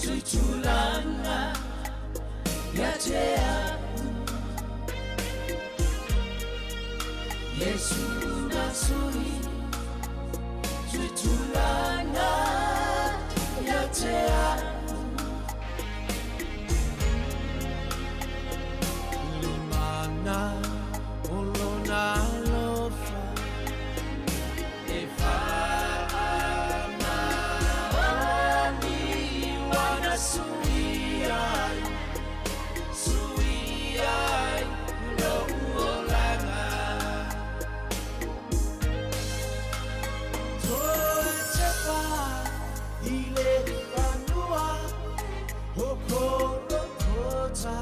Tuitulanga ia te au Yesu na sui Tuitulanga ia te au Limana o lona alofa E faamaoni wana sui ai Sui ai lou olaga Toe tepa i le fanua o Kolokota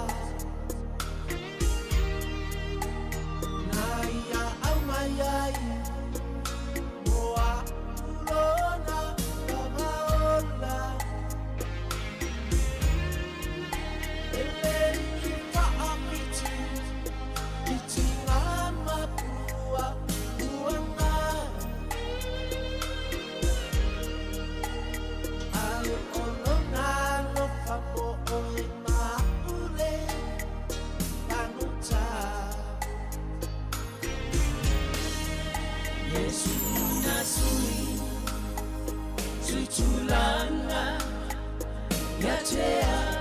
Na ia au mai ai mo a'u lona lava ola E le i faapiti i tina ma puapuaga Ae o lona alofa mo oe ma a'u le pagota Yesu na sui Tuitulanga ia te au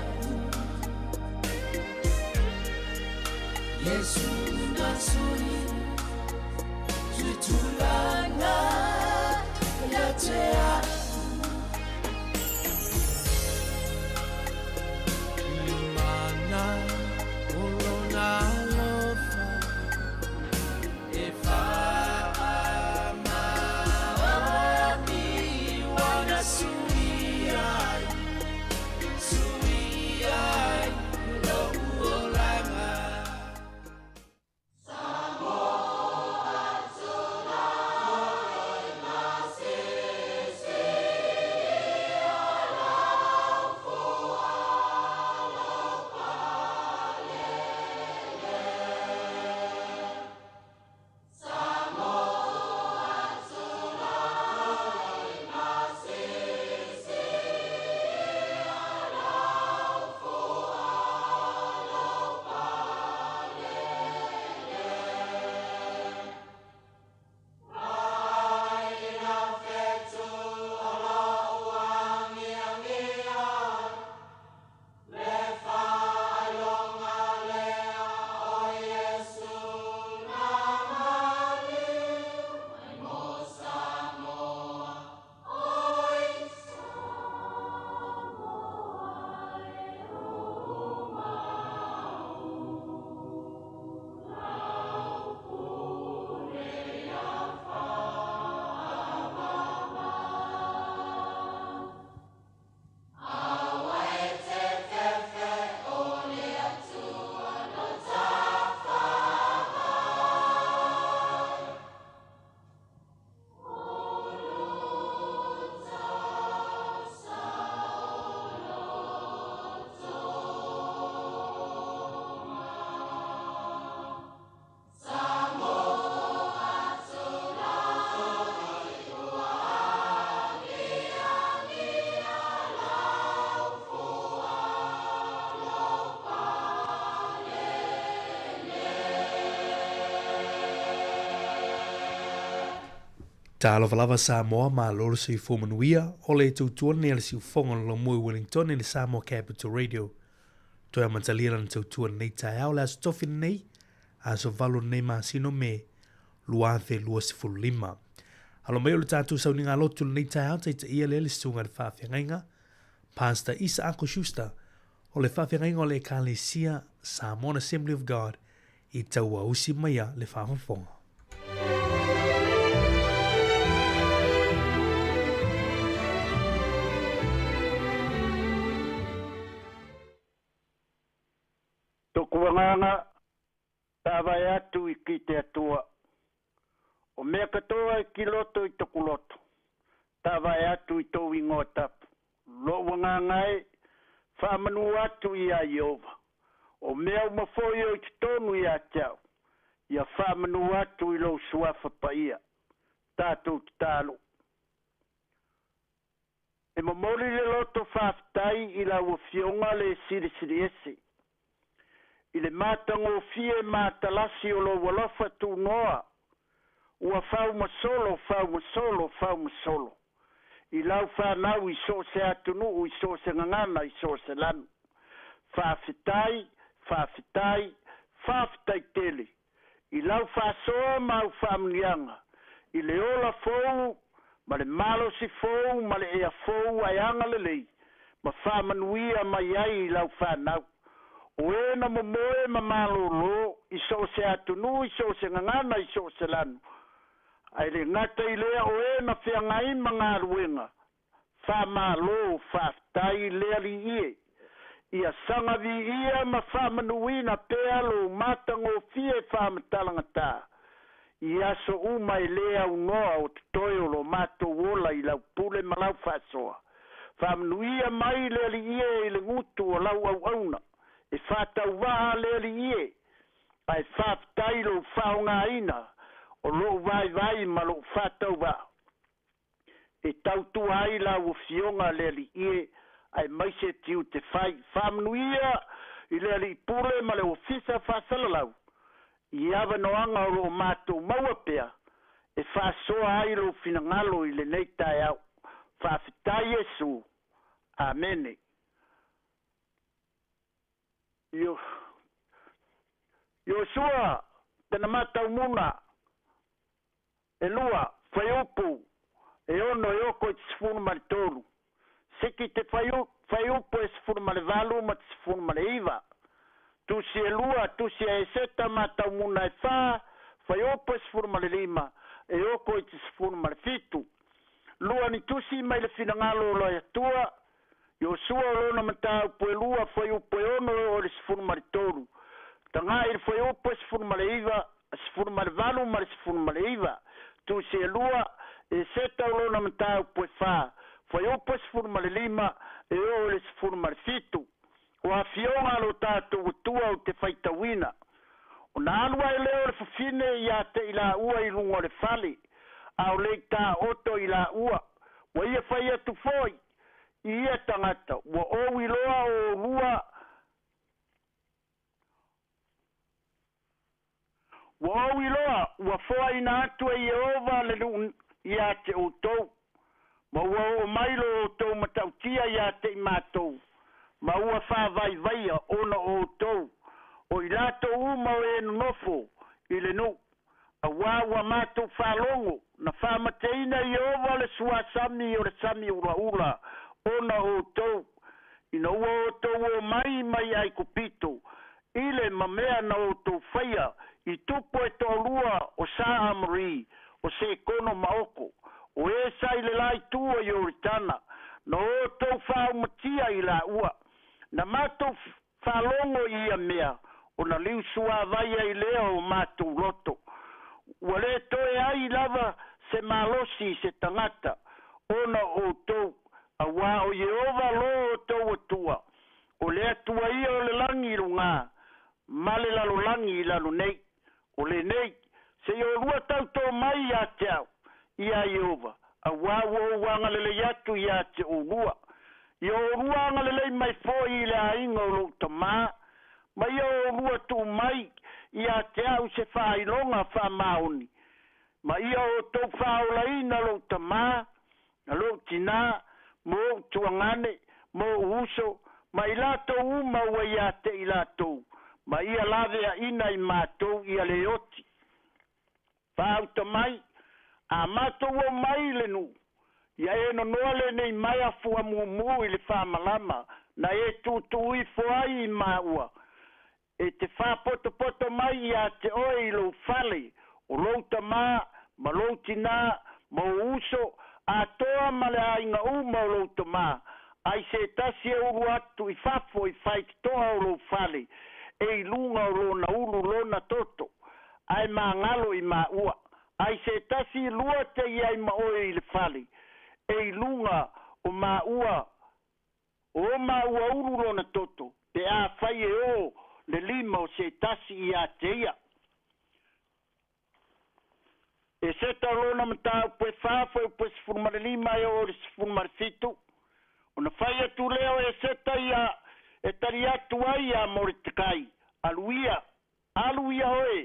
Yesu na sui Tuitulanga ia te au Limana o lona alofa E faamaoni wana sui ai Sui ai lou olaga Talofa lava Samoa, malo le soifua manuia, o le tautua lenei a le siufofoga o le Lomoi Wellington i le Samoa Capital Radio. Toe amatalia lana tautua lenei taeao le aso tofi lenei, aso 8 lenei masina o Me 2025. Alo mai o le tatou sauniga lotu lenei taeao taitaia lea le susuga i le faafeagaiga Pastor Isaako Schuster o le faafeagaiga o le Ekalesia Samoan Assembly of God i tauausi maia le faafofoga. Toku agaga taavae atu i ki te Atua. O mea katoa i ki loto i toku loto, taavae atu i tou ingoa tapu. Lo'u agaga e, faamanu atu iā Ieova. O mea uma foi o i totonu ia te au, ia faamanu atu i lou suafa paia. Tatou tatalo. E momoli le loto faafetai mai i lau Afioga le Silisili Ese i le matagofie matalasi o lou alofa tunoa ua faumasolo faumasolo faumasolo i lau fanau i so o se atunuu i so o se gagana i so o se lanu. Faafetai, faafetai, faafetai tele i lau faasoa ma au faamanuiaga i le ola fou ma le malosi fou ma le ea fou ae agalelei ma faamanuia mai ai i lau fanau. O e na momoe ma malōlō i so o se atunuu i so o se gagana i so o se lanu. Ae le gata i lea o e na feagai ma galuega faamālō faafetai le Alii e. Ia saga viia ma faamanuina pea lou matagofie faamatalagata i aso uma e lē aunoa o totoe o lo matou ola i lau pule ma lau faasoa. Faamanuia mai le Alii e i le gutu o lau auauna e faatauvaa le Alii e, ae faafetai lou faaaogaina o lou vaivai ma lou faatauvaa e tautua ai lau Afioga le Alii e aemaise tiute fai. Faamanuia i le Alii Pule ma le Ofisa Faasalalau i avanoaga o loo matou maua pea e faasoa ai lou finagalo i lenei taeao. Faafetai Iesu. Amene. Iosua tana mataumuna e lua fuaiupu e 6 e oko i te 13. Siki te fuaiupu e 18 ma te 19. Tusi e lua, tusi a Eseta mataumuna e 4, fuaiupu e 15 e oko i te 17. Lua ni tusi mai le finagalo o le Atua, Iosua o lona mataupu e lua, fuaiupu e 6 e oo i le 13. Tagai i le fuaiupu e 19, 18 ma le 19. Tusi e lua, Eseta o lona mataupu e 4, fuaiupu e 15 e oo i le 17. O afioga a lo tatou Atua ou te faitauina. Ona alu ai lea o le fafine ia te i laua i luga o le fale, a o le i taoto i laua, ua ia fai atu foi i ia tagata, ua ou iloa o oulua, ua ou iloa ua foaina atu e Ieova le nuu ia te outou, ma ua oo mai lo outou matautia ia te i matou, ma ua faavaivaia ona o outou, o i latou uma o e nonofo i le nuu, auā ua matou faalogo na faamateina e Ieova le suasami o le sami ulaula ona o outou, ina ua outou omai mai Aikupito, i le mamea na outou faia i tupu e toalua o Sa Amori, o Sekono ma Oko, o e sa i le la itu o Ioritana, na outou faaumatia i laua. Na matou faalogo i ia mea, ona liusuavai ai lea o matou loto. Ua le toe ai lava se malosi i se tagata ona o outou, auā o Ieova lo outou Atua, o le Atua ia o le lagi i lugā ma le lalolagi i lalo nei. O lenei, seia olua tautō mai ia te au, iā Ieova, auā ua ou agalelei atu ia te oulua. Ia oulua agalelei mai foi i le aiga o lou tamā, ma ia oulua tuu mai ia te au se faailoga faamaoni, ma ia outou faaolaina lou tamā, na lou tinā, ma ou tuagane, ma ou uso, ma i latou uma ua ia te i latou, ma ia laveaina i matou ia le oti. Faauta mai, a matou omai i le nuu, ia e nonoa lenei maea fuamumu i le faamalama na e tuutuu ifo ai i maua, e te faapotopoto mai ia te oe i lou fale, o lou tamā, ma lou tinā, ma ou uso, atoa ma le aiga uma o lou tamā, ai se tasi e ulu atu i fafo i faitotoa o lou fale, e i luga o lona ulu lona toto, ae magalo i maua. Ai se tasi lua te i ai ma oe i le fale, e i luga o maua o maua ulu lona toto, pe afai e ō le lima o se tasi ia te ia. Eseta o lona mataupu e 4, fuaiupu e 15 e oo i le 17. Ona fai atu lea o Eseta ia e tali atu ai iā Moretekai, Alu ia, alu ia oe,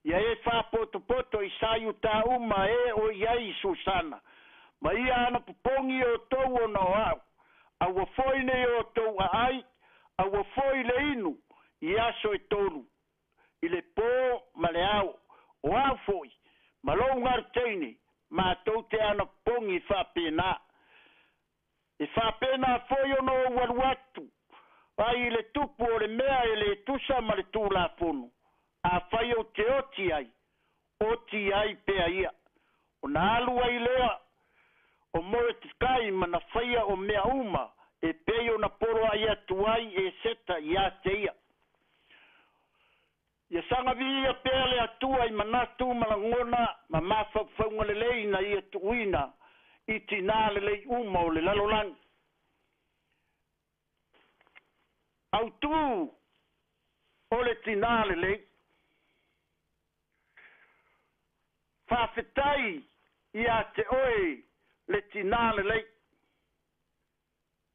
ia e faapotopoto i Saiutā uma e o i ai i Susana, ma ia anapopogi outou ona o a'u, aua foi ne i outou aai, aua foi le inu i aso e tolu, i le pō ma le ao, o a'u foi, ma lou galuteine, matou te anapopogi faapena. E faapena foi ona ou alu atu ai i le tupu o le mea e lē tusa ma le Tulafono, afai ou te oti ai, oti ai pea ia. Ona alu ai lea o Moretekai ma na faia o mea uma e pei ona poloai atu ai Eseta iā te ia. Ia saga viia pea le Atua i manatu ma lagona ma mafaufauga lelei na ia tuuina i tinā lelei uma o le lalolagi. Autū o le tinā lelei. Faafetai iā te oe le tinā lelei.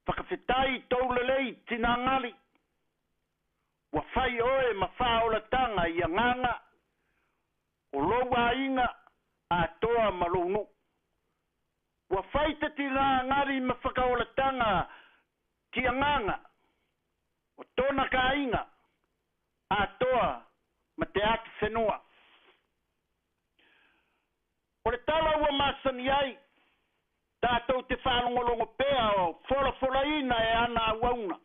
Whakawhetai i tōu lelei tinā ngali. Ua fai oe ma faaolatanga i agaga o lou aiga atoa ma lou nuu. Ua fai te tinā ngali ma whakaolatanga ki agaga o tōna kāinga atoa ma te atu whenua. O le tala ua masani ai, tātou te whaalongolongo pea o folafolaina e ana auauna.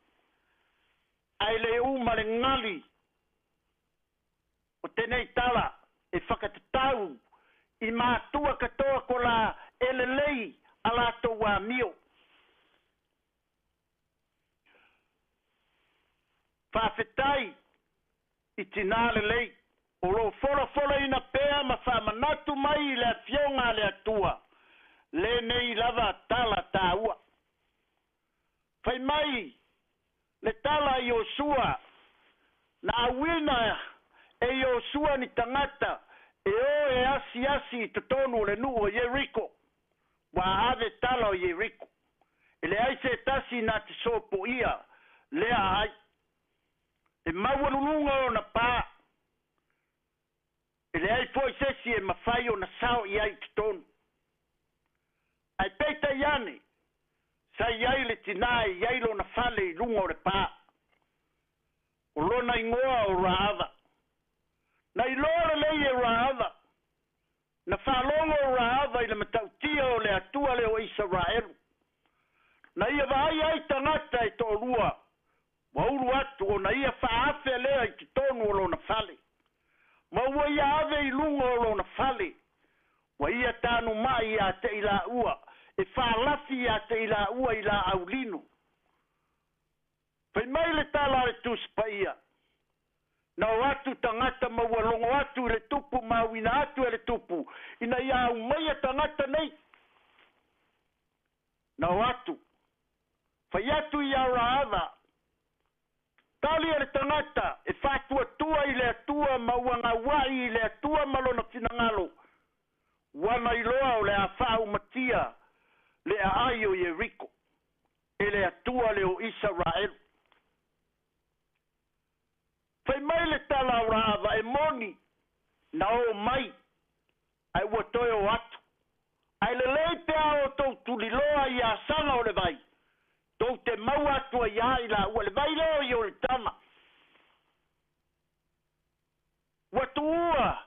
Ae le uma le gali o tenei tala e whakatatau i mātua katoa ko la e lelei a latou amio. Faafetai i tinā lelei o lo o folafolaina pea ma faamanatu mai i le Afioga a le Atua lenei lava tala taua. Fai mai le tala i Iosua, na auina e Iosua ni tagata e o e asiasi i totonu o le nuu o Ieriko, ua ave tala o Ieriko. E leai se tasi na te sopoia lea ai. E maualuluga ona pā, e leai foi se isi e mafai ona sao i ai i totonu. Ae peitai ane, sa i ai le tinā e i ai lona fale i luga o le pā. O lona igoa o Raava. Na iloa lelei e Raava, na faalogo o Raava i le matautia o le Atua lea o Isaraelu. Na ia vaai ai tagata e toalua ua ulu atu ona ia faaafe lea i totonu o lona fale. Ma ua ia ave i luga o lona fale, ua ia tanuma'i iā te i laua, e faalafi iā te i laua i laau lino. Fai mai le tala a le Tusi Paia, Na o atu tagata ma ua logo atu i le tupu ma auina atu e le tupu, ina ia aumaia tagata nei. Na o atu, fai atu iā Raava, Tali e le tagata e faatuatua i le Atua ma ua gaua'i i le Atua ma lona finagalo, ua na iloa o le a faaumatia le aai o Ieriko e le Atua le o Isaraelu. Fai mai le tala o Raava, E moni, na oo mai, ae ua toe o atu. Ae lelei pe a outou tuliloa i asaga o le vai, tou te maua atu ai a i laua le vai lea o Ioritana. Ua tuua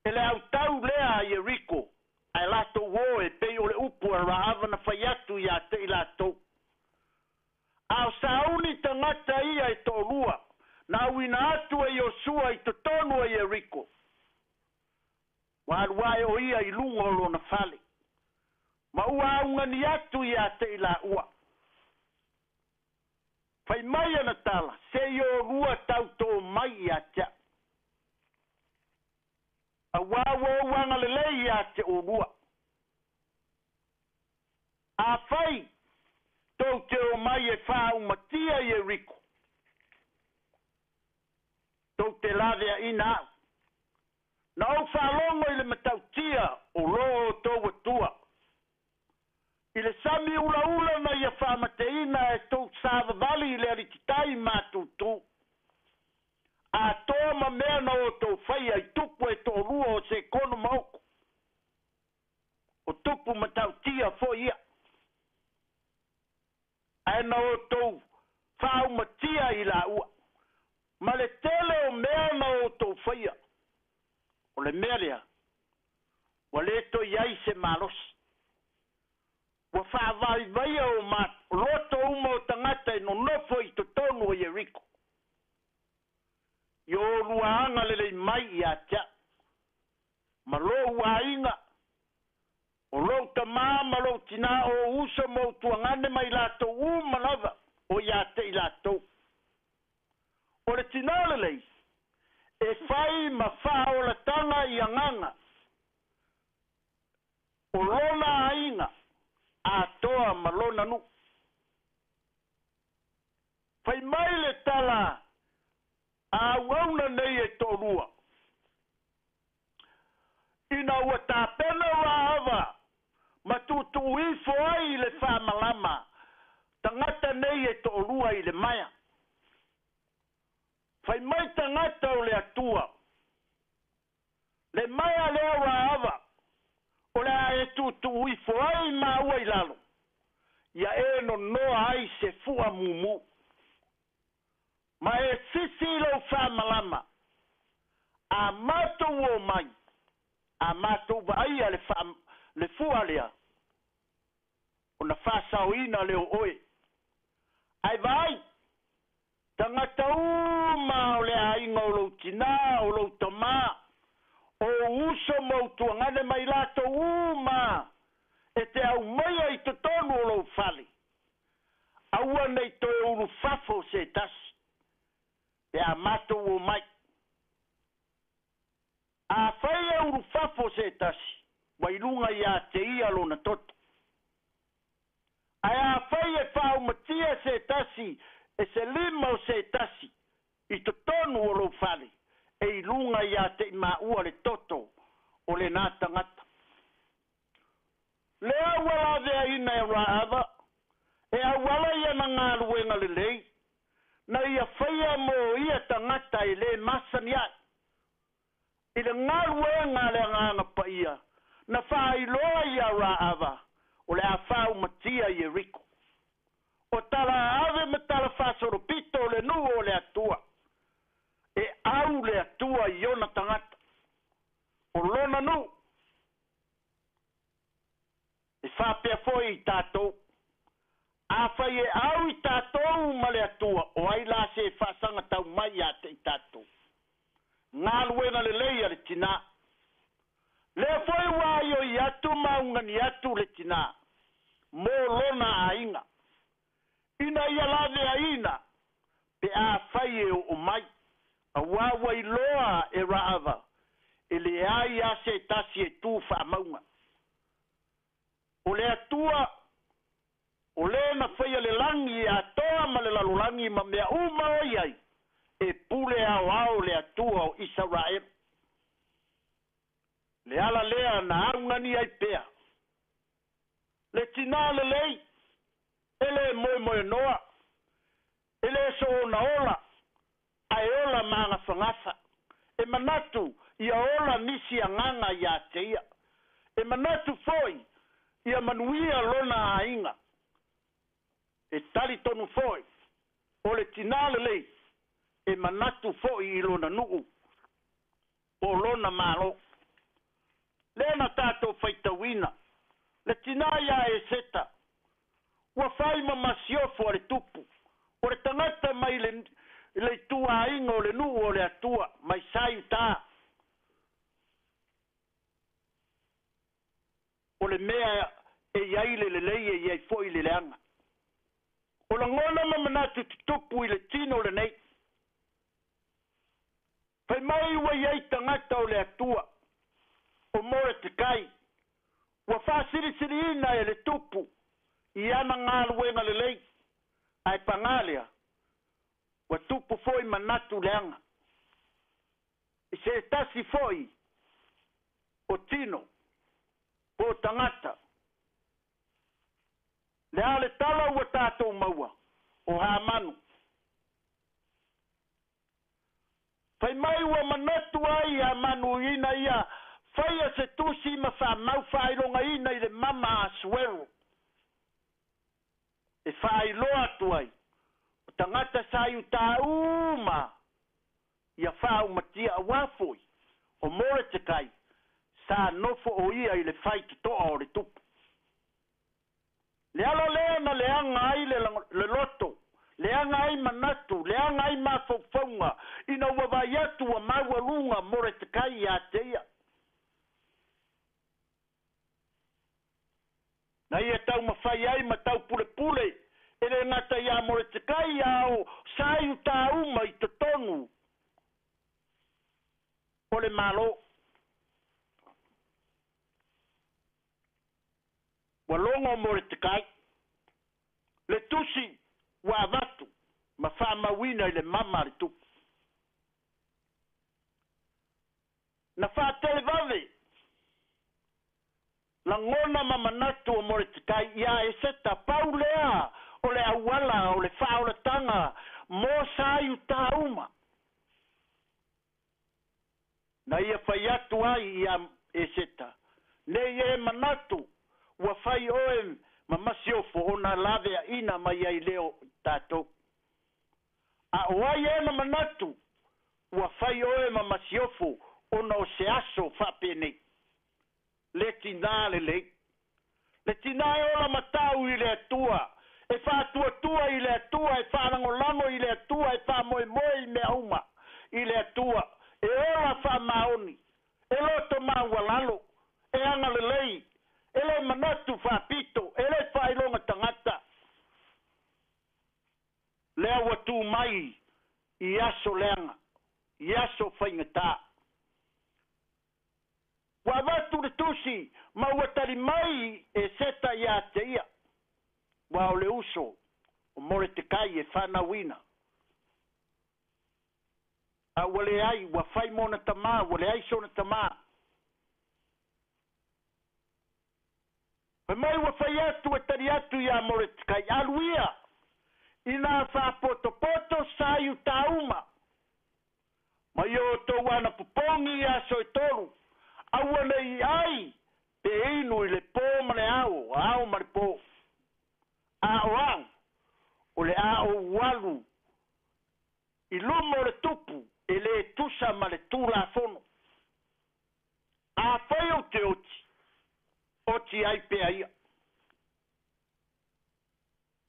e le autau lea a Ieriko, ae latou o e pei o le upu a Raava na fai atu iā te i latou. A o sauni tagata ia e toalua, na auina atu e Iosua i totonu o Ieriko. Ua alu ae o ia i luga o lona fale, ma ua augani atu iā te i laua. Fai mai ana tala, Se i olua tautō mai iā te a'u, auā ua ou agalelei iā te olua. Afai tou te omai e faaumatia Ieriko, tou te laveaina a'u. Na ou faalogo i le matautia o lo outou Atua. I le sami ulaula na ia faamateina e tou savavali i le alititai matutu. Atoa ma mea na outou faia i tupu e toalua o Sekono ma Oko. O tupu matautia foi ia. Ae na outou faaumatia i laua. Ma le tele o mea na outou faia. O le mea lea, ua le toe i ai se malosi. Ua faavaivaia o loto uma o tagata e nonofo i totonu o Ieriko. I o lua agalelei mai ia te au, ma lou aiga, o lou tamā ma lou tinā, o ou uso ma ou tuagane ma i latou uma lava o ia te i latou. O le tinā lelei, e fai ma faaolataga i agaga o lona aiga atoa ma lona nuu. Fai mai le tala a auauna nei e toalua, ina ua tapena Raava ma tuutuu ifo ai le faamalama tagata nei e toalua i le maea. Fai mai tagata o le Atua, Le maea lea Raava, o le a e tuutuu ifo ai maua i lalo, ia e nonoa ai se fua mumu. Ma e sisi i lou faamalama, a matou o mai, a matou vaaia le, faa, le fua lea, ona faasaoina lea o oe. Ae vaai, tagata uma o le aiga o lou tinā, o lou tamā, o ou uso ma ou tuagane ma i latou uma e te aumaia i totonu o lou fale, aua ne i toe ulufafo se tasi, pe a matou omai. Afai e ulufafo se tasi, ua i luga ia te ia lona toto. Ae afai e faaumatia se tasi e se lima o se tasi i totonu o lou fale, e i luga ia te i maua le toto o lenā tagata. Lea ua laveaina e Raava, e auala ia na galuega lelei, na ia faia mo ia tagata e lē masani ai. I le galuega a le Agaga Paia, na faailoa iā Raava o le a faaumatia Ieriko. O tala ave ma tala faasolopito o le nuu o le Atua, e au le Atua i ona tagata, o lona nuu. E faapea foi i tatou. Afai e au i tatou ma le Atua, o ai la se faasaga tau mai ia te i tatou? Galuega lelei a le tinā. Lea foi ua aioi atu ma augani atu le tinā mo lona aiga, ina ia laveaiina pe afai e oo mai, auā ua iloa e Raava e leai lava se tasi e tu faamauga. O le Atua, o le na faia le lagi atoa ma le lalolagi ma mea uma o i ai, e pule aoao le Atua o Isaraelu. Le ala lea na augani ai pea. Le tinā lelei, e lē moemoenoa, e lē soona ola, ae ola magafagafa. E manatu ia ola nisi agaga iā te ia. E manatu foi ia manuia lona aiga. E talitonu foi o le tinā lelei e manatu foi i lona nuu po o lona Malo. Lea na tatou faitauina le tinā iā Eseta ua fai ma masiofo a le tupu, o le tagata mai le le ituaiga o le nuu o le Atua, mai Saiutā. O le mea e i ai le lelei e i ai foi le leaga. O lagona ma manatu tutupu i le tino lenei. Fai mai ua i ai tagata o le Atua, o Moretekai, ua faasilisiliina e le tupu i ana galuega lelei, ae pagā lea, ua tupu foi manatu leaga. I se tasi foi o tino po o tagata. Le a le tala ua tatou maua o Hamanu. Fai mai ua manatu ai Hamanu ina ia faia se tusi ma faamau faailogaina i le mama a Asuero e faailoa atu ai o tagata sa i uta uma ia faaumatia auā foi o Moretekai sa nofo o ia i le faitotoa o le tupu. Le ala lea na leaga ai le loto, leaga ai manatu, leaga ai mafaufauga ina ua vaai atu ua maualuga Moretekai ia te ia. Na ia taumafai ai ma taupulepule e le gata iā Moretekai a o sa i uta uma i totonu o le Malo. Ua logo Moretekai le tusi ua avatu ma faamauina i le mama a le tupu. Na faatelevave lagona ma manatu o Moretekai iā Eseta pau lea o le auala o le faaolataga mo sa i uta uma. Na ia fai atu ai iā Eseta, nei e manatu ua fai oe ma masiofo ona laveaina mai ai lea o tatou. A o ai e na manatu ua fai oe ma masiofo ona o se aso faapenei. Le tinā lelei. Le tinā e ola matau i le Atua, e faatuatua i le Atua, e faalagolago i le Atua, e faamoemoe i mea uma i le Atua, e ola faamaoni, e loto maualalo, e agalelei, e le manatu faapito, e le faailoga tagata. Lea ua tu mai i aso leaga, i aso faigata. Ua avatu le tusi ma ua tali mai Eseta ia te ia, ua o le uso o Moretekai e fanauina. A ua leai, ua fai mo ona tamā, ua leai sona tamā. Fai mai ua fai atu e tali atu iā Moretekai, Alu ia, inā faapotopoto sa i uta uma, ma i o outou anapopogi i aso e tolu, aua ne i ai pe inu i le pō ma le ao, ao ma le pō. A o au, o le a ou alu i luma o le tupu e lē tusa ma le Tulafono. Afai ou te oti, oti ai pea ia.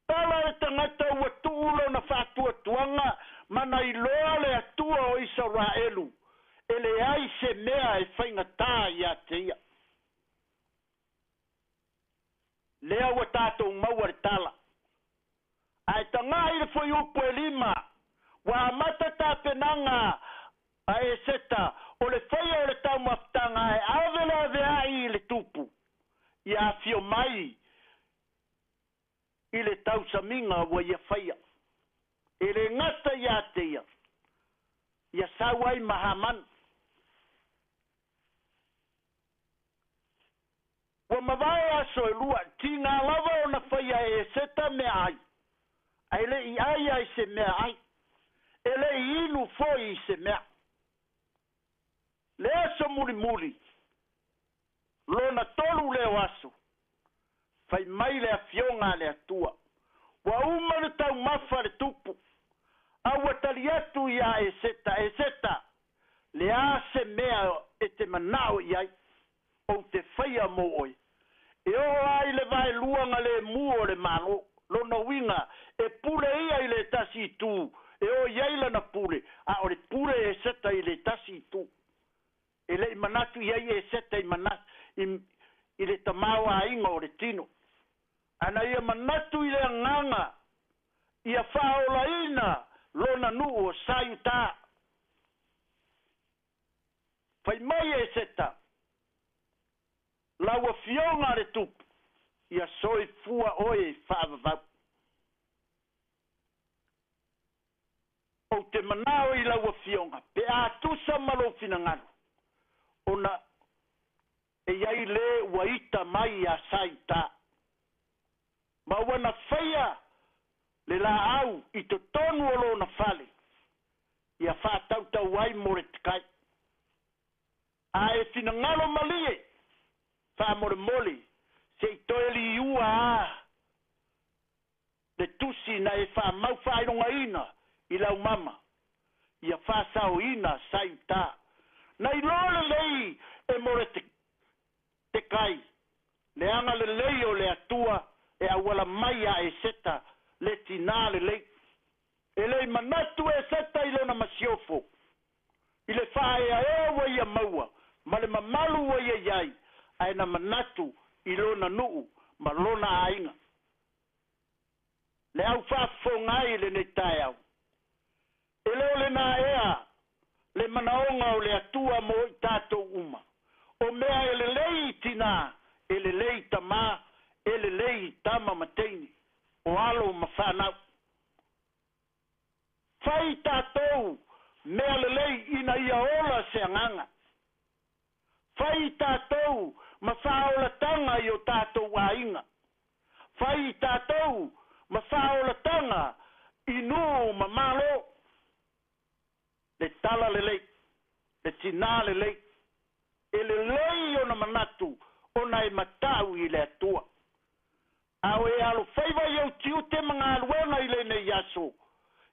Tala le tagata ua tuu lona faatuatuaga ma na iloa le Atua o Isaraelu, e leai se mea e faigatā ia te ia. Lea ua tatou maua le tala. Ae tagai le fuaiupu e lima, ua amata tapenaga a Eseta o le faia o le taumafataga ae ave le avea'i i le tupu, ia afio mai i le tausamiga ua ia faia. E le gata ia te ia, ia sau ai ma Hamanu. Ua mavae aso e lua, tiga lava ona faia e Eseta meaai, ae le i ai ai se meaai, e le i inu foi i se mea. Le aso mulimuli, lona tolu lea o aso, fai mai le Afioga a le Atua, ua uma le taumafa a le tupu, a ua tali atu iā Eseta, Eseta, le a se mea e te manao i ai, ou te faia mo oe. E oo ai le vaeluaga lemu o le Malo, lona uiga, e pule ia i le tasi itu, e oo i ai lana pule, a o le pule Eseta i le tasi itu. E le i manatu i ai Eseta i mana, i, i le tamaoaiga o le tino. A na ia manatu i le agaga ia faaolaina lona nuu o Saiutā. Fai mai Eseta, Lau Afioga a le Tupu, ia soifua oe faavavau. Ou te manao i lau Afioga pe a tusa ma lou finagalo, ona e i ai le ua ita mai iā Saiutā. Ma ua na faia le laau i totonu o lona fale, ia faatautau ai Moretekai. A e finagalo malie, faamolemole, se i toe liua a le tusi na e faamau faailogaina i lau mama, ia faasaoina sa i uta. Na iloa lelei e Moretekai le agalelei o le Atua e auala mai ia Eseta le tinā lelei. E le i manatu Eseta i lona masiofo, i le faaeaea ua ia maua ma le mamalu ua ia i ai, ae na manatu i lona nuu ma lona aiga. Le au faafofoga ai i lenei taeao, e le o lena ea le manaoga o le Atua mo i tatou uma, o mea e lelei i tinā, e lelei i tamā, e lelei i tama ma teine, o alo ma fanau. Fai tatou mea lelei ina ia ola se agaga. Fai tatou ma faaolataga i o tatou aiga. Fai tatou ma faaolataga i nuu ma malo. Le tala lelei, le tinā lelei, e lelei ona manatu ona e matau i le Atua. A o e alofaiva i ou tiute ma galuega i lenei aso,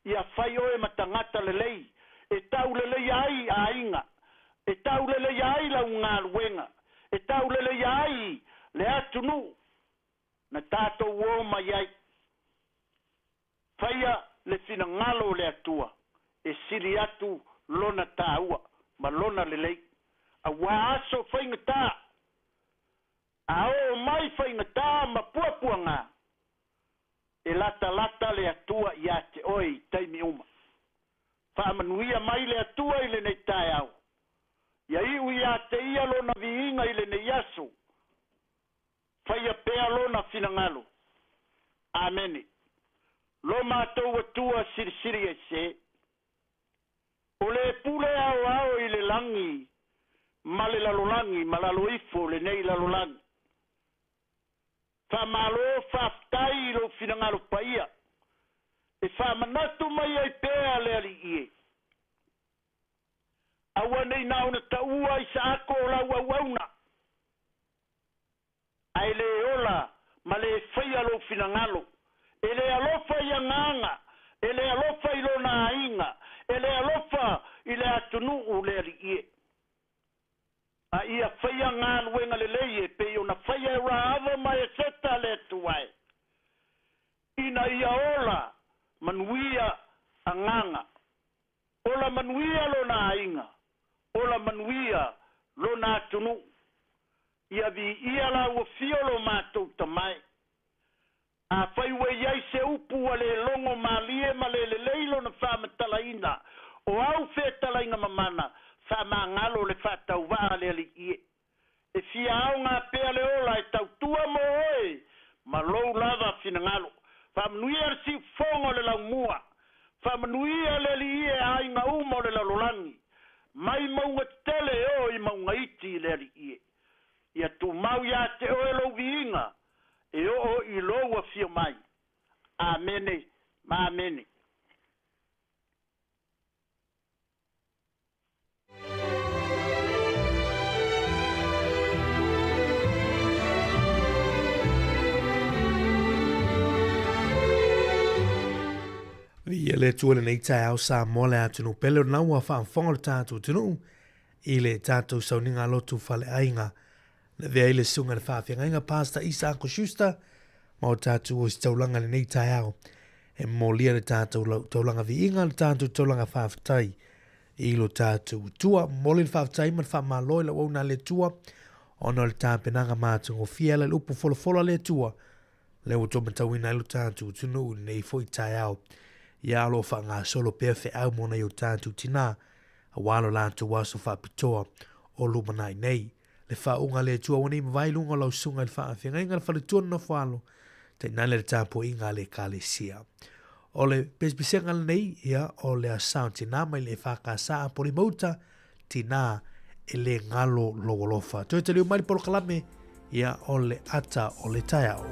ia fai oe ma tagata lelei e tauleleia ai aiga, e tauleleia ai lau galuega, e tauleleia ai le atunuu na tatou o mai ai. Faia le finagalo o le Atua e sili atu lona taua ma lona lelei, auā aso faigata. A oo mai faigata ma puapuaga, e latalata le Atua ia te oe i taimi uma. Faamanuia mai le Atua i lenei taeao. Ia iu ia te Ia Lona viiga i lenei aso. Faia pea Lona finagalo. Amene. Lo matou Atua Silisili Ese, O le pule aoao i le lagi ma le lalolagi ma lalo ifo o lenei lalolagi. Faamalo faafetai i lou finagalo paia e faamanatu mai ai pea le Alii e. Aua ne i na ona taua i saako o lau auauna, ae le ola ma le faia lou finagalo, e le alofa i agaga, e le alofa i lona aiga, e le alofa i le atunuu le Alii e. A ia faia galuega lelei e pei ona faia e Rahava ma Eseta le Atua e, ina ia ola manuia agaga, ola manuia lona aiga, ola manuia lona atunuu. Ia viia la ua fio lo matou tamae. Afai ua i ai se upu ua le logo malie ma le lelei lona faamatalaina, o au fetalaiga mamana, faamagalo le faatauvaa a le Alii e. E fia aoga pea le ola e tautua mo oe ma lou lava finagalo. Faamanuia le siufofoga o le laumua. Faamanuia le Alii e aiga uma o le lalolagi, mai mauga tetele e oo i mauga iti le Alii e. Ia tumau ia te oe lou viiga e oo i lou afio mai. Amene ma amene. Viia le Atua i lenei taeao Samoa le atunuu pele o lena ua faafofoga lo tatou atunuu i le tatou sauniga lotu faleaiga. Na avea ai le susuga i le faafeagaiga Pastor Isaako Schuster ma o tatou ositaulaga i lenei taeao e molia le tatou taulaga viiga, le tatou taulaga faafetai i lo tatou Atua. Momoli le faafetai ma le faamalo i lau auauna a le Atua ona o le tapenaga matagofie e ala i le upu folafola a le Atua lea ua toe matauina ai lo tatou atunuu i lenei foi taeao. Ia o lo o faagasolo pea feau mo nai o tatou tinā aua lo latou aso faapitoa o lumanai nei. Le faauuga a le Atua ua nei mavae i luga o lau susuga i le faafeagaiga le faletua nonofo alo, tainane le tapuaiga a le Ekalesia. O le pesepesega lenei, ia, o le Aso Sa o Tinā mai le EFKS Apoli Mauta, Tinā e le galo lou alofa. Toe taliu mai le polokalame, ia, o le ata o le taeao.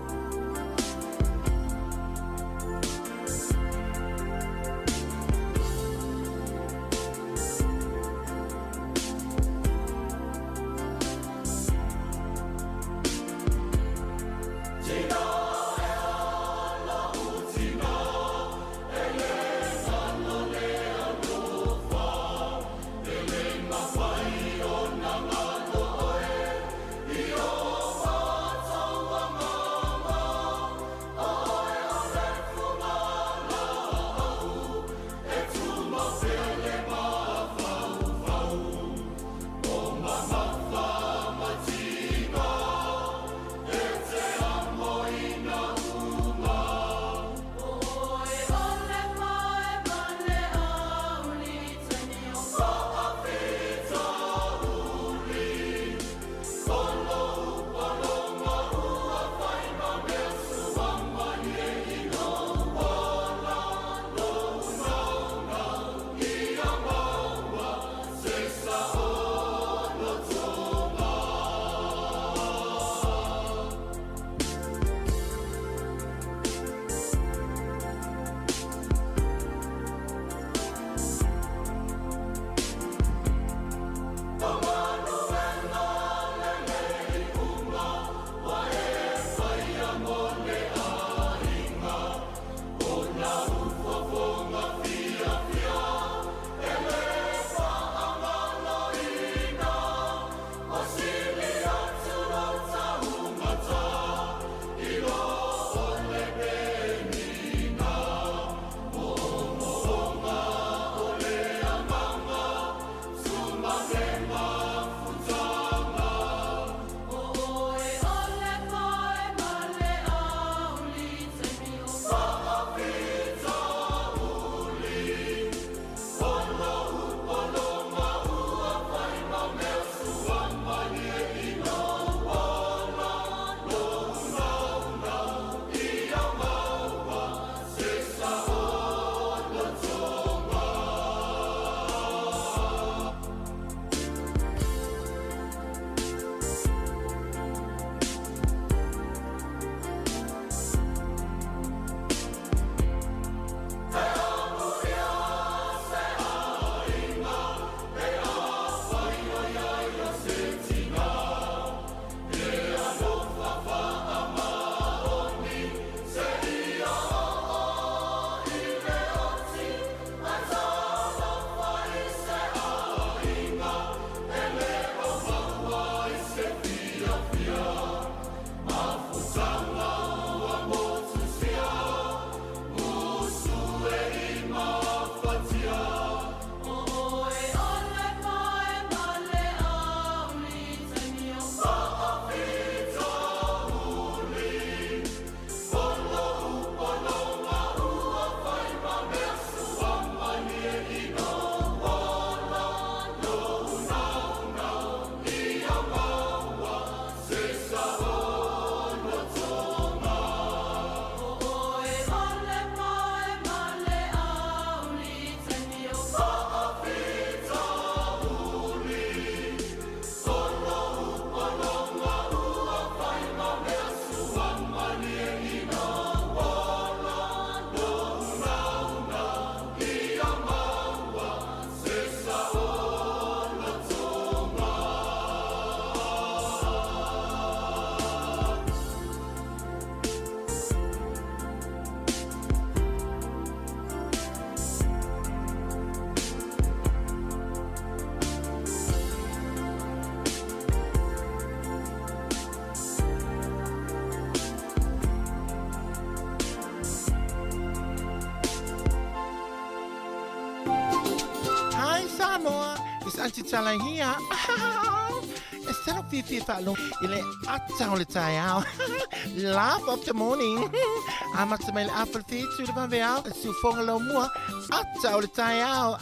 Samoa, it's Aunty Tala here. E salo fiafia faalogo i le ata o le taeao. Laugh of the morning. Amata mai le afa le whitu le vave ao, e siufoga lau mua, ata o le taeao.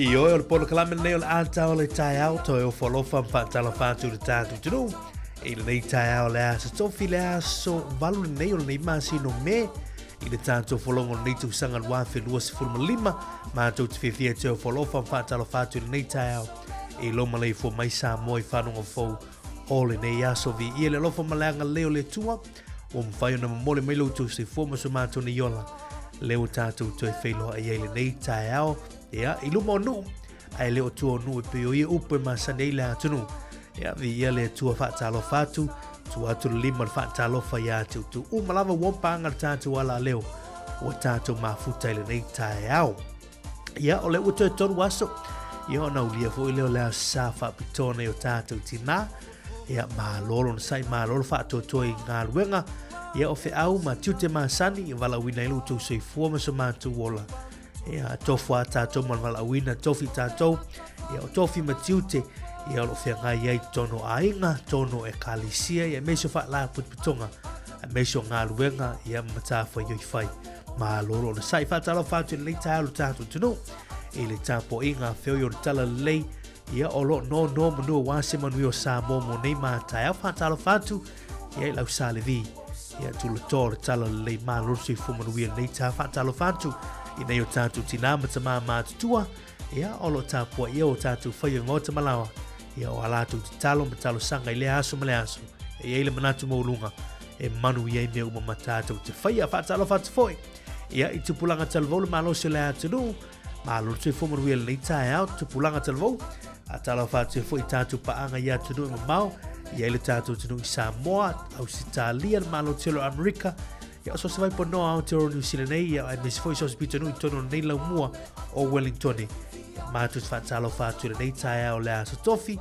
Ioe o le polokalame lenei o le ata o le taeao toe ofo alofa ma faatalofa atu i le tatou atunuu i lenei taeao le aso tofi le aso valu lenei o lenei masina o Me i le tatou folongo o lenei tausaga 2025 matou te fiafia te ofo alofa ma faatalofa atu i lenei taeao i lou maleifua mai Samoa i fanuga fou o lenei aso. Viia le alofa ma le agalelei o le Atua ua mafai ona momoli mai lo outou soifua ma so matou nei ola lea ua tatou toe feiloai ai lenei taeao ia, i luma o nuu ae le o tua o nuu e pei o ia upu e masani ai le atunuu. Ia, viia le Atua faatalofa atu, tua atu le lima le faatalofa iā te outou uma lava ua paga le tatou alaleo ua tatou mafuta i lenei taeao. Ia, o lea ua toe tolu aso, ia ona ulia foi lea o le aso sa faapitoa nei o tatou tinā. Ia, malo lona sai, malo le faatoatoa i galuega. Ia, o feau ma tiute masani, i valaauina ai lo outou soifua ma so matou ola. Ia, tofu a tātou ma le valaauina, tofi tātou, ia, o tofi ma tiute, ia, o lo o feagai ai totonu o aiga, totonu o ekalesia, ia, aemaise o faalapotopotoga, aemaise o galuega, ia, ma matafaioi fai. Malo le onosai. Faatalofa atu i lenei taeao lo tatou atunuu i le tapuaiga feoi o le talalelei, ia o lo o nono manu aua se manuia o Samoa mo nei ma taeao. Faatalofa atu ia i lau Sa Levi, ia tulatoa o le talalelei, malo le soifua manuia i lenei taeao. Faatalofa atu i nei o tatou tinā ma tamā matutua, ia o lo o tapuaia o tatou faiva i maota ma laoa, ia o a latou tatalo ma talosaga i lea aso ma lea aso, e i ai le manatu maualuga e manuia ai mea uma ma tatou te faia. Faatalofa atu foi ia i tupulaga talavou le malosi o le atunuu, malo le soifua manuia i lenei taeao tupulaga talavou. Faatalofa atu foi i tatou paaga i atunuu e mamao, i ai le tatou atunuu i Samoa, Ausetalia, le Malo Tele o Amerika, ia o so o se vaiponoa Aotearoa Niu Sila nei, ia aemaise foi so o se pitonuu i totonu o lenei laumua o Wellingtone. Matou te faatalofa atu i lenei taeao o le aso tofi.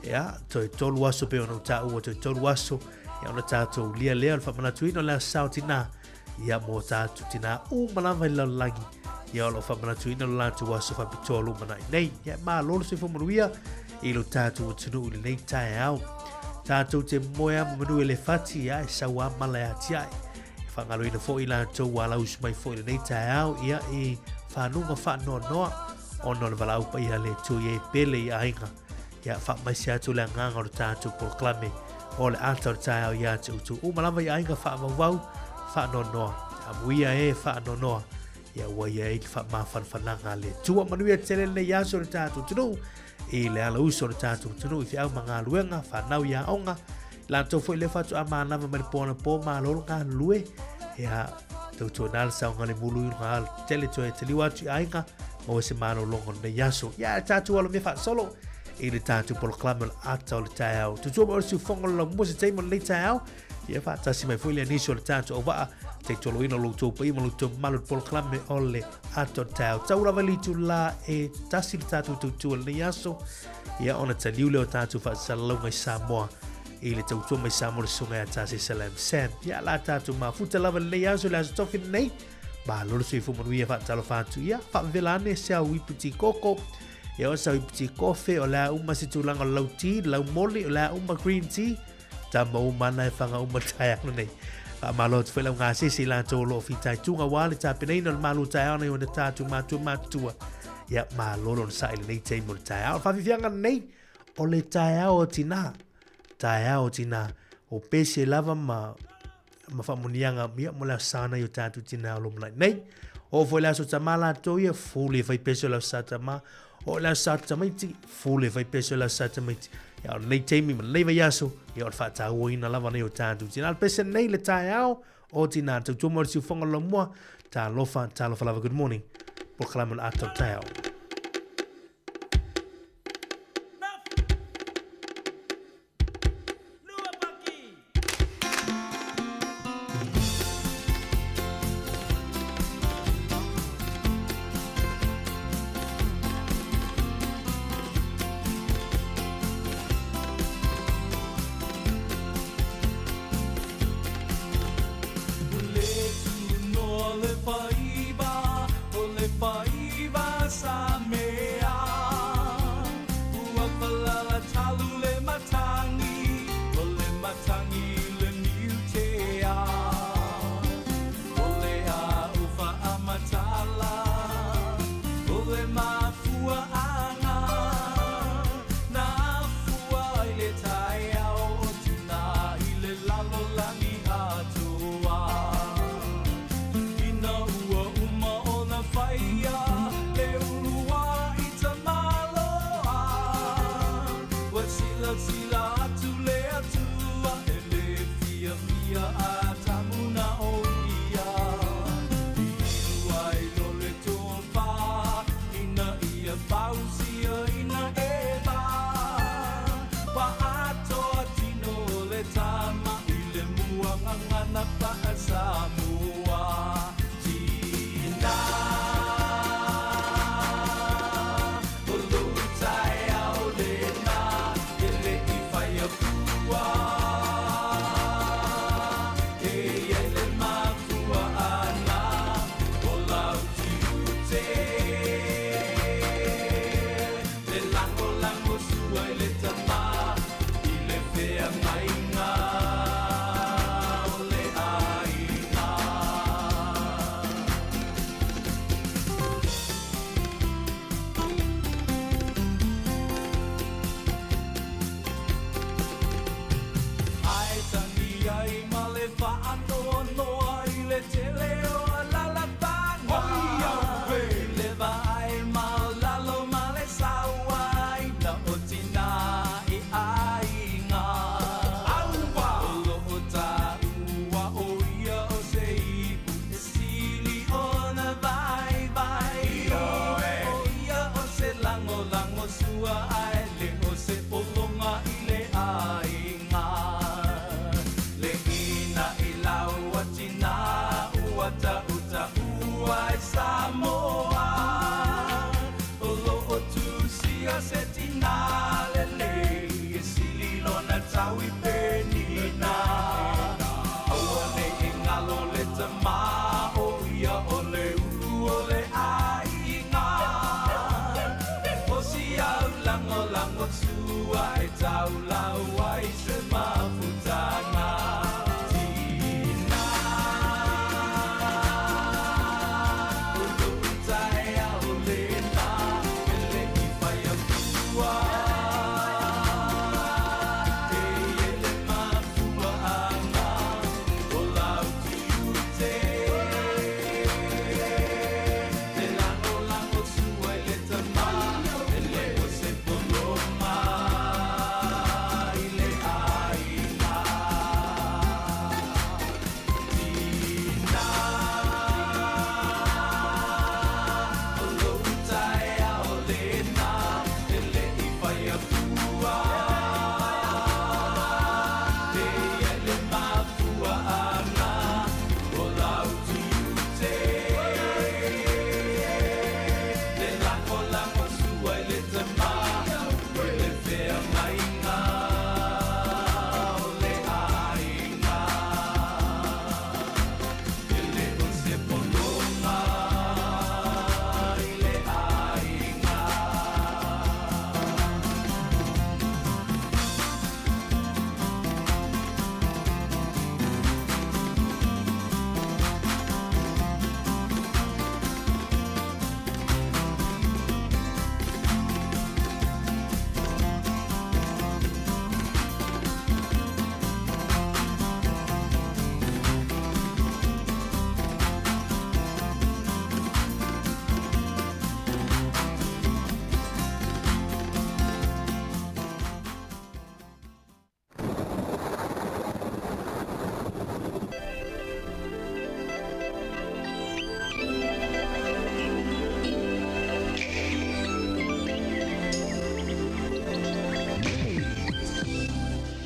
Ia, toe tolu aso pei ona ou taua, toe tolu aso, ia ona tatou ulia lea o le faamanatuina o le aso Sa o Tinā, ia mō tātou tinā uma lava i le lalolagi, ia o lo o faamanatuina lo latou aso faapitoa lumanai nei. Ia, malo le soifua manuia i lo tatou atunuu i lenei taeao. Tatou te moe a ma manu e le fati, ia, e sau a mala e atiae. E faagaloina foi i latou ua alausu mai foi i lenei taeao, ia, i fanuga faanoanoa, ona o le valaau paia a le Atua ia e pele i aiga. Ia, faamaise atu le agaga o le tatou polokalame o le ata o le taeao ia te outou uma lava i aiga faavauvau, faanoanoa. Amuia e faanoanoa, ia ua i ai le faamafanafanaga a le Atua. Manuia tele lenei aso i le tatou atunuu, i le alausu o le tatou atunuu i feau ma galuega, fanau i aoga, latou foi lea faatoa manava mai le po anapo, malo le galulue, ia, tautuana le saogalemu i luga tele toe taliu atu i aiga, maua se malologa o lenei aso. Ia, tatou alo mea faasolo i le tatou polokalame o le ata o le taeao. Tutua mai o le siufogo o le laumua se taimi o lenei taeao, ia faatasi mai foi le nisi o le tatou auvaa, taitoloina lo outou paia ma lo outou mamalu i le polokalame o le ata o le taeao. Tau lava i le itula e tasi le tatou tautua i lenei aso, ia ona taliu lea o tatou faasalalauga i Samoa i le tautua mai Samoa le susuga ia Tasi Salam Sam. Ia la tatou mafuta lava i lenei aso i le aso tofi lenei. Malo le soifua manuia faatalofa atu. Ia faavela ane se au ipu ti koko. Ia o se au ipu ti kofe, o le a uma se tulaga o le lau tea, le lau moli, o le a uma green tea. Tama uma ana e whanga uma taeao nei. Faamalo atu foi lau gasese i latou o lo o fitaituga aua le tapenaina o le malu taeao nei ona tatou matua matutua. Ia, malo lona sa'i lenei taimi o le taeao. O le faafiafiaga lenei, o le taeao o tinā. Taeao o tinā. O pese lava ma ma faamuniaga ia mo le aso sa nai o tatou tinā o lo lumanai nei. Oo foi le aso tamā latou ia, fuli e fai pese o le aso sa tamā. Oo le aso sa tamaiti, fuli e fai pese o le aso sa tamaiti. Ia o lenei taimi ma lenei vaiaso, ia o le faatauaina lava nei o tatou tinā. O le pese nei le taeao o tinā. Tautua mai o le siufoga o le laumua, talofa, talofa lava, good morning. Polokalame o le ata o le taeao.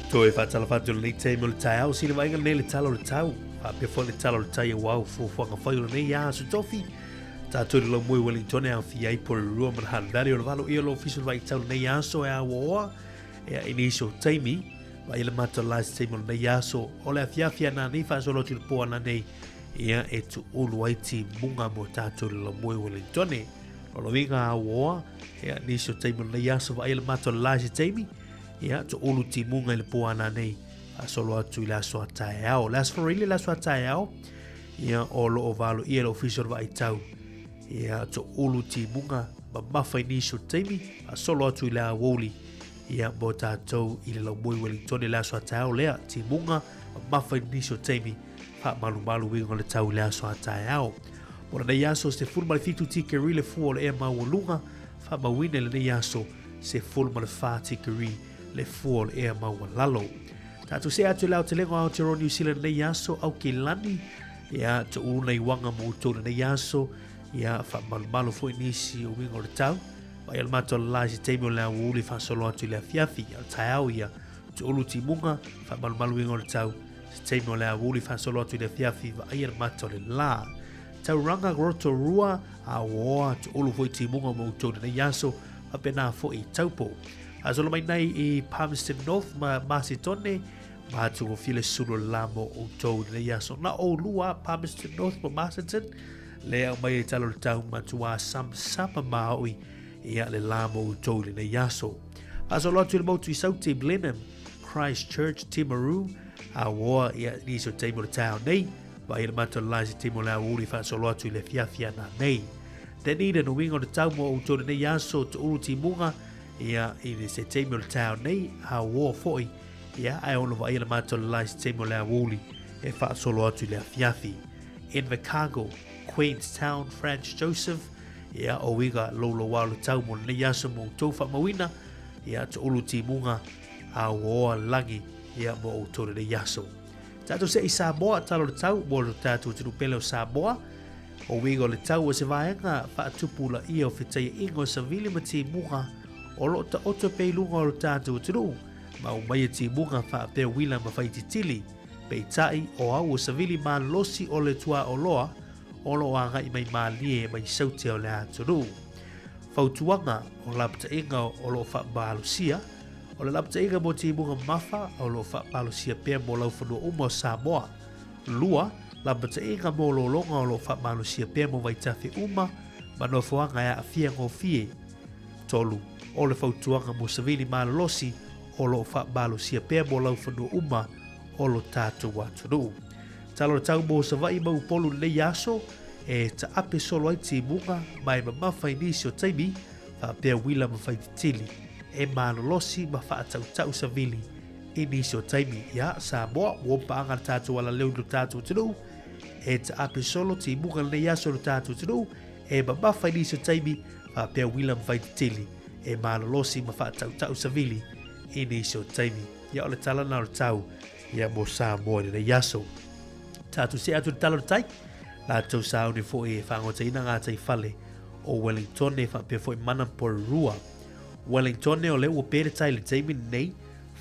Toe faatalofa atu i lenei taimi o le taeao, sili vaaiga lenei le tala o le tau. Faapea foi le tala o le tai aua o fuafuaga fai o lenei aso tofi. Tātou i le laumoi Wellington e aofia ai Porirua ma Hutt Valley o le valo ia o le ofisa o le vaitau lenei aso e auaoa e i nisi o taimi. Vai le matou last taimi o lenei aso o le afiafi ana nei faasolo atu i le po ana nei ia e tuulu ai timuga mo tātou i le laumoi Wellington. O lo uiga auaoa ia nisi o taimi o lenei aso vai le matou last taimi Ia, toʻolu timuga i le pō ana nei, faasolo atu i le aso a taeao. Le aso Faraile, le aso a taeao, ia, o loo valo ia le ofisa o le vaaitau. Ia, toʻolu timuga, mamafa i nisi o taimi, faasolo atu i le aoauli, ia, mo tātou i le laumoi Wellington le aso a taeao lea, timuga, mamafa i nisi o taimi, faamalumalu uiga o le tau i le aso a taeao. Mo lenei aso, 17 tikeri le fua o le ea maualuga, faamauina i lenei aso, 14 tikeri le fua o le ea maualalo. Tātou se atu i le aotelega o Aotearoa New Zealand nei aso, Aukilani, ia, toʻulu nei uaga mo outou lenei aso, ia, faamalumalu foi nisi o uiga o le tau. Mai o le matou la i se taimi o le aoauli faasolo atu i le afiafi, o le taeao ia, toʻulu timuga, faamalumalu uiga o le tau, se taimi o le aoauli faasolo atu i le afiafi, vaaia le mata o le la. Tauranga Rotorua, Aoa, toʻulu foi timuga mo outou lenei aso, faapena foi i Taupo. Faasolo mai nei i Palmerston North ma Masetone, ma atugofie le sulu o le la mo outou i lenei aso. Na oulua Palmerston North ma Masterton, le au mai e tala o le tau matua samsama maoi ia le la mo outou i lenei aso. Faasolo atu i le motu i Sauti, Blenheim, Christchurch, Timaru, Aoa ia nisi o taimi o le taeao nei, Mai le matou la i se taimi o le aoauli faasolo atu i le afiafi ana nei. Dunedin, o uiga o le tau mo outou lenei aso, toʻulu timuga, ia, i le se taimi o le taeao nei, a uoa foi, ia, ae ono vaaia le matou la i se taimi o le aoauli e faasolo atu i le afiafi. Invercargill, Queenstown, Franz Joseph, ia, o uiga loulouā o le tau mo lenei aso mo outou faamauina, ia, toʻulu timuga, a uoa lagi, ia, mo outou lenei aso. Tātou se i Samoa, talo le tau, mo le tātou atunuu pele o Samoa. O uiga o le tau o se vaega faatupulaia o fetaiaʻiga o savili ma timuga o loo taoto pea i luga o lo tātou atunuu, ma umaia timuga faapea uila ma faititili. Peitai, o au o savili malosi o le tuaoloa o loo agai mai malie mai saute o le atunuu. Fautuaga o lapataiga o loo faamalosia. O le lapataiga mo timuga mamafa o lo o faamalosia pea mo laufanua uma o Samoa. 2, Lapataiga mo lologa o lo o faamalosia pea mo vaitafe uma ma nofoaga e aafia gofie. 3, O le fautuaga mo savili malolosi o lo o faamalosia pea mo laufanua uma o lo tatou atunuu. Talo le tau mo Savaii ma Upolu lenei aso e taape solo ai timuga ma e mamafa i nisi o taimi faapea uila ma faititili e malolosi ma faatautau savili i nisi o taimi. Ia, Samoa, ua paaga le tatou alaleu i lo tatou atunuu, e taape solo timuga lenei aso i lo tatou atunuu, e mamafa i nisi o taimi faapea uila ma faititili e malolosi ma faatautau savili i nisi o taimi. Ia, o le tala na o le tau ia mo Samoa i lenei aso. Tatou see atu i le tala o le tai, latou sauni foi e faagotaina ngā tai fale o Wellington e faapea foi mana Porirua. Wellington o lea ua pē le tai i le taimi lenei,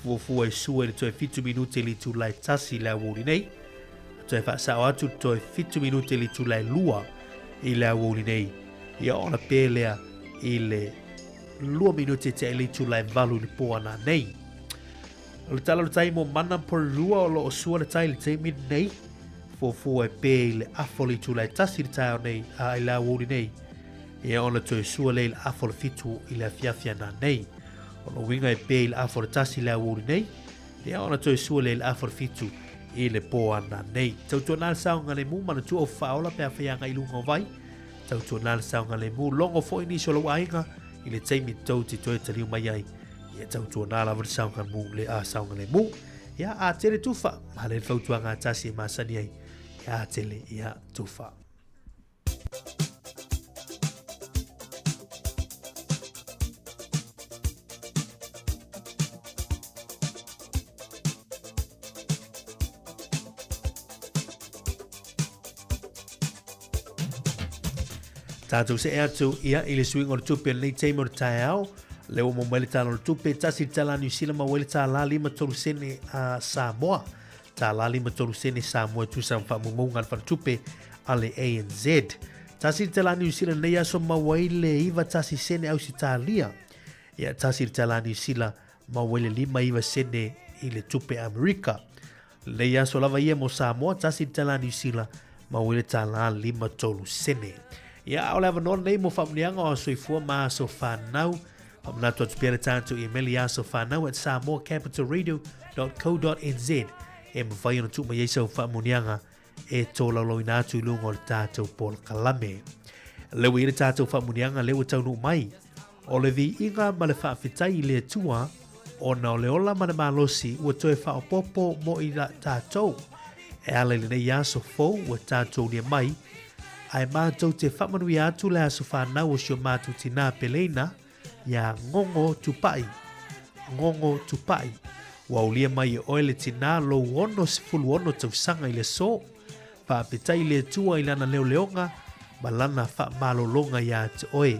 fuafua e sua i le toe 7 minute i le itula e 1 i le aoauli nei. Toe faasao atu le toe 7 minute i le itula e 2 i le aoauli nei. Ia ona pē lea i le 2 minute tea i le itula e 8 i le pō ana nei. O le tala o le tai mo mana Porirua o lo o sua le tai i le taimi nei. Fuafua e pē i le afa o le itula e 1 i le taeao nei, a i le aoauli nei. Ia ona toe sua lea i le afa o le 7 i le afiafi ana nei. O lona uiga e pē i le afa o le 1 i le aoauli nei, ia ona toe sua lea i le afa o le 7 i le pō ana nei. Tautuana le saogalemu, manatua o faaola pe a whai agai i luga o vai. Tautuana le saogalemu, logo foi nisi o lou aiga i le taimi tou te toe taliu mai ai. Ia tautuana lava le saogalemu, le a saogalemu. Ia a tele tufa, ma le fautuaga a tasi e masani ai. Ia a tele, ia tufa. Tātou see atu ia i le suiga o le tupe o lenei taimi o le taeao. Lea ua maua mai le tala o le tupe, $1 Niu Sila maua ai le $1.53 sene a Samoa. $1.53 sene Samoa e tusa ma faamaumauga a le faletupe a le ANZ. $1 Niu Sila lenei aso maua ai le 91 sene Ausetalia. Ia, $1 Niu Sila maua ai le 59 sene i le tupe Amerika. Lenei aso lava ia mo Samoa, $1 Niu Sila, maua ai le $53 sene. Ia, a o le avanoa lenei mo faamuniaga o aso soifua ma aso fanau. Faamanatu atu pea le tatou email i asofanau@samoacapitalradio.co.nz e mafai ona tuu mai ai sau faamuniaga e tolaulauina atu i luga o le tatou polokalame. Lea ua i ai le tatou faamuniaga lea ua taunuu mai. O le viiga ma le faafetai i le Atua ona o le ola ma le malosi ua toe faaopoopo mo i tatou e ala i lenei aso fou ua tatou ulia mai, ae matou te faamanuia atu le aso fanau o si o matou tinā peleina iā Gogo Tupai. Gogo Tupai, ua aulia mai e oe le tinā lou 66 tausaga i le aso. Faafetai i le Atua i lana leoleoga ma lana faamalologa iā te oe.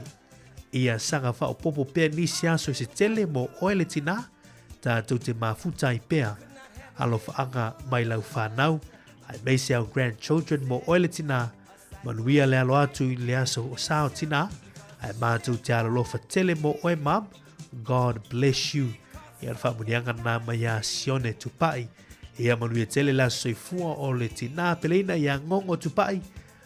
Ia saga faaopoopo pea nisi aso i se tele mo oe le tinā, tātou te mafuta ai pea. Alofaaga mai lau whānau, aemaise au grandchildren mo oe le tinā, manuia le alo atu i le aso o sao tinā, ae mātou te alolofa tele mo oe mum, God bless you. Ia le faamuniaga na mai ia Sione Tupai. Ia manuia tele le aso soifua o le tinā peleina ia Ngongo Tupai,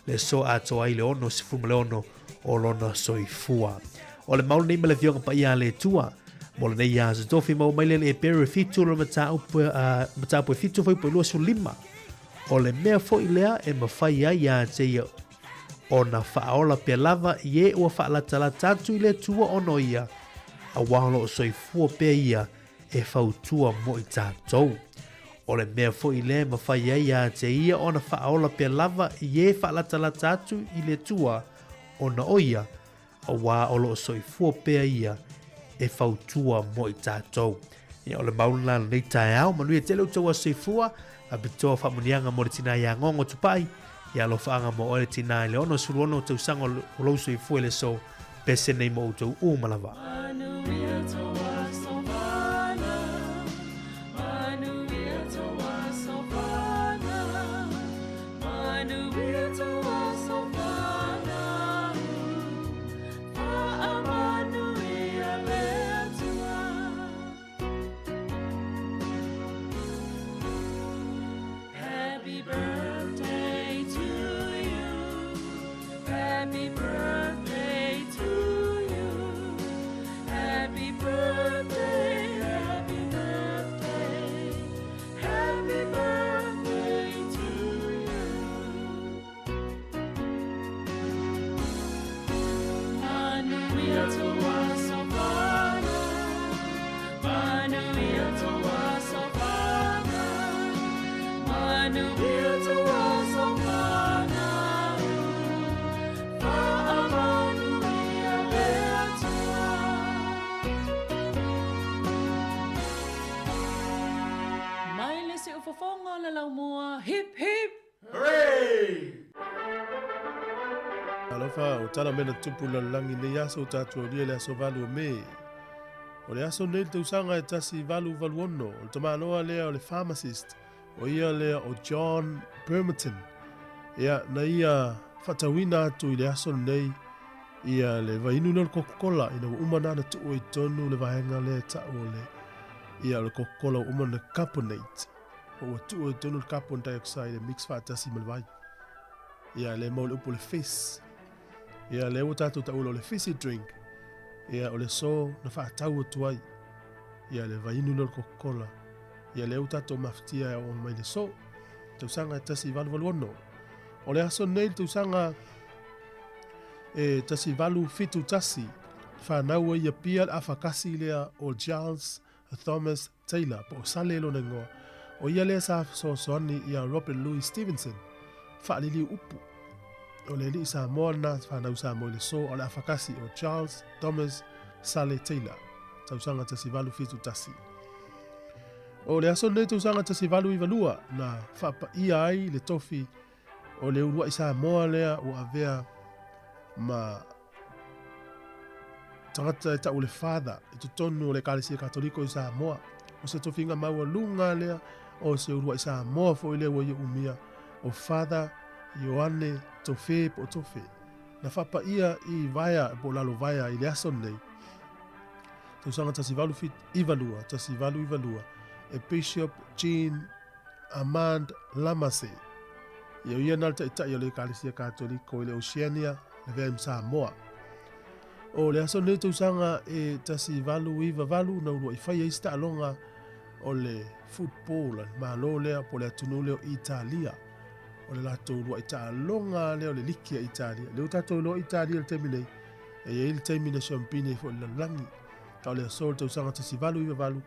le aso atoa ai le 66 o lona soifua. O le mau lenei ma le Afioga Paia a le Atua, mo lenei aso tofi maua mai le le Ebere 7 o le mataupu, mataupu e 7 fuaiupu e 25. O le mea foi lea e mafai ai ia te ia ona faaola pea lava i e ua faalatalata atu i le Atua ona o ia, auā o lo o soifua pea ia e fautua mo i tatou. O le mea foi lea e mafai ai ia te ia ona faaola pea lava i e faalatalata atu i le Atua ona o ia, auā o lo o soifua pea ia e fautua mo i tatou. Ia, o le mau lena lenei taeao. Manuia tele outou aso soifua, faapitoa faamuniaga mo le tinā ia Gogo Tupai, ia alofaaga mo oe le tinā i le 66 tausaga o lou soifua i le aso pese nei mo outou uma lava. Happy birthday to you. Happy birthday to you. Happy birthday, happy birthday. Happy birthday to you. Manuia tou aso fanau. Manuia tou aso fanau. Manuia tou aso fanau. Faamanuia le Atua. Mai le siufofoga o le laumua, hip hip! Alofa, o tala mea na tupu i le lalolagi i lenei aso o tatou aulia i le aso 8 o Me. O le aso lenei i le tausaga e 1886, o le tamaloa lea o le pharmacist, o ia lea o John Pemberton. Ia, na ia faatauina atu i le aso lenei ia le vainu lea o le Coca-Cola ina ua uma na ona tuu ai i totonu le vaega lea e tau o le, ia, o le Coca-Cola ua uma ona carbonate. Ua tuu ai totonu le carbon dioxide e mix faatasi ma le vai. Ia, lea e maua le upu o le fizz. Ia, lea ua tatou taua o le fizzy drink. Ia, o le aso na faatau atu ai. Ia, le vainu lea o le Coca-Cola. Ia, lea ua tatou mafatia e oo mai le aso. Tausaga e 1886. O le aso nei le tausaga e 1871, fanau ai i Apia le afakasi lea o Charles Thomas Taylor, po o Sale lona igoa, o ia lea sa fesoasoani iā Robert Louis Stevenson, faaliliu upu. O le alii Samoa lena fanau Samoa i le aso a o le afakasi o Charles Thomas Sale Taylor, tausaga 1871. O le aso lenei tausaga 1892 na faapaia ai le tofi o le uluai Samoa lea ua avea ma. tagata e ta'u o le Father i totonu o le Ekalesia Katoliko i Samoa. O se tofiga maualuga lea o se ulua'i Samoa foi lea ua ia umia, o Father Ioane Tofe po o Tofe. Na faapaia i Vaea po o Lalovaea i le aso lenei, tausaga 1892, 1892, e Bishop Jean Armand Lamase. Ia o ia na le ta'ita'i o le Ekalesia Katoliko i le Oceania, lavea ai ma Samoa. O le aso lenei tausaga e 1898 na ulua'i fai ai se taaloga o le football a le Malo lea po o le atunuu lea o Italia. O le latou ulua'i taaloga lea o le liki a Italia. Lea ua tatou iloa Italia i le taimi nei, e i ai le taimi na siampini ai foi i le lalolagi. A o le aso o le tausaga 1898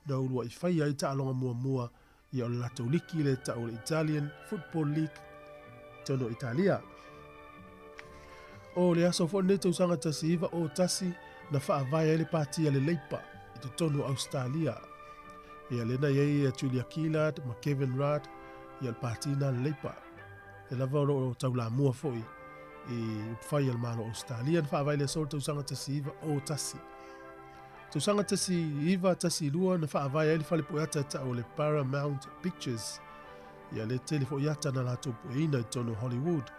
na ulua'i fai ai taaloga muamua ia o le latou liki lea e ta'u o le Italian Football League i totonu o Italia. O le aso foi lenei tausaga 1901 na faavae ai le pati a le Leipa i totonu o Ausetalia. Ia lea na i ai Julia Gillard ma Kevin Rudd ia le pati na le Leipa. Le lava o loo taulamua foi i upufai a le Malo o Ausetalia na faavae i le aso o le tausaga 1901. Tausaga 1912 na faavae ai le fale pueata e ta'u o le Paramount Pictures. Ia le tele foi ata na latou pueina i totonu o Hollywood.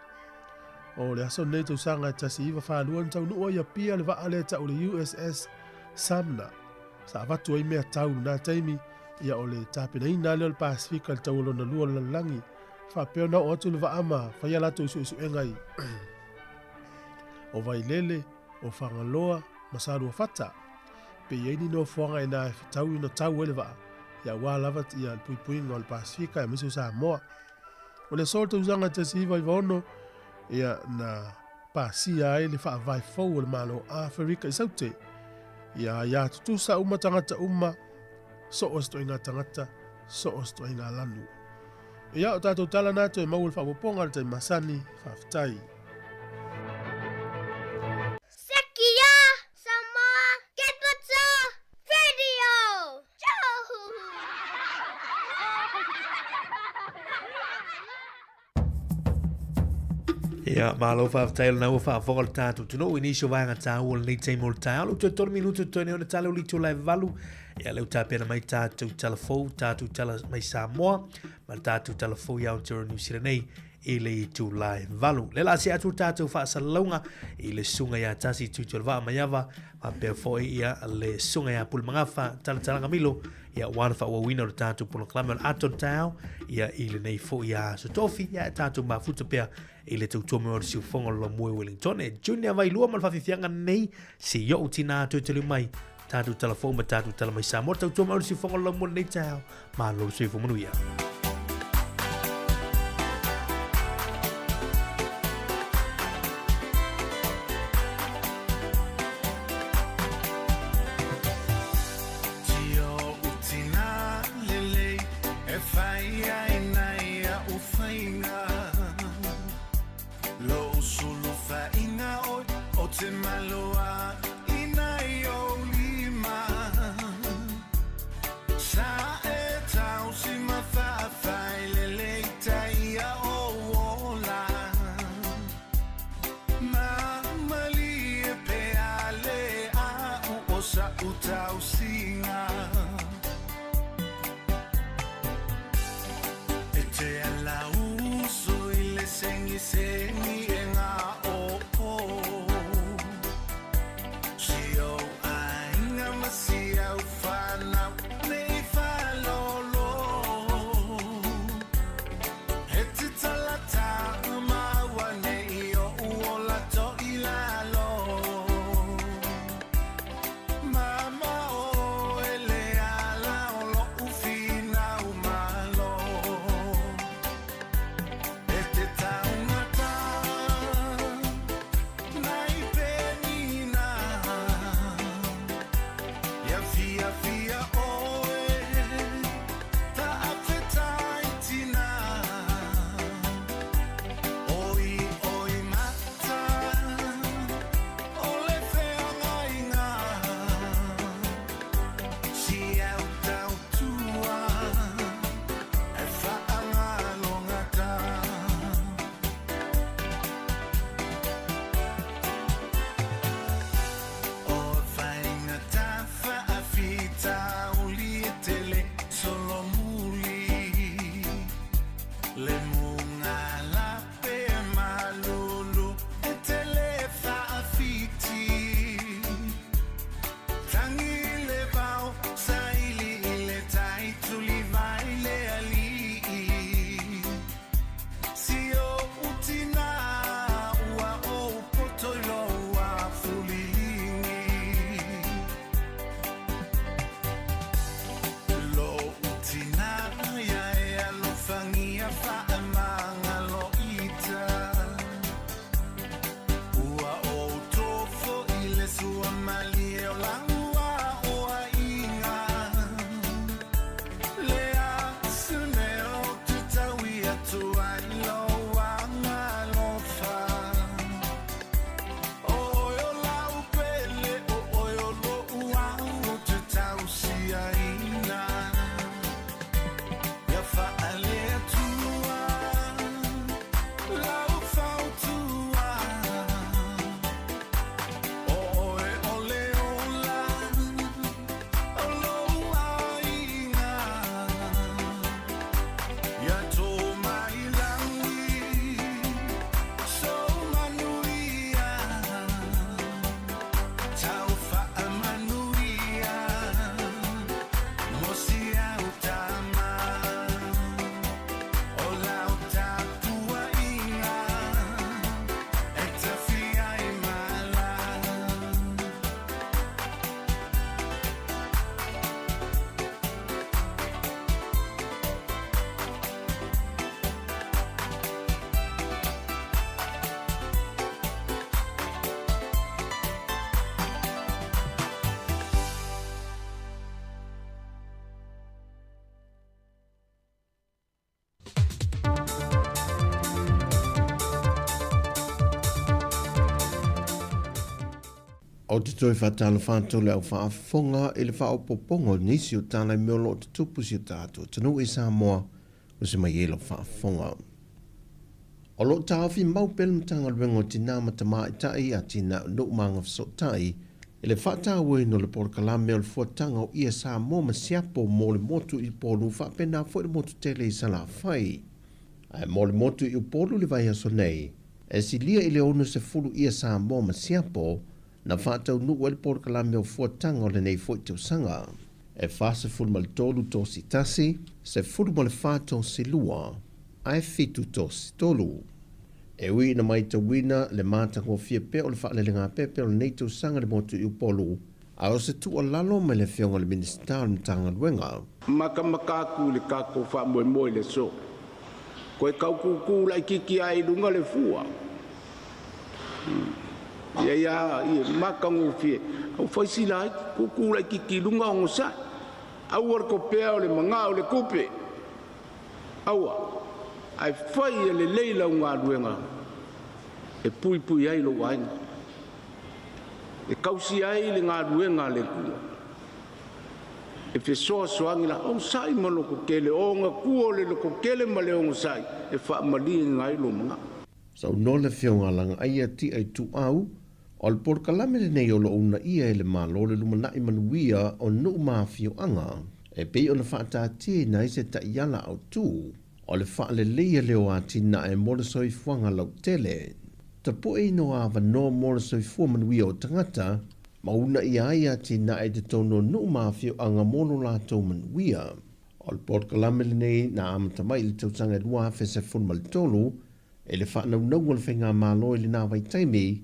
O le aso lenei tausaga e 1942 na taunuu ai Apia le vaa lea e ta'u o le USS Sumner. Sa avatu ai mea tau i lena taimi, ia o le tapenaina lea o le Pasefika i le taua lona lua o le lalolagi. Faapea ona oo atu le vaa ma fai a latou suesuega i o Vailele, o Fagaloa ma Saluafata. Pe i ai ni nofoaga i ina e fetaui ona tau ai le vaa, ia aua lava ia le puipuiga o le Pasefika aemaise o Samoa. O le aso o le tausaga 1996, ia na pasia ai le faavae fou o le Malo o Aferika i Saute. Ia aia tutusa uma tagata uma, so o se ituaiga tagata, so o se ituaiga lanu. Ia, o tatou tala na toe maua le faaopoopoga i le taimi masani. Faafetai. Sekia Samoa Capital Radio! Ia, malo faafetai lena ua faafofoga le tatou atunuu i nisi o vaega taua o lenei taimi o le taeao. Lou toe tolu minutu totoe nei ona tala o le itula e valu. Ia, lea ua tapena mai tatou tala fou, tatou tala mai Samoa, ma le tatou tala fou i Aotearoa New Zealand nei i le itula e valu. Le la se atu le tatou faasalalauga i le susuga ia Tasi Tuitualevaa Maiava, faapea foi ia le susuga ia Pulemagafa Talatalaga Milo, ia aua le faaauauina o le tatou polokalame o le ata o le taeao, ia i lenei foi aso tofi, ia e tatou mafuta pea i le tautua mai o le siufofoga o le Laumua i Wellington. E Junior Vailua ma le faafiafiaga nei, se i o'u tinā toe taliu mai, tatou tala fou ma tatou tala mai Samoa, le tautua mai o le siufofoga o le Laumua i lenei taeao, malo le soifua manuia. Ou te toe faatalofa atu i le au faafofoga i le faaopoopoga o nisi o tala i mea o lo o tutupu i si o tatou atunuu i Samoa ua se mai ai lau faafofoga. O lo o taofi mau pea le Matagaluega o Tinā ma Tamaitai, Atinae o Nuu ma Agafesootai i le faatauaina o le polokalame o le Fuataga o Ie Samoa ma Siapo mo le motu i Upolu faapena foi le motu tele i Salafai. Ae mo le motu i Upolu i le vaiaso nei, e silia i le 60 ie Samoa ma Siapo na faataunuu ai le polokalame o Fuataga o lenei foi tausaga. E 43 tosi tasi, 14 tosi lua, ae 7 tosi tolu. E ui ina maitauina le matagofie pea o le faalelegapepe o lenei tausaga i le motu i Upolu, a o se tuualalo mai le Afioga i le Minisita o le Matagaluega. Makamaka atu i le tatou faamoemoe i le aso. Toe tau tūtū laitiiti ae i luga le fua. Ia ia ia matagofie. Au fai sila ai, tūtū laitiiti i luga onosai. Aua le topea o le magao i le tupe. Aua, ae fai ia lelei lau galuega e puipui ai lou aiga. E tausia ai le galuega a le Atua. E fesoasoani la, onosai ma lototele, o ona tua o le lototele ma le onosai e faamalieina ai lou manao. Saunoa le Afioga a Lagaaia Tia Ituau, o le polokalame lenei o lo o uunaia e le Malo le lumanai manuia o nuu ma afioaga e pei ona faataatiaina ai se taiala autu o le faaleleia lea o atinae mo le soifuaga lautele. Tapueina o avanoa mo le soifua manuia o tagata ma uunaia ai atinae i totonu o nuu ma afioaga mo lo latou manuia. O le polokalame lenei na amata mai i le tausaga e 2013 i le faanaunauga o le Faigamalo i lena vaitaimi,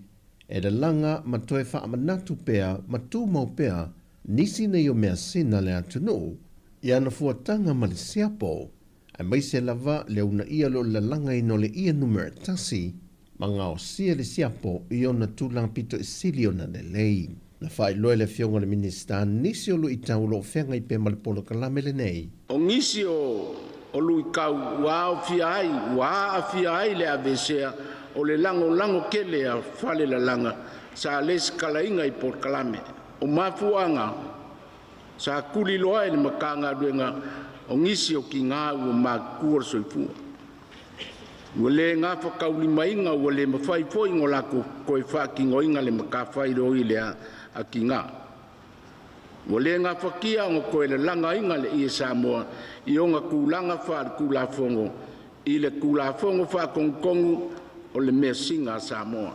e lalaga ma toe faamanatu pea ma tumau pea nisi nei o measina a le atunuu i ana fuataga ma le siapo, aemaise lava le uunaia o le lalagaina o le ie numera tasi ma gaosia le siapo i ona tulaga pito i sili ona lelei. Na faailoa e le Afioga i le Minisita nisi o luitau o lo o feagai pea ma le polokalame lenei. O nisi o o luitau ua aofia ai ua aafia ai le aveesea o le lagolago tele a falelalaga sa lesitalaina i polokalame. O mafuaaga sa tuliloa e le Matagaluega o nisi o tinā ua matutua le soifua. Ua le gafataulimaina ua le mafai foi ona latou toe faatinoina le matafaioi lea a tinā. Ua le gafatia ona toe lalagaina le ie Samoa i ona tulaga faaletulafono i le Tulafono Faatonutonu o le Measina a Samoa.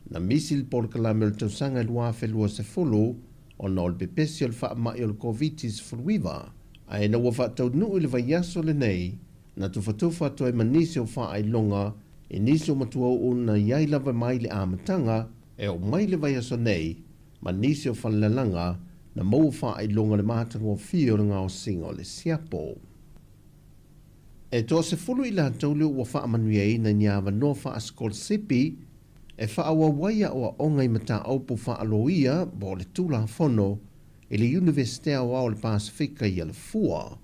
Na misi le polokalame o le tausaga e 2020 ona o le pepesi o le faamai o le Koviti-19, ae ina ua faataunuu i le vaiaso lenei, na tufatufa atu ai ma nisi o faailoga i nisi o matuauu na i ai lava mai le amataga e oo mai le vaiaso nei ma nisi o falelalaga na maua faailoga le matagofie o le gaosiga o le siapo. E toasefulu i latou lea ua faamanuiaina i ni avanoa faasikolasipi e faaauau ai aoaoga i mataupu faaloia po o le Tulafono i le Iunivesite Aoao o le Pasefika i Alafua.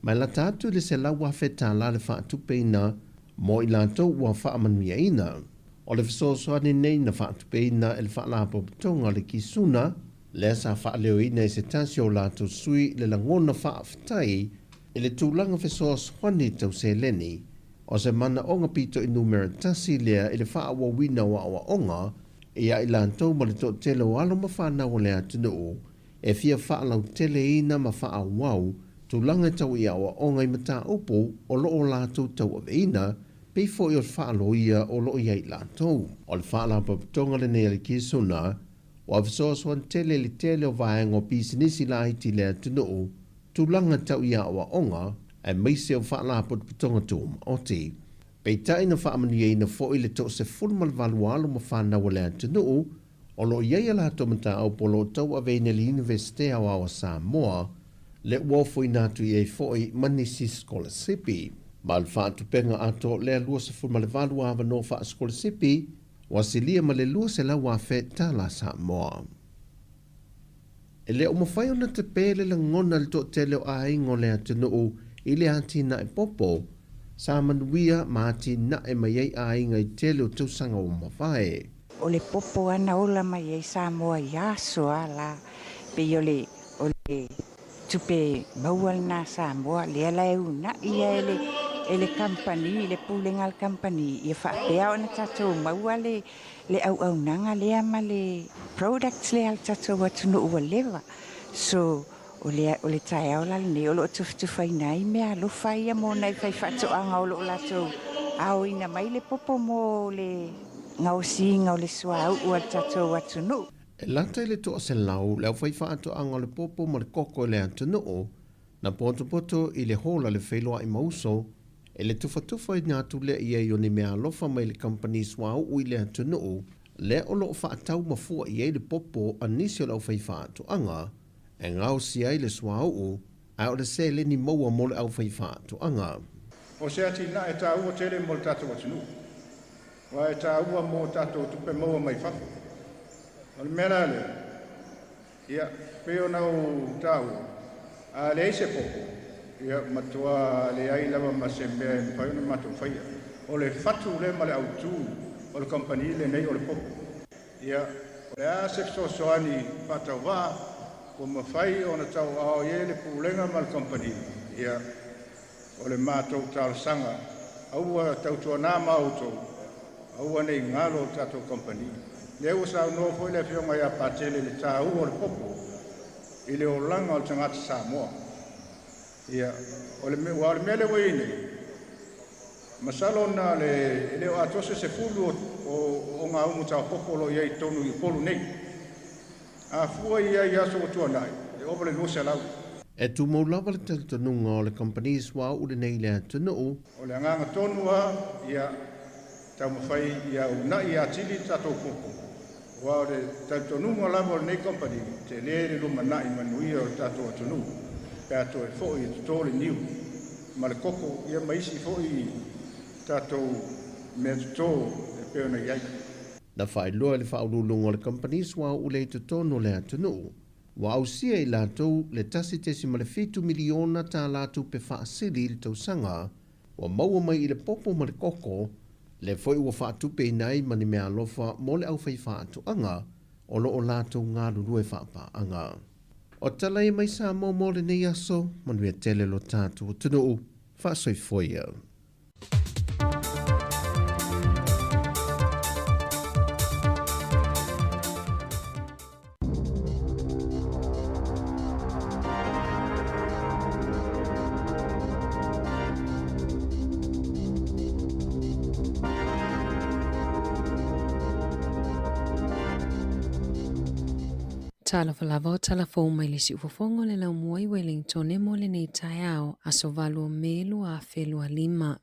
Ma e lata atu i le $100,000 le faatupeina mo i latou ua faamanuiaina. O le fesoasoani nei na faatupeina e le Faalapotopotoga o le Kisuna, lea sa faaleoina e se tasi o latou sui le lagona faafetai i le tulaga fesoasoani tau seleni, o se manaoga pito i numera tasi lea i le faaauauina o aoaoga ia i latou ma le toatele o alo ma fanau o le atunuu e fia faalauteleina ma faaauau tulaga tau i aoaoga i mataupu o lo o latou tauaveina pei foi o le faaloia o lo o i ai latou. O le faalapotopotoga lenei a le Kisuna ua fesoasoani tele i le tele o vaega o pisinisi laiti i le atunuu, tulaga tau i aoaoga, aemaise o faalapotopotoga tumaoti. Peitai na faamanuiaina foi le 18 alo ma fanau a le atunuu o lo o i ai a latou mataupu o lo o tauaveina i le Iunivesite Aoao a Samoa, lea ua ofoina atu i ai foi ma nisi sikolasipi. Ma le faatupega atoa o lea 28 avanoa faasikolasipi, ua silia ma le $200,000 Samoa. E le o mafai ona tape le lagona i le toatele o aiga o le atunuu i le atinae popo sa manuia ma atinae mai ai aiga i tele o tausaga ua mavae. O le popo lava na ola mai ai Samoa i aso lava la, pei o le o le tupe maua lena a Samoa, lea la e uunai ai e le e le kamupani, le pulega a le kamupani, ia faapea ona tatou maua le le auaunaga lea ma le products lea a le tatou atunuu ua leva. So, o le o le taeao la lenei o lo o tufatufaina ai meaalofa ia mo nai faifaatoaga o lo o latou aoina mai le popo mo le gaosiga o le suauu a le tatou atunuu. E lata i le 100 le aufaifaatoaga o le popo ma le koko i le atunuu, na potopoto i le hola le feiloai ma uso, e le tufatufaina atu lea i ai o ni meaalofa mai le kamupani suauu i le atunuu, lea o lo o faatau ma fua i ai le popo a nisi o le aufaifaatoaga e gaosia ai le suauu, ae o le seleni maua mo le aufaifaatoaga. O se atinae taua tele mo le tatou atunuu, aua e taua mo tatou tupe maua mai fafo. O le mea la lea, ia, pei ona ou taua, a leai se popo, ia, matua leai lava ma se mea e mafai ona matou faia. O le fatu lea ma le autu o le kamupani lenei o le popo. Ia, o le a se fesoasoani faatauvaa ua mafai ona tauaao i ai le Pulega ma le kamupani, ia, o le matou talosaga, aua tautuana ma outou, aua ne i galo le tatou kamupani. Lea ua saunoa foi le Afioga ia Patele i le taua o le popo i le olaga o le tagata Samoa. Ia, o le, aua o le mea lea ua i ai nei, masalo na le, e le o atoa se 10 o ogaumu taopopo o lo o i ai i totonu i Upolu nei. A fua i ai i aso ua tuanai, e ova le 200. E tumau lava le talitonuga o le kamupani suauu lenei i le atunuu. O le agaga tonu lava ia taumafai ia uunai atili le tatou popo, aua o le talitonuga lava o lenei kamupani, tele le lumanai manuia o le tatou atunuu pe a toe foi e toto le niu ma le koko ia ma isi foi tatou mea toto e pei ona i ai. Na faailoa e le faauluuluga o le kamupani suauu lea i totonu o le atunuu, ua ausia e i latou le 1.7 miliona tālā tupe faasili i le tausaga ua maua mai i le popo ma le koko, lea foi ua faatupeina ai ma ni meaalofa mo le aufaifaatoaga o lo o latou galulue faapaaga. O tala ia mai Samoa mo lenei aso, manuia tele lo tatou atunuu, faasoifua ia. Talofa lava o tala fou mai le siufofoga o le laumua i Wellington mo lenei taeao, aso 8 o Me 2025.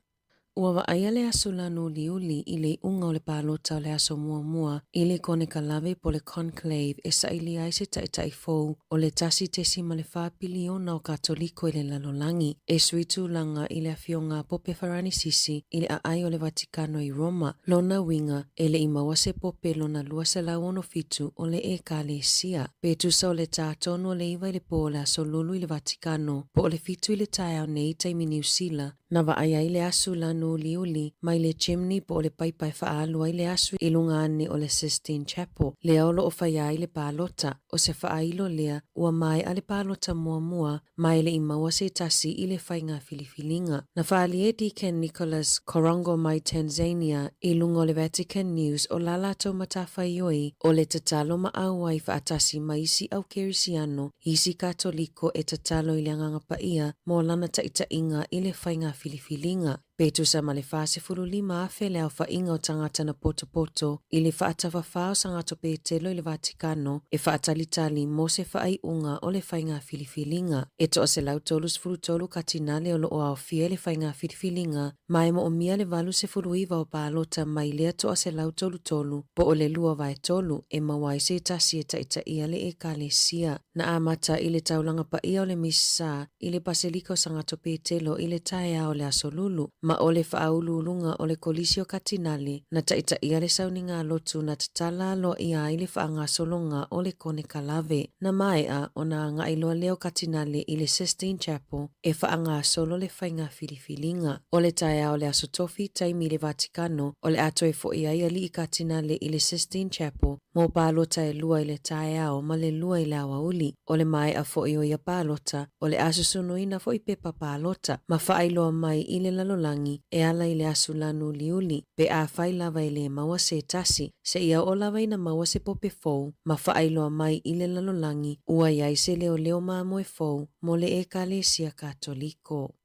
Ua vaaia le aso lanu uliuli i le iuga o le palota o le aso muamua i le konekalave po o le conclave e sailia ai se taitai fou o le 1.4 piliona o Katoliko i le lalolagi, e sui tulaga i le afioga a Pope Faranisisi i le aai o le Vatikano i Roma. Lona uiga, e le i maua se pope lona 267 o le Ekalesia. Pe tusa o le tā tonu o le 9 i le pō o le aso Lulu i le Vatikano, po o le 7 i le taeao nei i taimi Niu Sila, Na vaai ai le asu lanu uliuli mai le chimney po o le paipa e faaalu ai le asu i luga ane o le Sistine Chapel, lea o lo o faia ai le palota. O se faailo lea, ua maea le palota muamua ma e le i maua se tasi i le faiga filifiliga. Na faaalia e Deacon Nicholas Korongo mai Tanzania i luga o le Vatican News o la latou matafaioi o le tatalo ma auai faatasi ma isi au Kerisiano isi Katoliko e tatalo i le Agaga Paia mo lana taitaiga i le faiga filifiliga. Pe tusa ma le 45,000 le aofaiga o tagata na potopoto i le faatafafā o Sagato Petelo i le Vatikano e faatalitali mo se faaiuga o le faiga filifiliga. E toa 133 katinale o lo o aofia i le faiga filifiliga ma e moomia le 89 o palota mai lea toa 133 po o le 2/3 e maua ai se tasi e taitaia le Ekalesia. Na amata i le taulaga paia o le Misa i le Paselika o Sagato Petelo i le taeao o le Aso Lulu. Ma o le faauluuluga o le Kolisi o Katinale na taitaia le sauniga lotu na tatala aloaia ai le faagasologa o le konekalave. Na maea ona agai loa lea o Katinale i le Sistine Chapel e faagasolo le faiga filifiliga. O le taeao o le Aso Tofi, taimi i le Vatikano, o le a toe foi ai Alii Katinale i le Sistine Chapel mo palota e lua i le taeao ma le lua i le aoauli. O le maea foi o ia palota, o le a susunuina foi pepa palota ma faailoa mai i le lalolagi e ala i le asu lanu uliuli, pe afai lava e lē maua se tasi, seia oo lava ina maua se pope fou ma faailoa mai i le lalolagi ua i ai se leoleo mamoe fou mo le Ekalesia Katoliko.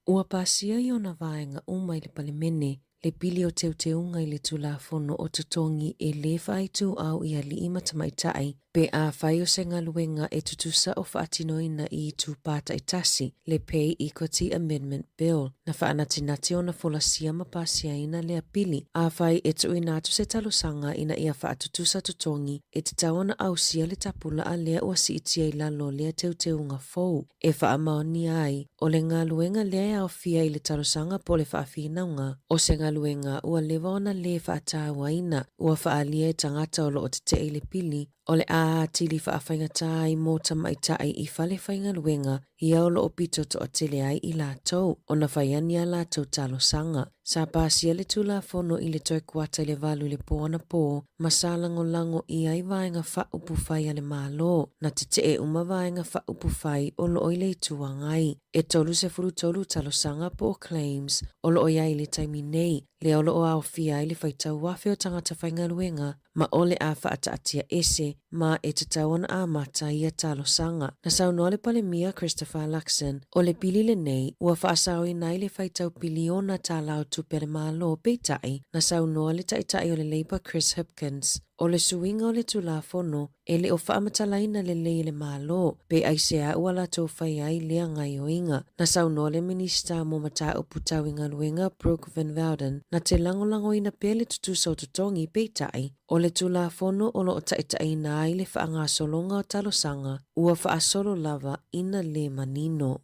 Ua pasia i ona vaega uma i le Palemene le pili o teuteuga i le Tulafono o Totogi e lē faaituau i alii ma tamaitai pe afai o se galuega e tutusa o faatinoina i itupā taitasi, le Pay Equity Amendment Bill. Na faanatinati ona folasia ma pasiaina lea pili. Afai e tuuina atu se talosaga ina ia faatutusa totogi, e tatau ona ausia le tapulaa lea ua siitia i lalo o lea teuteuga fou e faamaonia ai o le galuega lea e aofia i le talosaga po o le faafinauga o se galuega ua leva ona lē faatauaina ua faaalia e tagata o lo o tetee i le pili o le a atili faafaigata ai mo tamaitai i fale faigaluega ia o lo o pito toatele ai i latou ona fai ani a latou talosaga. Sa pasia le Tulafono i le toe kuata i le 8 i le pō anapō ma sa lagolago i ai vaega faaupufai a le Malo, na tetee uma vaega faaupufai o lo o i le Itu Agai. E 33 talosaga po o claims o lo o i ai i le taimi nei, lea o lo o aofia ai le faitau afe o tagata faigaluega ma o le a faataatia ese ma e tatau ona amata ia talosaga. Na saunoa le Palemia Christopher Luxon, o le pili lenei ua faasaoina ai le faitau piliona tala o tupe a le Malo, peitai, na saunoa le Taitai o le Labour Chris Hipkins, o le suiga o le Tulafono e le o faamatalaina lelei e le Malo, pe aisea ua latou fai ai lea gaioiga. Na saunoa le Minisita mo Mataupu Tau i Galuega Brooke Van Wouden, na te lagolagoina pea le tutusa o totogi, peitai, o le Tulafono o lo o taitaiina ai le faagasologa o talosaga, ua faasolo lava ina lē manino.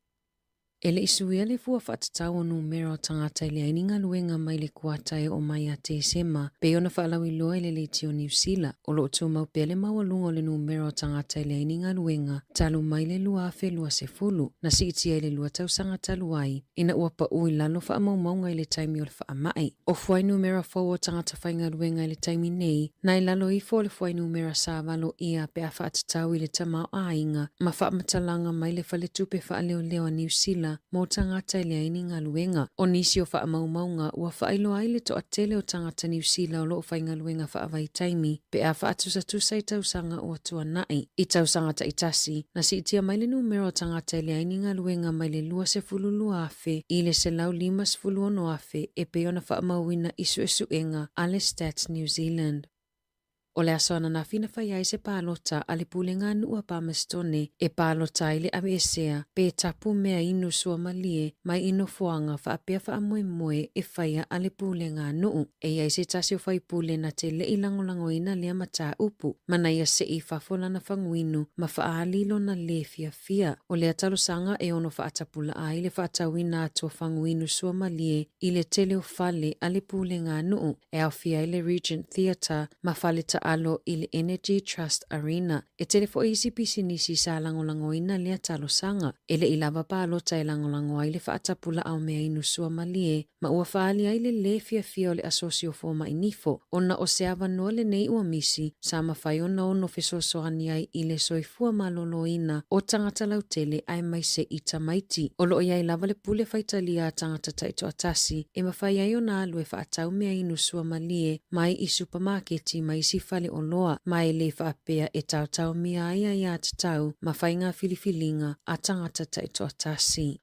E le i suia le fua faatatau o numera o tagata e leai ni galuega mai le kuata e oo mai ia Tesema, pei ona faalauiloa i le Leitio Niu Sila. O lo o tumau pea le maualuga o le numera o tagata e leai ni galuega talu mai le 2020, na siitia i le lua tausaga talu ai, ina ua pau i lalo faamaumauga i le taimi o le faamai. O fuainumera fou o tagata faigaluega i le taimi nei, na i lalo ifo o le fuainumera sa valoia pe a faatatau i le tamaoaiga ma faamatalaga mai le Faletupe Faaleoleo a Niu Sila mo tagata e leai ni galuega. O nisi o faamaumauga ua faailoa ai le toatele o tagata Niu Sila o lo o faigaluega faavaitaimi pe a faatusatusa i tausaga ua tuanai. I tausaga taitasi, na siitia mai le numera o tagata e leai ni galuega mai le 22,000 i le 156,000 e pei ona faamauina i suesuega a le Stats New Zealand. O le aso ananafi na fai ai se palota a le Pulega a Nuu a Palmerstone e palota ai le aveesea pe tapu mea inu suamalie mai i nofoaga faapea faamoemoe e faia a le Pulega a Nuu. E i ai se tasi o faipule na te le i lagolagoina lea mataupu, ma na ia see i fafo lana faguinu ma faaali lona lē fiafia. O lea talosaga e ono faatapulaa ai le faatauina atu o faguinu suamalie i le tele o fale a le Pulega a Nuu, e aofia ai le Regent Theatre ma fale taalo i le Energy Trust Arena. E tele foi isi pisinisi sa lagolagoina lea talosaga. E le i lava palota e lagolago ai le faatapulaa o mea inu suamalie ma ua faaali ai le lē fiafia o le Asosi o Fomai Nifo, ona o se avanoa lenei ua misi sa mafai ona ono fesoasoani ai i le soifua maloloina o tagata lautele aemaise i tamaiti. O lo o i ai lava le pule faitalia a tagata taitoatasi e mafai ai ona alu e faatau mea inu suamalie mai i supamaketi ma isi fale oloa, ma e lē faapea e taotaomia ai aiatatau ma faiga filifiliga a tagata taitoatasi.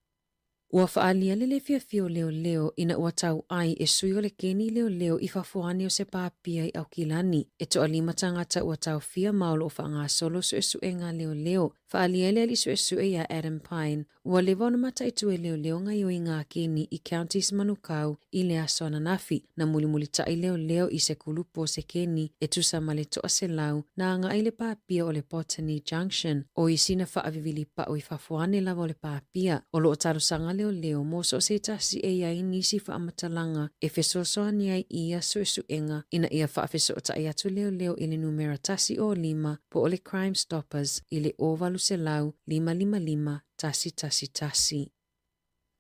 Ua faaalia le lē fiafia o leoleo ina ua tau ai e sui o le keni leoleo i fafo ane o se pāpia i Aukilani. E toalima tagata ua taofia ma o lo o faagasolo suesuega a leoleo. Faaalia ai le alii suesue iā Adam Pine. Ua leva ona mataitu e leoleo gaioiga a Keni i Counties Manukau i le aso ananafi, na mulimulitaʻi leoleo i se kulupu o se keni e tusa ma le 100 na agaʻi i le pāpia o le Botany Junction. O isi na faawivili paʻu i fafo ane lava o le pāpia. O loo talosaga leoleo mo so o se tasi e iai nisi faamatalaga e fesoasoani ai i ia suesuega ina ia faafesootaʻi atu leoleo i le numera 105 po o le Crime Stoppers i le 0800 555 111.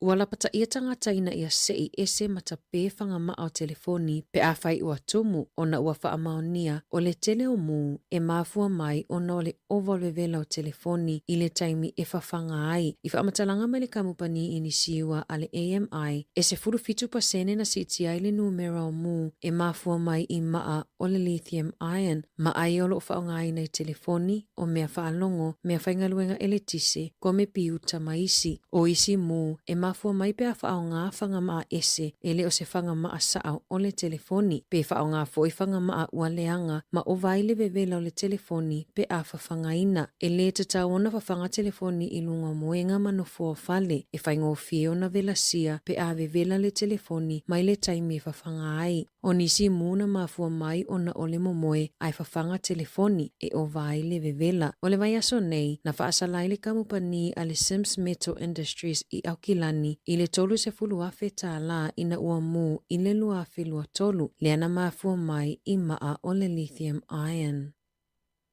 Ua lapataia tagata ina ia seʻi ese ma tapē fagamaʻa o telefoni pe afai ua tumu ona ua faamaonia o le tele o mū e mafua mai ona o le ova o le vevela o telefoni i le taimi e fafaga ai. I faamatalaga mai le kamupani inisiua a le AMI, e 17% na siitia ai le numera o mū e mafua mai i maʻa o le lithium ion ma ai o loo faaaogaina i telefoni, o mea faalogo, mea faigaluega eletise, komepiuta ma isi. O isi mū e mafua mai pe a faaaoga fagamaʻa ese e le o se fagamaʻa saʻo o le telefoni, pe faaaoga foi fagamaʻa ua leaga ma ova ai le vevela o le telefoni pe a fafagaina. E lē tatau ona fafaga telefoni i luga o moega ma nofoa o fale, e faigofie ona velasia pe a vevela le telefoni mai le taimi e fafaga ai. O nisi mū na mafua mai ona o le momoe ae fafaga telefoni e ova ai le vevela. O le vaiaso nei, na faasala ai le kamupani a le Sims Metal Industries i Aukilani i le $30,000 tālā ina ua mū i le 2023, lea na mafua mai i maʻa o le lithium ion.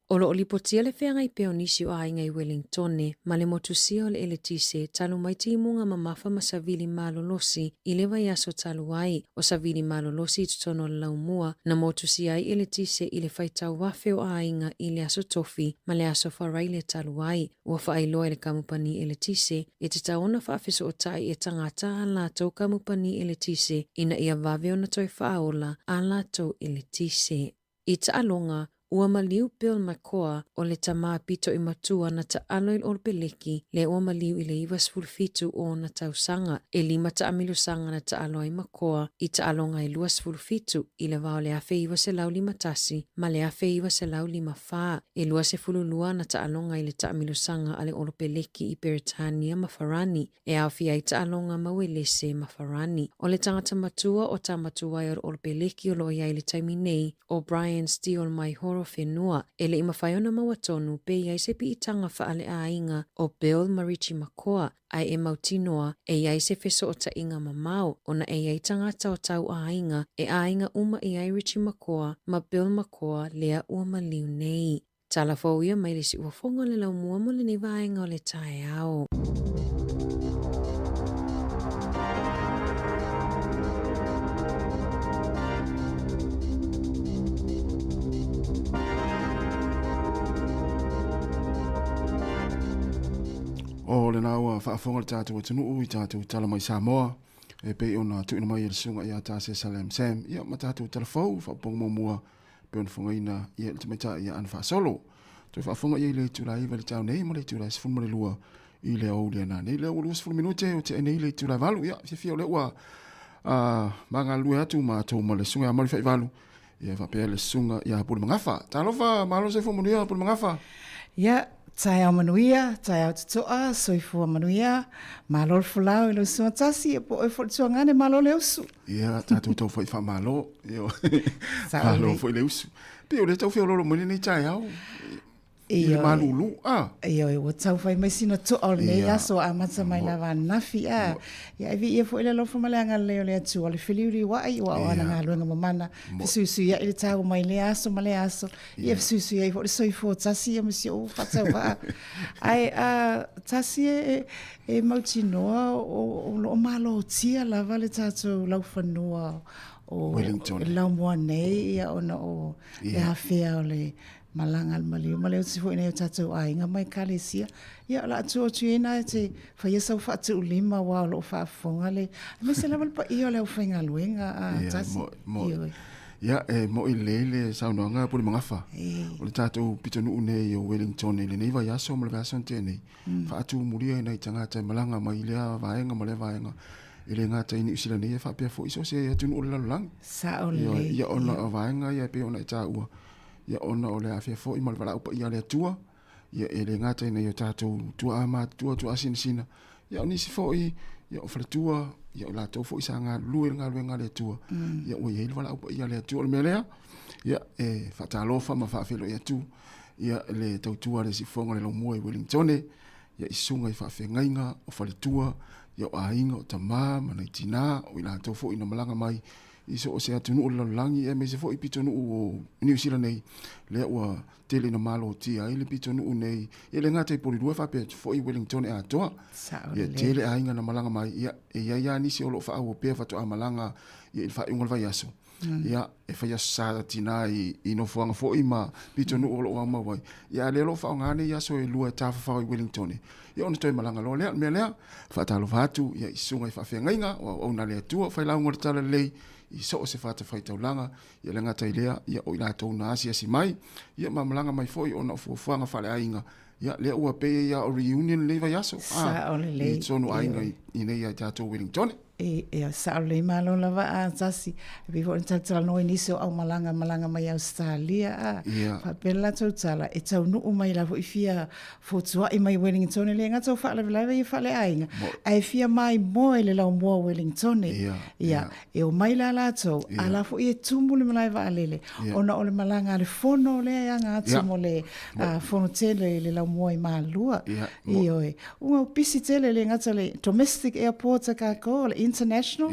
O lo o lipotia le feagai pea o nisi o aiga i Welingtone ma le motusia o le eletise talu mai timuga mamafa ma savili malolosi i le vaiaso talu ai. O savili malolosi i totonu o le laumua na motusia ai eletise i le faitau afe o aiga i le aso Tofi ma le aso Faraile talu ai. Ua faailoa e le kamupani eletise e tatau ona faafesootai e tagata a latou kamupani eletise ina ia vave ona toe faaola a latou eletise. I taaloga, ua maliu Bill McCoa o le tamā pito i matua na taalo i le Olopeleki lea ua maliu i le 97 o ona tausaga. E lima taamilosaga na taalo ai McCoa i taaloga e 27 i le va o le 1951 ma le 1954. E 22 ana taaloga i le taamilosaga a le Olopeleki i Peretania ma Farani. E aofia ai taaloga ma Uelese ma Farani. O le tagata matua o Tamatuai o le Olopeleki o lo o i ai i le taimi nei, ʻo Brian Steele mai Horowhenua, e le i mafai ona maua tonu pe i ai se piʻitaga faaleaiga o Bill ma Richie McCaw, ae e mautinoa e i ai se fesoʻotaʻiga mamao ona e i ai tagata o tauaiga e aiga uma i ai Richie McCaw ma Bill McCaw lea ua maliu nei. Tala fou ia mai le siufofoga o le laumua mo lenei vaega o le taeao. O lena ua faafofoga le tatou atunuu i tatou tala mai Samoa e pei ona tuuina mai e le susuga ia Tase Salem Sam ia ma tatou tala fou faaopoopoga muamua pei ona fogaina ia le tamaitai ia Ana Faasolo. Toe faafofoga i ai le itula 9 i le taeao nei ma le itula 12 i le aoauli ana nei. Lea ua 20 minute o tea nei le itula 8. Ia, fiafia o lea ua ma galulue atu matou ma le susuga ia Malu Faivalu ia faapea le susuga ia Pule Magafa. Talofa, malo soifua manuia Pule Magafa. Ia, taeao manuia, taeao totoa, soifua manuia, malo le folau i lau susuga Tasi, ia po o oe foi le tuagane, malo le usu. Ia, tatou tau foi faamalo. Ia, malo foi le usu. Pei o lea tau feololo mai lenei taeao. I le malulu, a? Ioe, ua tau fai mai sina toa o lenei aso amata mai lava ananafi, a. Ia, e viia foi le alofa ma le agalelei o le Atua, le feliuliuai ua o ana galuega mamana, fesuisuiai le taua mai lea aso ma lea aso, ia fesuisuiai foi le soifua tasi ia ma si ou faatauvaa. Ae, a, tasi e, E mautinoa o lo o malotia lava le tatou laufanua o Wellington. Laumua nei ia ona o le afea o le malaga a le maliu ma le oti foi nei o tatou aiga ma ekalesia. Ia o le a tuu atu ia ina e te faia sau faatuulima aua o lo o faafofoga le aemaise lava le paia o le aufaigaluega a tasi. Ioe. Ia, e moʻi lelei le saunoaga a Pulemagafa. O le tatou pitonuu nei o Wellington i lenei vaiaso ma le vaiaso na tea nei, faatumulia i nai tagata e malaga mai i lea vaega ma lea vaega, e le gata i Niu Sila nei, ae faapea foi so o se atunuu o le lalolagi. Sao lelei. Ia, ona o vaega ia e pei ona e taua, ia ona o le afea foi ma le valaau paia a le Atua, ia e le gata i nai o tatou tuaa matutua, tuaa sinasina, Ia, o nisi foi, ia, o faletua, ia, o latou foi sa galulue i le galuega a le Atua, ia, ua i ai le valaau paia a le Atua. O le mea lea, ia, e faatalofa ma faafeiloai atu, ia, le tautua a le Siufofoga o le Laumua i Wellingtone, ia, i susuga i faafeagaiga, o faletua, ia, o aiga, o tama ma nai tina, o i latou foi na malaga mai i so o se atunuu o le lalolagi, aemaise foi pitonuu o Niu Sila nei, lea ua tele ina malotia ai le pitonuu nei, e le gata i Polilua faapea atu foi Wellington atoa. Ia tele aiga na malaga mai, ia e i ai lava nisi o lo o faaauau pea faatoa malaga ia i le faaiuga o le vaiaso. Ia e fai aso sa tina i nofoaga foi ma pitonuu o lo o aumau ai. Ia a o lea o lo o faaaoga nei aso e lua e tafafao i Wellington, ia ona toe malaga loa lea. O le mea lea, faatalofa atu ia i susuga i faafeagaiga o auauna a le Atua, failauga o le Talalelei i so o se fatafaitaulaga. Ia le gata i lea, ia o i latou na asiasi mai, ia ma malaga mai foi ona o fuafuaga faaleaiga, ia lea ua pei ai lava o reunion lenei vaiaso, Sao lelei. i totonu o aiga i nei ia i tatou Wellington. E, e, sao lelei malo lava a tasi. E pei foi ona talatalanoa i nisi o aumalaga malaga mai Ausetalia a. Ia. Faapea le latou tala, e taunuu mai la foi fia fotuai mai Wellington, e le gata o faalavelave ia faaleaiga, ae fia maimoa i le laumua o Wellington. Ia, Ia, E omai la latou, a la foi e tumu le malae vaalele, ona o le malaga a le fono lea e aga atu mo le fono tele i le laumua i Malua. Ioe. Ua pisi tele le gata le domestic airport a kākou, o le international,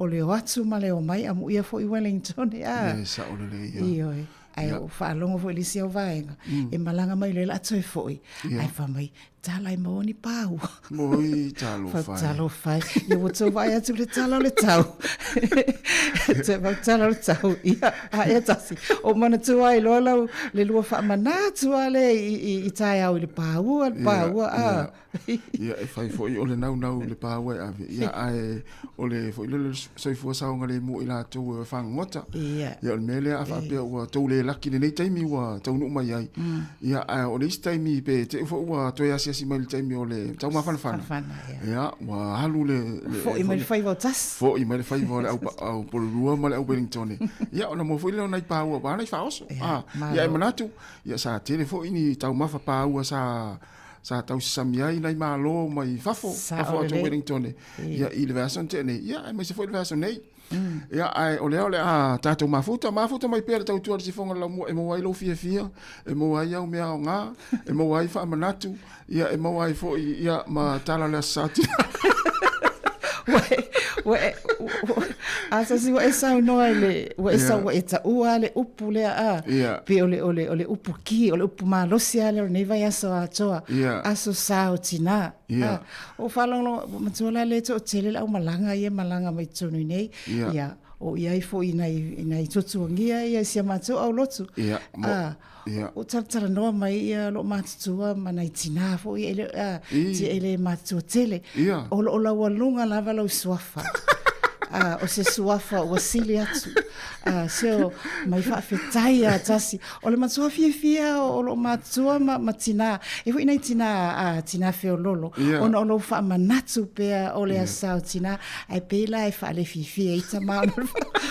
o le o atu ma le omai, amuia foi Wellington, a. Ia, sao lelei, ia. Ioe. Ae o faalogo foi i le isi au vaega, e malaga mai loa o le a toe foi, ae fai mai, Tala e maua ni pāua. Oi, talofa e. Talofa e. Ia ua tou vaai atu i le tala o le tau. Toe mau tala o le tau. Ia, a ea tasi. O manatua ai loa lau le lua faamanatu a le i, i, i taeao i le pāua, le pāua, a. Ia, e fai foi o le naunau i le pāua e ave. Ia, ae o le foi lele soifua saogalemu o i latou e fagogota. Ia. Ia o le mea lea a faapea ua tou le laki i lenei taimi ua taunuu mai ai. Ia ae o le isi taimi pe te i foi ua toe asiasi mai i le taimi o le taumafanafana. Fanafana, ia. Ia, ua alu le, le Foi mai le faiva o tasi. Foi mai le faiva o le au, au Pololua ma le au Wellington. Ia ona maua foi lea o nai pāua aua nai faaoso. Ia, Ah, malo. ia e manatu, ia sa tele foi ni taumafa pāua sa sa tausasami ai nai malo mai fafo, fafo atu o Wellington. Ia i le vaiaso na tea nei, ia aemaise foi le vaiaso nei. Ia ae o lea o le a tatou mafuta, mafuta mai pea le tautua i le sifoga o le laumua e maua ai lou fiafia, e maua ai au mea aoga, e maua ai faamanatu, ia e maua ai foi ia ma tala o le Aso Sa. Ua e, a sasi ua e saunoa i le, ua e sau ua e taua le upu lea a, pe o le, o le, o le upu ki, o le upu malosi a lea o lenei vaiaso atoa, aso sa o tinā. A, o faalogologo, matua la le toatele le aumalaga ia e malaga mai totonu i nei, ia, o i ai foi i nai, i nai tuatuagia ia i si a matou aulotu. A, Ia. O talatalanoa mai ia loo matutua ma nai tinā foi e le, a, tia e le matutua tele. Ia. O loo laualuga lava lau suafa. A, o se suafa ua sili atu. A, seo mai faafetai a tasi. O le matua fiafia o loo matutua ma, ma tinā. E foi nai tinā, a, tinā feololo. Ia. Ona o lou faamanatu pea o le aso sa o tinā. Ae pei la e faalefiafia ai tama ona o le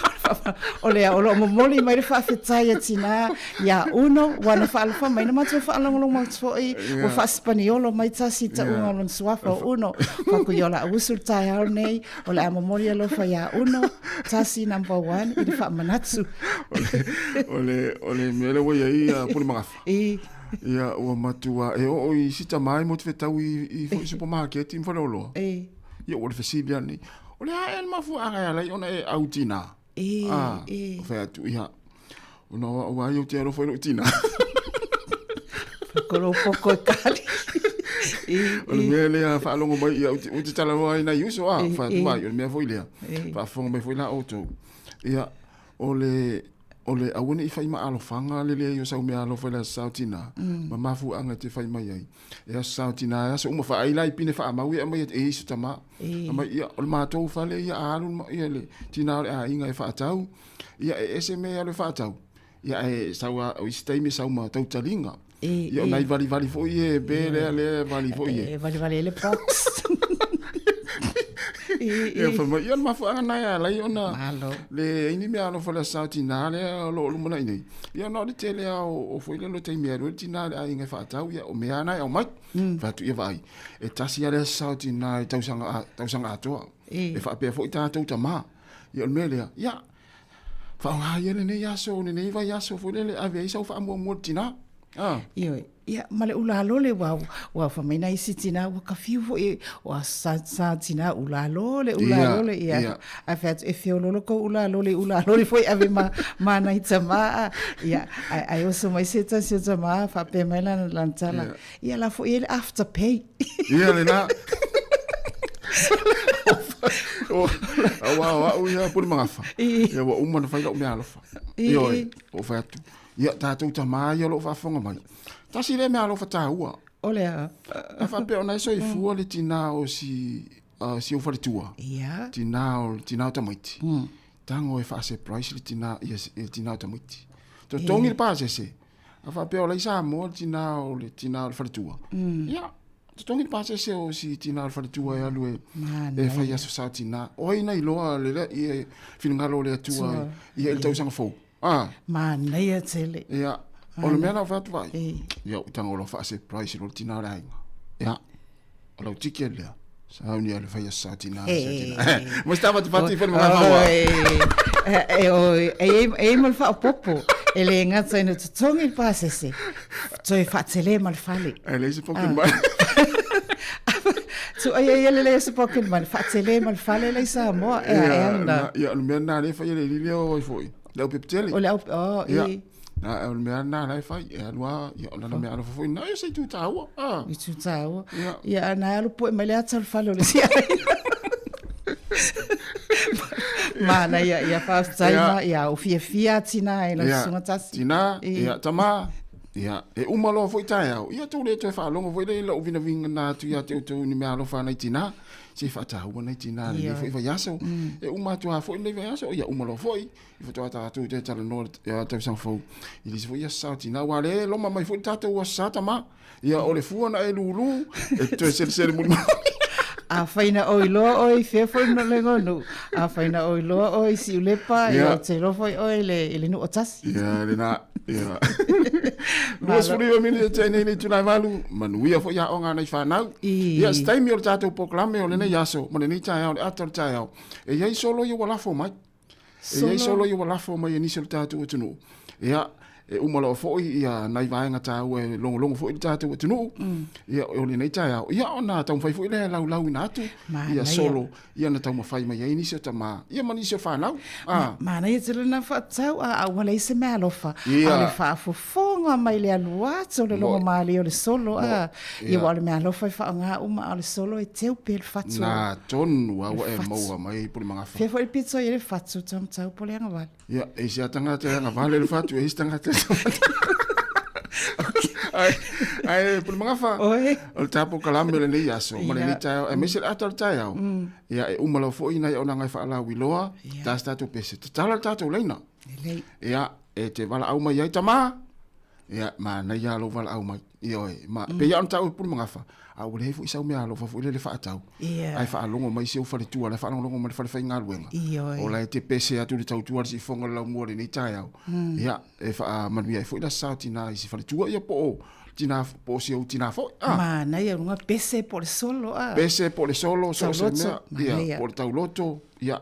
O lea, o loo momoli mai le faafetai a tinā iā Uno, ua na faalofa mai na matou faalogologo atu foi, ua faasipaniolo mai tasi i tauga o lona suafa o Uno. Faku i o la usu le taeao nei, o le a momoli alofa iā Uno, tasi number one i le faamanatu. O le, o le mea lea ua i ai a Pulemagafa. I. Ia, ua matua, e oo i si tama e motu fetau i foi supamaketi ma faleoloa. I. Ia, ua le fesili lava lenei, O le a ea le mafuaaga e ala ai ona e au tinā? E, Ah, e. fai atu, ia, ona o au ai ou te alofa i lou tinā. Kolo poko e kali. I, O le mea lea faalogo mai, ia, ou te, ou te talanoa ai nai uso, ah, E, fai atu e. mai, o le mea foi lea. E. Faafofoga mai foi la outou. Ia, o le, o le aua ne i fai ma alofaga le leai o sau meaalofa i le aso sa o tinā, ma mafuaaga e te fai mai ai. E aso sa o tinā, e aso uma faai la i pine faamau e aumai e iso tama. Aumai, ia, o le matou fale ia a alu ia le tinā o le aiga e faatau, ia e ese mea e alu e faatau. Ia ae sau a, o isi taimi e sau ma tautaliga. Ia o nai valivali foi e pe lea lea valivali foi e. E valivali ai le box. Ia fai mai, ia o le mafuaaga lena e ala ai ona leai ni meaalofa i le Aso Sa o Tina lea o lo o lumanai nei. Ia ona o le tele lava o foi lele o taimi e alu ai le tina i le aiga e faatau, ia o mea lava na e aumai. Fai atu, ia vaai, e tasi lava le Aso Sa o Tina i le tausaga atoa. E faapea foi tatou tama. Ia o le mea lea, ia, faaaoga ia lenei aso, lenei vaiaso foi lele e ave ai sau faamuamua i le tina. Ah. Ioe. Ia, ma le ulalo le ua ua fai mai nai isi tina ua ka fiu foi o sa sa tina ulalo le ulalo le ia. Yeah. Ae fai atu e feololo kou ulalo le ulalo le foi ave ma ma nai tama. Ia, ai ai oso mai se tasi o tama faapea mai lana lana tala. Yeah. Ia la foi e le after pay. Ia lena. Aua o au ia pule magafa. Ia ua uma ona fai lau meaalofa. Ioe, ua fai atu. Ia tatou tama ia o lo o faafofoga mai. Tasi lea meaalofa taua. O le a? A faapea ona e soifua le tina o si si ou faletua. Ia. Tina o tina o tamaiti. Tago e faa-surprise le tina ia le tina o tamaiti. Totogi le pasese. A faapea o la i Samoa le tina o le tina o le faletua. Ia, totogi le pasese o si tina o le faletua e alu e e fai aso sa tina. O ai na iloa le lea ia finagalo o le Atua ia i le tausaga fou. Ah. Manaia tele. Ia, o le mea la o fai atu vai. Ia, o tago loa faa-surprise loa le tina o le aiga. Ia, o lau ticket lea. Sauni a le fai aso sa tina. Mo se tafatafati fai le magafa. E e e ma le faaopoopo. E le gata ina totogi le pasese, toe faatele ma le fale. E leai se pocket money. Tu ai ai le leai se pocket money, faatele ma le fale la i Samoa. E a e ana. Ia, o le mea lena lea e fai e le alii lea o ai foi. Le aupepe O le au, oh, i. Na, o le mea lena la e fai, e alu lava, ia, o lana mea alofa foi lena, ia se itu taua. Ah. Itu taua. Ia. Ia, na alu poe mai le ata o le fale o le isi aiga. Mana ia, ia faafetai ma, ia, o fiafia tina e lau susuga tasi. Tina, ia, tama, ia, e uma loa foi taeao, ia tou le toe faalogo foi lea i lou vinavinaga na atu ia te outou i ni mea alofa a nai tina. Se i faataua nai tina i lenei foi vaiaso. E uma atu lava foi lenei vaiaso, ia uma loa foi. I faatoa tatou toe talanoa i le tausaga fou i le isi foi aso sa o tina. Aua o lea e loma mai foi le tatou aso sa tama. Ia, o le fua na e lulu, e toe selesele mulimuli. Afai na oi loa oe i fea foi no le nuu. Afai na oi loa oe i Siulepa, ia ou te iloa foi oe i le, i le nuu o tasi. Ia, lena. Ia. 29 minute te nei le itula e valu, manuia foi aoga a nai fanau. Ia, se taimi o le tatou polokalame o lenei aso, ma lenei taeao, le ata o le taeao, e i ai solo ia ua lafo mai. E i ai solo ia ua lafo mai e nisi o le tatou atunuu. Ia, e uma loa foi ia nai vaega taua e logologo foi le tatou atunuu. Ia, o lenei taeao, ia ona taumafai foi lea e laulauina atu ia solo ia na taumafai mai ai nisi o tama, ia ma nisi o fanau. Ah. Manaia tele na whaatau a a ua leai se mea alofa. A o le faafofoga mai le alu atu o le logo malie o le solo a. Ia ua o le mea alofa e faaaoga uma a o le solo e teu pea le fatu. Na tonu a ua e maua mai pule magafa. Fea foi le pito i le fatu taumatau po le agavale. Ia, e isi a tagata e agavale le fatu, e isi tagata e Ai, ai pule magafa. Oi. O le tapo kalame o lenei aso, ma lenei taeao, aemaise le ata o le taeao. Ia, e uma loa foi nai auaunaga e faalauiloa, ta se tatou pese. Tatala le tatou laina. Ia, e te valaau mai ai, tama, Ia, manaia lava lou valaau mai. Ioe, ma, mm. pei lava ona taua e Pulemagafa, a ua leai foi sau meaalofa foi lele faatau. Yeah. Ae faalogo mai si ou faletua, la e faalogologo mai le falefaigaluega. Ioe. O la e te pese atu i le tautua a le siufofoga o le laumua i lenei taeao. Ia, e faamanuia ai foi le Aso Sa o Tina i si faletua, ia po o tina, po o si ou tina foi. Ah. Manaia, luga pese po o le solo. Ah. Pese po o le solo, so o se mea. Ia, po o le tauloto, ia,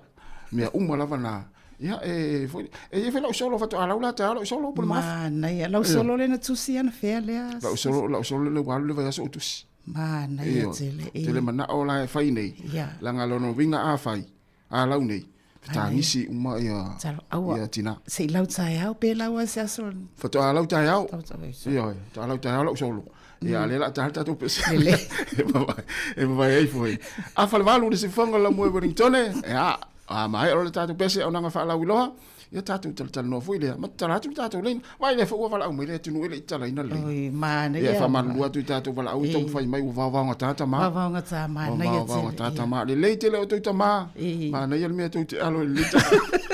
mea uma lava na. Ia, e foi, e i ai foi lau solo faatoa lau la taeao lau solo po o le magafa. Manaia, lau solo lea na tusi anafea lea. Lau solo, lau solo lea ua alu le vaiaso o tusi. Manaia tele. Te le manao la e fai nei. Ia. Leaga lona uiga a fai, a lau nei, fetagisi uma ia, ia tina. Se i lau taeao pe lau ai se aso. Faatoa lau taeao. Ioe, faatoa lau taeao lau solo. Ia, lea o le a ta le tatou pese. E vavae ai foi. Afa le valu le siufofoga o le laumua i Wellingtone, ia, A maea loa le tatou pese auaunaga faalauiloa, ia tatou talatalanoa foi lea, ma tatala atu le tatou laina. Vaai lea foi ua valaau mai le atunuu e le i tatalaina le laina. Oi, manaia. Ia, e faamalulu atu i tatou valaau i taumafai mai ua vaovaogata tama. Vaovaogata, manaia tele. Vaovaogata tama. Lelei tele o outou tama. Manaia le mea tou te alo i lenei taeao.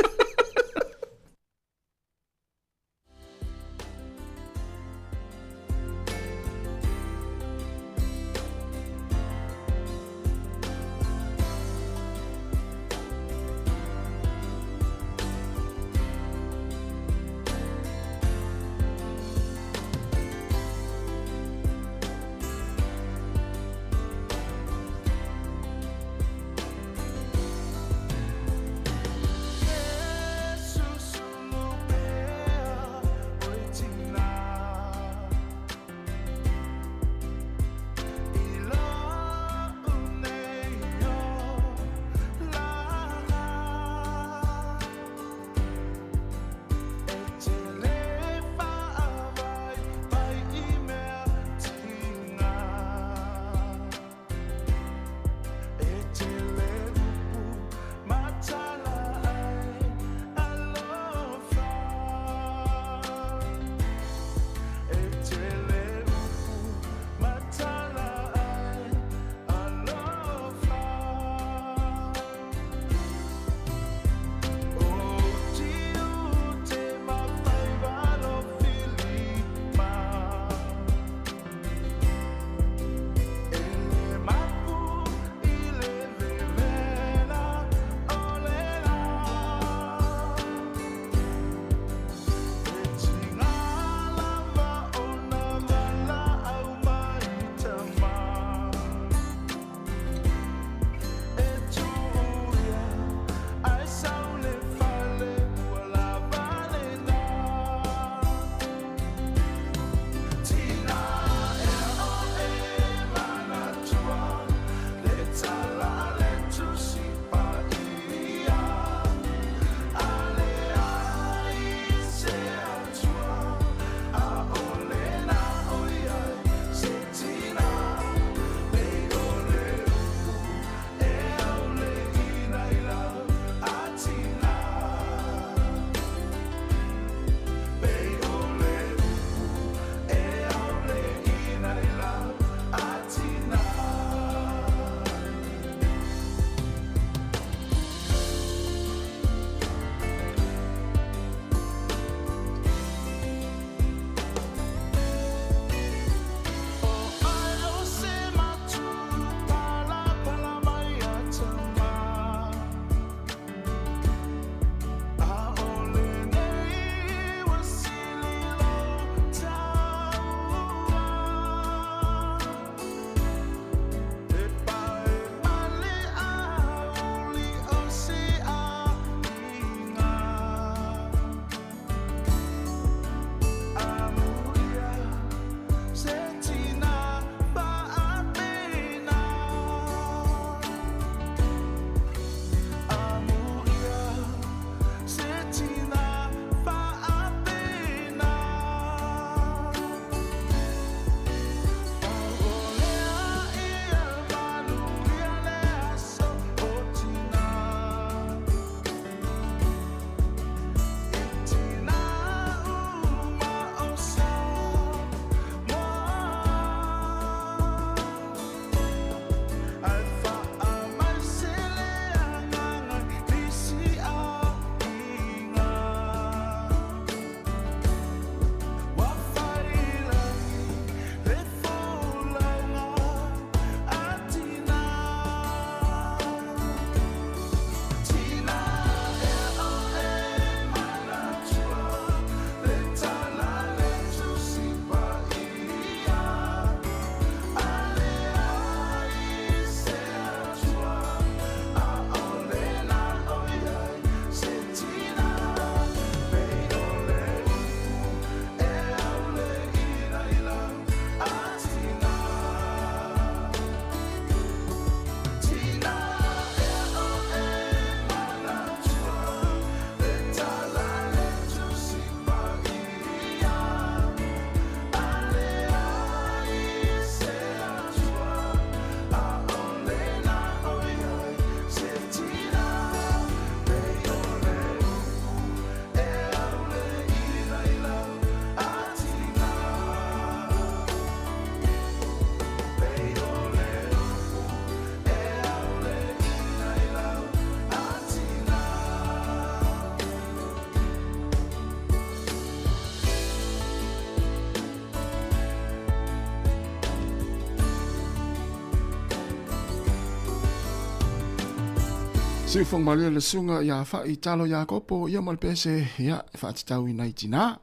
Siufogomalie le susuga ia Fa'i Talo Iakopo ia ma le pese ia e faatatau i nai tinā.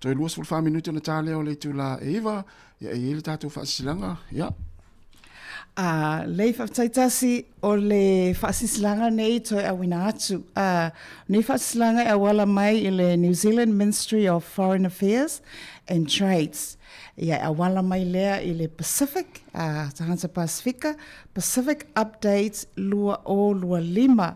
Toe 24 minute ona ta lea o le itula e 9, ia e i ai le tatou faasilasilaga ia. A lei faafetai tasi o le faasilasilaga nei toe auina atu. A nei faasilasilaga e auala mai i le New Zealand Ministry of Foreign Affairs and Trades. Ia e auala mai lea i le Pacific, a tagata Pasifika, Pacific Updates 2025.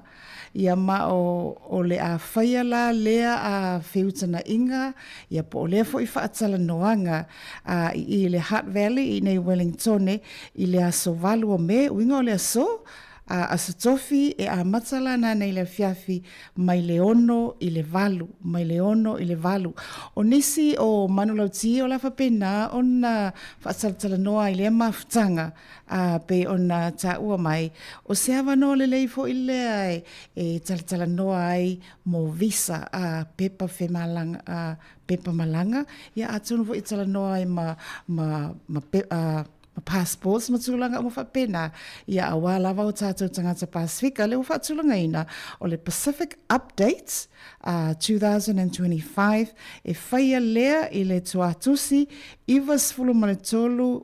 Ia ma o, o le a faia la lea a feutagaiga, ia po o lea foi faatalanoaga a i i le Hutt Valley i inei Wellingtone i le aso 8 o Me, uiga o le aso, a Aso Tofi e amata la nanei le afiafi mai le 6 i le 8, mai le 6 i le 8. O nisi o manulauti o le a faapena ona faatalatalanoa ai lea mafutaga, a pei ona taua mai, o se avanoa lelei foi lea e talatalanoa ai mo visa, a pepa femalaga, a pepa malaga, ia atonu foi e talanoa ai ma, ma, ma, a, ma passports ma tulaga uma faapena, ia aua lava o tatou tagata Pasifika, lea ua faatulagaina o le Pacific Updates 2025 e faia lea i le Tuatusi 93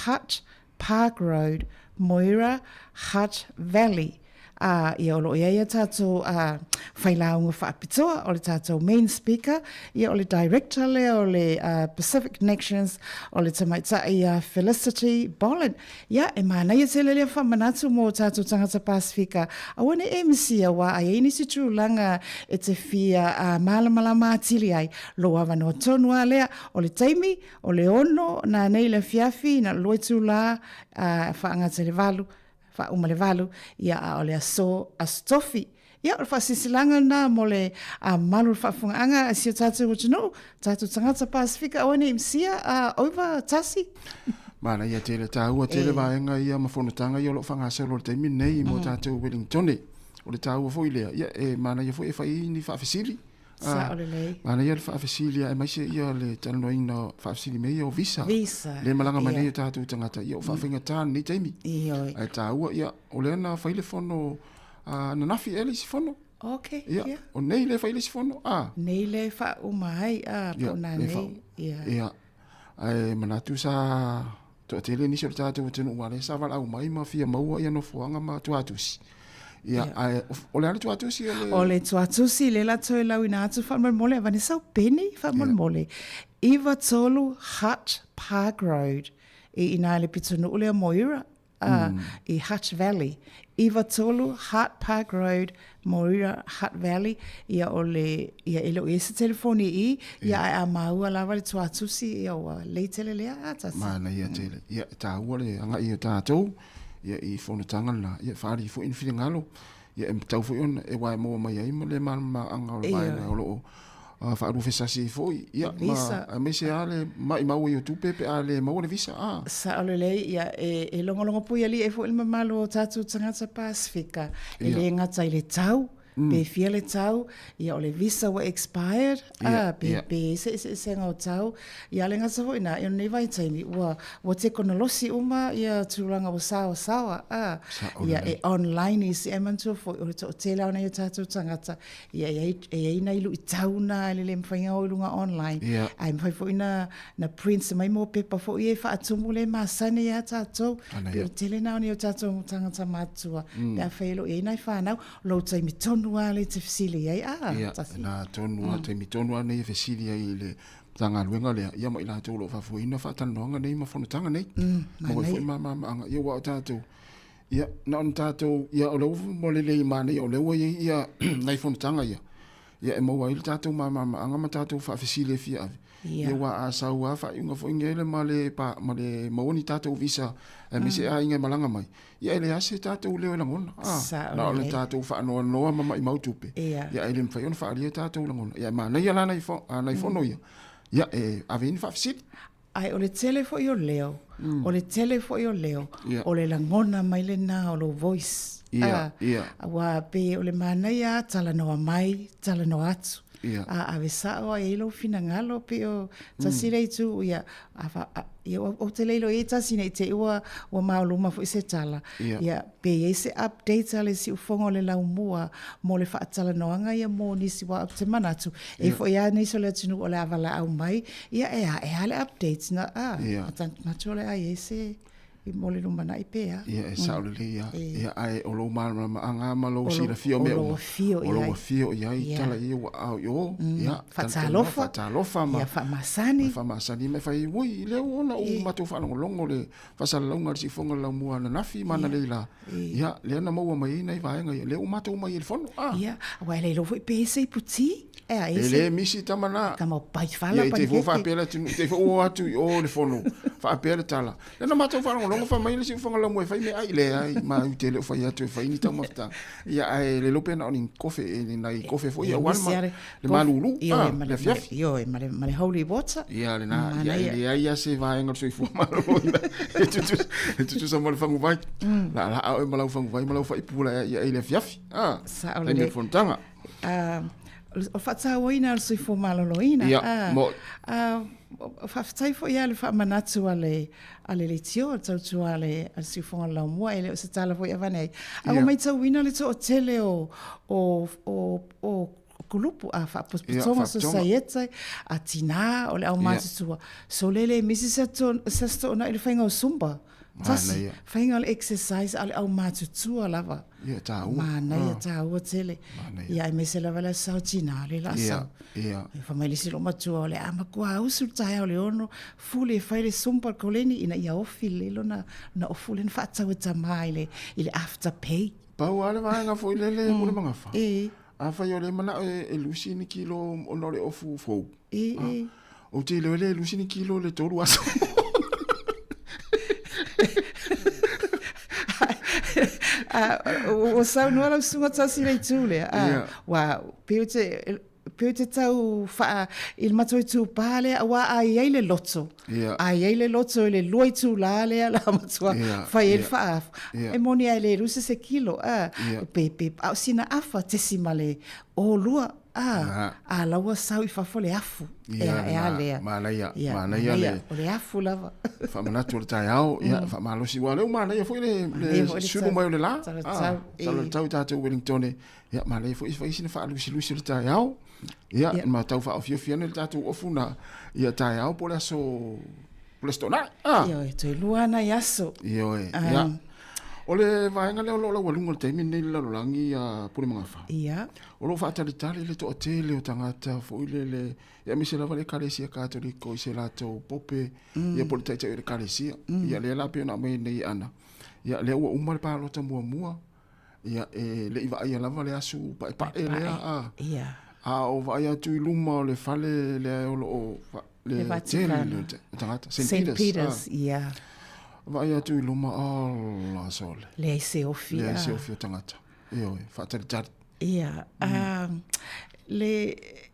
Hutt Park Road, Moira, Hutt Valley. Ā, ia o lo o i ai a tātou ā, failauga faapitoa o le tātou main speaker, ia o le director lea o le ā, Pacific Connections o le tamaitai a Felicity Bollen. Ia, e manaia tele lea faamanatu mō tātou tangata Pasifika. Aua ne i e misi auā a i ai nisi tulaga e te fia ā, mālamalama atili ai, lou avanoa tonu a lea, o le taimi, o le ono, nanei le afiafi, na o le lua itulā, ā, whaangata i le valu, faauma le valu, ia a o le aso, aso tofi. Ia, o le faasilasilaga lena mo le a malu o le faafofogaaga a si o tatou atunuu, tatou tagata Pasifika aua ne i misia, a over tasi. Manaia tele, taua tele vaega ia ma fonotaga ia o lo o faagasolo i le taimi lenei mo tatou Wellingtone. O le taua foi lea, ia e manaia foi e fai ai ni faafesili. Sao lelei. Manaia le faafesili aemaise ia le talanoaina o faafesili mea ia o visa. Visa. Le malaga mai nei o tatou tagata, ia o faafaigata lenei taimi. Ioe. Ae taua, ia, o lea na fai le fono ananafi ea le isi fono. Ok, ia. Ia. O nei le fai le isi fono, a. Nei le faauma ai, a, po o nanei. Ia. Ia. Ae manatu sa toatele nisi o le tatou atunuu aua lea sa valaau mai ma fia maua ia nofoaga ma tuatusi. Ia, ae o le a le tuatusi o le... O le tuatusi lea la toe lauina atu faamolemole, avane sau peni faamolemole. 93 Hutt Park Road i ina i le pitonuu lea Moira, i Hutt Valley. 93 Hutt Park Road, Moira, Hutt Valley, ia o le, ia e le o i ai se telefoni i i, ia ae a māua lava le tuatusi, ia ua lei tele lea a tasi. Manaia tele. Ia, e tāua le agai o tātou, ia i fonotaga lena, ia e faaali foi ni finagalo, ia e tatau foi ona e wae maua mai ai ma le malamalamaaga o le vaega o lo o faaluafesasi ai foi, ia, ma, aemaise lava le maimau ai o tupe pe a le maua le visa, a. Sao lelei, ia, e, e logologo puialii ai foi le mamalu o tatou tagata Pasifika, e le gata i le tau, pe fia le tau, ia o le visa ua expired, a, pe, pe i ai se eseesega o tau, ia le gata foi na, i lenei vaitaimi, ua, ua tekonolosi uma ia tulaga ua saoasaoa, a, ia e online isi, ae manatua foi, o le toatele lava o nai o tatou tagata, Ia, e i ai, e i ai nai luitau na e le mafai ona o i luga online. Ae mafai foi na, na print mai mo pepa foi ia e faatumu lea e masani ai a tatou. Ana Pei o le tele na o nai o tatou tagata matutua. Pe afai e le o i ai nai fanau, lou taimi tonu lava lea e te fesili ai, a, Ia, tasi. na tonu lava, taimi tonu lava nei e fesili ai i le Matagaluega lea, ia ma i latou o lo o faafoeina faatalanoaga nei ma fonotaga nei. Maua ai foi malamalamaaga, ia aua o tatou, Ia, na ona tatou, ia o lea ua mo lelei manaia, o lea ua i ai ia nai fonotaga ia, ia e maua ai le tatou malamalamaaga ma tatou faafesili e fia ave. Ia aua a sau lava faaiuga foi nei ma le pa, ma le maua ni tatou visa aemaise aiga e malaga mai, ia e leai se tatou leo e lagona. Sao Na o le lelei. tatou faanoanoa ma maimau tupe, Ia. ia e le mafai ona faaalia tatou lagona. Ia e manaia la nai nai fono ia, ia e ave ai ni faafesili. Ae o le tele foi o leo, o le tele foi o leo, o le lagona mai lena o lou voice. Ia, ia. Aua pei o le manaia lava, talanoa mai, talanoa atu. Ia. A ave sa'o a i ai lou finagalo pei o tasi le itu ia a fa a ia ou te le iloa i ai tasi ne i te i ua ua maoluma foi se tala. Ia. Ia pe i ai se update a le siufogo o le laumua mo le faatalanoaga ia mo nisi aua ou te manatu e i foi lava nisi o le atunuu o le a valaau mai ia e a e a le update na a Ia. manatu o le a i ai se i mo le lumanai pe a. Ia, e sao lelei lava. Ia, ae o lou malamalamaaga ma lou silafia o mea uma. O lou afio i ai. O lou afio i ai, tala ia ua ao i o. Ia, Faatalofa. Faatalofa ma. Ia, faamasani. Ma faamasani ma e fai, ui, lea ua ona ou matou faalogologo le faasalalauga a le siufofoga o le laumua ananafi ma analei la. Ia, lea na maua mai ai nai vaega ia, lea ua matou omai ai i le fono. Ia, aua e le iloa foi pe i ai se iputi. E a, e le misi tama na. Tama o pai fala pa. Ia, te fo faapea le atunuu, te fo o atu i o le fono, faapea le tala. Lea na matou faalogologo fai mai le siufofoga laumua e fai meaai, leai, ma ou te le o fai atu e fai ni taumafataga. Ia, ae le iloa pe na o ni kofe, ni nai kofe foi aua le malulu, le afiafi. Ioe, ma le holy water. Ia, lena, ia, e leai lava se vaega o le soifua maloloina e tutusa ma le faguvai. Laalaa oe ma lau faguvai ma lau faipula ia i le afiafi. Sao Taimi o le lelei. fonotaga. O faatauaina o le soifua maloloina. Ia, mo. Faafetai foi lava i le faamanatu a le a le leitio, le tautua a le a le siufofoga o le laumua, e le o se tala foi e avane ai. Ae ua maitauina le toatele o o o o kulupu a faapotopotoga sosaiete a tinā o le aumatutua. Sole le misi se se aso toonai i le faiga o Zumba. Tasi, faiga o le exercise a o le aumatutua lava. Ia, taua. Manaia, taua tele. Manaia. Ia, aemaise lava le aso tina, le la sau. Ia, ia. Fai mai le isi loomatua, o le a matua usu le taeao i le 6, fuli e fai le zumba le koleni ina ia ofi lelei lona, na ofu lea na faatau e tama i le, i le after pay. Pau lava le vaega foi lele mm. Pulemagafa. E. Afai o le manao e, e lusi ni kilo ona o le ofu fou. E, e. Ou te iloa e le lusi ni kilo le tolu aso. Ua saunoa lau susuga tasi i le itu lea. Ua pei o te pei o te tau whaa i le matou itupā lea, aua a i ai le loto, a i ai le loto i le lua itulā lea la matua fai ai le faaafu. E moni a e le lusi se kilo, a, pe, pe, a o sina afa tesi ma le ōlua, a, a la ua sau i fafo le afu. Ia, e a lea. Manaia, manaia le. O le afu lava. Faamanatu o le taeao, ia, faamalosi. Ua lea ua manaia foi le, le sulu mai o le la. Tala Tala tau i tatou Wellington. Ia, manaia foi fai sina faalusilusi o le taeao. Ia, ma tau faaofiofi ane le tatou ofu na, ia taeao po o le aso, po o le Aso Toonai. Ah. Ioe, toe lua nai aso. Ioe, ia. O le vaega lea o lo o laualuga i le taimi lenei i le lalolagi a Pulemagafa. Ia. O lo o faatalitali le toatele o tagata foi lele, ia aemaise lava le Ekalesia Katoliko i se latou pope, ia po o le taitai o le Ekalesia. Ia lea la pei ona aumai nei e Ana, ia lea ua uma le palota muamua, ia e le i vaaia lava le asu paepae lea, a. Ia. A o vaai atu i luma o le fale lea o lo o le tele o tagata, St. St. Peters, ia. Vaai atu i luma, ala sole. Leai se ofi. Leai se ofi o tagata. Ioe, faatalitali. Ia, le,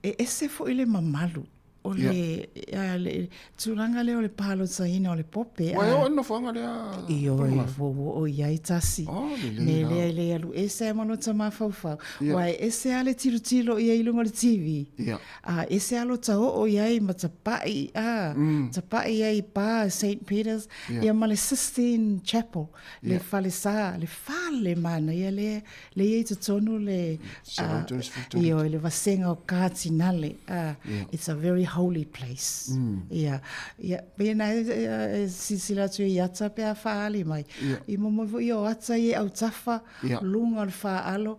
e ese foi le mamalu o le, yeah. le tulaga lea o le palotaina o le pope. Ua e oo i le nofoaga lea? Ioe, ua oo i ai tasi. Oh, lelei Me lea e le alu ese ai ma lota mafaufau. Yeah. Ua e ese lava le tilotilo i ai i luga o le TV. Yeah. A ese lava lota oo i ai ma tapai, a, tapai ai i pa St. Peters, yeah. ia ma le Sistine Chapel. Le falesa, le fale manaia lea, le i ai totonu le, ioe, le vasega o Katinale. It's a very holy place. Ia, ia, pēnā e silasila atu i ata pe a whaali mai. I momo foi o ata i e autafa, lunga o le whaalo,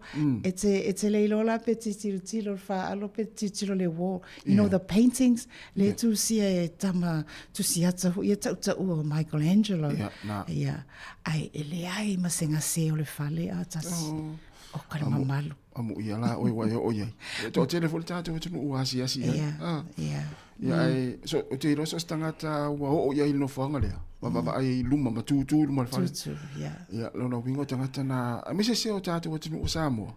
e te, e te le iloa la pe tilotilo le whaalo, pe tilotilo le wall. You know, the paintings, Le tusia e tama tusi ata hoʻi e taʻutaʻua o Michelangelo. Ia, nā. Ia, ai e leai ma se gase o le fale a tasi. Oh. O ka le mamalu. Amuia la oe ua e oo i ai. E toatele foi le tatou atunuu ua asiasi i ai. Ia, Ah. ia. Ia, ae, so, ou te iloa so o se tagata ua oo i ai i le nofoaga lea, ma vaavaai ai i luma, ma tutū i luma o le fale. Tūtū, ia. Ia, lona uiga o tagata na, aemaise se o tatou atunuu o Samoa,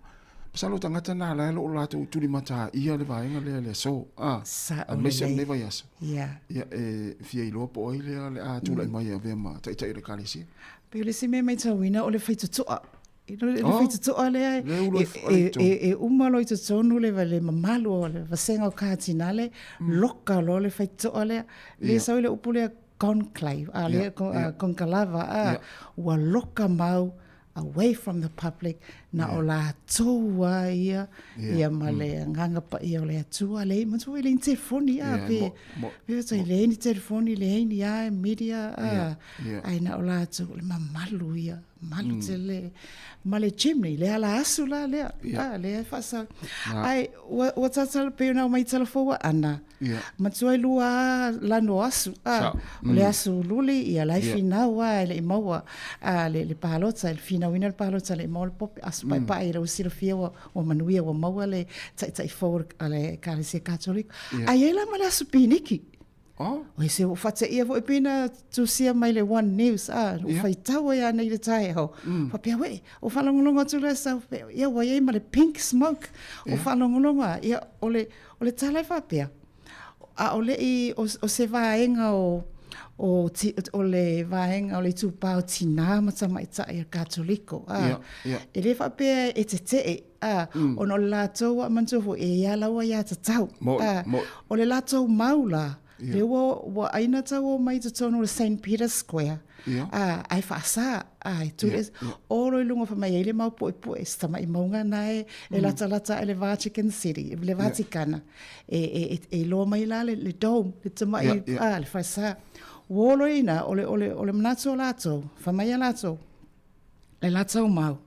Masalo o tagata na la e lo o latou tulimata ia le vaega lea le aso, a, Sao aemaise o lelei. lenei vaiaso. Ia. Ia, e fia iloa po o ai lea o le a tulai mai e avea ma taitai o le Ekalesia. Pei o le isi mea e maitauina o le faitotoa. Le faitotoa lea e uma loa i totonu le mamalu o le vasega o Katinale, loka loa le faitotoa lea. Lea sau ai le upu lea conclave, a lea concalava, a ua loka mau away from the public, na o latou lava ia, ia ma le Agaga Paia o le Atua, leai, manatua e leai ni telefoni, a, pe, pe e leai ni telefoni, leai ni a media, a, ae na o latou, o le mamalu ia. Malu tele. Ma le chimney, le ala asu la lea. Ah, lea e faasau. Ai, ua, ua tatalo pei ona aumai talafoua ana. Matua e lua lano o asu. Ah, o le asu luli, ia la e finau a e le i maua ah, le palota, le finauina le palota le i maua le pope. Asu paepae i lau silafia ua, ua manuia, ua maua le taitai fou a le Ekalesia Katoliko. Ai e la ma le asu piniki. Oh. Oi se ua whateia foi pina tusia mai le One News, a, ua yeah. whaitau ai ana i le taeao. Whapea, we, o whalongolongo atu le sau, ia ua iai ma le pink smoke, o yeah. whalongolongo a, ia, o le, o le tala e whapea, a o le i, o, o se vaenga o, o, ti, o le vaenga o le itupā o tinā ma tamaitai a Katoliko, a, yeah, yeah. e le whapea e te tee, a, ona o le latou a manatua foi, e ia laua ia tatau. Mo, a, mo. O le latou mau la, yeah. le ua, ua aina tau o mai totonu o le St. Peter's Square, yeah. a, ai whaasa, a, e tū, yeah. yeah. oro i lunga whamai ai le mau poe poe, se tama i maunga na e, e lata lata e le Vatican City, le Vaticana, yeah. e, e, e, e loa mai la le, le dome, le tama yeah, yeah. a, le whaasa. Ua olo ina, o le, o le, o le manatu o latou, whamai a latou, Le latou mau,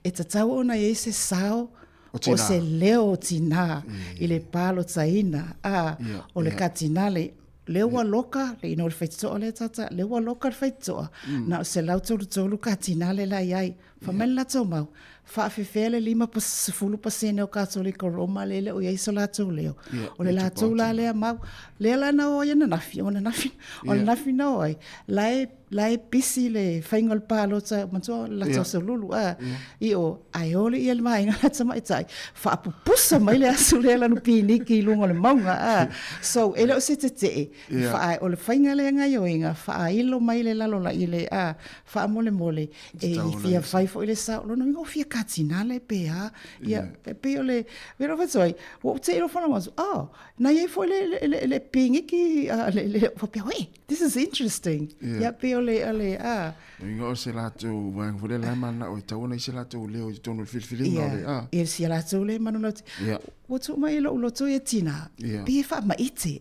e tatau ona i ai se sao O o se leo o tinā i le palotaina, ā, o le Katinale, lea ua loka, le inoa o le faitotoa lea tata, lea ua loka le faitotoa, na o 133 Katinale la i ai. Fai mai le latou mau, faafefea le 50% o Katoliko Roma lea e le o i ai so latou leo. O le latou la lea mau, lea la na o ai ananafi, o ananafi, o ananafi na o ai, la e la e pisi le faiga o le palota, manatua le latou solulu, a, i o, ae o le ia le vaega la tamaitai, faapupusa mai le asu lea lanu piniki i luga o le mauga, a. So, e le o se tetee, yeah. o le faiga lea gaioiga, faailo mai le lalolagi le, a, faamolemole, e fia fai foi le sao, lona uiga o fia katinale pe a, ia, e pei o le, velo fai, ua ou te i lo whanau atu, oh, na iai foi le, le, le, le pingiki, le, le, faapea, wait, This is interesting. Yeah. Ia pei o le, o le, a. Inga o se latou vaega foi lea la e mananao e tatau ona i se latou leo i totonu o le filifiliga o le, a. Ia, si a latou le mananao. Yeah. Ua tuu mai e lou loto ia tinā. Yeah. Pei e faamaite.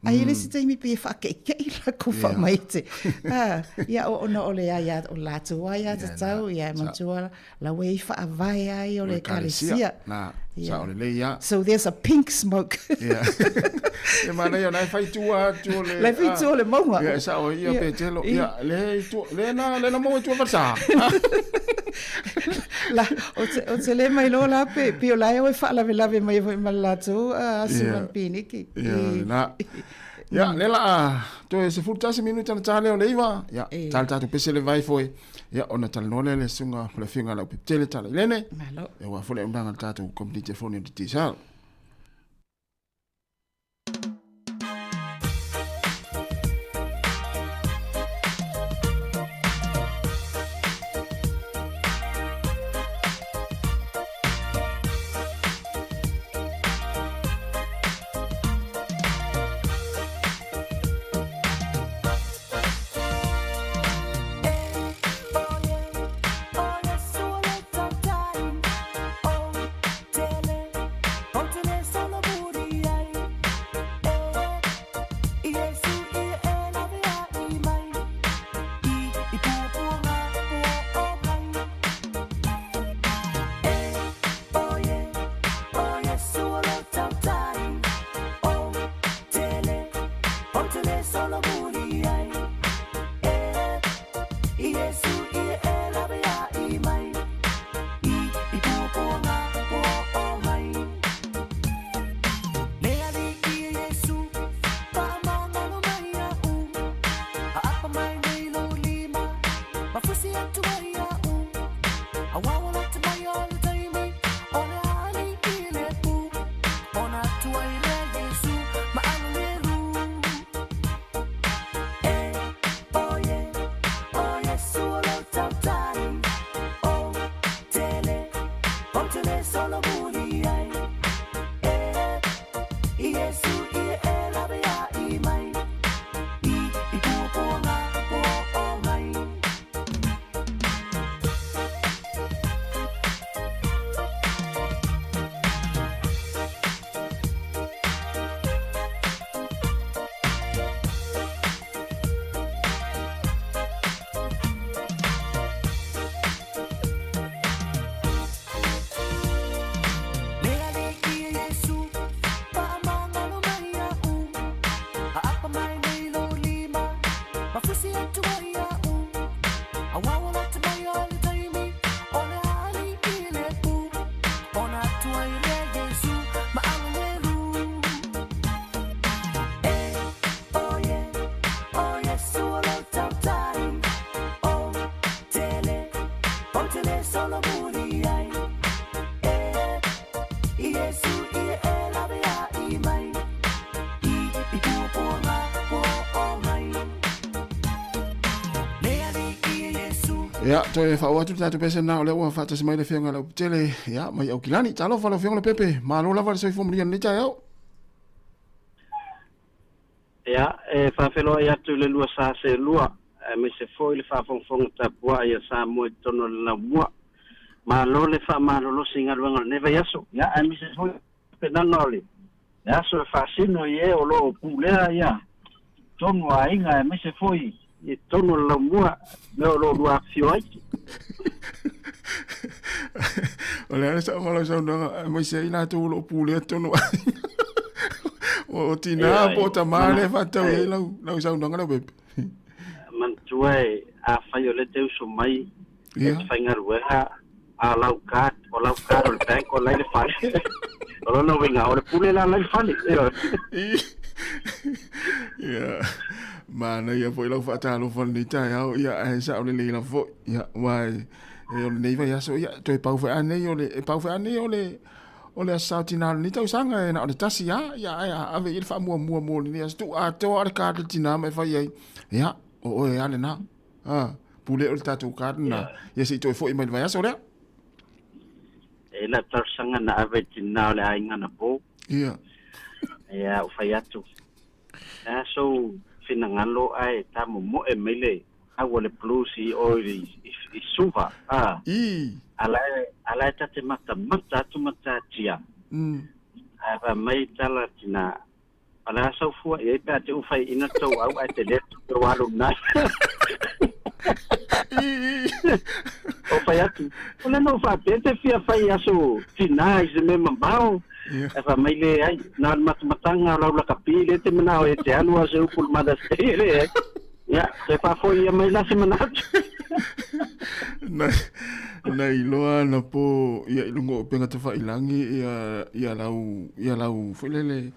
Ai e le isi taimi pei e whaakeikei lakou faamaite. Ah, ia o ona o le aia, o latou aia tatau, ia e manatua La ua i faavae ai o le ekalesia. Na, sao lelei ia. So there's a pink smoke. Ia. Ia manaia na e fai tua atu o le... La e fai tua o le maunga. Ia, sao ia pe telo. Ia, le i tua, le na, le na maua i tua falesa. La, o te, o te le mai loa la pe, pe o la e oe faalavelave mai foi ma le latou asu yeah. piniki. Ia, na. Ia, le la, toe 11 minuta na tale o le iwa. Ia, tale tatou pese le vai foi. Ia, ona talanoa lea le susuga o le Afioga ia Leaupepe Tala i Lene. Malo. Ia, aua foi le auaunaga a le tatou kompeni telefoni o le Digicel. te le solomuli ai. E, i Iesu ia e lawe ai mai. I, i puapuaga ua oo mai. Le Alii ia Iesu. Ia, toe faaoo atu le tatou pese lena o lea ua faatasi mai le Afioga i le Auputele, ia, mai Aukilani. Talofa lau Afioga Leaupepe, malo lava le soifua manuia i lenei taeao. Ia, e faafeiloai atu i le lua sa selua, aemaise foi le faafogafoga tapuai a Samoa i totonu o le laumua. Malo le faamalolosi i galuega o lenei vaiaso, ia, aemaise foi le tapenaga o le aso e faasino i e o lo o pulea ia totonu o aiga, aemaise foi i totonu o le laumua, mea o lo o lua afifio ai. O le a le saoga o lau saunoaga, aemaise ai latou o lo o pulea totonu o aiga. O tinā po o tamā lea e faatatau i ai lau, lau saunoaga Leaupepe. Manatua e, afai o lea e te uso mai, e te faigaluega, a o lau card, o lau card o le bank o la i le fale. O lona uiga, o le pule la la i le fale. Ia, manaia foi lau faatalofa i lenei taeao, ia, ae sao lelei lava foi. Ia, aua e, e o lenei vaiaso, ia, toe pau foi lava nei o le, e pau foi lava nei o le, o le Aso Sa o Tinā o lenei tausaga, e na o le tasi lava, ia, ae a ave i ai le faamuamua mo lenei aso. Tuu atoa lava le card i le tinā ma e fai ai, ia, o oe lava lena. A, pule oe i le tatou card lena, ia se i toe foi mai i le vaiaso lea. E lau talosaga na ave i le tinā o le aiga na po. Ia. Ia, ua fai atu. Le a sou finagalo ae tamomoe mai le au o le blues i o i Suva, a. I. A la e, a la e ta te matamata atu ma tatia. Ae fai mai tala tina, o le a sau fua i ai pe a te u fai ina tou au ae te le tupe o alu nai. O fai atu, o le no faapea te fia fai aso tina i se mea mamao. Ae fai mai leai, na o le matamataga o lau lakapi lea e te manao e te alu a o se upu i le Mother's Day e leai. Ia, toe faafoi ia mai la se manatu. Na, na iloa ana po ia i luga o upega tafailangi ia, ia lau, ia lau foi lele,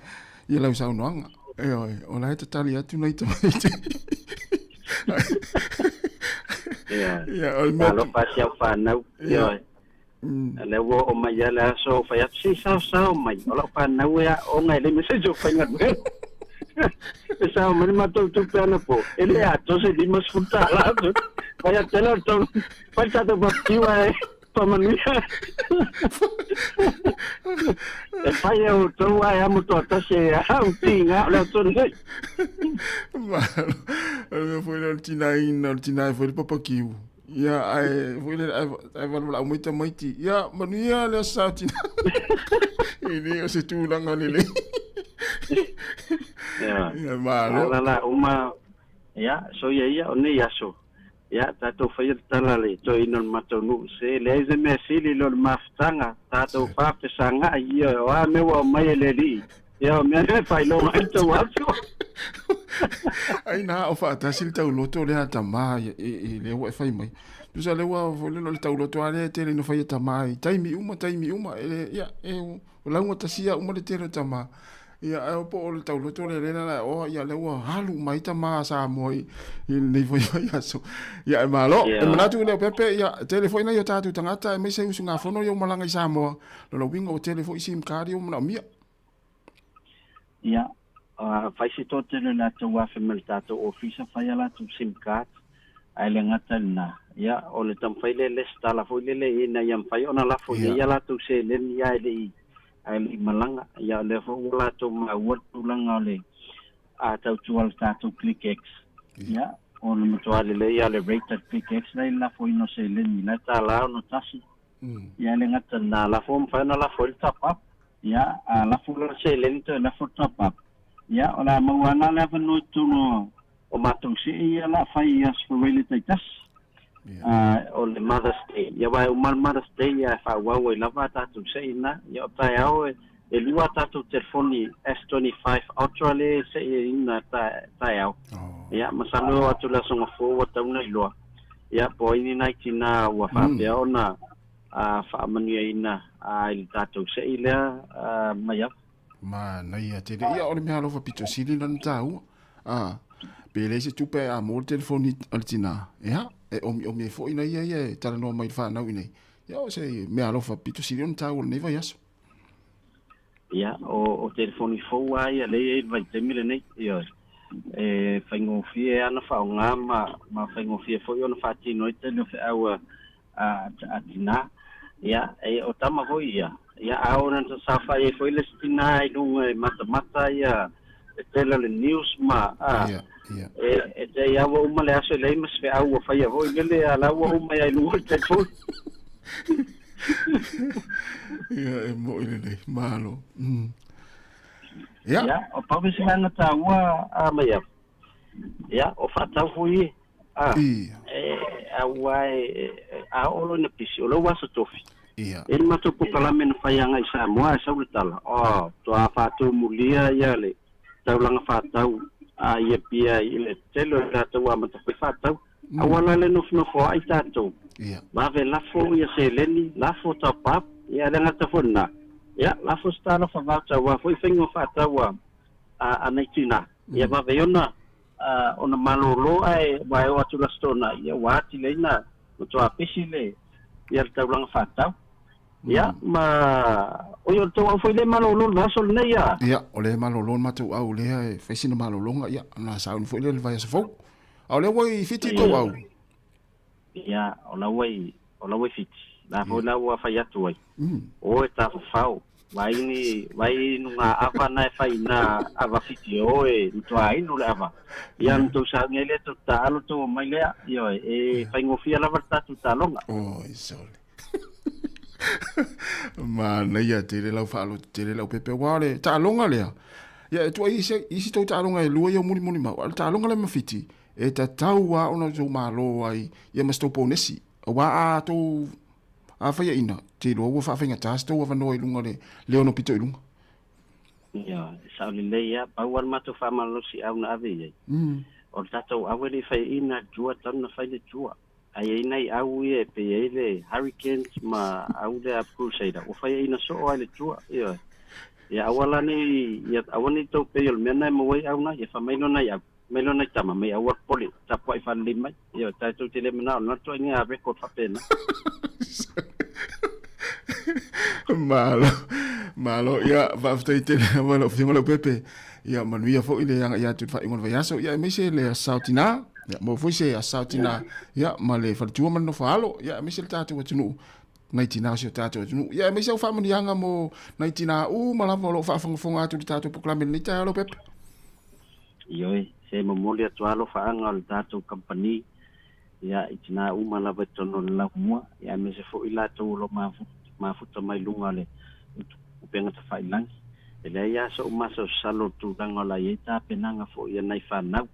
ia lau saunoaga. Ioe, o la e tatali atu nai tamaiti. Ia, Ia, o le mea tu- talofa si au whanau. Ia. Ioe. Lea ua oo mai ia le aso o fai atu, se i saosao mai, o lau fanau e aoga e leai ma se isi o faigaluega. E sao mai le matou tupe anapo, e le atoa se $50 atu. Fai atu tele o le tau, fai le tatou barbecue ae faamanuia. E fai e outou ae amo toatasi e au tiga o le aso lenei. Malo. O le mea foi lea o le tinaina, o le tina e fai le papakiu. Ia, ae foi lele, ae, ae valavala'au mai tamaiti, ia, manuia le Aso Sa o Tinā. E le o se tulaga lelei. Ia. Ia, malo. Ala la uma, ia, soia ia o nei aso. Ia, tatou faia le tala le toeaina o le matou nuu, se leai se mea sili i lo le mafutaga, tatou faafesaga'i, ia, o a mea ua aumai e le Alii, Ia, o mea e faailoga ai tou aso. Ai na o faatasi le tauloto lea a tamā i lea ua e fai mai. Tusa lea ua foi lele o le tauloto lava lea e tele ina fai e tamā i taimi uma, taimi uma. E le, ia, e o laugatasia uma le tele o tamā. Ia, ae po o le tauloto lea lea la o, ia lea ua alu uma ai tamā a Samoa i lenei foi vaiaso. Ia, e malo. E manatu Leaupepe, ia, tele foi nai o tatou tagata aemaise usugafono ia ua malaga i Samoa. Lona uiga ua tele foi sim card ia ua manaomia. Ia, fai se toatele o latou afe mai le tatou ofisa fai a latou sim card, ae le gata i lena, ia, o le taumafai lea lesitala foi lele ina ia mafai ona lafo i ai a latou seleni ae le i ae le i malaga. Ia, o lea foi ua latou maua le tulaga o le a tautua le tatou ClickX. Ia, o le matua lelei lava o le rate a le ClickX la i le lafoina o seleni, la e $1.61. Ia, le gata i lena, lafo mafai ona lafo ai le top up. Ia, a lafo loa le seleni toe lafo le top up. Ia, o le a maua lava le avanoa i totonu o matou see ia o le a fai i Aso Faraile taitasi. O le Mother's Day. Ia, aua e uma le Mother's Day, ia e faaauau ai lava a tatou see na. Ia, o taeao e lua a tatou telefoni S25 Ultra lea e seeina taeao. Ia, masalo e oo atu i le Aso Gafua ua tatau ona iloa. Ia, po o ai ni nai tinā ua faapea ona faamanuiaina i le tatou sei lea mai atu. Manaia tele. Ia, o le mea alofa pito sili lana taua. A, pe leai se tupe a mo le telefoni a le tinā. Ia, e omiomi ai foi na ia ia e talanoa mai i le fanau iinei. Ia o se meaalofa pito sili ona taua o lenei vaiaso. Ia, o, o telefoni fou lava ia lea e i ai i le vaitaimi lenei, ioe. E faigofie lava ona faaaoga ma, ma faigofie foi ona faatino ai tele o feau a, a, a tinā. Ia, e, o tama foi ia, ia a oo ina saofai ai foi le isi tinā i luga e matamata ia le tele o le news ma, a, Ia, ia. e, e te ai lava ua uma le aso e leai ma se feau ua faia foi lele, a o la ua uma ai lava i luga o le telefoni. Ia, e mo'i lelei, malo. Mm. Ia. Ia, o pau le isi vaega taua a Maiava, ia, o faatau foi ia. A, Ia. e, aua e, a oo loa ina pisi, o lou aso tofi. Ia. E le matou polokalame na fai agai i Samoa ae sau le tala, oh, toa faatumulia ia le taulaga faatau a ia pia i le tele o i latou ua amata foi faatau. Aua la le nofonofoa'i tatou. Ia. Vave lafo ia seleni, lafo top up, ia le gata foi lena. Ia, lafo se talofa voucher aua foi faiga faatau a a nai tina. Ia vave ai ona ona malolo ae ua e oo atu i le Aso Toonai, ia ua atili ai na matua pesi le ia le taulaga faatau. Ia, ma oi o le tou au foi lea e malolo i le vaiaso lenei a. Ia, o lea e malolo le matou au lea e fai sina malologa, ia, ona sauni foi lea i le vaiaso fou. A o lea ua i Fiti tou au? Ia, o la ua i, o la ua i Fiti. La foi la ua fai atu ai. O e tafafao, vai ni, vai inu ngā ava na e fai nā ava Fiti e o e matua inu le ava. Ia, na tou sauni ai lea, tou taalo tou omai lea, ioe, e faigofie lava le tatou taaloga. Oi, sole. Manaia tele lau faaloto tele lau pepe aua o le taaloga lea. Ia e tuai isi, isi tou taaloga e lua ia o mulimuli mau. A o le taaloga lea ma Fiti, e tatau lava ona outou malo ai ia ma se tou ponesi. Aua a tou a faiaina, te iloa ua faafaigata se tou avanoa i luga o le le ono pito i luga. Ia, e sao lelei lava. Pau lava le matou faamalosiau na ave i ai, o le tatou au e le i faiaina le tua, talu ona fai le tua. Ae i ai nai au ia e pei ai le Hurricanes ma au lea Crusader, ua faiaina soo lava i le tua, ioe. Ia aua la ne i, ia aua ne i tou pei o le mea lena e maua ai au na, ia fai mai loa nai au, mai loa nai tama, mai aua popole, tapuai faalelei mai. Ioe, tatou te le manao, na atu ai ni a record faapena. Malo, malo. Ia, faafetai tele lava lau Afioga Leaupepe. Ia, manuia foi le agai atu i le faaiuga o le vaiaso. Ia, aemaise le Aso Sao Tinā. Ia, maua foi se Aso Sao Tinā. Ia, ma le faletua ma le nofo a alo. Ia, aemaise le tatou atunuu, nai tinā o si o tatou atunuu. Ia, aemaise au faamanuiaga mo nai tinā uma lava o lo o faafogafoga atu i le tatou polokalame i lenei taeao Leaupepe. Ioe, se momoli atu lava alofaaga o le tatou kamupani ia, i tinā uma lava i totonu o le laumua, ia, aemaise foi i latou o lo o mafuta mai luga o le upega tafailagi. E leai lava so'u masalosalo i le tulaga o la e i ai tapenaga foi a nai fanau,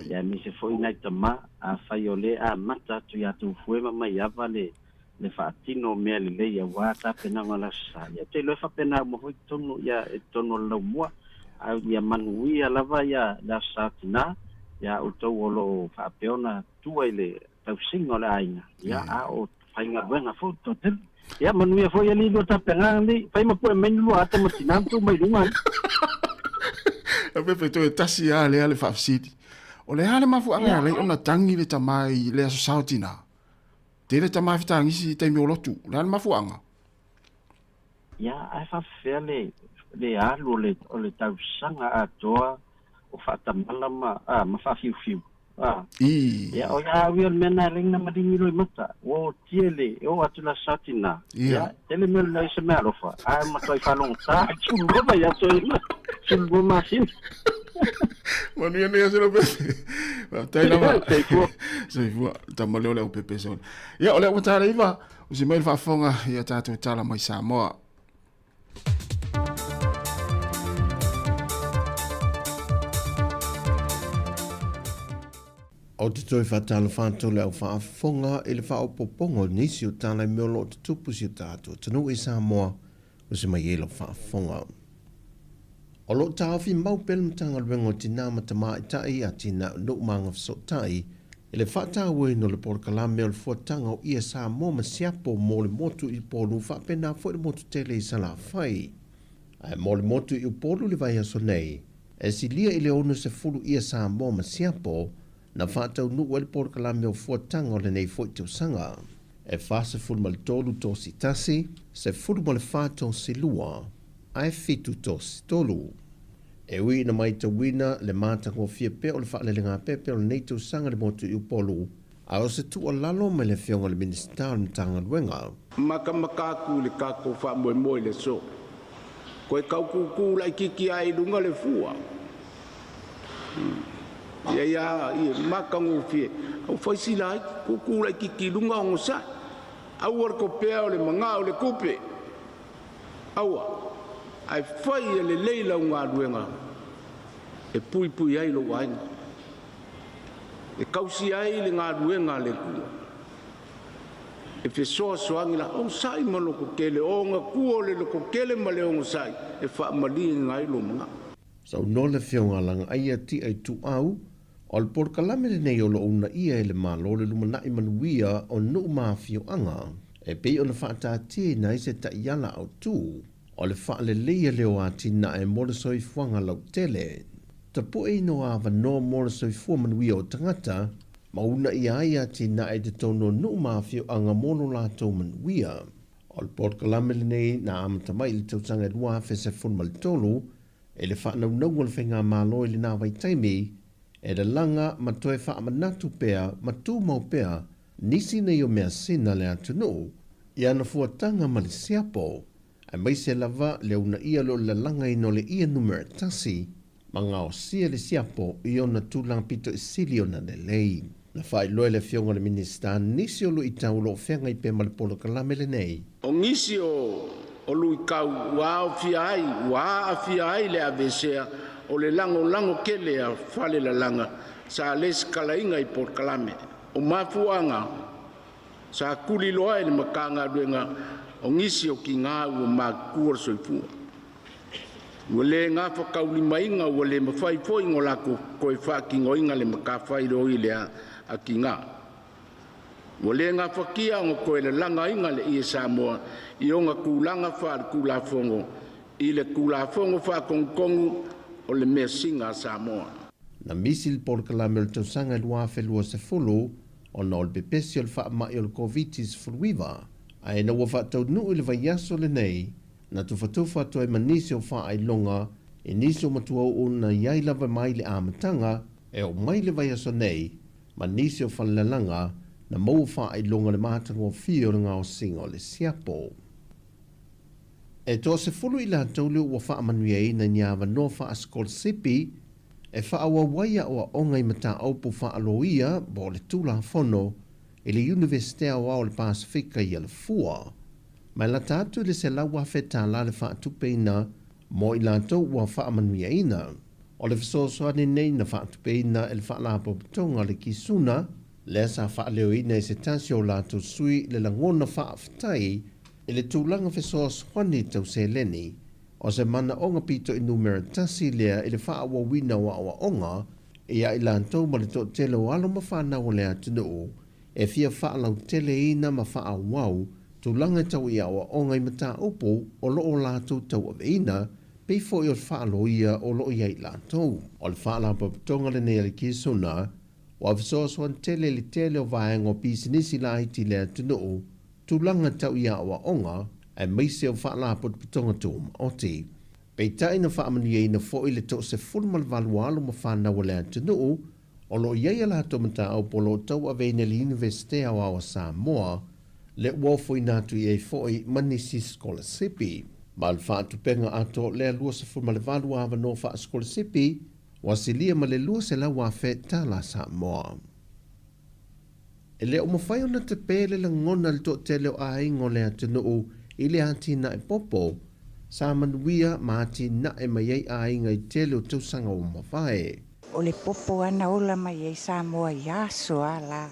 ia, aemaise foi nai tama, afai o lea e amata atu ia Tufue ma Maiava le le faatino o mea lelei aua tapenaga o le Aso Sa. Ia, ou te iloa e faapena uma foi totonu, ia, i totonu o le laumua, a ia manuia lava ia le Aso Sa o Tinā, ia outou o lo o faapea ona tua i le tausiga o le aiga, ia, a o faigaluega foi le toatele. Ia, manuia foi alii lua tapenaga nei, fai ma pue mai ni lua ata ma tinā ma tuu mai luga ai. Pepe toe tasi lava lea le faafesili. O le a le mafuaaga e ala ai ona tagi le tama i le Aso Sa o Tinā? Tele tama e fetagisi i taimi o lotu. O le a le mafuaaga? Ia, ae faafefea le, le alu o le, o le tausaga atoa o faatamala ma, a, ma faafiufiu. A. I. Ia, o ia au ia o le mea na e leai na maligi loa i mata. Ua otia le, e oo atu la Satina. Ia. Ia, tele mea o le se mea alofa. Ae matuai faalogotā, 12 vaiaso ia, 12 masina. Manuia nei aso Leaupepe. Faafetai lava. Soifua. Soifua. Tama lea o Leaupepe sole. Ia, o lea ua tala iva, usi mai le faafofoga ia tatou tala mai Samoa. Ou te toe faatalofa atu le au faafofoga i le faaopoopoga o nisi o tala i mea o lo o tutupu i si o tatou atunuu i Samoa, usi mai ai lau faafofoga. O lo o taofi mau pea le Matagaluega o Tinā ma Tamaitai, Atinae o Nuu ma Agafesootai i le faatauaina o le polokalame o le Fuataga o Ie Samoa ma Siapo mo le motu i Upolu faapena foi le motu tele i Salafai. Ae mo le motu i Upolu i le vaiaso nei, e silia i le 60 ie Samoa ma Siapo. na faataunuu ai le polokalame o fuataga o lenei fo'i tausaga. E 43 tosi 1, 14 tosi 2, ae 7 tosi 3. E ui ina matauina le matagofie pea o le faalelegapepe o lenei tausaga i le motu i Upolu, a o se tuualalo mai le Afioga i le Minisita o le Matagaluega. Makamaka aku i le tatou faamoemoe i le aso. Koe taututu laitiiti ae i luga le fua. Ia ia ia matagofie. Au fai sila ai, tutu laitiiti i luga onosai. Aua le topea o le magao i le tupe. Aua, ae fai ia lelei lau galuega e puipui ai lou aiga. E tausia ai le galuega a le Atua. E fesoasoani la onosai ma lototele, o ona tua o le lototele ma le onosai e faamalieina ai lou manao. Saunoa le Afioga a Lagaaia Tia Ituau, o le polokalame lenei o loo uunaia e le Malo le lumanai manuia o nuu ma afioaga, e pei ona faataatiaina ai se taiala autu o le faaleleia lea o atinae mo le soifuaga lautele, tapueina o avanoa mo le soifua manuia o tagata, ma uunaia ai atinae i totonu o nuu ma afioaga mo lo latou manuia. O le polokalame lenei na amata mai i le tausaga e 2013 i le faanaunauga o le faigamalo i lena vaitaimi, e lalaga ma toe faamanatu pea ma tumau pea nisi nei o measina a le atunuu i ana fuataga ma le siapo, aemaise lava le uunaia lea o le lalagaina o le ie numera 1 ma gaosia le siapo i ona tulaga pito i sili ona lelei. Na faailoa e le Afioga i le Minisita nisi o luitau o lo o feagai pea ma le polokalame lenei. O nisi o o luitau ua aofia ai, ua aafia ai le aveesea o le lagolago tele a falelalaga sa lesitalaina i polokalame. O mafuaaga sa tuliloa e le Matagaluega o nisi o tiga ua matutua le soifua. Ua le gafataulimaina ua le mafai foi ona latou toe faatinoina le matafaioi lea a tiga. Ua le gafatia ona toe lalagaina le ie Samoa i ona tulaga faaletulafono i le Tulafono Faatonutonu o le Measina a Samoa. Na misi le polokalame o le tausaga e 2020 ona o le pepesi o le faamai o le Koviti-19, ae ina ua faataunuu i le vaiaso lenei, na tufatufa atu ai ma nisi o faailoga i nisi o matuauu na i ai lava mai le amataga e oo mai le vaiaso nei ma nisi o falelalaga na maua faailoga le matagofie o le gaosiga o le siapo. E 60 i latou lea ua faamanuiaina i ni avanoa faasikolasipi e faaauau ai aoaoga i mataupu faaloia po o le Tulafono i le Iunivesite Aoao o le Pasefika i Alafua. Ma e lata atu i le $100,000 le faatupeina mo i latou ua faamanuiaina. O le fesoasoani nei na faatupeina e le Faalapotopotoga o le Kisuna, lea sa faaleoina e se tasi o latou sui le lagona faafetai i le tulaga fesoasoani tau seleni, o se manaoga pito i numera 1 lea i le faaauauina o aoaoga ia i latou ma le toatele o alo ma fanau o le atunuu e fia faalauteleina ma faaauau tulaga e tau i aoaoga i mataupu o lo o latou tauaveina, pei foi o le faaloia o lo o i ai latou. O le faalapotopotoga lenei a le Kisuna, ua fesoasoani tele i le tele o vaega o pisinisi laiti i le atunuu, tulaga tau i aoaoga, aemaise o faalapotopotoga tumaoti. Peitai na faamanuiaina foi le 18 alo ma fanau o le atunuu o lo o i ai a latou mataupu o lo o tauaveina i le Iunivesite Aoao o Samoa, le ua ofoina atu i ai foi ma nisi sikolasipi. Ma le faatupeina atoa lea 28 avanoa faasikolasipi, ua silia ma le $200,000 Samoa. E le o mafai ona tape le lagona i le toatele o aiga o le atunuu i le atinae popo sa manuia ma atinae mai ai aiga i tele o tausaga ua mavae. O le popo lava na ola mai ai Samoa i aso a la,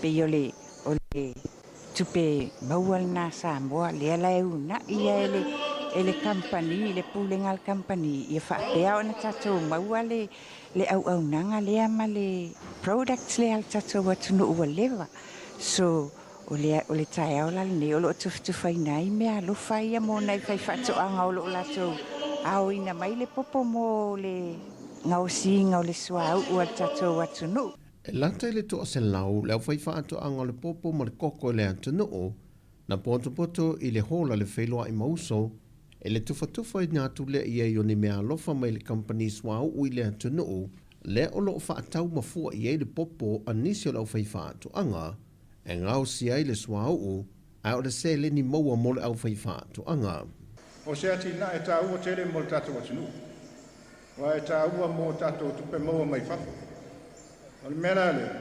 pei o le o le tupe maua lena a Samoa, lea la e uunai ia e le e le kamupani, le pulega a le kamupani, ia faapea ona tatou maua le le auaunaga lea ma le products lea a le tatou atunuu ua leva. So, o le o le taeao la lenei o lo o tufatufaina ai meaalofa ia mo nai faifaatoaga o lo o latou aoina mai le popo mo le gaosiga o le suauu a le tatou atunuu. E lata i le 100 le aufaifaatoaga o le popo ma le koko i le atunuu, na potopoto i le hola le feiloai ma uso, e le tufatufaina atu lea i ai o ni meaalofa mai le kamupani suauu i le atunuu, lea o lo o faatau ma fua i ai le popo a nisi o le aufaifaatoaga, e gaosia ai le suauu, ae o le seleni maua mo le aufaifaatoaga. O se atinae taua tele mo le tatou atunuu, aua e taua mo tatou tupe maua mai fafo. O le mea la lea,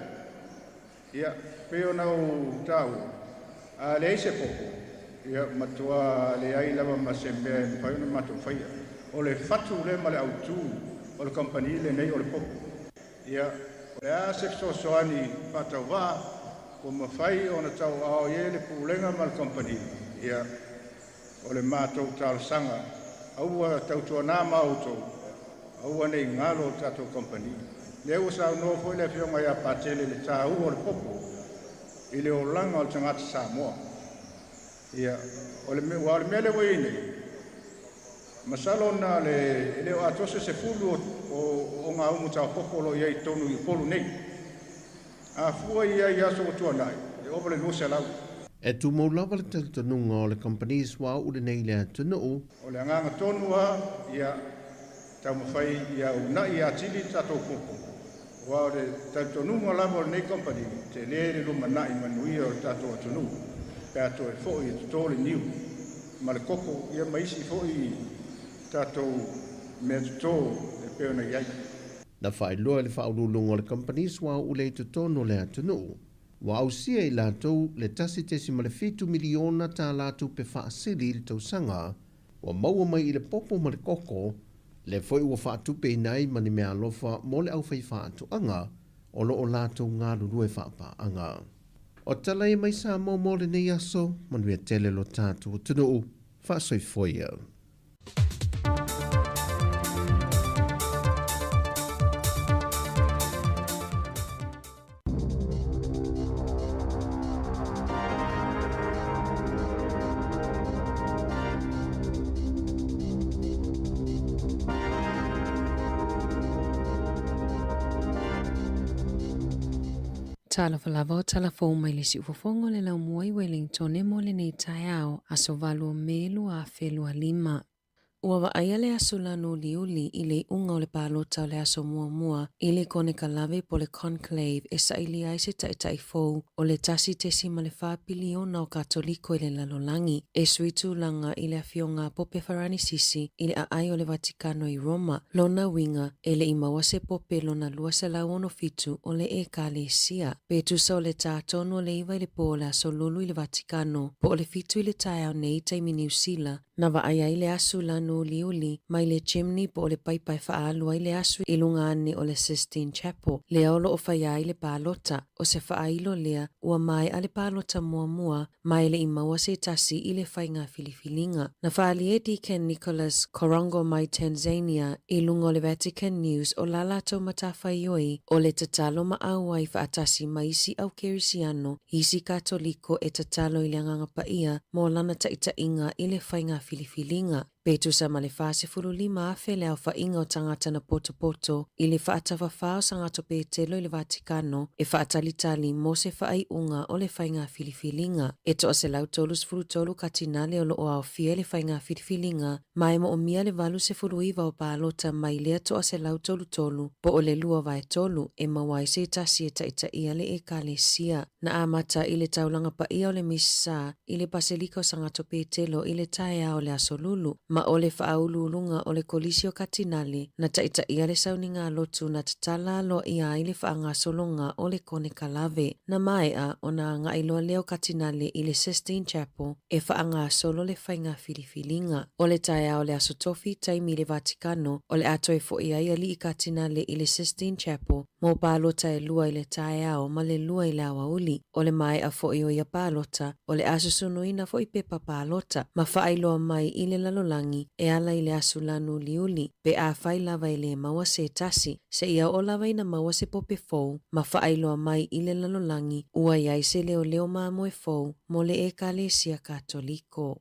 ia, pei ona ou taua, a leai se popo, ia, matua leai lava ma se mea e mafai ona matou faia. O le fatu lea ma le autu o le kamupani lenei o le popo. Ia, o le a se fesoasoani faatauvaa ua mafai ona tauaao i ai le Pulega ma le kamupani, ia, o le matou talosaga, aua tautuana ma outou, aua ne i galo le tatou kamupani. Lea ua saunoa foi le Afioga ia Patele i le taua o le popo i le olaga o le tagata Samoa. Ia, o le, aua o le mea lea ua i ai nei, masalo na o le, e le o atoa se 10 o ogaumu taopopo o lo o i ai i totonu i Upolu nei. A fua i ai i aso ua tuanai, e ova le 200. E tumau lava le talitonuga o le kamupani suauu lenei i le atunuu. O le agaga tonu lava, ia taumafai ia uunai atili le tatou popo, aua o le talitonuga lava o lenei kamupani, tele le lumanai manuia o le tatou atunuu pe a toe foi e toto le niu ma le koko, ia ma isi foi tatou mea toto e pei ona i ai. Na faailoa e le faauluuluga o le kamupani suauu lea i totonu o le atunuu, ua ausia e i latou le $1.7 miliona tālā tupe faasili i le tausaga ua maua mai i le popo ma le koko, lea foi ua faatupeina ai ma ni meaalofa mo le aufaifaatoaga o lo o latou galulue faapaaga. O tala ia mai Samoa mo lenei aso, manuia tele lo tatou atunuu, faasoifua ia. Talofa lava o tala fou mai le siufofoga o le laumua i Wellingtone mo lenei taeao, aso 8 o Me 2025. Ua vaaia le aso lanu uliuli i le iuga o le palota o le aso muamua i le konekalave po o le conclave e sailia ai se taitai fou o le 1.4 piliona o Katoliko i le lalolagi e sui tulaga i le afioga a Pope Faranisisi i le aai o le Vatikano i Roma. Lona uiga, e le i maua se pope lona 267 o le Ekalesia. Pe tusa o le tā tonu o le 9 i le pō o le aso Lulu i le Vatikano, po o le 7 i le taeao nei taimi Niu Sila, na vaai ai le asu lanu uliuli mai le chimney po o le paipa e faaalu ai le asu i luga ane o le Sistine Chapel, lea o lo o faia ai le palota. O se faailo lea, ua maea le palota muamua ma e le i maua se tasi i le faiga filifiliga. Na faaalia e Deacon Nicholas Korongo mai Tanzania i luga o le Vatican News o la latou matafaioi o le tatalo ma auai faatasi ma isi au Kerisiano, isi Katoliko e tatalo i le Agaga Paia mo lana taitaiga i le faiga filifiliga. Pe tusa ma le 45,000 le aofaiga o tagata na potopoto i le faatafafā o Sagato Petelo i le Vatikano e faatalitali mo se faaiuga o le faiga filifiliga. E toa 133 katinale o lo o aofia i le faiga filifiliga ma e moomia le 89 o palota mai lea toa 133 po o le 2/3 e maua ai se tasi e taitaia le Ekalesia. Na amata i le taulaga paia o le Missa i le Paselika o Sagato Petelo i le taeao o le Aso Lulu, ma o le faauluuluga o le Kolisi o Katinale na taitaia le sauniga lotu na tatala aloaia ai le faagasologa o le konekalave. Na maea ona agai loa lea o Katinale i le Sistine Chapel e faagasolo le faiga filifiliga. O le taeao o le Aso Tofi, taimi i le Vatikano, o le a toe foi ai alii Katinale i le Sistine Chapel mo palota e lua i le taeao ma le lua i le aoauli. O le maea foi o ia palota, o le a susunuina foi pepa palota ma faailoa mai i le lalolagi e ala i le asu lanu uliuli, pe afai lava e lē maua se tasi, seia oo lava ina maua se pope fou ma faailoa mai i le lalolagi ua i ai se leoleo mamoe fou mo le Ekalesia Katoliko.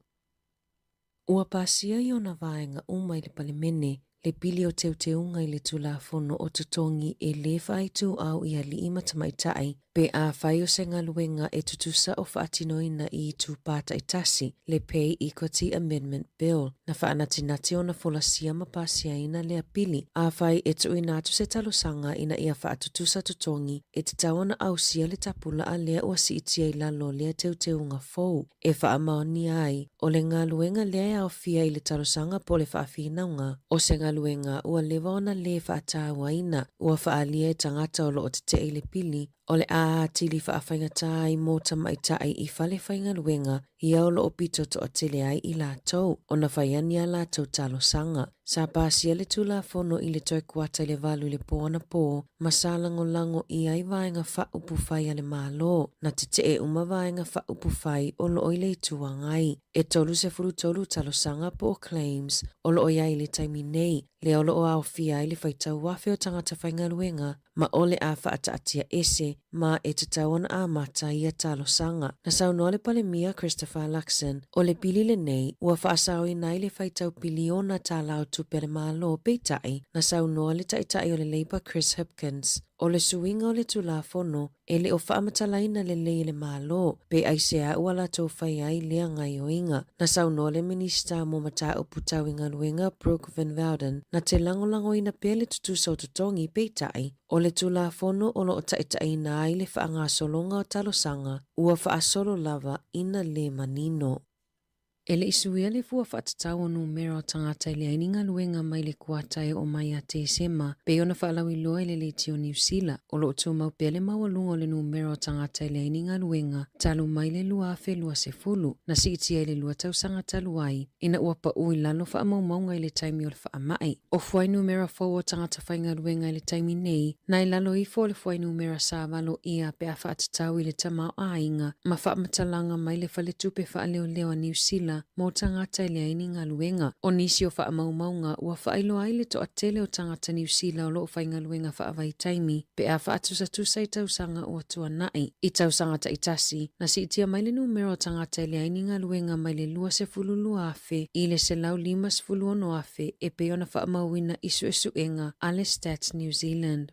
Ua pasia i ona vaega uma i le Palemene. le pili o teuteuga i le Tulafono o Totogi e lē faaituau i alii ma tamaitai pe afai o se galuega e tutusa o faatinoina i itupā taitasi, le Pay Equity Amendment Bill, na faanatinati ona folasia ma pasiaina lea pili. Afai e tuuina atu se talosaga ina ia faatutusa totogi, e tatau ona ausia le tapulaa lea ua siitia i lalo o lea teuteuga fou e faamaonia ai o le galuega lea e aofia i le talosaga po o le faafinauga o se galuega ua leva ona lē faatauaina ua faaalia e tagata o lo o tetee i le pili o le a atili faafaigata ai mo tamaitai i fale faigaluega ia o lo o pito toatele ai i latou ona fai ani a latou talosaga. Sa pasia le Tulafono i le toe kuata i le 8 i le po anapō ma sa lagolago i ai vaega faaupufai a le Malo, na tetee uma vaega faaupufai o lo o i le Itu Agai. E 33 talosaga po o claims o lo o i ai i le taimi nei, lea o lo o aofia ai le faitau afe o tagata faigaluega ma o le a faataatia ese ma e tatau ona amata ia talosaga. Na saunoa le Palemia Christopher Luxon, o le pili lenei ua faasaoina ai le faitau piliona tālā o tupe a le Malo, peitai, na saunoa le Taitai o le Labour Chris Hipkins, o le suiga o le Tulafono e le o faamatalaina lelei e le Malo pe aisea ua latou fai ai lea gaioiga. Na saunoa le Minista mo Mataupu Tau i Galuega Brooke Van Wouden, na te lagolagoina pea le tutusa o totogi, peitai, o le Tulafono o lo o taitaiina ai le faagasologa o talosaga ua faasolo lava ina lē manino. E le i suia le fua faatatau o numera o tagata e leai ni galuega mai le kuata e oo mai ia Tesema, pei ona faalauiloa e le Leitio Niu Sila, o lo o tumau pea le maualuga o le numera o tagata e leai ni galuega talu mai le 2020, na siitia i le lua tausaga talu ai, ina ua pau i lalo faamaumauga i le taimi o le faamai. O fuainumera fou o tagata faigaluega i le taimi nei, na i lalo ifo o le fuainumera sa valoia pe a faatatau i le tamaoaiga ma faamatalaga mai le Faletupe Faaleoleo a Niu Sila mo tagata e leai ni galuega. O nisi o faamaumauga ua faailoa ai le toatele o tagata Niu Sila o lo o faigaluega faavaitaimi pe a faatusatusa i tausaga ua tuanai. I tausaga taitasi, na siitia mai le numera o tagata e leai ni galuega mai le 22,000 i le 156,000 e pei ona faamauina i suesuega a le Stats New Zealand.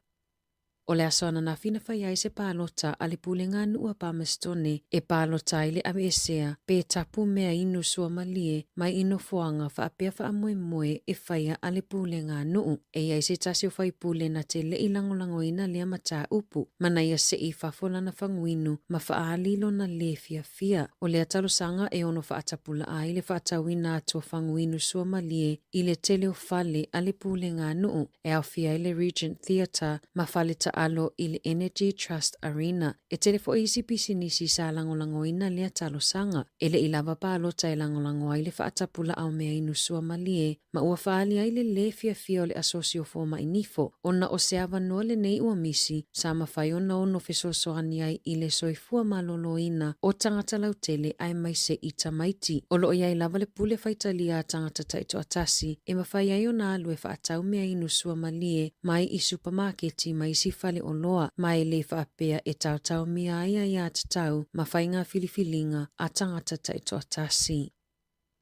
O le aso ananafi na fai ai se palota a le Pulega a Nuu a Palmestone e palota ai le aveesea pe tapu mea inu suamalie mai i nofoaga faapea faamoemoe e faia a le Pulega a Nuu. E i ai se tasi o faipule na te le i lagolagoina lea mataupu, ma na ia seʻi i fafo lana faguinu ma faaali lona lē fiafia. O lea talosaga e ono faatapulaa ai le faatauina atu o faguinu suamalie i le tele o fale a le Pulega a Nuu, e aofia ai le Regent Theatre ma fale taalo i le Energy Trust Arena. E tele foi isi pisinisi sa lagolagoina lea talosaga. E le i lava palota e lagolago ai le faatapulaa o mea inu suamalie ma ua faaali ai le lē fiafia o le asosi o fomai nifo, ona o se avanoa lenei ua misi sa mafai ona ono fesoasoani ai i le soifua maloloina o tagata lautele aemaise i tamaiti. O lo o i ai lava le pule faitalia a tagata taitoatasi e mafai ai ona alu e faatau mea inu suamalie mai i supamaketi ma isi fale oloa, ma e lē faapea e taotaomia ai aiatatau ma faiga filifiliga a tagata taitoatasi.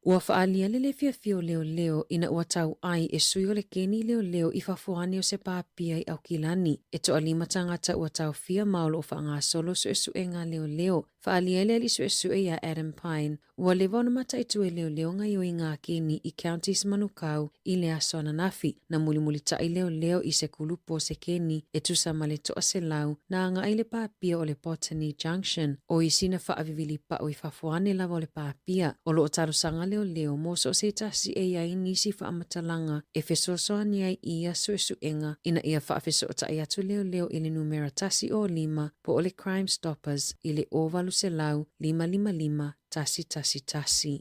Ua faaalia le lē fiafia o leoleo ina ua tau ai e sui o le keni leoleo i fafo ane o se pāpia i Aukilani. E toalima tagata ua taofia ma o lo o faagasolo suesuega a leoleo. Faaalia ai le alii suesue iā Adam Pine, ua leva ona mataitu e leoleo gaioiga a keni i Counties Manukau i le aso ananafi. Na mulimulitaʻi leoleo i se kulupu o se keni e tusa ma le 100 na agai i le pāpia o le Botany Junction. O isi na faawivili paʻu i fafo ane lava o le pāpia. O lo o talosaga leoleo mo so o se tasi e i ai nisi faamatalaga e fesoasoani ai i ia suesuega ina ia faafesootai atu leoleo i le numera 105 po o le Crime Stoppers i le 0800 555 111.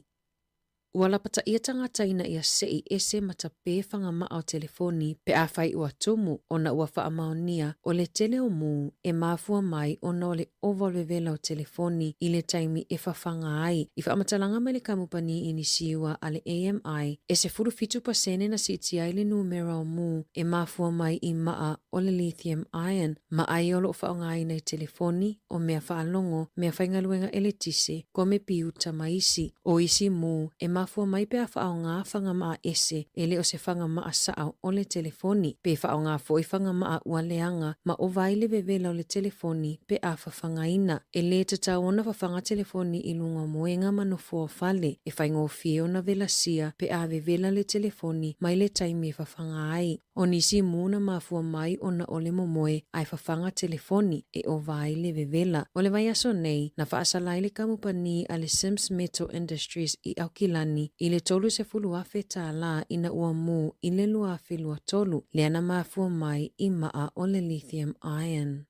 Ua lapataia tagata ina ia seʻi ese ma tapē fagamaʻa o telefoni pe afai ua tumu ona ua faamaonia o le tele o mū e mafua mai ona o le ova o le vevela o telefoni i le taimi e fafaga ai. I faamatalaga mai le kamupani inisiua a le AMI, e 17 pasene na siitia ai le numera o mū e mafua mai i maʻa o le lithium ion ma ai o lo o faaaogaina i telefoni, o mea faalogo, mea faigaluega eletise, komepiuta ma isi. O isi mū e mafua. mafua mai pe a faaaoga fagamaa ese e le o se fagamaa sa'o o le telefoni, pe faaaoga foi fagamaa ua leaga ma ova ai le vevela o le telefoni pe a fafagaina. E lē tatau ona fafaga telefoni i luga o moega ma nofoa fale, e faigofie ona velasia pe a vevela le telefoni mai le taimi e fafaga ai. O nisi mu na mafua mai ona o le momoe ae fafaga telefoni e ova ai le vevela. O le vaiaso nei, na faasala ai le kamupani a le Sims Metal Industries i Aukilani i le $30,000 tālā ina ua mū i le 2023, lea na mafua mai i maa o le lithium ion.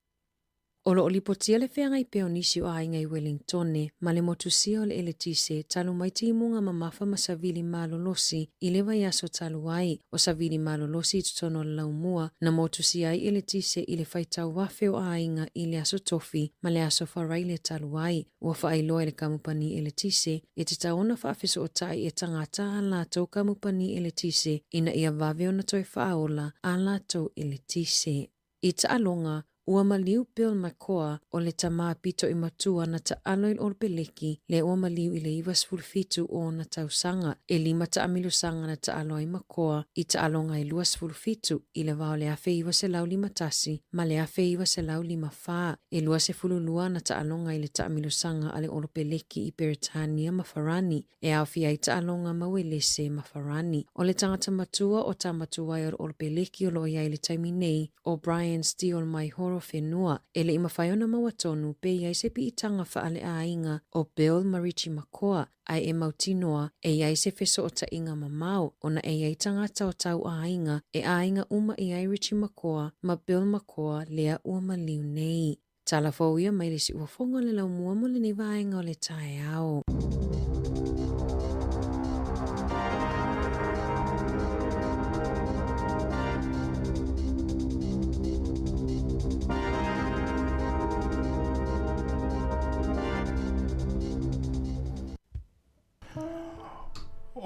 O lo o lipotia le feagai pea o nisi o aiga i Welingtone ma le motusia o le eletise talu mai timuga mamafa ma savili malolosi i le vaiaso talu ai. O savili malolosi i totonu o le laumua na motusia ai eletise i le faitau afe o aiga i le Aso Tofi ma le Aso Faraile talu ai. Ua faailoa e le kamupani eletise e tatau ona faafesootai e tagata a latou kamupani eletise ina ia vave ona toe faaola a latou eletise. I taaloga, ua maliu Bill Makoa, o le tamā pitoʻi matua na taalo i le Olopeleki, lea ua maliu i le 97 o ona tausaga. E lima taamilosaga na taalo ai Makoa i taaloga e 27 i le va o le 1951 ma le 1954. E 22 ana taaloga i le taamilosaga a le Olopeleki i Peretania ma Farani. E aofia ai taaloga ma Uelese ma Farani. O le tagata matua o Tamatuai o le Olopeleki o lo o i ai i le taimi nei, ʻo Brian Steele mai Horowhenua, e le i mafai ona maua tonu pe i ai se piitaga faaleaiga o Bill ma Richie McCaw, ae e mautinoa e i ai se fesootaiga mamao ona e i ai tagata o tauaiga e aiga uma i ai Richie McCaw ma Bill McCaw lea ua maliu nei. Tala fou ia mai le siufofoga o le laumua mo lenei vaega o le taeao.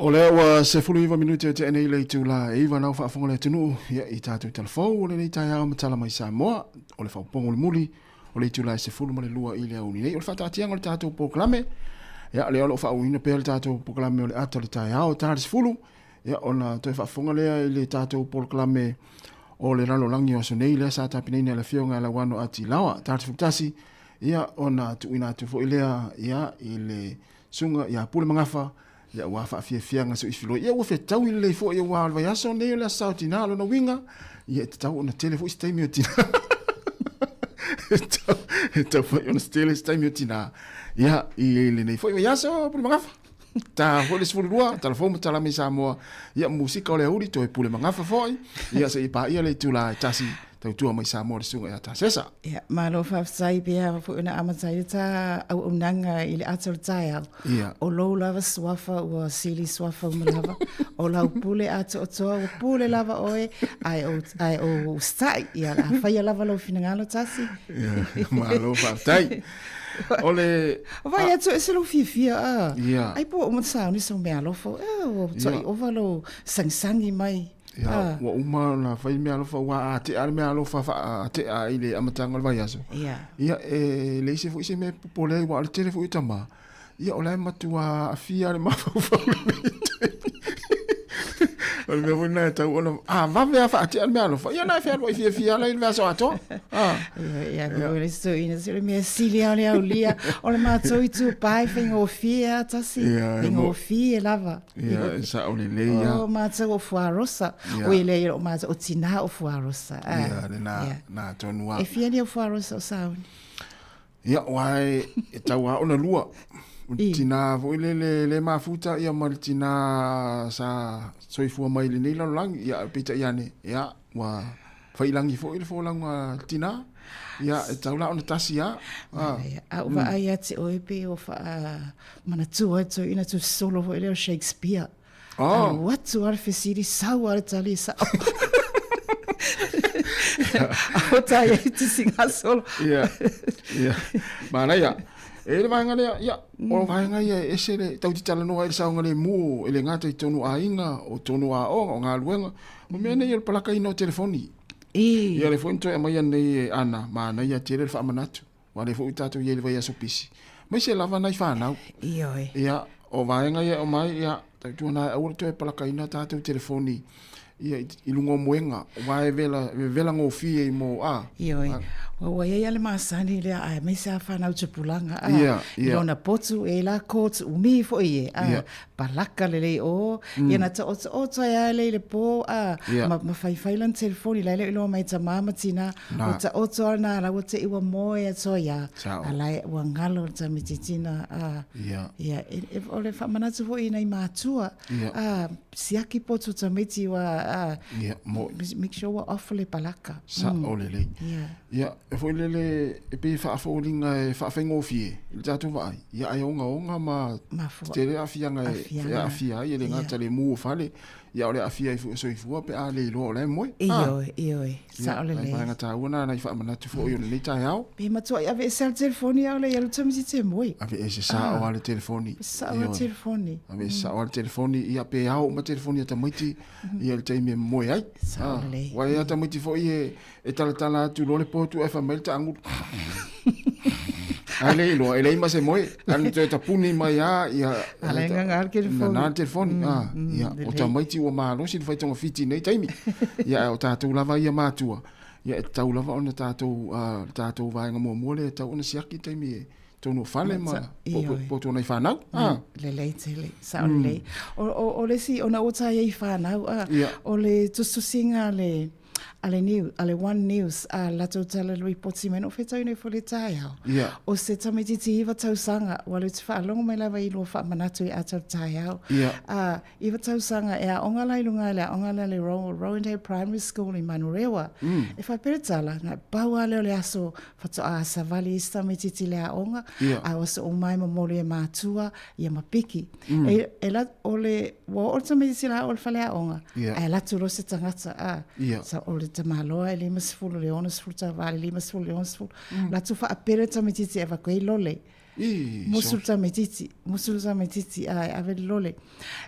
O lea ua 19 minute o tea nei le itula e iva nau faafofoga le atunuu ia i tatou talafou o lenei taeao ma tala mai Samoa o le faaopoopoga o le muli o le itula e 12 i le aoauli nei. O le faataatiaga o le tatou polokalame ia lea o lo o faaauauina pea le tatou polokalame o le ata o le taeao ta le 10 ia ona toe faafofoga lea i le tatou polokalame o le lalolagi o aso nei lea sa tapenaina e le Afioga ia Lauano Ati Laoa ta le 11 ia ona tuuina atu foi lea ia i le Susuga ia Pule Magafa, ia ua faafiafiaga soifiloi. Ia ua fetaui lelei foi aua o le vaiaso nei o le Aso Sa o Tina, o lona uiga, ia e tatau ona tele foi se taimi o tina. E tatau foi ona tele se taimi o tina. Ia, i lenei foi vaiaso, Pule Magafa. Ta foi le 12, tala fou ma tala mai Samoa. Ia, musika o le aoauli, toe Pule Magafa foi. Ia, seia paia le itula e tasi. Tautua mai Samoa le susuga ia Tasesa. Ia, malo faafetai pe a foi ona amata ai le ta auaunaga i le ata o le taeao. Ia. O lou lava suafa ua sili suafa uma lava. O lau pule atoatoa ua pule lava oe ae o, ae o usitai. Ia, o le a faia lava lou finagalo tasi. Ia, malo faafetai. O le... Vaai atu e se lou fiafia a. Ia. Ai po ua uma ona sauni sau meaalofa. Ua matuai ova lou sagisagi mai. Ia, ah. ua uma ona fai mea alofa, ua atea le mea alofa faatea i le amataga o le vaiaso. Ia. Ia, e leai se foi se mea e popole ai, ua o le tele foi o tama. Ia, o la e matua aafia le mafaufau lenei taimi. O le mea foi lena e tau ona, a vave lava faatea le mea alofa, ia na e fealuai fiafia la i le vaiaso atoa. Ah. Ia, ia, o le toeaina, se o le mea sili lava o le aulia, o le matou itupa e faigofie lava tasi, faigofie lava. Ia, e sao lelei ia. O mātou o Fuarosa. Ia. O e lea o mātou o tinā o Fuarosa. Ah, ia, le nā, ia. nā tonu a. E fia ni o Fuarosa o sauni? Ia, ua e, e tau a ona lua. O le tinā foi le, le, le mafuta ia ma le tinā sa soifua mai lenei lalolagi. Ia, peitai ane, ia, ua failangi foi le folauga a le tinā. Ia, e tau la ona tasi a. Ah. A o vaai ia te oe pe o wha manatua e toeaina tusolo foi lea o Shakespeare. Oh. Alu atu a le fesili, sau a le tali e sao. A o tai ai tusiga solo. Ia, ia. Manaia. E le vaega lea, ia, o vaega ia e ese le tau te talanoa ai le saogalemu e le gata i tonu aiga, o tonu aoga, o galuega. O mea nei o le palakaina o telefoni. I. Ia le foi na toe aumaia nei e Ana, manaia tele le faamanatu. Aua o lea foi ua tatou i ai i le vaiaso pisi. Aemaise lava nai fanau. Ioe. Ia, o vaega ia e aumai, ia, Tautuana e aua le toe palakaina tatou telefoni ia i luga o moega, aua e vela, e vevela gofie i mo, a. Ioe, ua i ai lava le masani lea aemaise lava fanau tupulaga, a, i lona potu e la court umi foi e, a, palaka lelei o, ia na taotooto ai lava lea i le po, a, ma faifai lana telefoni, la e le o iloa mai e tama ma tina, o taoto lava lena la ua te i ua moe atu ai lava, a la e ua galo le tamaitiiti a, ia, o le faamanatu foi i nai matua, a, siaki potu tamaiti ua, a, make sure ua off le palaka. Sao lelei. Ia, e foi lele, e pei e faafoliga e faafaigofie i le tatou vaai, ia ae ogaoga ma tele aafiaga e aafia ai, e le gata i le mu o fale, ia o le aafia ai foi o soifua pe a le iloa o la e moe. Ioe, ioe, sao lelei. Ia, vaega taua na nai faamanatu foi o lenei taeao. Pe matuai aveese lava le telefoni a o le i alu tamaiti e moe. Aveese sao lava le telefoni. Sao lava le telefoni. Aveese sao lava le telefoni, ia pe ao uma telefoni a tamaiti ia i le taimi e moe ai. Sao lelei. Aua e i ai tamaiti foi e e talatala atu loa le potu ae fai mai le taagulu. Ae le iloa, e leai ma se moe, ae na toe tapuni mai lava ia. A la e nganga le telefoni. Nganga le telefoni, ia, o tamaiti ua malosi le faitogafiti i nei taimi. Ia, ae o tatou lava ia matua, ia e tatau lava ona tatou, le tatou vaega muamua lea e tatau ona siaki le taimi e tonu o fale ma po o nai fanau. Lelei tele, sao lelei. O le isi, ona ua ta i ai fanau, o le tusitusiga a le, a le new, a le One News, a latou tala lipoti mai, na ou fetau nei foi le taeao. Yeah. O se tamaititi iva tausaga, ua le te faalogo mai lava i lua faamanatu i ata o le taeao. Yeah. A, iva tausaga, e aoga la i luga i le aoga lea le Rowandale Primary School i Manurewa. E faapea le tala, na pau lava lea o le aso faatoa savali ai se tamaititi i le aoga, Yeah. a o aso uma e momoli e matua, ia ma piki. E, e la, o le, ua oo le tamaitiiti la o le faleaoga, Yeah. ae alu atu loa se tagata, a, Yeah. sa, o le tamaloa e 50 le 60 tauva le 50 le 60, mm. latou faapele le tamaitiiti e avatu ai lole. I, Musu le tamaitiiti, musu le tamaitiiti, a, e ave le lole.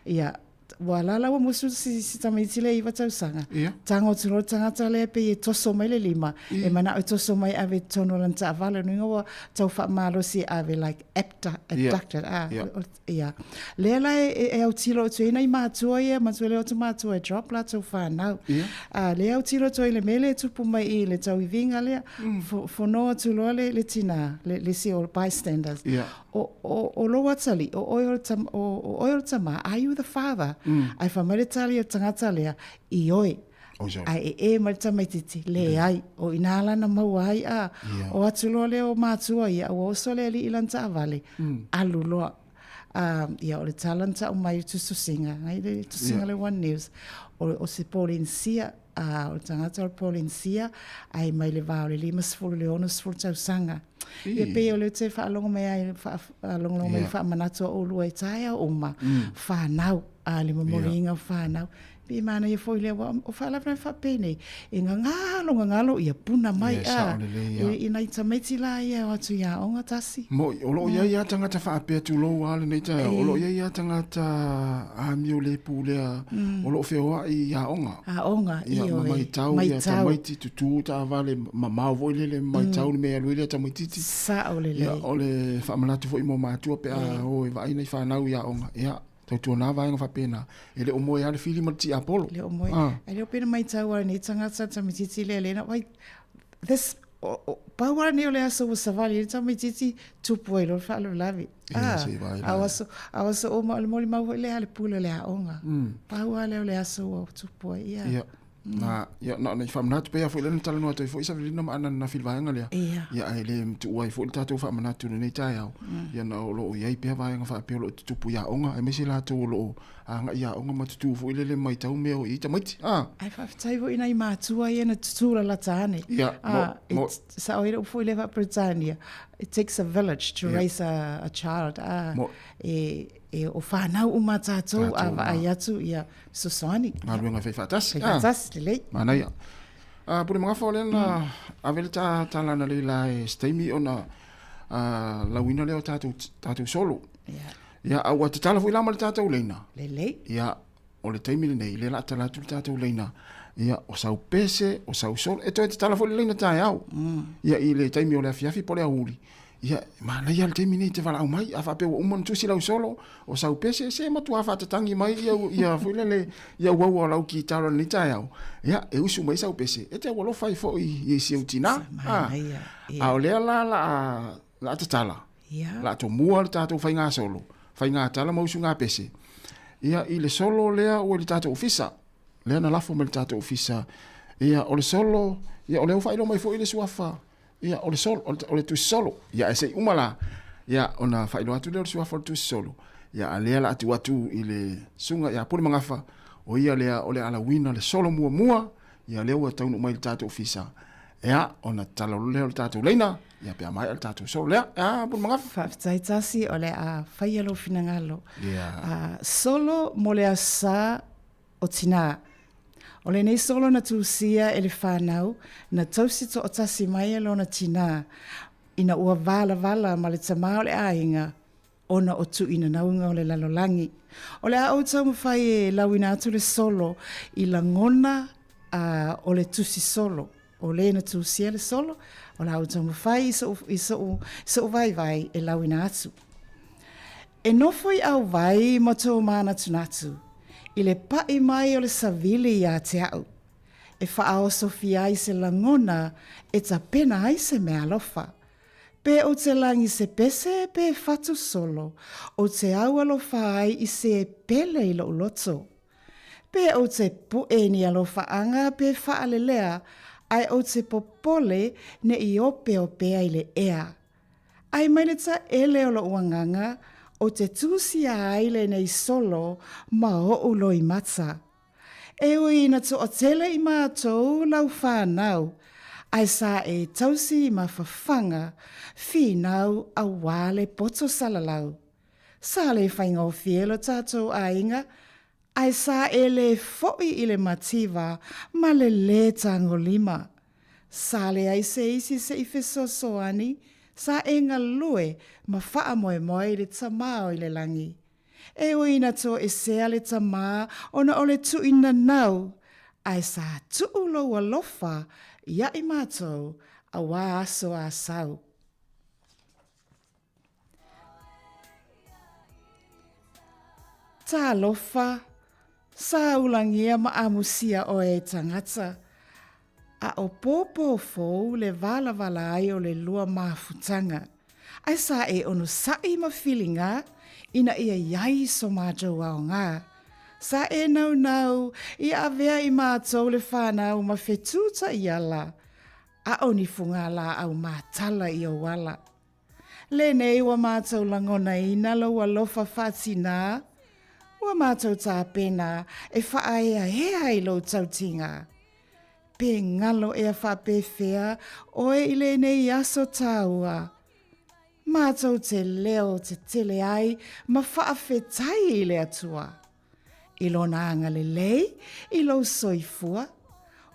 Ia, ua alaala ua musu si, si tamaiti lea iva tausaga. Yeah. Tago atu loa le tagata lea pei e toso mai le lima, e manao e toso mai ave i totonu o lana taavale, lona uiga ua tau faamalosi e ave like apta, abducted, ah, Yeah. ia. Lea la e, e, e autilo atu ai nai matua ia, matua lea o atu matua e drop latou whanau. Yeah. Ah, lea autilo atu ai le mea lea e tupu mai i le tauiviga lea, fo, fono atu loa le, le tina, le, le isi o bystanders. Yeah. O, o, o lou atalii, o oe o le tam, o, o oe o le tama, are you the father? Ae fai mai le tali a le tagata lea, ioe. Oi sorry. Ae ee mai le tamaititi, leai, o inā lana maua ai, a, Yeah. o atu loa lea o matua ia, ua oso le alii i lana taavale, alu loa. A, ia, o le tala na tau mai i le tusitusiga, ngai le tusiga Yeah. le One News, o, o se Polensia, a, o le tagata o le Polensia, ae mai le va o le 50 i le 60 tausaga. Ia pei o lea ou te faalogo mai ai, faalogologo mai i Yeah. faamanatu a oulua i taeao uma, whanau, a le momoliga o whanau. Pe manaia foi lea, aua o faalavelave faapenei, e gagalo gagalo ia puna mai, Ia, a, sao lelei, ia. i nai tamaiti la ia e o atu i aoga tasi. Moi, o lo o i ai lava tagata faapea tulou lava lenei taeao, o lo o i ai lava tagata amio le pulea, o lo o feoai i aoga. Aoga, Ia, ma ioe, maitau ia maitau. tamaiti tutū taavale mamao foi lele maitau le mea e alu ai lea tamaititi. Sao lelei. Ia, o le faamanatu foi mo matua pe a o e vaai nai fanau i aoga. Ia, tautuana vaega faapena, e le o moe lava le fili ma le tiapolo. Le o moe. Ah. Ae le o pena maitau a lenei tagata tamaititi lea lena, wai, this, o, o, pau lava lenei o le aso ua savali ai le tamaititi, tupu ai loa le faalavelave. Ia, Ah, se i vaai a o la. aso, a o aso uma, o le molimau foi lea a le pule o le aoga. Pau lava lea o le aso ua tupu ai, ia. Ia. Na, ia, na ona i faamanatu pea foi lea na talanoa atu ai foi Savelina ma Ana ananafi i le vaega lea. Ia. Ia, ae le tuua ai foi le tatou faamanatu i lenei taeao. Ia, na o lo o i ai pea vaega faapea o lo o tutupu i aoga, aemaise latou o lo o agai i aoga ma tutū foi lele matau mea o i ai tamaiti. Ah. Ae faafetai foi i nai matua ia na tutū lalata ane. Ia, mo, Ah, mo. it, sao ai le upu foi lea faa-Peretania, it takes a village to Ia. raise a, a child. Ah, Mo. e, e o whanau uma tātou, Tātou a uma. vaai atu, ia, fesoasoani. Galuega e fai faatasi. Fai faatasi, lelei. Manaia. Ah, Pule Magafa, o lea na ave le ta talana lei la e se taimi ona lauina lea o tatou, tatou solo. Ia, a ua tatala foi la ma le tatou leina. Lelei. Ia, o le taimi lenei, lea la a tala atu le tatou leina. Ia, o sau pese, o sau solo. E toe tatala foi le leina taeao. Ia, i le taimi o le afiafi po o le aoauli. Ia, manaia le taimi nei e te valaau mai, a faapea ua uma ona tusi lau solo, o sau pese, se matua faatatagi mai ia, ia foi lele, ia uaua o lau kitara i lenei taeao, ia, e usu mai sau pese, e te aualofa ai foi i si ou tinā. A, a o lea la la a, la a tatala, la a tomua le tatou faiga solo, faiga tala ma usuga pese, ia, i le solo lea ua i le tatou ofisa, lea na lafo mai i le tatou ofisa, ia, o le solo, ia, o lea ua faailoa mai foi le suafa, Ia, o le solo, o le tusi solo. Ia, ae se i uma la, ia, ona faailoa atu lea o le suafa o le tusi solo. Ia, a lea la a tuu atu i le susuga ia Pulemagafa, o ia lea o le alauina le solo muamua, ia lea ua taunuu mai i le tatou ofisa. Ia, ona tatala loa lea o le tatou laina, ia pe a maea le tatou solo lea. Ia, Pulemagafa. Faafetai Tasi, o le a faia lou finagalo. Ia. Solo mo le Aso Sa o Tinā. O lenei solo na tusia e le whānau, na tausi toʻatasi mai e lona tinā, ina ua valavala ma le tamā o le aiga, ona o tuuinanauga o le lalolagi. O le a ou taumafai e lauina atu le solo i lagona a o le tusi solo. O le na tusia le solo, o le a ou taumafai i soʻu, i soʻu, soʻu vaivai e lauina atu. E nofo i ʻAuvai ma tou mānatunatu i le paʻi mai o le savili iā te aʻu, e faaosofia ai se lagona e tapena ai se meaalofa. Pe ou te lagi se pese pe fatu solo, ou te au alofa ai i se pele i loʻu loto. Pe ou te puʻe ni alofaaga pe faalelea, ae ou te popole neʻi opeopea i le ea. Ai mai le taele o loʻu agaga, ou te tusia ai lenei solo ma oʻu loimata. E ui ina toatele i matou lau whanau, ae sa e tausi ma fafaga, finau auā le poto salalau. Sa le faigofie lo tatou aiga, ae sa e le foʻi i le mativa ma le lē tagolima. Sa leai se isi se i fesoasoani, sa e galue ma faamoemoe i le Tamā o i le lagi. E ui ina toesea le Tamā ona o le tuuinanau, ae sa tuu lou alofa ia i matou auā aso a sau. Talofa, sa ulagia ma amusia oe e tagata, a o pōpō fou le valavala ai o le lua mafutaga, ae sa e onosaʻi ma filiga ina ia i ai so matou aoga. Sa e naunau ia avea i matou le whanau ma whetū taiala, a o ni fugalaau matala i ou ala. Lenei ua matou lagonaina lou alofa faatinā, ua matou tapena e faaeaea i lou tautiga. Pe galo ea faapefea oe i lenei aso taua, matou te leo tetele ai ma faafetai i le Atua. I lona agalelei i lou soifua,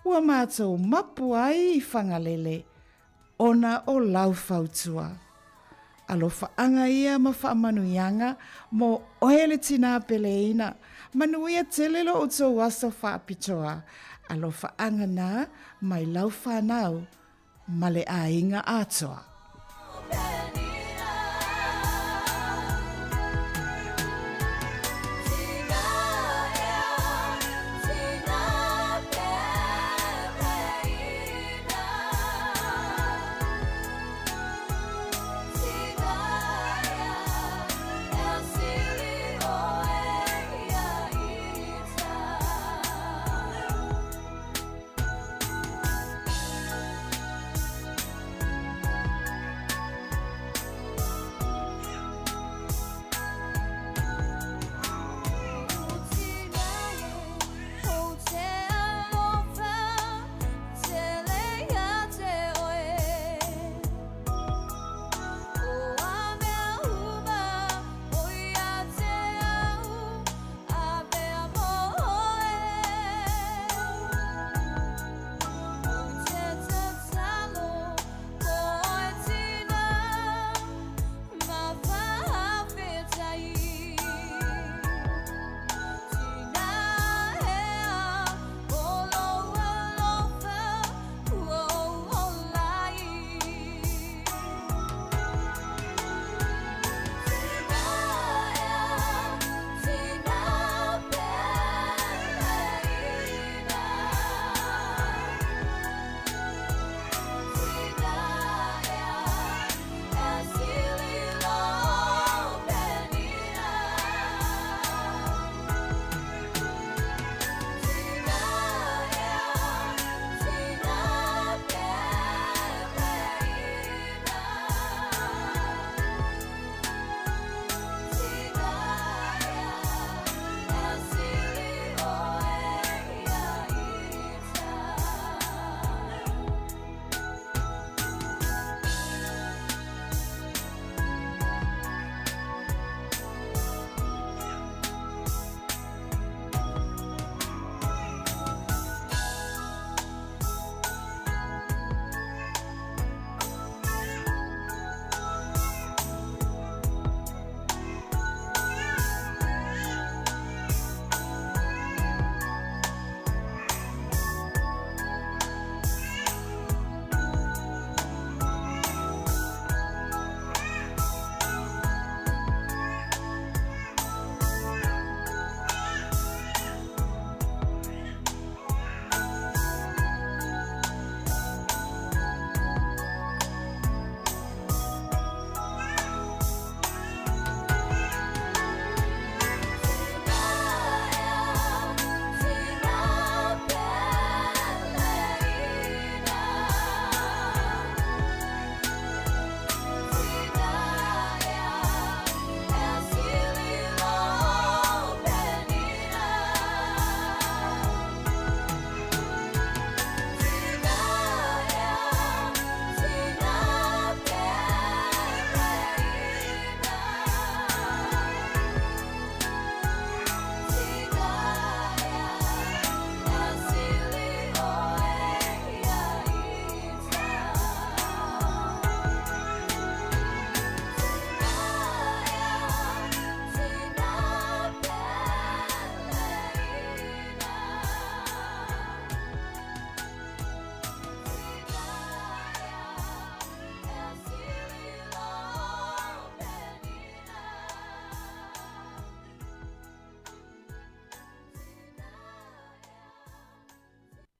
ua matou mapu ai i Fagalele, ona o lau fautua. Alofaaga ia ma faamanuiaga mo oe le tinā peleina, manuia tele lo outou aso faapitoa, alofaaga na mai lau whanau ma le aiga atoa.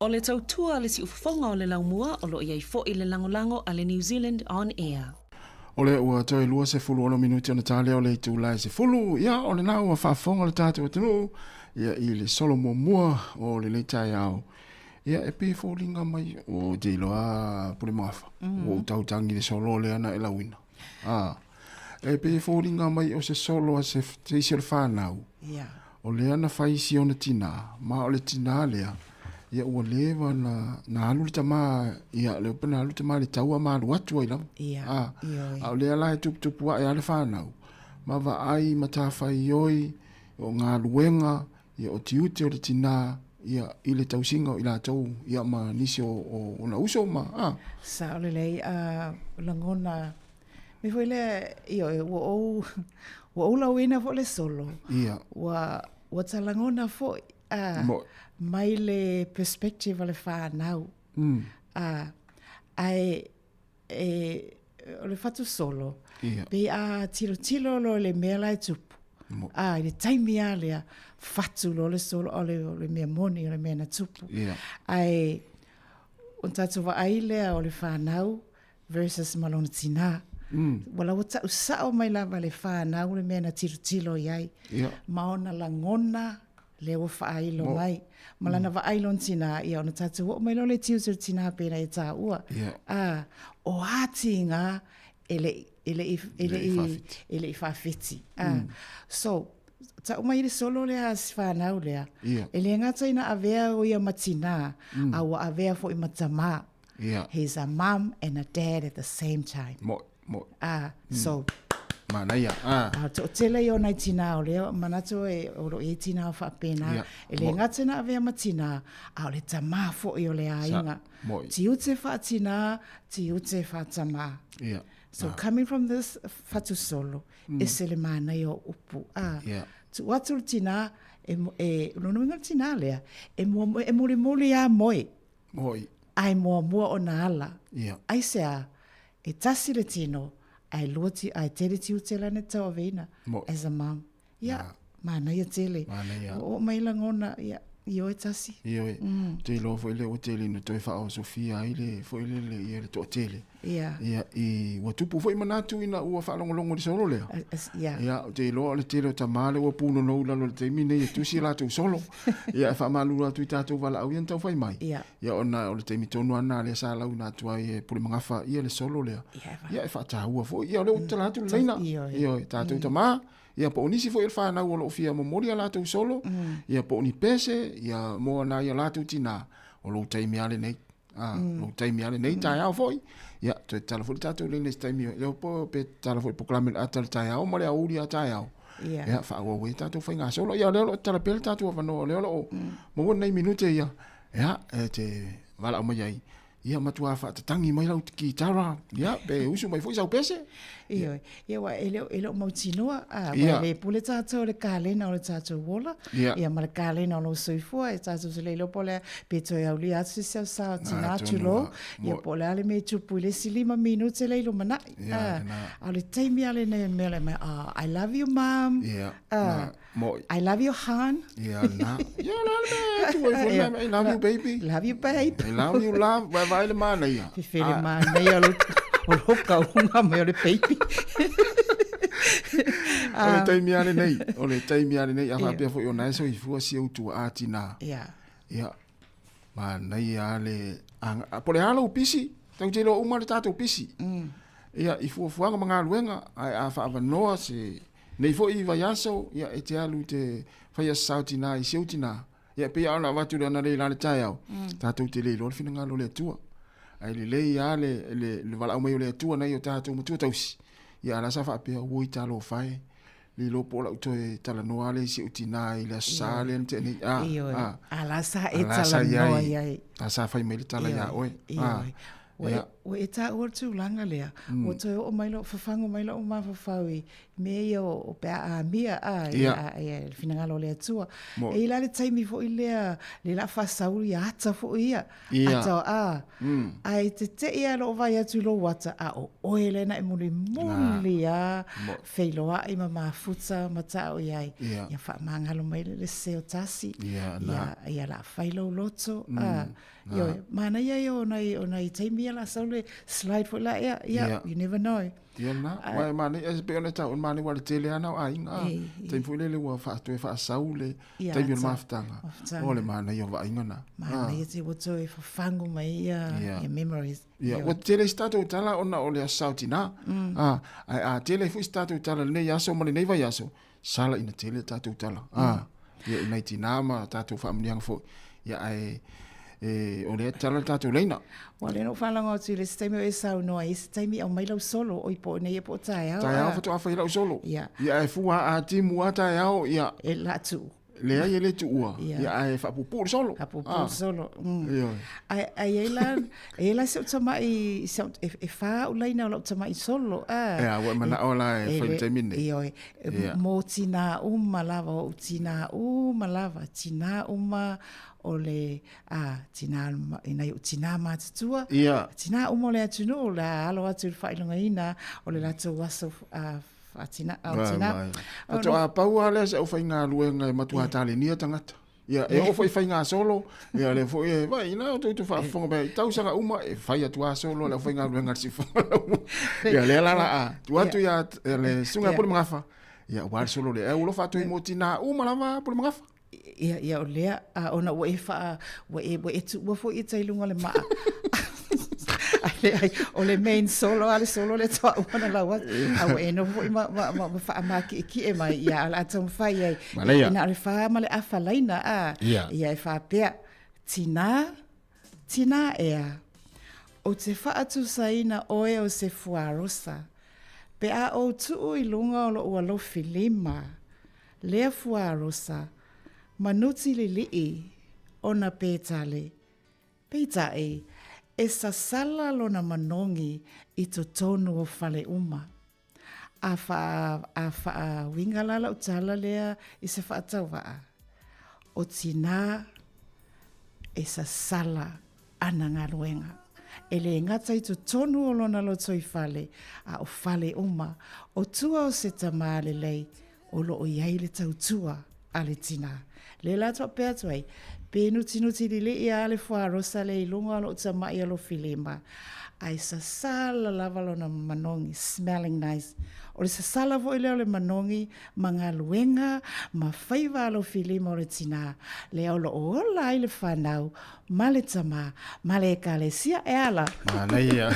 O le tautua a le siufofoga o le laumua o lo o i ai foi le lagolago a le New Zealand On Air. O lea ua toe 26 minute ona ta lea o le itula e 10, ia o lena ua faafofoga le tatou atunuu ia i le solo muamua o lenei taeao. Ia e pei e foliga mai, ou te iloa Pulemagafa, ua ou tautagi i le solo lea na e lauina. Ah, e pei e foliga mai o se solo a se isi o le fanau. O lea na fai si ona tinā, ma o le tinā lea, ia ua leva na, na alu le tamā, ia lea pe na alu le tamā i le taua ma alu atu ai lava. Ia, Ah, ioe. a o lea la e tuputupu ae a le fanau, ma vaai matafaioi o galuega, ia o tiute o le tinā, ia i le tausiga o i latou, ia ma nisi o, o ona uso ma, ah. Sao lelei, a lagona Me foi lea, ioe, ua ou, ua ou lauina foi le solo. Ia. Ua, ua talagona foi, a, Mo. mai le perspective o le whānau. A, ae, e, o le whatu solo. Ia. Pe a tilotilo loa i le mea la e tupu. Mo. A, i le taimi a lea, whatu loa le solo, o le, o le mea moni, o le mea na tupu. Ia. Ae, o tatou vaai lea o le whānau, versus ma lona tinā. Ua ua ta'u sa'o mai lava le fanau le mea na tilotilo i ai. Ia. Ma ona lagona lea ua faailo Mo. mai. Ma lana vaai i lona tinā, ia ona tatou oo mai loa lea i tiute o le tinā pei ona e tāua. Ia. Ā, o a tiga e le'i, e le'i, e E le'i le'i, faafeti. e le'i faafeti. Ā, so, ta'u mai le solo lea a si fanau lea, Ia. e le gata ina avea o ia ma tinā, a ua avea foi ma tamā. Yeah. He's a mum and a dad at the same time. Mo, mo. Ah, so. Manaia, ah. A toʻatele ia o nai tinā o lea manatu e o lo o i ai tinā o faapena. Yeah. E le gata ina avea ma tinā, a o le tamā foʻi o le aiga. Moʻi. Tiute faatinā, tiute faatamā. Yeah. So coming from this fatusolo, ese le manaia o upu. Ah, Yeah. tuu atu le tinā, e, e, lona uiga o le tinā lea, e, mua, e mulimuli lava moe. Moʻi. Ae muamua ona ala. Ia. Aisea, e tasi le tino, ae lua ti, ae tele tiute lana e tauaveina. Moʻi. As a mum. Ia, manaia tele. Manaia. Ua oo mai lagona, ia, ioe tasi. Ioe. Te iloa foi lea ua tele ina toe faaosofia ai le foi lele ia le toatele. Ia. Ia, i, ua tupu foi manatu ina ua faalogologo i le solo lea. Ia. Ia, ou te iloa o le tele o tamā lea ua punonou i lalo i le taimi nei e tusi a latou solo. Ia, e faamalulu atu i tatou valaau ia na taufai mai. Ia. Ia, ona o le taimi tonu lava lena lea sa lauina atu ai e Pulemagafa ia le solo lea. Ia, Ia, e faataua foi. Ia, o lea ua tatala atu le laina. Ioe. Ioe, tatou tamā, ia po o nisi foi o le fanau o lo o fia momoli a latou solo, ia po o ni pese, ia mo nai o latou tinā, o lou taimi lava lenei. A, lou taimi lava lenei taeao foi. Ia, toe tatala foi le tatou laina i se taimi, lea po pe tatala foi le polokalame o le ata i le taeao ma le aoauli lava taeao. Ia. Ia, faaauau ai tatou faigasolo. Ia, o lea o lo o tatala pea le tatou avanoa, o lea o lo o maua nai minute ia, ia, e te valaau mai ai. Ia, matua faatatagi mai lau kitara, ia, pe usu mai foi sau pese. Ioe. Ia, aua e le o, e le o mautinoa, a, aua Ia. e le pule tatou i le kalena o le tatou ola, Ia. ia ma le kalena o lou soifua, e tatou te le iloa po o le a, pe toe aulia atu se isi au sa o tinā Na, atu atonu lō, a, ia mo- po o le a le mea e tupu i le isi lima minute lea i lumanai. Ia, A, lena. a o le taimi lava lenei o le mea o le mea, oh, I love you, mum. Ia, A, na, moʻi. I love you, hon. Ia, lena. Ia, o le a le mea e tu ai foi le mea, I love you, baby. Love you, babe. I love you, love. Vaai le manaia. Fefele manaia o lou, o lou kauga mai o le baby. O le taimi lava lenei, o le taimi lava lenei, a faapea foi o na e soifua si ou tuaa tinā. Ia. Ia, manaia lava le aga, po o le a lou pisi, tatou te iloa uma le tatou pisi. Ia, i fuafuaga ma galuega, ae a faaavanoa se, nei foi vaiaso, ia, e te alu i te faia se sao tinā i si ou tinā. Ia, e pei lava ona avatu le analeila i le taeao, tatou te le iloa le finagalo o le Atua. Ae lelei lava le, le, le valaau mai o le Atua nai o tatou matua tausi. Ia, a la sa faapea, oi talofa e, le iloa po o lau toe talanoa lea i si ou tinā i le Aso Sa lea na tea nei. A, Ioe. a. A la sa e A la sa talanoa i ai. i ai. A sa fai mai le tala iā oe. Ioe. A, Ua ia. e, Ua e taua le tulaga lea, ua toe oo mai lou, fafagu mai lou mafaufau i mea ia o pe a amia, a, ia, ia, le finagalo o le Atua. E i ai la le taimi foi lea, lea la faasau ia ata foi ia, ata, a, ae tete'i lava lou vaai atu i lou ata, a o oe lea na e mulimuli lava, feiloai ma mafuta ma tao i ai, ia faamagalo mai le se o tasi, ia, ia la fai lou loto, a, Ioe, manaia ia o nai, o nai taimi ia la sau le slide foi la ea, ia, you never know. Ia lena, aua e manaia, e pei ona tau, o le manaia aua o le tele lava na o aiga, taimi foi lele ua toe faasau le taimi o le mafutaga, o le manaia o vaaiga na. Manaia te ua toe fafagu mai ia memories. Ia, ua tele se tatou tala ona o le Aso Sa o Tina, ae a tele foi se tatou tala i lenei aso ma lenei vaiaso, sala ina tele tatou tala. Mm. Ia, i nai tinā ma tatou faamanuiaga foi. Ia, ae, e, o lea tala le tatou leina. Ua lea na ou faalogo atu i le isi taimi o e saunoa i isi taimi aumai lau solo, oi po o nei po o taeao. Taeao faatoa fai lau solo. Ia. Ia, ae fua a timu a taeao, ia. E la tuu. Leai e le tuua, ia ae faapuupuu le solo. Faapuupuu le solo. Ae ai la, e i ai la si ou tamai, si au, e whā au laina o lau tamai solo. Ea, ua e manao la e fai le taimi nei. Ioe, mō tinā uma lava, o ou tinā uma lava, tinā uma o le, a, tinā, i nai ou tinā mātutua, tinā uma o le atunuu, la alo atu i le faailogaina o le latou aso Whaatina, aotina. Faatoa pau lava lea o si aufaigaluega e matua talenia tagata. Ia, e oo foi i faiga solo, ia lea foi e, vai, ina o tou faafofoga mai, i tausaga uma e fai atu lava solo le aufaigaluega a le siufofoga. Ia lea la la a tuu atu ia le susuga ia Pulemagafa, ia aua le solo lea. E alofa atu ai mo tinā uma lava Pulemagafa. Ia, ia o lea, a ona ua e wha, ua e, ua e tuua foi e tai lunga le maa. Ai le ai, o le main solo, a le solo le toa ua na lau atu. A ua e noho foi ma, ma, ma, ma wha ma ki ki e mai, ia ala atu mwhai ai. Manaia. Ina o le wha ma le awha laina, a. Ia. Ia e wha pea, tinā, tinā ea. O te whaatusaina oe o se fuarosa. Pe a ou tuu i lunga o lou alofi lima, Lea fuarosa, manuti liliʻi, ona petale. Peitai, e sasala lona manogi i totonu o fale uma. A wha, a whaawinga la lau tala lea i se whaatauaa. O tinā e sasala ana galuega. E lē gata i totonu o lona lotoifale, a o fale uma, o tua o se tamā lelei, o loo i ai le tautua a le tinā. Lea la faapea atu ai, pe nutinuti lelei lava le fuarosa lea i luga o lou tama'i alofilima, ae sasala lava lona manogi, smelling nice. O le sasala foi lea o le manogi ma galuega ma faiva alofilima o le tinā, lea o loo ola ai le fanau ma le tama, ma le ekalesia e ala. Manaia.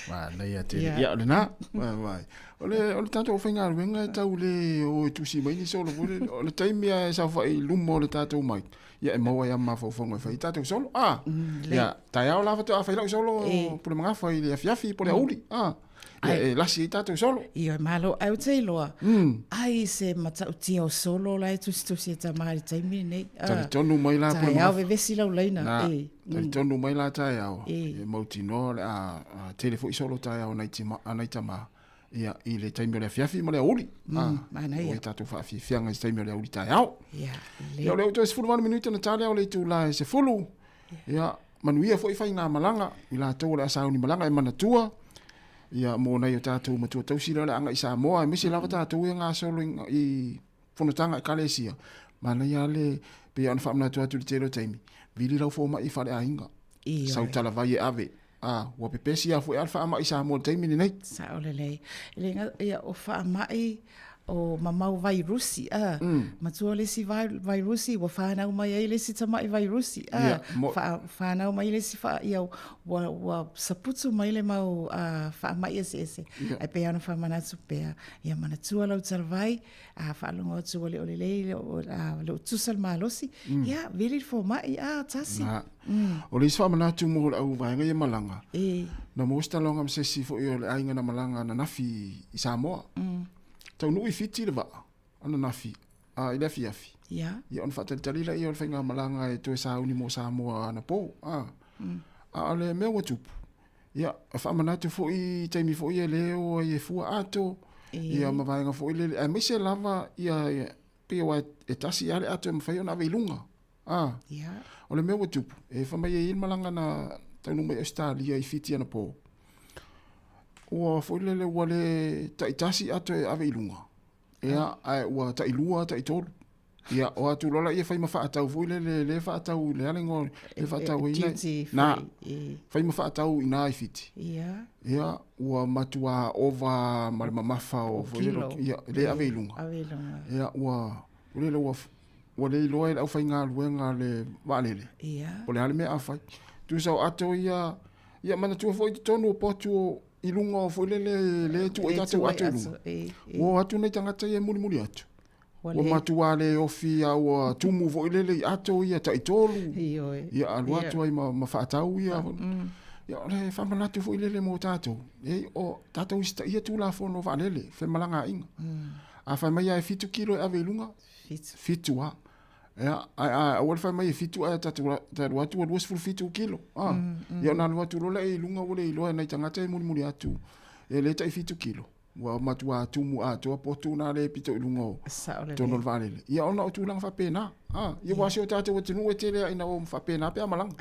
Manaia tele. Ia, yeah. lena. Vai, vai. O le, o le tatou faigaluega e tau le o e tusi mai ni solo foi le, o le taimi lava e saofai i luma o le tatou mic, ia e maua ai lava mafaufauga e fai ai tatou solo. Ah, ia, taeao la faatoa fai lau solo Pulemagafa i le afiafi po o le aoauli. Ah. Ia, e lasi ai tatou solo. Ioe, malo, ai ou te iloa, ai se matautia o solo la e tusitusi e tama i le taimi lenei. Talitonu mai la Pulemagafa. Taeao vevesi lau laina. Na, talitonu mai la taeao, e mautinoa o le a tele foi solo taeao a nai tama, ia, i le taimi o le afiafi ma le aoauli. Manaia. O ai tatou faafiafiaga i se taimi o le aoauli taeao. Ia, Ia, o lea ua toe 18 minute ona ta lea o le itula e 10. Ia, manuia foi faigamalaga i latou o le a sauni malaga e manatua ia mo nai o tatou matua tausi lea o le a agai i Samoa, aemaise lava tatou ia gasolo i, i fonotaga ekalesia. Manaia le pei ona faamanatu atu i le tele o taimi, vili lau fomai i faleaiga. Ioe. Sau talavai e ave. A, ua pepesi lava foi a le faamai i Samoa i le taimi lenei. Sao lelei. E le ga, ia, o faamai, o mamau vairusi, a. Matua le isi vairusi, ua whanau mai ai le isi tamai vairusi, a. Ia, mo- Wha, whanau mai le isi wha, ia, ua, ua saputu mai le mau faamai eseese. Ia. Ai pei ona faamanatu pea, ia manatua lau talavai, a faalogo atu ua le o lelei, le o, a, le o tusa le malosi, ia, vili le fomai, a, tasi. Na. O le isi faamanatu mo le au vaega ia malaga, E. na maua se talanoaga ma se isi foi o le aiga na malaga ananafi i Samoa. Taunuu i Fiti le vaa ananafi, a, i le afiafi. Ia. Ia ona faatalitali laia o le faigamalaga e toe sauni mo Samoa anapo, a. A o le mea ua tupu, ia, e faamanatu foi i taimi foi ia le o ai e fua ato, ia ma vaega foi lele, aemaise lava ia, ia pei aua e tasi lava le ato e mafai ona ave i luga. A, o le mea ua tupu, e fai mai e i ai le malaga na taunuu mai Ausetalia i Fiti anapo, ua foi lele ua le taitasi ato e ave i luga, ia, ae ua tailua, taitolu. Ia, o atu loa laia fai ma faatau foi lele, lea e faatau, le a le igoa, lea e faatau ai Duty na, free. fai ma faatau i ina i Fiti. Ia. Ia, ua matua ova ma le mamafa o foi lele, ia, le ave i luga. Ave i luga. Ia, ua, foi lele, ua, ua le iloa e le aufaigaluega le vaalele. Ia. Po o le a le mea a fai. Tusa o ato ia, ia manatua foi i totonu o potu o, i luga o foi lele, le tuu ai tatou ato i luga. Ua o atu nai tagata ia e mulimuli atu. Ua matua le ofi a ua tumu foi lele i ato ia taitolu. Ia alu atu ai ma, ma faatau ia. Ia o le faamanatu foi lele mo tatou. E, o tatou usitaia Tulafono vaalele, femalagaaiga. A fai mai lava e 7 kilo e ave i luga, 7 lava. Ia, ae a aua le fai mai e 7 ae tatou alu atu ua 27 kilo. Ah. Ia ona alu atu loa lea i luga ua le iloa e nai tagata e mulimuli atu e le tai 7 kilo. Ua matua tumu atoa potu na le pito i luga o totonu o le vaalele. Ia ona o tulaga faapena. Ah, ia aua si o tatou atunuu e tele lava ina o faapena pe a malaga.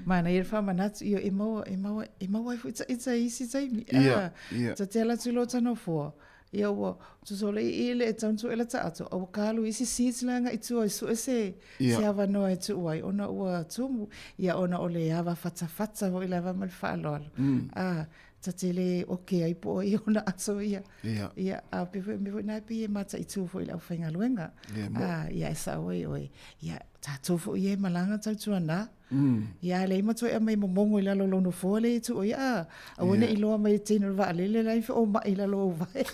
Manaia le faamanatu, ia e maua, e maua, e maua ai foi ita i isi taimi. Ia, ia. Ta te ala atu i lo ta nofoa, ia ua tusa o le ii le e tau na ela ta ato, a ua kalu isi seats la agai i tua e sue se, se avanoa e tuu ai, ona ua tumu, ia ona o le ava fatafata foi lava ma le faaaloalo. Ah, ta te le oke ai po o ai ona ato ia. Ia. Ia, a pe foi, me foi nā pei e mataitu foi le aufaigaluega. Ia, mo. A, ia e sao ai oe. Ia, tatou foi ia e malaga tautuana. Ia, a leai ma toe aumai momogo i lalo o lou nofoa lea e tuu ai, a, aua ne i loa mai e teine o le vaalele la e feoma'i i lalo o ou vae.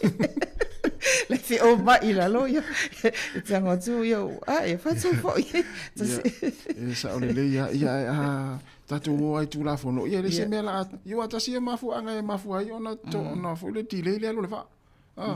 La e feoma'i i lalo, ia, e te ago atu, ia, a, e fatu foi. Ia, e sao lelei lava. Ia, a, tatou o ai i Tulafono, ia e le se mea la, ia aua tasi ia mafuaaga e mafua ai ona, ona foi le delay le alu o le vaa. Ah,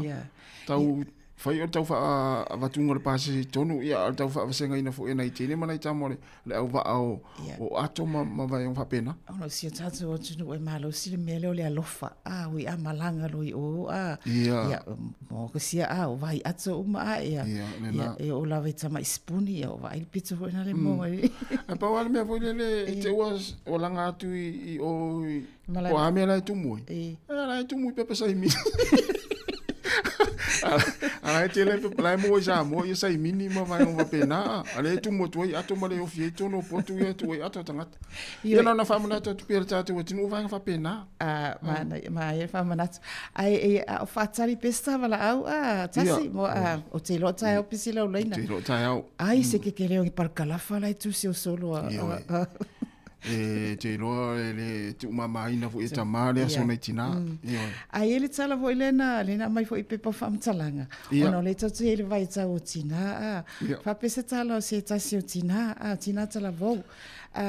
Tau fai o le tau faaavatuga o le pasese i totonu, ia a o le tau faavasegaina foi e nai teine ma nai tama o le, le auvaa o, o ato ma, ma vaega faapena. Ona o si o tatou atunuu e malosi le mea lea o le alofa, a ui a malaga loa i o, a, ia, mo ka sia, a, o vai ato uma, a, ia, ia, e oo lava i tamai sipuni, ia, o vaai le pito foi na le moa i. Ae pau lava le mea foi lele, i te ua, ua laga atu i, i o i, Po o a mea la e tumu ai? E. La e tumu i pepa saimini. A la e tele pepa, la e maua i Samoa ia saimini ma vaega faapena. A lea e tumu atu ai ato ma le ofi ai totonu o potu ia e tuu ai ato a tagata. Ia na ona faamanatu atu pea i le tatou atunuu vaega faapena. A, manaia le faamanatu. Ae e, a o faatali pea se tavalaau a, tasi, mo a, o te iloa taeao pisi lau laina. Te iloa taeao. Ai, se kekeleo i palkalafa la e tusi o solo a. E te iloa e le tuumamaina foi e tamā le aso nei tinā. Ioe. A i ai le tala foi lea na, lea na aumai foi i pepa o faamatalaga, ona o lea tatou te i ai i le vaitau o tinā, ā, faapea se tala o se tasi o tinā, ā, tinā talavou, ā,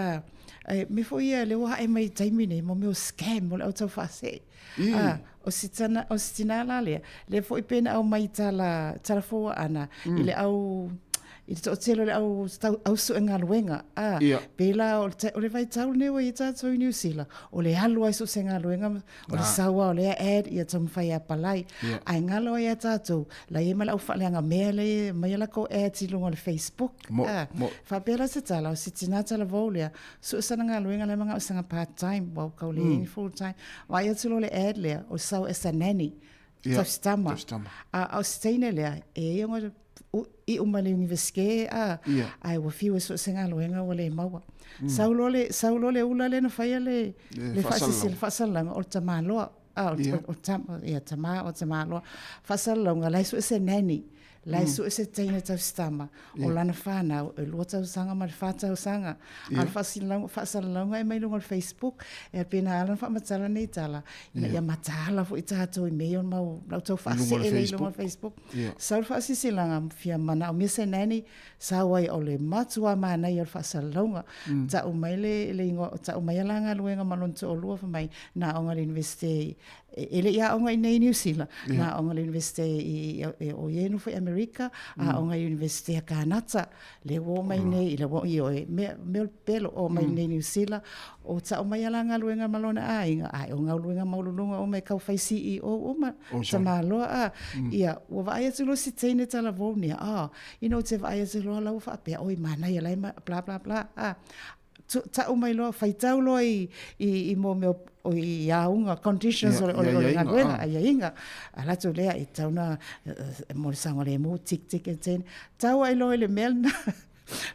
e, mea foi ia lea ua ae mai i le taimi nei, mo mea o scam, o le au taufaasee. Ā, o si tana, o si tinā la lea, lea foi pei na aumai i tala, tala fou ana, i le au, i le toatele o le au, tau, au sue galuega, ā, Ia. pēlā o le, o le vaitau lenei ua i ai tātou i Niu Sila, o le alu ai so o se galuega, o le sau lava o lea ad, ia taumafai e apalai. Ia. Ae galo ai ia tātou, la i ai ma le au faaleaga mea lea e aumai a lakou ads i luga o le Facebook, Mo, ā, mo. faapea la se tala, o si tinā talavou lea, Sue sana galuega lea manao i sana part time, ua kau le mm. full time. Vaai atu loa le ad lea, o sau as a nanny, yeah, tausitama. Tausitama. A o se teine lea, e ia ngo i uma le universite a, yeah. ai ua fiu e sue se galuega ua le maua. Sau loa le, sau loa le ula lea na faia le, le faasisi, le faasalalauga o le tamaloa. A, o, Yeah. o, tama, ia, tama, o tamaloa. Faasalalauga, la e sue se nanny. La e sue se teine tausitama. O lana whanau, e 2 tausaga ma le 4 tausaga. A o le faasalalauga e mai luga o le Facebook, e pena ala na faamatala nei tala, ina ia mataala foi tatou i mea ia o le mau lau tau faasee lea i luga o le Facebook. Sau le faasisilaga, fia manaomia se nanny, sau ai o le matua manaia o le faasalalauga. Tau mai le, le igoa, tau mai ala galuega ma lona toalua fai mai, na aoga i le Universite e le i aoga i inei i Niu Sila, na aoga i le Universite i, o ia e nofo i Amerika. Amerika, aoga i Universite a Kanata, lea ua oo mai nei i le ioe, mea, mea o le pelo, oo mai nei i Niu Sila, o tau mai a la galuega ma lona aiga, ae o galuega maualuluga uma e tau fai CEO uma, tamaloa a. Ia, ua vaai atu loa si teine talavou nia, oh, you know, te vaai atu loa la ua faapea, oi, manaia la e ma, bla, bla, bla, a. Tau mai loa, faitau loa i, i, i mō mea o, i auga, conditions o le, o le, o le galuega, aiaiga. A latou lea, e tau na, mo le saogalemu, tick, tick, and ten. Tau ai loa i le mea lena,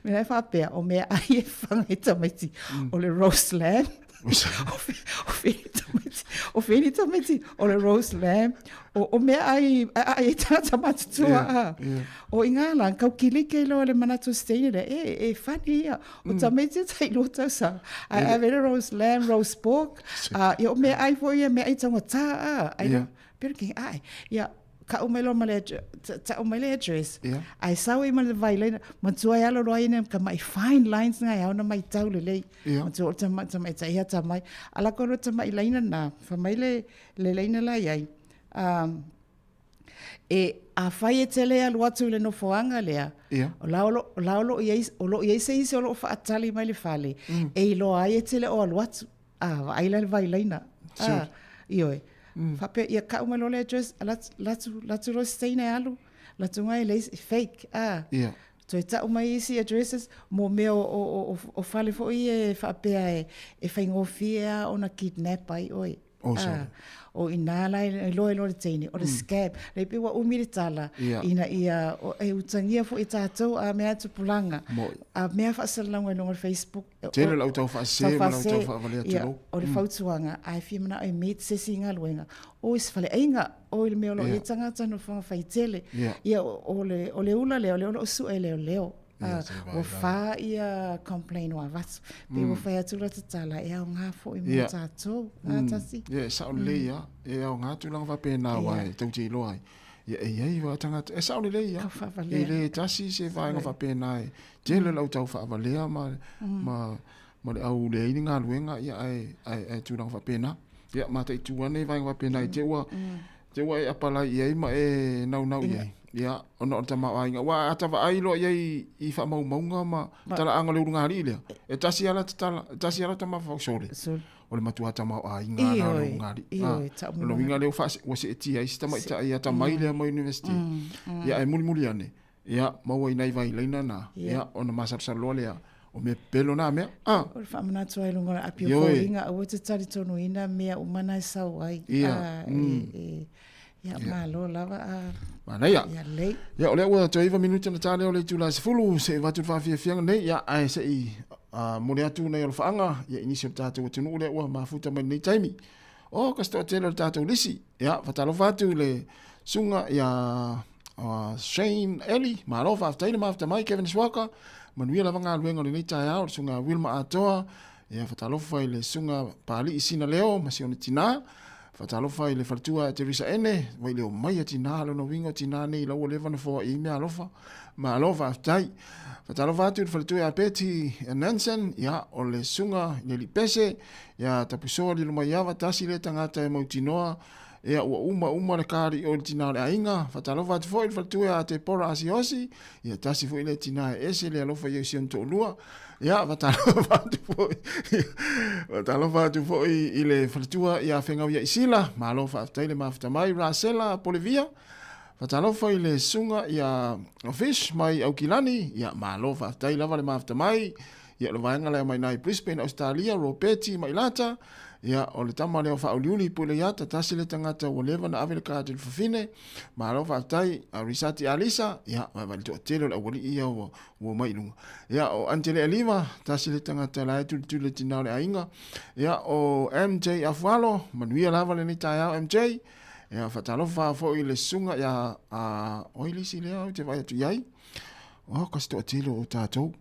mea e faapea, o mea ai e faga i tamaiti, o le roast lamb. O feni tamaiti, o feni tamaiti, o le roast lamb, o, o mea ai, ai e tagata matutua. O i ngā la, kau kilike loa le manatu o Steina lea, e, e funny ia, o tamaiti e tai lua tausaga, ai ave le roast lamb, roast pork, ia o mea ai foi ia, mea ai taugata, a, ai yeah. Pero ke ai, ia, ka'u mai loa ma le ta'u mai le address ae sau ai ma le vai laina matua e alo loa ina ka mai fine lines nga e au na maitau lelei matua o tama tama e tai ata mai ala ko lo tama i laina na fa mai le le laina la iai e a fai e tele alu atu i le nofoaga lea o la o lo, la o lo i ai o lo i ai se isi o lo o faatali mai le fale e iloa ai e tele o alu atu. A, vaai la le vai laina. A, ioe. Faapea, ia ka'u mai loa le address, latu, latu loa se teine alu, latu ngai le isi, fake, a. Toe ta'u mai isi addresses, mo mea o, o, o, o fale foi ia e faapea e, e faigofie a ona kidnap ai oe. Oh, sorry. O inā la e iloa e loa le teine, o le scam. Lei pei ua umi le tala, ina ia, o, e utagia foi e tātou a mea tupulaga, a mea faasalalauga i luga o le Facebook. Tele lau tau faasese ma lau tau faavalea tulou. O le fautuaga, a e fia manao e meet se isi galuega, o i se faleaiga, o i le mea o lo o i ai tagata nofoaga faitele. Ia, o le, o le ula lea, o lea o lo o sue e leoleo. Ua fa ia complain o avatu. Pe ua fai atu la tatala, e aoga foi mo tatou. A tasi. Ia, e sao lelei lava. E aoga tulaga faapena aua e tou te iloa ai. Ia, e i ai lava tagata, e sao lelei lava. E le tasi se vaega faapena e tele lau tau faavalea ma, ma, ma le au leai ni galuega, ia, ae, ae, ae tulaga faapena. Ia, mataitu ane vaega faapena i te ua, te ua e apalai i ai ma e naunau i ai. Ia, ona o le tamaoaiga. Aua a ta vaai loa i ai i faamaumauga ma talaaga o le ulugalii lea, e tasi lava lata tala, e tasi lava lata mafaufau, sole. O le matua tamaoaiga lena o le ulugalii. O le uiga lea ua seetia ai si tamaitai atamai lea mai university. Ia, ae mulimuli ane, Ia, maua i nai vailaina na, ia, ona masalosalo loa lea, o mea pepelo na mea. Ah! O le faamanatu ai i luga o le api o foliga, aua e te talitonuina mea uma na e sau ai. Ia, Ia, malo lava. Manaia. Ia, lelei. Ia, o lea ua toe 9 minute ona ta lea o le itula e 10, se i avatu le faafiafiaga nei, ia, ae se i momoli atu nai alofaaga, ia, i nisi o le tatou atunuu lea ua mafuta mai lenei taimi. O, kasi toatele o le tatou lisi. Ia, faatalofa atu i le susuga ia Shane Eli, malo faafetai le mafuta mai Kevin Swaka, manuia lava galuega o lenei taeao, le susuga Wilma Atoa, ia faatalofa i le susuga Pali'i Sina Leo ma si ona tina, faatalofa i le faletua Teresa Ene, wai leo mai a tina, lona uiga o tina nei lau ua leva ona foai i mea alofa, malo faafetai. Faatalofa atu i le faletua ia Betty Nansen, ia o le susuga i le alii Pese, ia Tapusoa Lilomaiava, tasi lea tagata e mautinoa, Ia, ua uma uma le kari o le tina o le aiga. Faatalofa atu foi i le faletua ia Tepora Asiosi. Ia, tasi foi lea tina e ese le alofa i si ona toalua. Ia, faatalofa atu foi. Faatalofa atu foi i le faletua ia Fegau ia Isila. Malo faafetai le mafuta mai. Rasela Polevia. Faatalofa i le susuga ia Fish mai Aukilani. Ia, malo faafetai lava le mafuta mai. Ia, o le vaega lea mai nai Brisbane, Ausetalia, Ropeti ma Ilata. Ia, o le tama lea o Faauliuli Puleiata, tasi le tagata ua leva na ave le card i le fafine. Malo faafetai, a Risati Alisa, ia, vaivai le toatele o le aualii ia ua, ua mai i luga. Ia, o Antele Aliva, tasi le tagata la e tulituli le tina o le aiga. Ia, o MJ Afualo, manuia lava lenei taeao MJ. Ia, faatalofa foi i le susuga ia, a, oi le isi lea ou te vaai atu i ai. Oh, kasi toatele o tatou.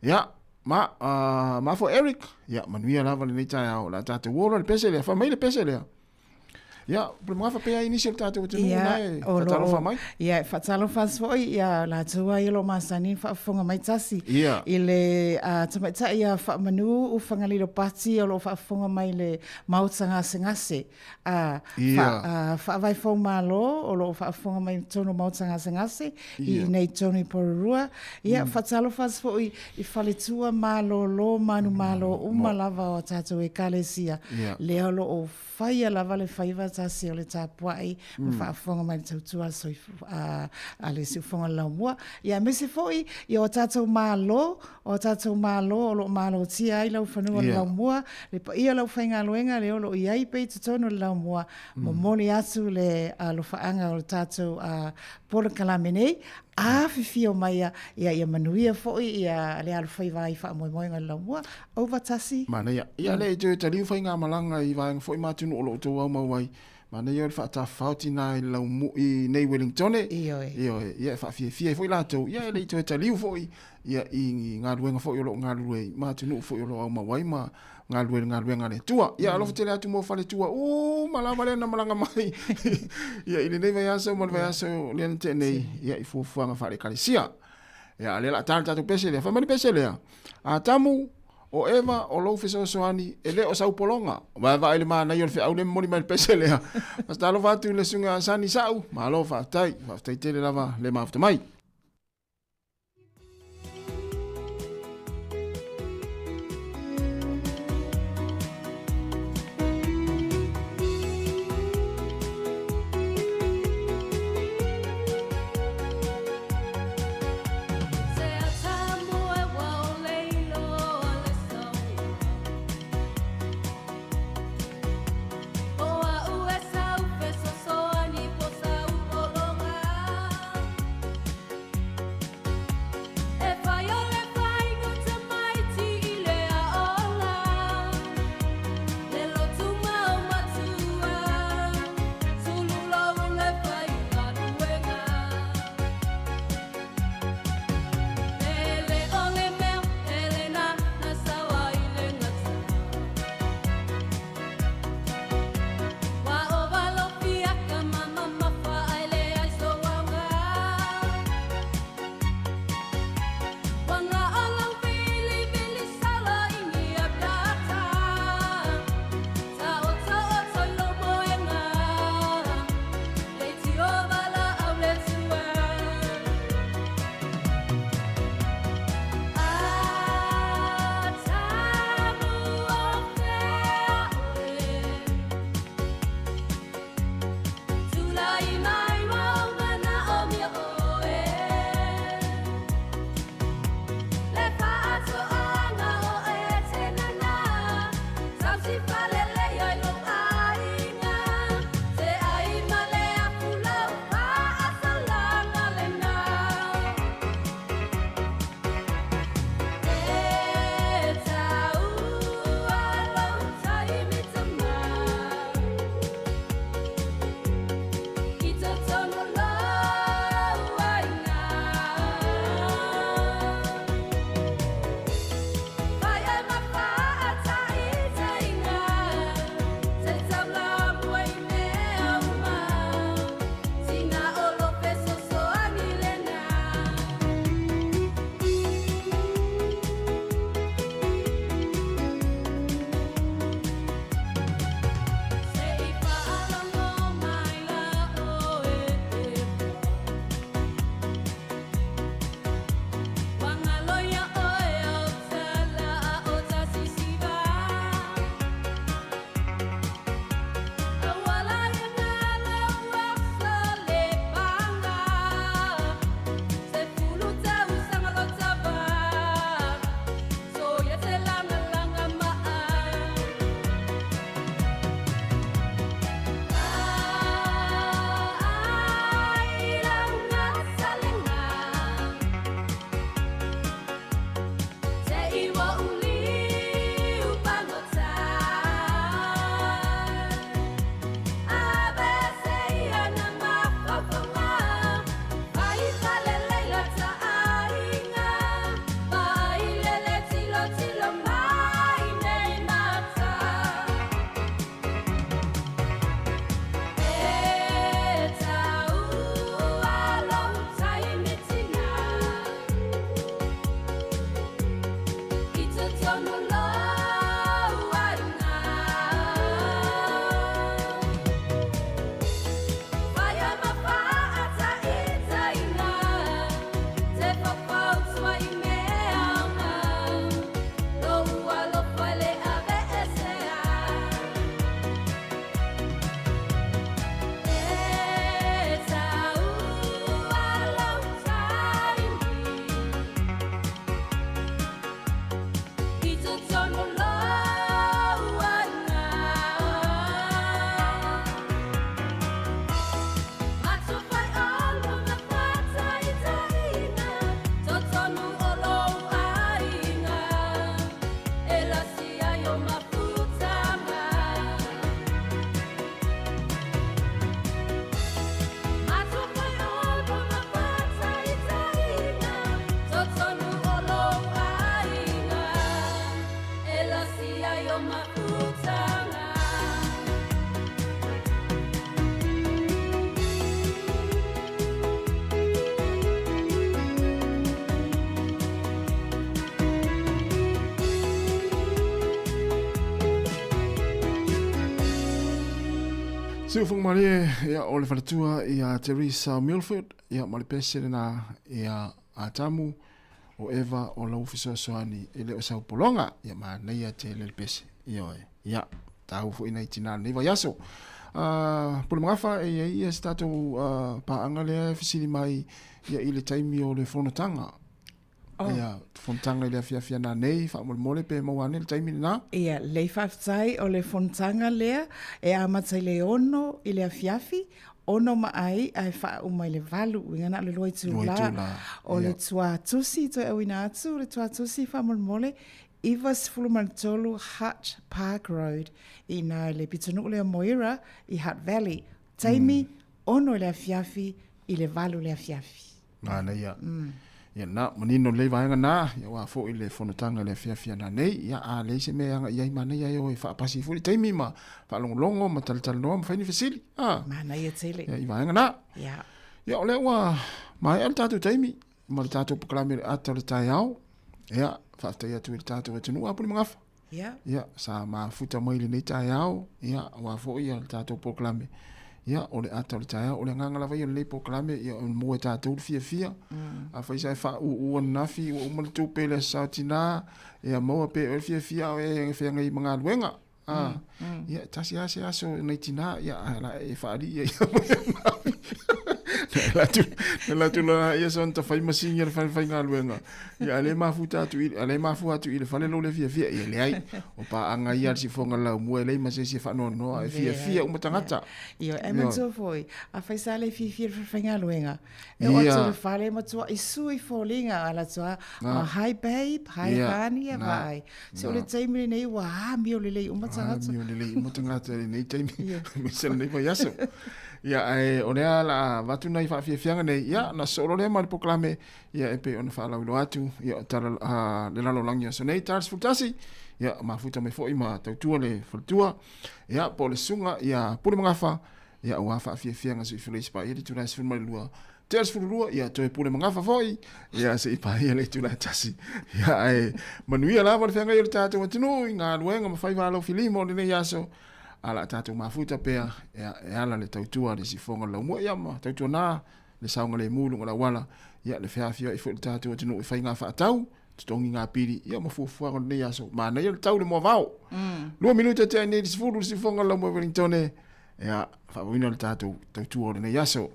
Ia, ma, uh, ma fo Eric, ia, manuia lava lenei taeao, o le a tatou o loa le pese lea, fai mai le pese lea. Ia, Pulemagafa pea i nisi o le tatou atunuu na e faatalofa mai. Ia, e faatalofa atu foi ia latou ai o lo o masani ona faafofoga mai tasi. I le tamaitai ia Faamanu Ufagalilo Pati o lo o faafofoga mai i le Maota Gasegase. Faavae Fou Malo o lo o faafofoga mai i totonu o Maota Gasegase i inei totonu i Porirua. Ia, faatalofa atu foi i faletua malolo manumalo uma lava o a tatou Ekalesia, lea o lo o faia lava le faiva tasi o le tapuai ma faafofoga mai i le tautua a le siufofoga o le laumua. Ia, aemaise foi ia o tatou Malo, o tatou Malo o lo o malotia ai laufanua o le laumua, le paia o le aufaigaluega lea o lo o i ai pea i totonu o le laumua, momoli atu le alofaaga o le tatou polokalame nei, afifio mai ia, ia manuia foi ia le alofaiva i faamoemoega o le laumua. Over tasi. Manaia. Ia le i toe taliu faigamalaga i vaega foi ma atunuu o lo o outou aumau ai, manaia o le faatafafao tina i le laumui nei Welingtone. Ioe. Ioe. Ia e faafiafia ai foi latou, ia e le i toe taliu foi ia i galuega foi o lo o galulue ai ma atunuu foi o lo o aumau ai ma galulue i le galuega a le Atua. Ia alofa tele atu mo faletua uma lava lea na malaga mai ia i lenei vaiaso ma le vaiaso lea na tea nei ia i fuafuaga faale-ekalesia. Ia a lea o le a ta le tatou pese lea. Fai mai le pese lea, Atamu, o Eva, o lou fesoasoani, e le o sau pologa. Vaevaai le manaia o le feau lea e momoli mai le pese lea. Faatalofa atu i le susuga ia Sani Sa'u, malo faafetai, faafetai tele lava le mafuta mai. Siufoga malie, ia, o le faletua ia Teresa Milford, ia, ma le pese lena, ia, Atamu, o Eva, o lau fesoasoani e le o sau pologa, ia, manaia tele le pese, ioe, ia, tāua foi nai tinā lenei vaiaso. Pule Magafa, e i ai ia se tatou paaga lea e fesili mai ia i le taimi o le fonotaga. Oh. Ia, fonotaga i le afiafi ana nei, faamolemole pe maua ane le taimi lena. Ia, lelei faafetai o le fonotaga lea e amata i le 6 i le afiafi, 6 ma ai ae faauma i le 8, uiga na o le 2 itula. O le tuatusi toe auina atu, le tuatusi faamolemole, 93 Hutt Park Road i ina i le pitonuu lea o Moira i Hutt Valley. Taimi, 6 i le afiafi i le 8 i le afiafi. Manaia. Ia na, manino lelei vaega na, ia aua foi le fonotaga i le afiafi ana nei, ia a leai se mea e agai i ai, manaia e o e faapasi foi le taimi ma faalogologo ma talatalanoa ma fai ni fesili. A. Manaia tele. Ia i vaega na. Ia. Ia o lea ua maea le tatou taimi ma le tatou polokalame o le ata o le taeao. Ia, faafetai atu i le tatou atunuu a Pulemagafa. Ia. Ia, sa mafuta mai lenei taeao, ia, aua foi ia le tatou polokalame. Ia, o le ata o le taeao, o le agaga lava ia o lenei polokalame, ia, o maua e tatou le fiafia. Afai sa e faauu ananafi, ua uma le tupe i le Aso Sa o Tina, ia maua pea e oe le fiafia a o e feagai ma galuega. A, ia, tasi lava se aso nai tina, ia, a la e faalii ai Na alu atu la ia sa tafai masini a le fale faigaluega. Ia a le mafuta atu i a le mafua atu i le fale lou le fiafia. Ia leai, o paaga ia a le sifoga laumua e leai ma se isi e faanoanoa e fiafia uma tagata. Ioe, ae manatua foi, afai sa le fiafia i le fale faigaluega, e oo atu i le fale e matuai sui foliga, ala atu lava, oh hi babe, hi honey, e vaai. Se o le taimi lenei ua amio lelei uma tagata. Amio lelei uma tagata i lenei taimi, aemaise lenei vaiaso. Ia, ae o lea o le a avatu nai faafiafiaga nei, ia, ona sosoo loa lea ma le polokalame, ia, e pei ona faalauiloa atu, ia, o tala, a, le lalolagi o aso nei, tala 11, ia, mafuta mai foi ma tautua le faletua, ia, po o le susuga ia Pule Magafa, ia, aua faafiafiaga se i faleisi paia le itula e 12, tea le 12, ia, toe Pule Magafa foi, ia, se i paia le itula e 1, ia, ae manuia lava le feagai o le tatou atunuu i galuega ma faiva alofilima o lenei aso, a o le a tatou mafuta pea ia, e ala le tautua a le sifoga o le laumua ia ma tautua na le saogalemu i luga o le auala ia le feafioai foi o le tatou atunuu i faiga faatau totogi ngā pili ia ma fuafuaga o lenei aso manaia le tau le moavao 2 minute tea nei le 10 le sifoga o le laumua i Wellington ia faamauina le tatou tautua o lenei aso.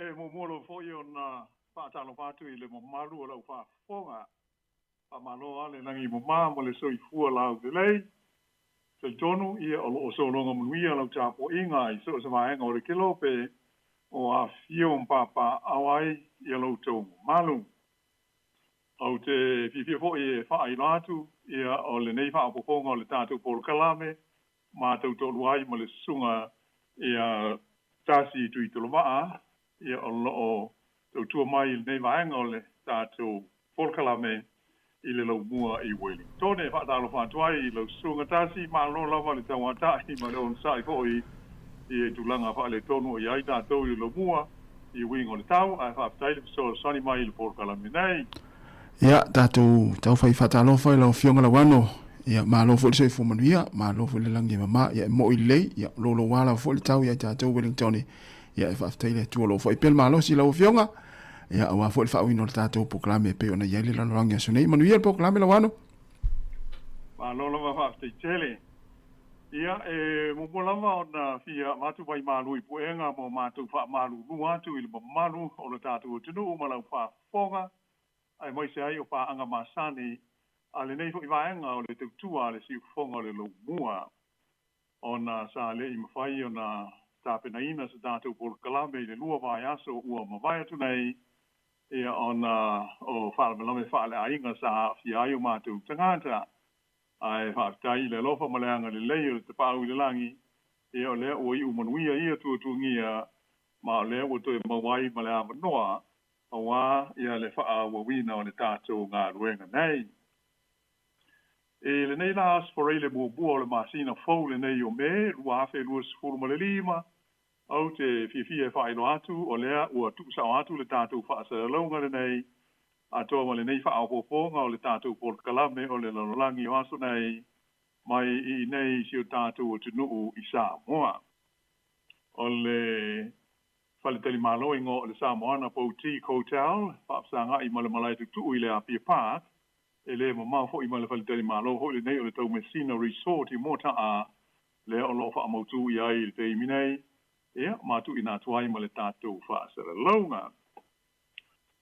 E muamua lava fo'i ona fa'atalofa atu i le mamalu o lau faafofoga. Fa'amālō a le lagi mamā ma le soifua laulelei. Talitonu ia o lo'o sologa manuia lau tapua'iga i so o se vaega o le kelope o afifio ma papaaao ai ia loutou mamalu. Ou te fiafia fo'i e fa'ailoa atu ia o lenei fa'aopoopoga o le tatou polokalame matou to'alua ai ma le susuga ia Tasi Tuitolova'a ia o lo'o tautua mai i lenei vaega o le tatou polokalame i le laumua i Uelintone. E fa'atalofa atu ai i lau susuga Tasi, malo lava le tauata'i ma le onosa'i fo'i i tulaga fa'aletonu o i ai tatou i le laumua i uiga o le tau, ae fa'afetai le fesoasoani mai i le polokalame nei. Ia, tatou taufai faatalofa i lau Afioga Lauano. Ia, malo foi le soifua manuia, malo foi le lagi e mama. Ia, e mo'i lelei, ia, o louloua lava foi le tau ia i tatou Wellington. Ia, e faafetai i le Atua o lo o foi pea le malosi i lau Afioga. Ia, aua foi le faauiina o le tatou polokalame e pei ona i ai le lalolagi aso nei. Manuia le polokalame Lauano. Malo lava faafetai tele. Ia, e muamua lava ona fia avatu vaimalu i puega mo matou faamalulu atu i le mamalu o le tatou atunuu ma lau faafofoga, aemaise ai o paaga masani a lenei foi vaega o le tautua a le siufofoga o le laumua, ona sa le'i mafai ona tapenaina se tatou polokalame i le 2 vaiaso ua mavae atu nei, ia ona o faalavelave faaleaiga sa aafia ai o matou tagata. Ae faafetai i le alofa ma le agalelei o le Tapaau i le lagi, ia o lea ua iu manuia ia tuatuagia, ma o lea ua toe maua ai ma le avanoa auā ia le fa'aauauina o le tatou galuega nei. I lenei la Aso Faraile muamua o le masina fou lenei o Me 2025, ou te fiafia e faailoa atu o lea ua tuusao atu le tatou faasalalauga lenei atoa ma lenei faaopoopoga o le tatou polokalame o le lalolagi o aso nei mai i inei i si o tatou atunuu i Samoa. O le faletalimalo igoa o le Samoana Boutique Hotel, faafesaga'i ma le malae tutu'u i le Apia Park, e lē mamao fo'i ma le faletalimalo fo'i lenei o le Taumeasina Resort i Moata'a, lea o lo'o fa'amautū i ai i le taimi nei, ia ma tu'uina atu ai ma le tatou fa'asalalauga.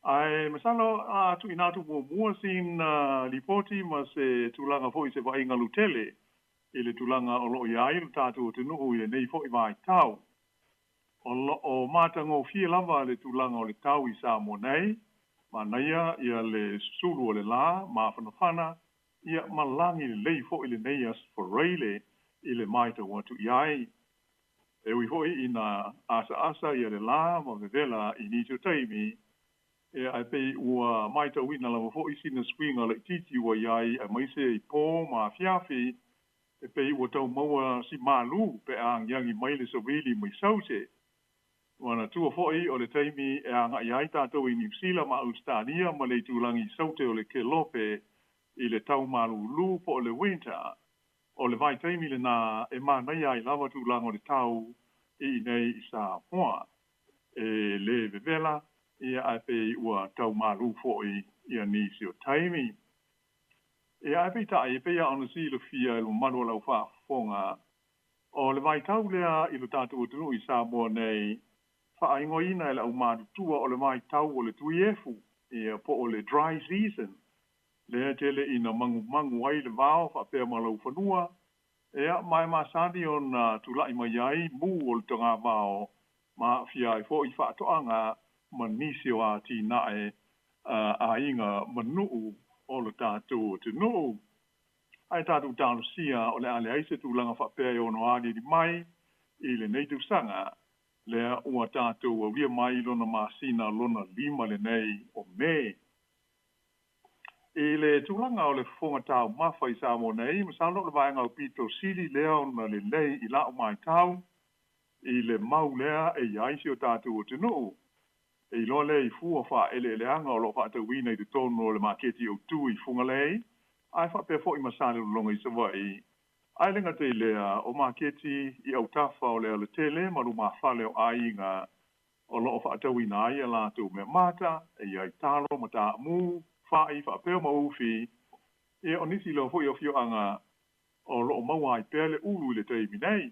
Ae masalo a tu'uina atu muamua sina lipoti ma se tulaga fo'i se va'aiga lutele i le tulaga o lo'o i ai lo tatou atunuu i lenei fo'i vaitau. O lo'o matagofie lava le tulaga o le tau i Samoa nei, manaia ia le susulu o le lā mafanafana, ia ma lagi lelei fo'i lenei Aso Faraile i le matau atu i ai. E ui fo'i ina asaasa ia le lā ma vevela i nisi o taimi, ia ae pei ua matauina lava fo'i sina suiga laitiiti ua i ai aemaise i pō ma afiafi, e pei ua tau maua si malū pe a agiagi mai le savili mai Saute. Manatua fo'i o le taimi e aga'i ai tatou i Niu Sila ma Ausetalia ma le itulagi Saute o le Kelope i le tau malūlū po o le winter, o le vaitaimi lenā e manaia ai lava tulaga o le tau i inei i Samoa. E lē vevela, ia ae pei ua tau malū fo'i ia nisi o taimi. Ia ae peitai, e pei lava ona silafia e le mamalu o lau faafofoga, o le vaitau lea i lo tatou atunuu i Samoa nei, faaigoaina e le aumatutua o le vaitau o le tuiefu, ia po o le dry season, lea tele ina magumagu ai le vao faapea ma laufanua, ia ma e masani ona tula'i mai ai mū o le togavao ma aafia ai fo'i faatoaga ma nisi o atinae aiga ma nuu o lo tatou atunuu. Ae tatou talosia o le a leai se tulaga faapea e ono aliali mai i lenei tausaga, lea ua tatou aulia mai lona masina lona 5 lenei o Me. I le tulaga o le fofoga taumafa i Samoa nei, masalo o le vaega aupito sili lea ona lelei i la'u matau i le mau lea e i ai si o tatou atunuu. E iloa lea i fua faaeleeleaga o lo o faatauina i totonu o le maketi autū i Fugalei, ae faapea foi ma Salelologa i Savaii, ae le gata i lea, o maketi i autafa o le alatele ma lumafale o aiga o lo o faatauina ai a latou mea mata, e i ai talo ma taamu, fa'i faapea ma ufi, ia o nisi lava foi o afioaga o lo o maua ai pea le ulu i le taimi nei.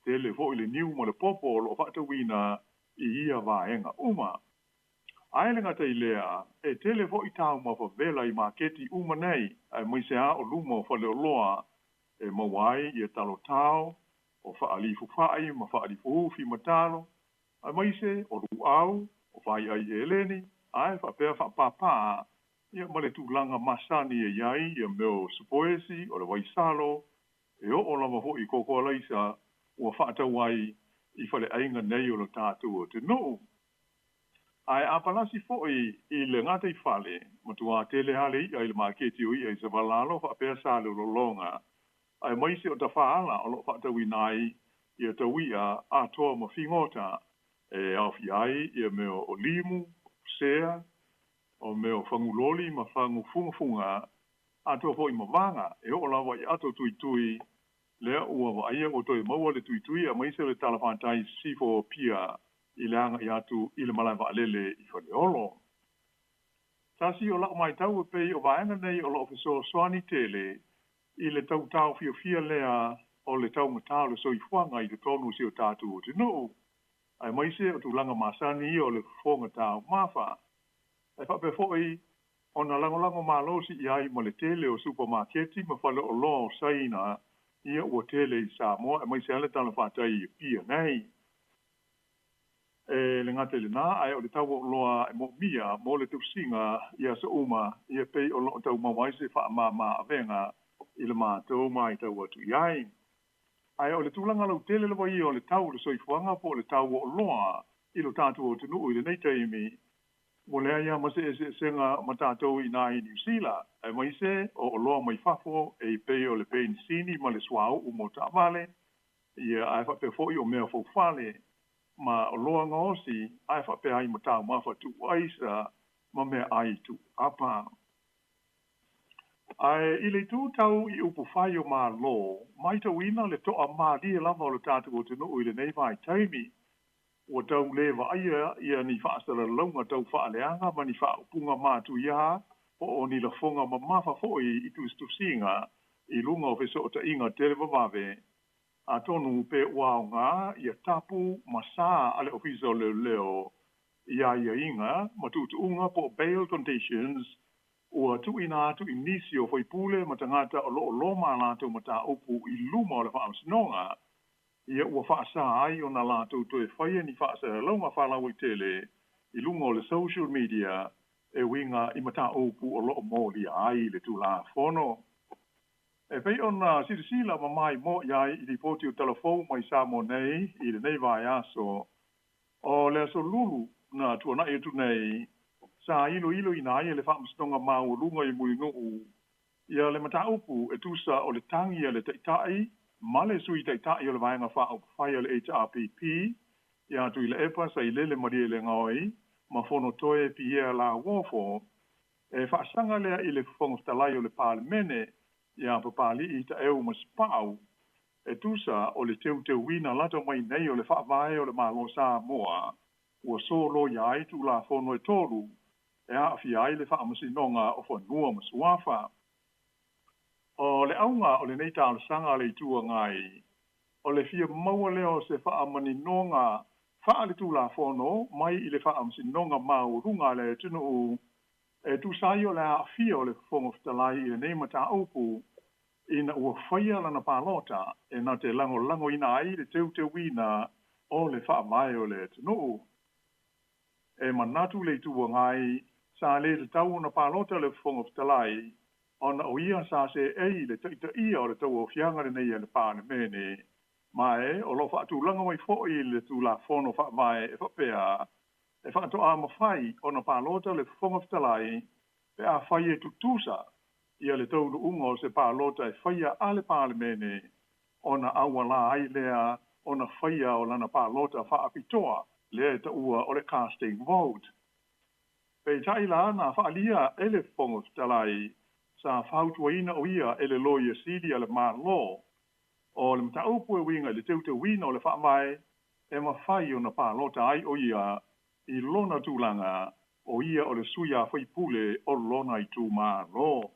Tele foi le niu ma le popo o lo o faatauina i ia vaega uma. Ae le gata i lea, e tele fo'i taumafa vela i maketi uma nei, aemaise lava o luma o faleoloa e maua ai ia talo tao, o fa'alifu fa'i ma fa'alifuufi ma talo, aemaise o lu'au, o fai'ai eleni, ae fa'apea fa'apāpā ia ma le tulaga masani e i ai ia mea o supoesi, o le vaisalo, e oo lava fo'i i kokoalaisa ua fa'atau ai i fale'aiga nei o lo tatou atunuu. Ae a palasi fo'i i le gataifale, matuā tele lava le i'a i le maketi o i'a i Savalalo fa'apea sa Leulologa, aemaise o tafaala o lo'o fa'atauina ai ia taui'a atoa ma figota e aofia ai ia mea o limu, sea, o mea o faguloli ma fagufugafuga atoa fo'i ma vaga e oo lava i ato tuitui lea ua vaaia ua toe maua le tuitui aemaise o le talafatai i sisifo o Apia i le aga'i atu i le malae vaalele i Faleolo. Tasi o la'u maitau e pei o vaega nei o lo'o fesoasoani tele i le tautaofiofia lea o le taugatā o le soifuaga i totonu o si o tatou atunuu, aemaise o tulaga masani ia o le fofoga taumafa. Ae faapea fo'i ona lagolago malosi i ai ma le tele o supamaketi ma faleoloa o Saina ia ua tele i Samoa, aemaise lava le talafatai i Apia nei. E le gata i lenā, ae o le tau o oloa e mo'omia mo le tausiga i aso uma ia pei o lo'o taumaua ai se fa'amāmā avega i le matou maitau atu i ai. Ae o le tulaga lautele lava ia o le tau o le soifuaga po o le tau o oloa i lo tatou atunuu i lenei taimi, ua leai lava ma se eseesega ma tatou i inā i Niu Sila, aemaise o oloa mai fafo e pei o le penisini ma le suauu mo taavale, ia ae faapea fo'i o mea foufale ma oloa gaosi, ae faapea ai ma taumafa tuuaisa ma meaai tuuapa. Ae i le itu tau i upufai o Malo, maitauina le to'amalie lava o le tatou atunuu i lenei vaitaimi. Ua tau lē vaaia ia ni fa'asalalauga tau fa'aleaga ma ni fa'aupuga matuiā po o ni lafoga mamafa fo'i i tusitusiga i luga o feso'ota'iga televavave, atonu pe ua aogā ia tapu ma sā a le Ofisa o Leoleo i aiaiga ma tu'utu'uga po o bail conditions ua tu'uina atu i nisi o faipule ma tagata o lo'o loma a latou matāupu i luma o le fa'amasinoga, ia ua fa'asā ai ona latou toe faia ni fa'asalalauga fa'alauaitele i luga o le social media e uiga i matāupu o lo'o molia ai le Tulafono. E pei ona silasila ma maimoa i ai i lipoti o talafou mai Samoa nei i lenei vaiaso, o le aso Lulu na tuana'i atu nei sa iloiloina ai e le Faamasinoga Maualuga i Mulinu'u ia le mataupu e tusa o le tagi a le Ta'ita'i ma le Sui Ta'ita'i o le Vaega Faaupufai a le HRPP iā Tuilaepa Sailele Malielegaoi ma Fonotoe Pierre Lauofo, e faasaga lea i le Fofoga Fetalai o le Palemene iā Papali'i Taeu Masepau, e tusa o le teuteuina lata mai nei o le Faavae o le Malo Samoa ua soloia ai Tulafono e tolu e aafia ai le Faamasinoga o Fanua ma Suafa. O le auga o lenei talosaga a le Itu Agai, o le fia maua lea o se fa'amaninoga fa'aletulafono mai i le Fa'amasinoga Maualuga a le atunuu e tusa ai o le aafia o le Fofoga Fetalai i lenei mataupu ina ua faia lana palota e na te lagolagoina ai le teuteuina o le Faavae o le atunuu. E manatu le Itu Agai sa lē tatau ona palota le Fofoga Fetalai ona o ia sa se'ei i le ta'ita'ia o le tauaofiaga lenei a le Palemene, ma e o lo'o fa'atulaga mai fo'i le Tulafono Faavae e fa'apea e fa'ato'a mafai ona palota le Fofoga Fetalai pe afai e tutusa ia le taunu'uga o se palota e faia a le Palemene ona aualā ai lea ona faia o lana palota fa'apitoa lea e ta'ua o le casting vote. Peitai la na fa'alia e le Fofoga Fetalai sa fautuaina o ia e le Loia Sili a le Malo o le mataupu e uiga i le teuteuina o le Faavae e mafai ona palota ai o ia i lona tulaga o ia o le sui a faipule o lona itumalo.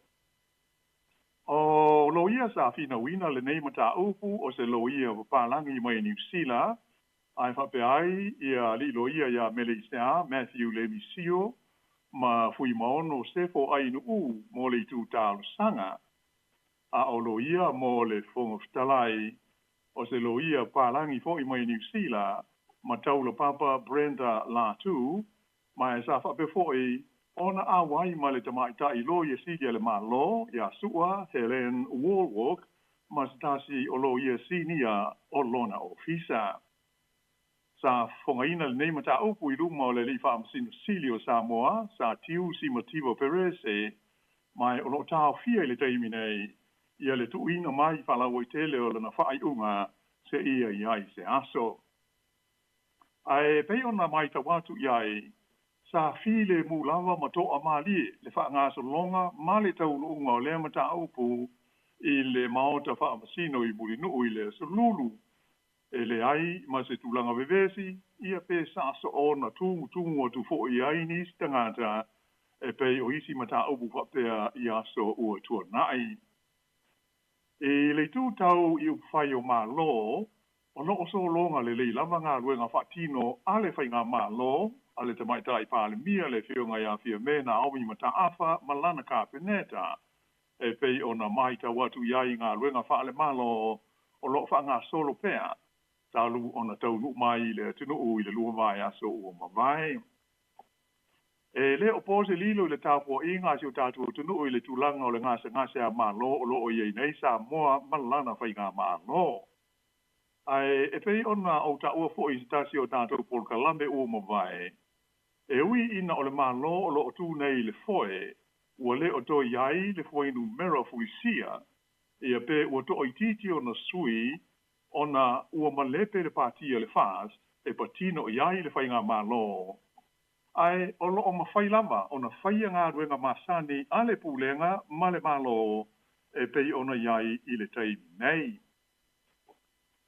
O loia sa finauina lenei mataupu o se loia papalagi mai Niu Sila, Ae faapea ai ia alii loia ia Meleisea Matthew Lemisio ma Fuimaono Sefo Ainu'u mo le itu talosaga. A o loia mo le Fofoga Fetalai, o se loia palagi fo'i mai Niu Sila, ma Taulapapa Brenda Latu, ma e sa faapea fo'i ona auai ma le tamaitai loia sili a le Malo ia Su'a Helen Wallwork ma se tasi o loia sinia o lona ofisa. Sa fofogaina lenei mataupu i luma o le Alii Faamasino Sili o Samoa, Sa Tiu Simativa Perese, ma o loo taofia i le taimi nei ia le tuuina mai faalauaitele o lana faaiuga seia i ai se aso. Ae pei ona matau atu i ai, sa filemu lava ma toamalie le faagasologa ma le tauluuga o lea mataupu i le Maota Faamasino i Mulinuu i le aso Lulu, e leai ma se tulaga vevesi, ia pe saasoona tumutumu atu fo'i ai nisi tagata e pei o isi mataupu faapea i aso ua tuana'i. I le itu tau i upufai o Malo, o loo sologa lelei lava galuega faatino a le faigamalo a le Tamaitai Palemia le Afioga ia Fiame Naomi Mataafa ma lana Kapeneta, e pei ona matau atu i ai i galuega faalemalo o loo faagasolo pea talu ona taunuu mai i le atunuu i le 2 vaiaso ua mavae. E le o po se lilo i le tapuaiga a si o tatou atunuu i le tulaga o le gasegase a Malo o loo i ai nei Samoa ma lana faigamalo. Ae e pei ona ou taua fo'i i se tasi o tatou polokalame ua mavae, e ui ina o le Malo o loo tu nei i le foe, ua le o toe i ai le fuainumera fulisia, ia pe ua toaitiiti ona sui ona ua malepe le patia le FAST e patino i ai le faigamalo, ae o loo mafai lava ona faia galuega masani a le Pulega ma le Malo e pei ona i ai i le taimi nei.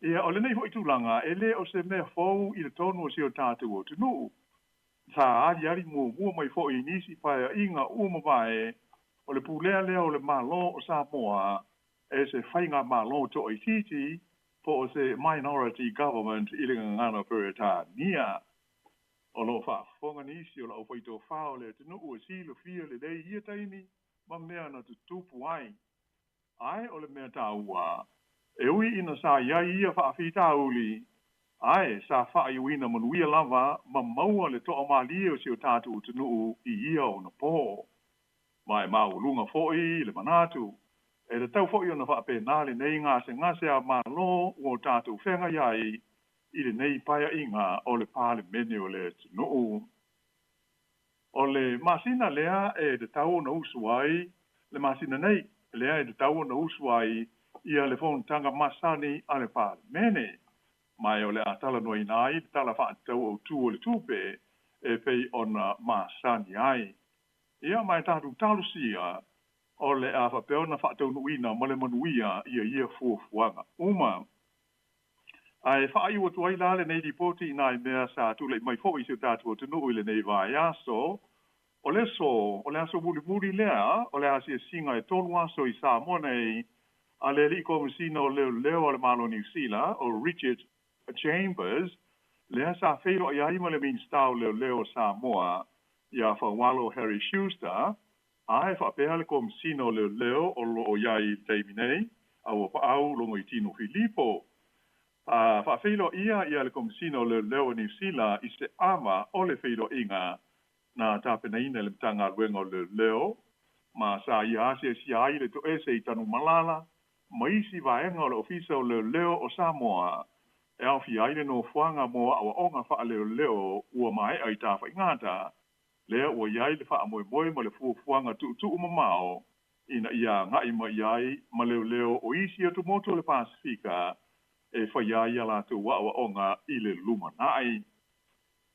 Ia, o lenei fo'i tulaga e lē o se mea fou i le tonu o si o tatou atunuu. Sa aliali muamua mai fo'i i nisi paeaiga ua mavae o le pulea lea o le Malo o Samoa e se faigamalo toaitiiti po o se minority government i le gagana Peretania. O loo faafofoga nisi o le aufaitofā o le atunuu e silafia lelei ia taimi ma mea na tutupu ai. Ae o le mea taua, e ui ina sa i ai ia faafitauli, ae sa faaiuina manuia lava ma maua le toamalie o si o tatou atunuu i ia ona po. Ma e maualuga fo'i le manatu, e tatau fo'i ona faapena lenei gasegase a Malo ua o tatou feagai ai i lenei paeaiga o le Palemene o le atunuu. O le masina lea e tatau ona usu ai, le masina nei lea e tatau ona usu ai ia le fonotaga masani a le Palemene, ma e o le a talanoaina ai le Tala Faatatau Autu o le Tupe e pei ona masani ai. Ia, ma e tatou talosia o le a faapea ona faataunuuina ma le manuia ia ia fuafuaga uma. Ae faaiu atu ai la lenei lipoti i nai mea sa tula'i mai fo'i i si o tatou atunuu i lenei vaiaso. O le aso, o le aso mulimuli lea o le asiasiga e 3 aso i Samoa nei a le alii Komesina o Leoleo a le Malo o Niu Sila, o Richard Chambers, lea sa feiloai ai ma le Minisita o Leoleo o Samoa ia Faualo Harry Schuster, ae faapea le Komesina o Leoleo o loo i ai i le taimi nei, a ua paau Logoitino Filipo. A faafeiloaia ia le Komesina o Leoleo o Niu Sila i se ava o le feiloaiga na tapenaina e le Matagaluega o Leoleo, ma sa ia asiasia ai le toese i Tanumalala ma isi vaega o le Ofisa o Leoleo o Samoa e aofia ai le nofoaga mo aoaoga faaleoleo ua maea i Tafaigata, lea ua i ai le faamoemoe ma le fuafuaga tuutuu mamao ina ia agai mai ai ma leoleo o isi atumotu o le Pasefika e faia ai a latou aoaoga i le lumanai.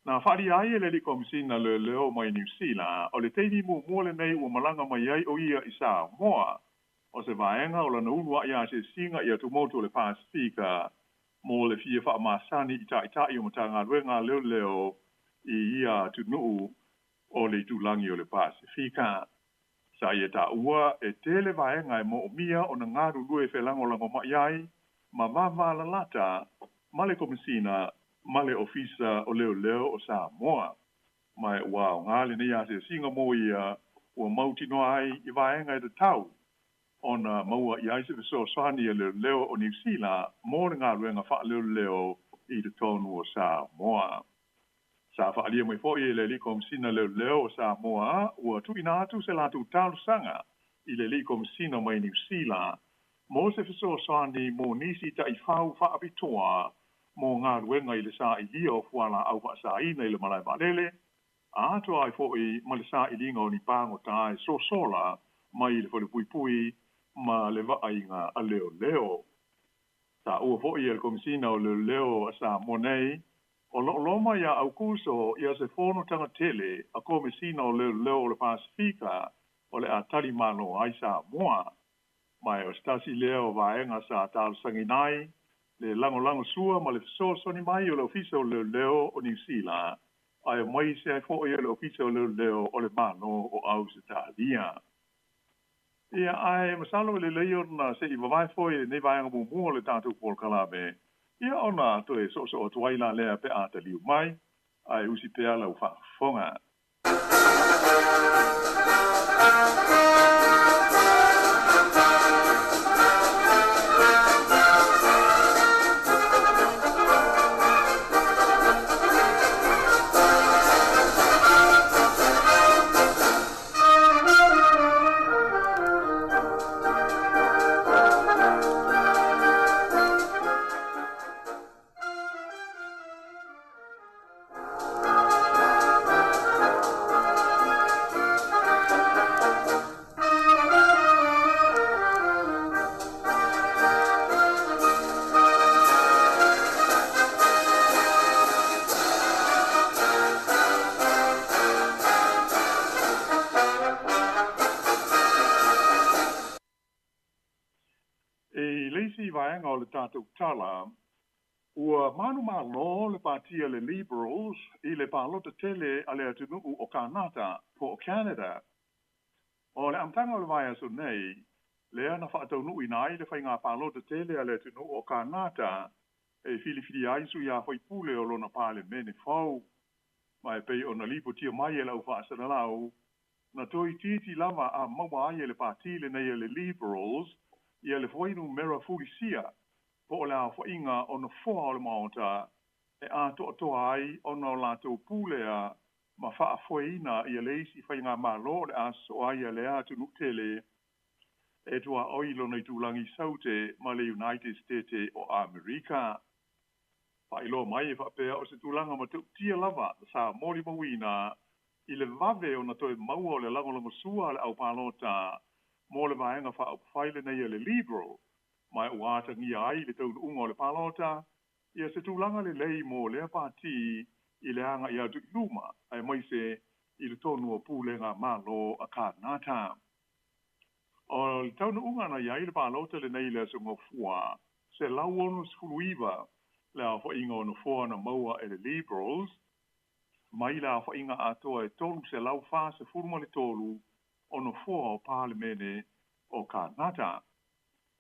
Na faaalia ai e le alii Komesina Leoleo mai Niu Sila, o le taimi muamua lenei ua malaga mai ai o ia i Samoa, o se vaega o lana uluai asiasiga i atumotu o le Pasefika mo le fia faamasani i taitai o Matagaluega a Leoleo i ia atunuu o le itulagi o le Pasefika. Sa ia taua e tele vaega e moomia ona galulue felagolagomai ai ma vavalalata ma le Komesina ma le Ofisa o Leoleo o Samoa. Ma ua aoga lenei asiasiga mo ia ua mautinoa ai i vaega e tatau ona maua i ai se fesoasoani a leoleo o Niu Sila mo le galuega faaleoleo i totonu o Samoa. Sa faaalia mai foʻi e le alii Komesina Leoleo o Samoa ua tuuina atu se latou talosaga i le alii Komesina mai Niu Sila mo se fesoasoani mo nisi taʻifau faapitoa mo galuega i le sailia o fualaau faasāina i le malae vaalele, atoa ai foʻi ma le sailiga o ni pagota e sosola mai i le falepuipui ma le vaaiga a leoleo. Taua foʻi e le Komesina o Leoleo a Samoa nei o loo loma ia Aukuso ia se fonotaga tele a Komesina o Leoleo o le Pasifika o le a talimalo ai Samoa. Ma o se tasi lea o vaega sa talosagaina ai le lagolagosua ma le fesoasoani mai o le Ofisa o Leoleo o Niu Sila, ae aemaise ai foʻi o le Ofisa o Leoleo o le Malo o Ausetalia. Ia, ae masalo e lelei ona se i vavae foi lenei vaega muamua o le tatou polokalame, ia ona toe soosoo atu ai la lea pe a taliu mai, ae usi pea lau faafofoga. I le isi vaega o le tatou tala, ua manumalo le pāti a le Liberals i le palota tele a le atunuu o Kanata po o Canada. O le amataga o le vaiaso nei, lea na faataunuuina ai le faiga palota tele a le atunuu o Kanata e filifili ai sui usufono o lona Palemene fou. Ma e pei ona lipotia mai e le au faasalalau, na toeitiiti lava a maua ai e le pāti lenei a le Liberals ia le fuainumera fulisia po o le aofaiga o nofoa o le Maota e atoatoa ai ona o latou pulea ma faafoeina ia le isi faigamalo o le a sosoo ai ia lea atunuu tele e tuaoi lona itulagi saute ma le United States o Amerika. Faailoa mai e faapea o se tulaga matautia lava sa molimauina i le vave ona toe maua o le lagolagosua a le aupalota mo le vaega faaupufai lenei a le Liberal, ma ua atagia ai le taunuuga o le palota ia se tulaga lelei mo lea pāti i le agai atu i luma aemaise i totonu o pulega malo a Kanata. O le taunuuga na i ai le palota lenei i le aso Gafua, 169 le aofaiga o nofoa na maua e le Liberals, mai le aofaiga atoa e 343 o nofoa o Palemene o Kanata.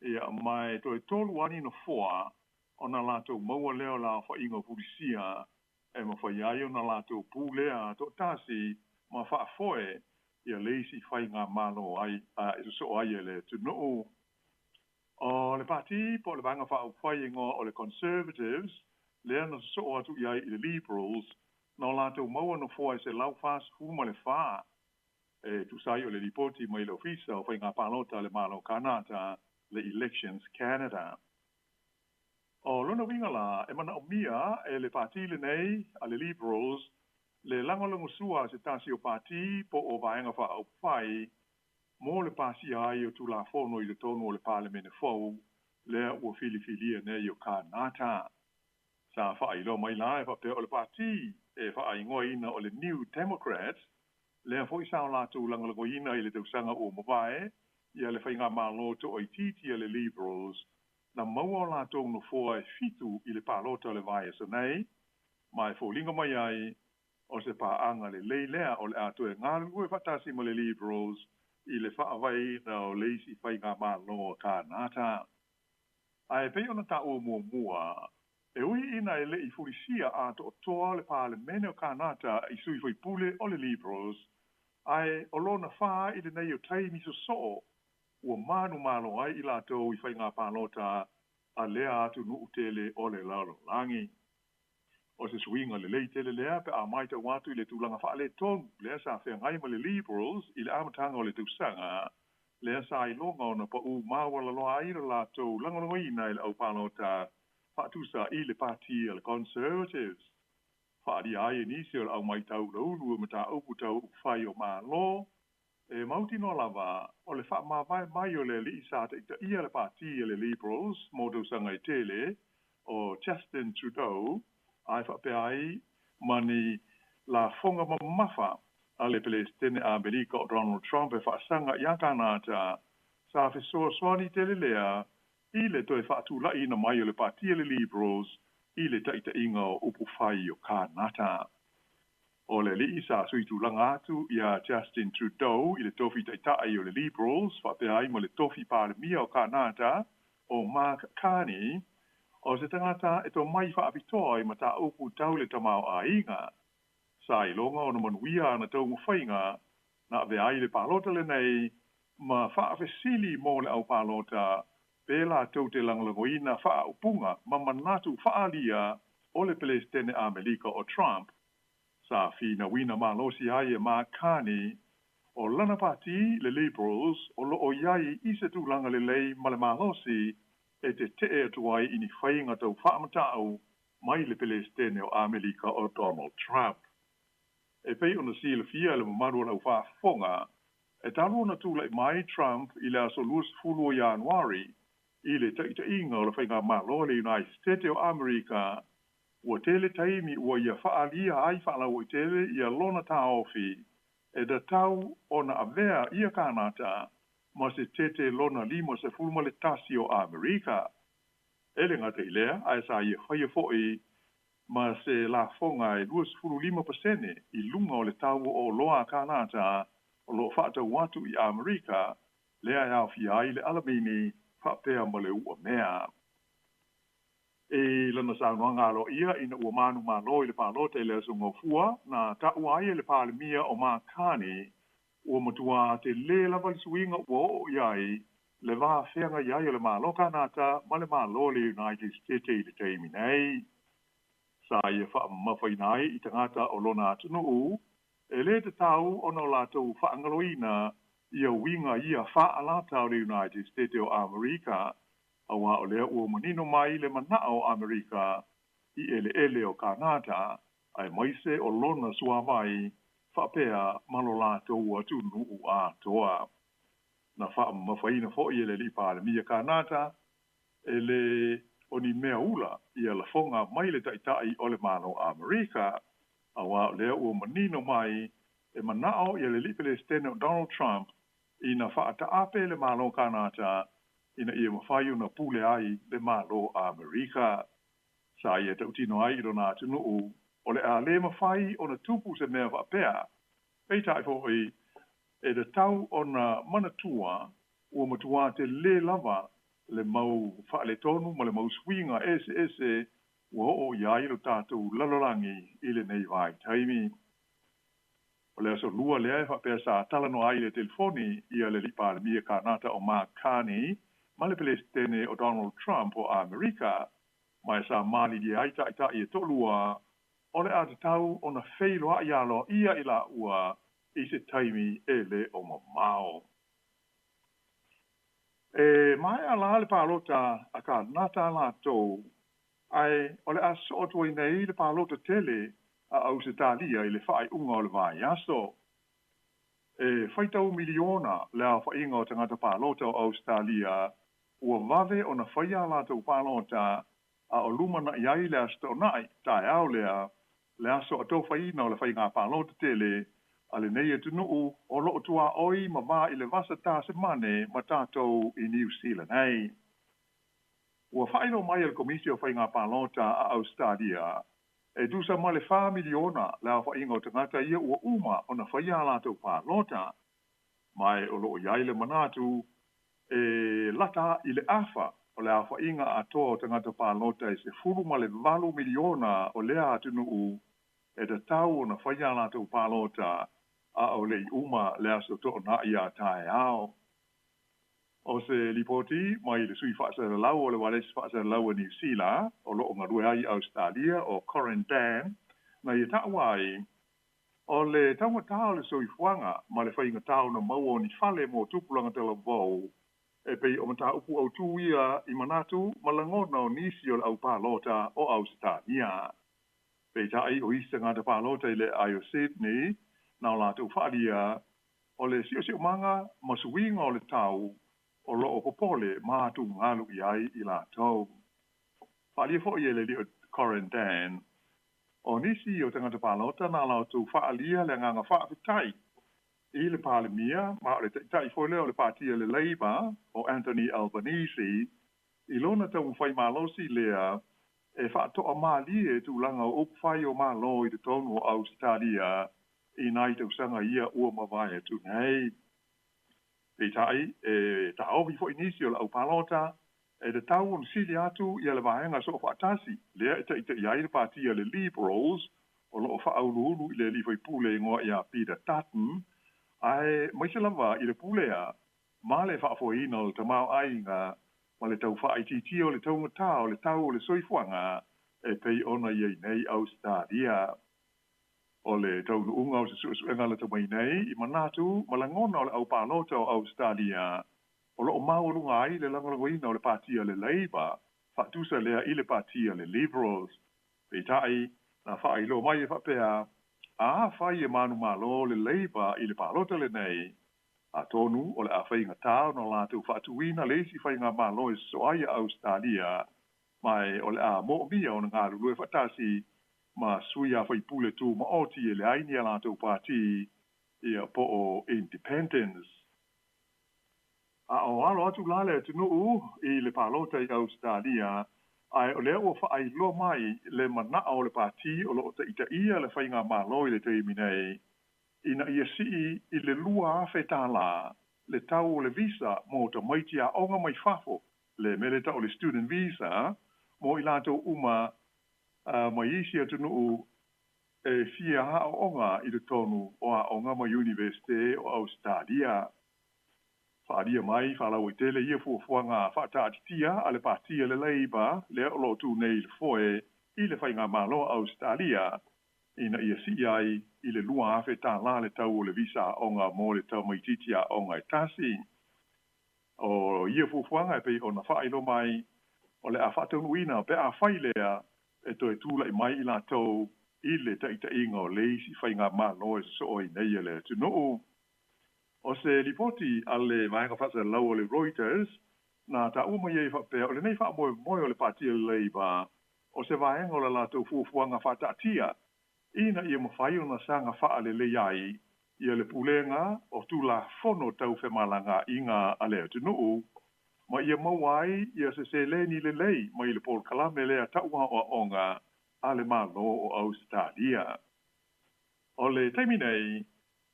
Ia, ma e toe tolu lava ni nofoa ona latou maua lea o le aofaiga o fulisia e mafai ai ona latou pulea toatasi ma faafoe ia le isi faigamalo ai e sosoo ai e le atunuu. O le pāti po o le vaega faaupufai e igoa o le Conservatives lea na sosoo atu i ai i le Liberals, na o latou maua nofoa e 144 e tusa ai o le lipoti mai le Ofisa o Faiga Palota a le Malo o Kanata, le Elections Canada. O lona uiga la, e manaomia e le pāti lenei a le Liberals le lagolagosua a se tasi o pāti po o vaega faaupufai mo le pasia ai o Tulafono i totonu o le Palemene fou lea ua filifilia nei o Kanata. Sa faailoa mai la e faapea o le pāti e faaigoaina o le New Democrats, lea foi sa o latou lagolagoina i le tausaga ua mavae ia le faigamalo toaitiiti a le Liberals, na maua o latou nofoa e 7 i le palota o le vaiaso nei, ma e foliga mai ai o se paaga lelei lea o le a toe galulue faatasi ma le Liberals i le faavaeina o le isi faigamalo a Kanata. Ae pei ona taua muamua, E ui ina e le'i fulisia atoatoa le Palemene o Kanata i sui faipule o le Liberals, ae o lona fā i lenei o taimi sosoo ua manumalo ai i latou i faiga palota a lea atunuu tele o le lalolagi. O se suiga lelei tele lea pe a matau atu i le tulaga faaletonu lea sa feagai ma le Liberals i le amataga o le tausaga, lea sa iloga ona paū maualaloa ai lo latou lagolagoina i le aupalota faatusa i le pati a le Conservatives. Faaalia ai e nisi o le aumaitau laulu e mataupu tau upufai o Malo, e mautinoa lava o le faamavae mai o le alii sa taitaia le pati a le Liberals mo tausaga e tele, o Justin Trudeau, ae faapea ai ma ni lafoga mamafa a le Peresetene Amerika o Donald Trump e faasaga iā Kanata, sa fesoasoani tele lea i le toe faatulaʻiina mai o le pati a le Liberals i le taʻitaʻiga o upufai o Kanata. O le alii sa suitulaga atu iā Justin Trudeau i le tofi taʻitaʻi o le Liberals faapea ai ma le tofi Palemia o Kanata o Mark Carney, o se tagata e tomai faapitoa i mataupu tau le tamaoaiga. Sa iloga ona manuia ana taumafaiga na avea ai le palota lenei ma faafesili mo le aupalota pe latou te lagolagoina faaupuga ma manatu faaalia o le Peresetene Amerika o Trump. Sa finauina malosi ai e Mark Carney o lana pati le Liberals o loo i ai i se tulaga lelei ma le malosi e teteʻe atu ai i ni faiga tau faamatau mai le Peresetene o Amerika o Donald Trump. E pei ona silafia e le mamalu o le aufaafofoga, e talu ona tulaʻi mai Trump i le aso 20 o Ianuari i le taʻitaʻiga o le faigamalo a le United States o Amerika, ua tele taimi ua ia faaalia ai faalauaitele ia lona taofi e tatau ona avea ia Kanata ma se tete lona 51 o Amerika. E le gata i lea, ae sa ia faia foʻi ma se lafoga e 25% i luga o le tau o oloa a Kanata o loo faatau atu i Amerika, lea e aofia ai le alamini faapea ma le uamea. I lana saunoaga aloaia ina ua manumalo i le palota i le aso Gafua, na taua ai e le Palemia o Mark Carney ua matuā telē lava le suiga ua oo i ai le va feagai ai o le Malo Kanata ma le Malo o le United States i le taimi nei. Sa ia faamamafaina ai i tagata o lona atunuu e lē tatau ona o latou faagaloina ia uiga ia faalata o le United States o Amerika, auā o lea ua manino mai le manaʻo o Amerika i eleele o Kanata aemaise o lona suāvai faapea ma lo latou atunuu atoa. Na faamamafaina foʻi e le alii Palemia Kanata e lē o ni mea ula ia lafoga mai le taʻitaʻi o le Malo Amerika, auā o lea ua manino mai e manaʻo ia le alii Peresetene o Donald Trump ina faataape le Malo Kanata ina ia mafai ona pule ai le Malo Amerika. Sa ia tautino ai i lona atunuu o le a lē mafai ona tupu se mea faapea, peitai foʻi e tatau ona manatua ua matuā telē lava le mau faaletonu ma le mau suiga eseese ua oo i ai lo tatou lalolagi i lenei vaitaimi. O le aso Lua lea e faapea sa talanoa ai i le telefoni ia le alii Palemia Kanata o Mark Carney ma le Peresetene o Donald Trump o Amerika, ma e sa malilie ai taʻitaʻi e toalua o le a tatau ona feiloaʻi aloaia i laua i se taimi e lē o mamao. E maea la le palota a Kanata latou, ae o le a sosoo atu ai nei le palota tele a Ausetalia i le faaiuga o le vaiaso. E faitau miliona le aofaiga o tagata palota o Ausetalia ua vave ona faia a latou palota a o lumanaʻi ai le Aso Toonai, taeao lea, le aso atofaina o le faiga palota tele a lenei atunuu o loo tuaoi ma va i le vasa Tasemane ma tatou i Niu Sila nei. Ua faailoa mai e le Komisi o Faiga Palota a Ausetalia e tusa ma le 4 miliona le aofaiga o tagata ia ua uma ona faia a latou palota, ma e o loo i ai le manatu e lata i le afa O le aofa'iga atoa o tagata palota e 18 miliona o lea atunu'u e tatau ona faia latou palota a o le'i uma le aso to'ona'i a taeao. O se lipoti mai le sui fa'asalalau o le ualesi fa'asalalau a Niu Sila o lo'o galue ai Ausetalia o Corin Dann na ia ta'ua ai o le taugatā o le soifuaga ma le faigatā ona maua o ni fale mo tupulaga talavou e pei o matāupu autū ia i manatu ma lagona o nisi o le aupalota o Ausetalia. Peita'i o isi tagata palota i le aai o Sydney na o latou fa'alia o le si'osi'omaga ma suiga o le tau o lo'o popole ma atugalu i ai i latou. Fa'alia fo'i e le alii o Corin Dann o nisi o tagata palota na latou fa'alia le agaga fa'afetai i le Palemia ma o le ta'ita'i foi lea o le Patia le Labour o Anthony Albanese i lona taumafai malosi lea e fa'ato'amalie tulaga o upufai o Mālō i totonu o Ausetalia i nai tausaga ia ua mavae atu nei. Peita'i e ta'ofi fo'i nisi o le aupalota e tatau ona sili atu ia le vaega so'ofa'atasi lea e ta'ita'i ai le Patia le Liberals o lo'o fa'auluulu i le alii faipule igoa iā Peter Dutton ae maise lava i le pulea ma le fa'afoeina o le tamaoaiga ma le tau fa'aitiitia o le taugatā o le tau o le soifuaga e pei ona i ai nei Ausetalia. O le taunu'uga o se su'esu'ega lata mai nei i manatu ma lagona o le aupalota o Ausetalia o lo'o maualuga ai le lagolagoina o le Patia le Labour fa'atusa lea i le Patia le Liberals. Peita'i na fa'ailoa mai e fa'apea afai e manumalo le Labour i le palota lenei atonu o le a faigatā ona latou fa'atuina le isi faigamālo e soso ai a Ausetalia ma e o le a mo'omia ona galulue fa'atasi ma sui a faipule tūma'oti e leai ni a latou pati ia po o Independents. A o alo atu la le atunu'u i le palota i Ausetalia ae o lea ua fa'ailoa mai le mana'a o le pati o lo'o ta'ita'ia le faigamālo i le taimi nei ina ia si'i i le 2,000 tālā le tau o le visa mo tamaiti a'oga mai fafo le mea lea ta'u le student visa mo i latou uma mai isi atunu'u e fia a'o'oga i totonu o a'oga ma Iunivesite o Ausetalia. Fa'alia mai fa'alauaitele ia fuafuaga fa'ata'atitia a le Patia le Labour lea o lo'o tu nei i le foe i le faigamālo a Ausetalia ina ia si'i ai i le 2,000 tālā le tau o le visa a'oga mo le tamaitiiti a'oga e tasi. O ia fuafuaga e pei ona fa'ailoa mai o le a fa'ataunu'uina pe afai lea e toe tula'i mai i latou i le ta'ita'iga o le isi faigamālo e soso'o ai nei e le atunu'u. O se lipoti a le vaega fa'asalalau o le Reuters na ta'ua mai ai fa'apea o lenei fa'amoemoe o le Patia le Labour o se vaega o le latou fuafuaga fa'ata'atia ina ia mafai ona saga fa'alelei ai ia le pulega o tulafono tau femalagaa'iga a le atunu'u ma ia maua ai ia se seleni lelei mai le polokalame lea ta'u a'oa'oga a le Mālō o Ausetalia. O le taimi nei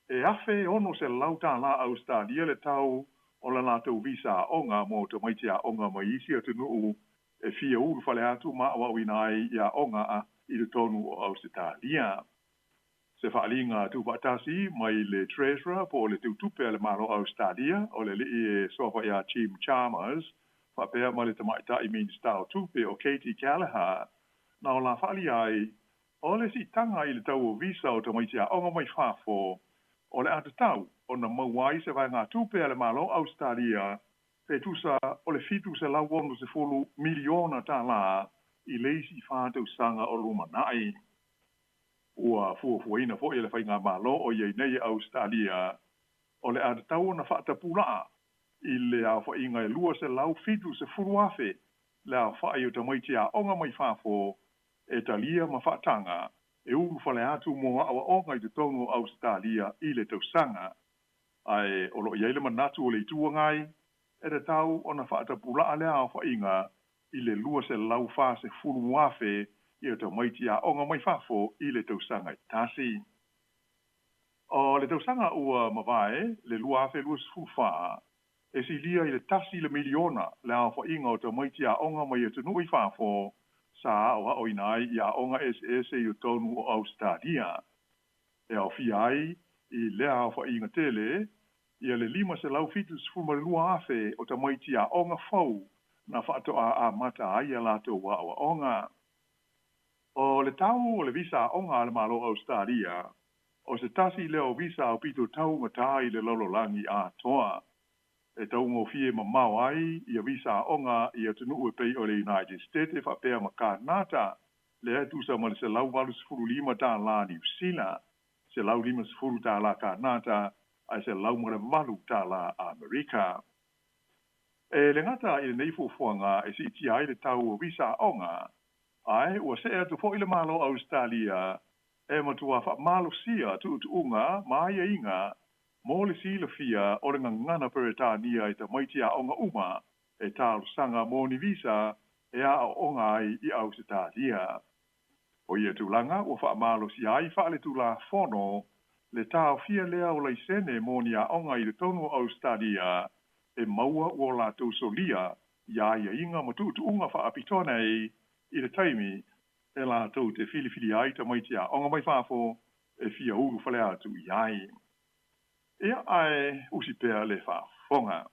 e 1,600 tālā Ausetalia le tau o la latou visa a'oga mo tamaiti a'oga mai isi atunu'u e fia ulufale atu ma a'oa'oina ai i a'oga i totonu o Ausetalia. Se fa'aliga tu'ufa'atasi mai le Treasurer po o le teutupe a le Mālō Ausetalia o le ali'i e suafa iā Jim Chalmers fa'apea ma le tama'ita'i Minisita o Tupe o Katie Gallagher na o la fa'alia ai o le si'itaga i le tau o visa o tamaiti a'oga mai fafo o le a tatau ona maua ai se vaegatupe a le Mālō Ausetalia pe tusa o le 760 miliona tālā i le isi 4 tausaga o lumana'i. Ua fuafuaina fo'i e le faigamālo o i ai nei e Ausetalia o le a tatau ona fa'atapula'a i le aofa'iga e 270,000 le aofa'i o tamaiti a'oga mai fafo e talia ma fa'ataga e ulufale atu mo a'oa'oga i totonu o Ausetalia i le tausaga ae o lo'o i ai le manatu o le Itu Agai e tatau ona fa'atapula'a lea aofa'iga i le 240,000 ia tamaiti a'oga mai fafo i le tausaga e tasi. O le tausaga ua mavae le 2024 E silia i le 1 le miliona le aofaiga o tamaiti aoga mai atunuu i fafo sa aoaoina ai i aoga eseese i totonu o Ausetalia. E aofia ai i lea aofaiga tele ia le 572,000 o tamaiti aoga fou na faatoa amata ai a latou aoaoga. O le tau o le visa aoga a le Malo o Ausetalia, o se tasi lea o visa aupito taugata i le lalolagi atoa. E taugofie mamao ai ia visa aoga i atunuu e pei o le United States faapea ma Kanata, lea e tusa ma le $185 Niu Sila, $150 Kanata, ae $108 Amerika. E le gata i lenei fuafuaga e siitia ai le tau o visa aoga, ae ua see atu foi le Malo o Ausetalia e matua faamalosia tuutuuga ma aiaiga mo le silafia o le gagana Peretania e tamaiti aoga uma e talosaga mo ni visa e aooga ai i Ausetalia. O ia tulaga ua faamalosia ai faaletulafono le taofia lea o laisene mo ni aoga i totonu o Ausetalia e maua ua latou solia ia aiaiga ma tuutuuga faapitoa nei i le taimi e latou te filifili ai tamaiti aoga mai fafo e fia ulufale atu i ai. Ia ae usi pea le faafofoga.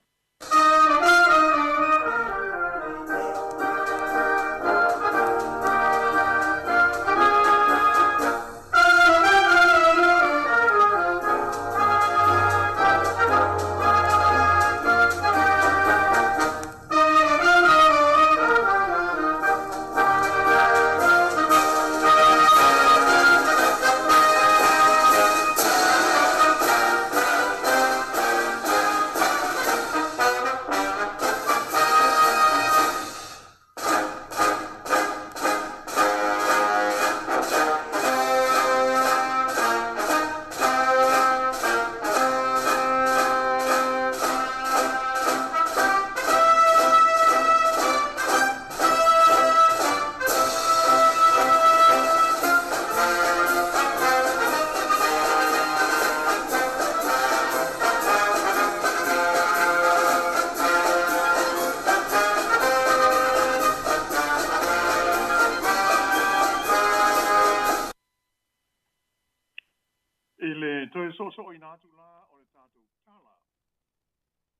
I le toe soosooina atu la o le tatou tala,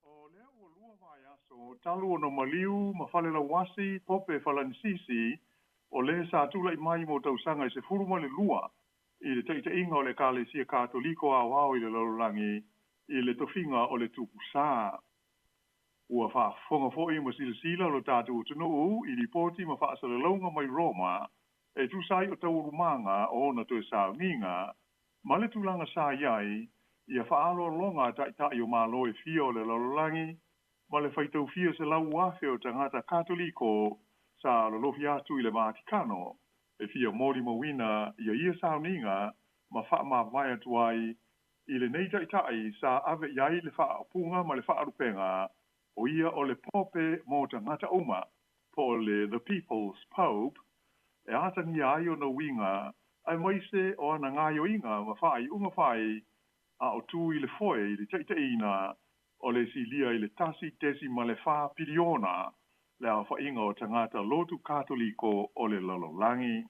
o lea ua 2 vaiaso talu ona maliu ma falelauasi Pope Falanisisi, o le sa tula'i mai mo tausaga e 12 i le taʻitaʻiga o le Ekalesia Katoliko aoao i le lalolagi i le tofiga o le Tupusā. Ua faafofoga foi ma silasila lo tatou atunuu i lipoti ma faasalalauga mai Roma e tusa ai o taualumaga o ona toe sauniga ma le tulaga sa i ai ia faaaloaloga a taʻitaʻi o Malo e fia o le lalolagi ma le faitaufia 100,000 o tagata Katoliko sa lolofi atu i le Vatikano e fia molimauina ia ia sauniga ma faamavae atu ai i lenei taʻitaʻi sa ave i ai le faaupuga ma le faalupega o ia o le Pope mo tagata uma, po o le The People's Pope, e atagia ai ona uiga aemaise o ana gaoioiga ma faaiuga fai a o tu i le foe i le taʻitaʻiina o le silia i le 1.4 piliona le aofaiga o tagata lotu Katoliko o le lalolagi.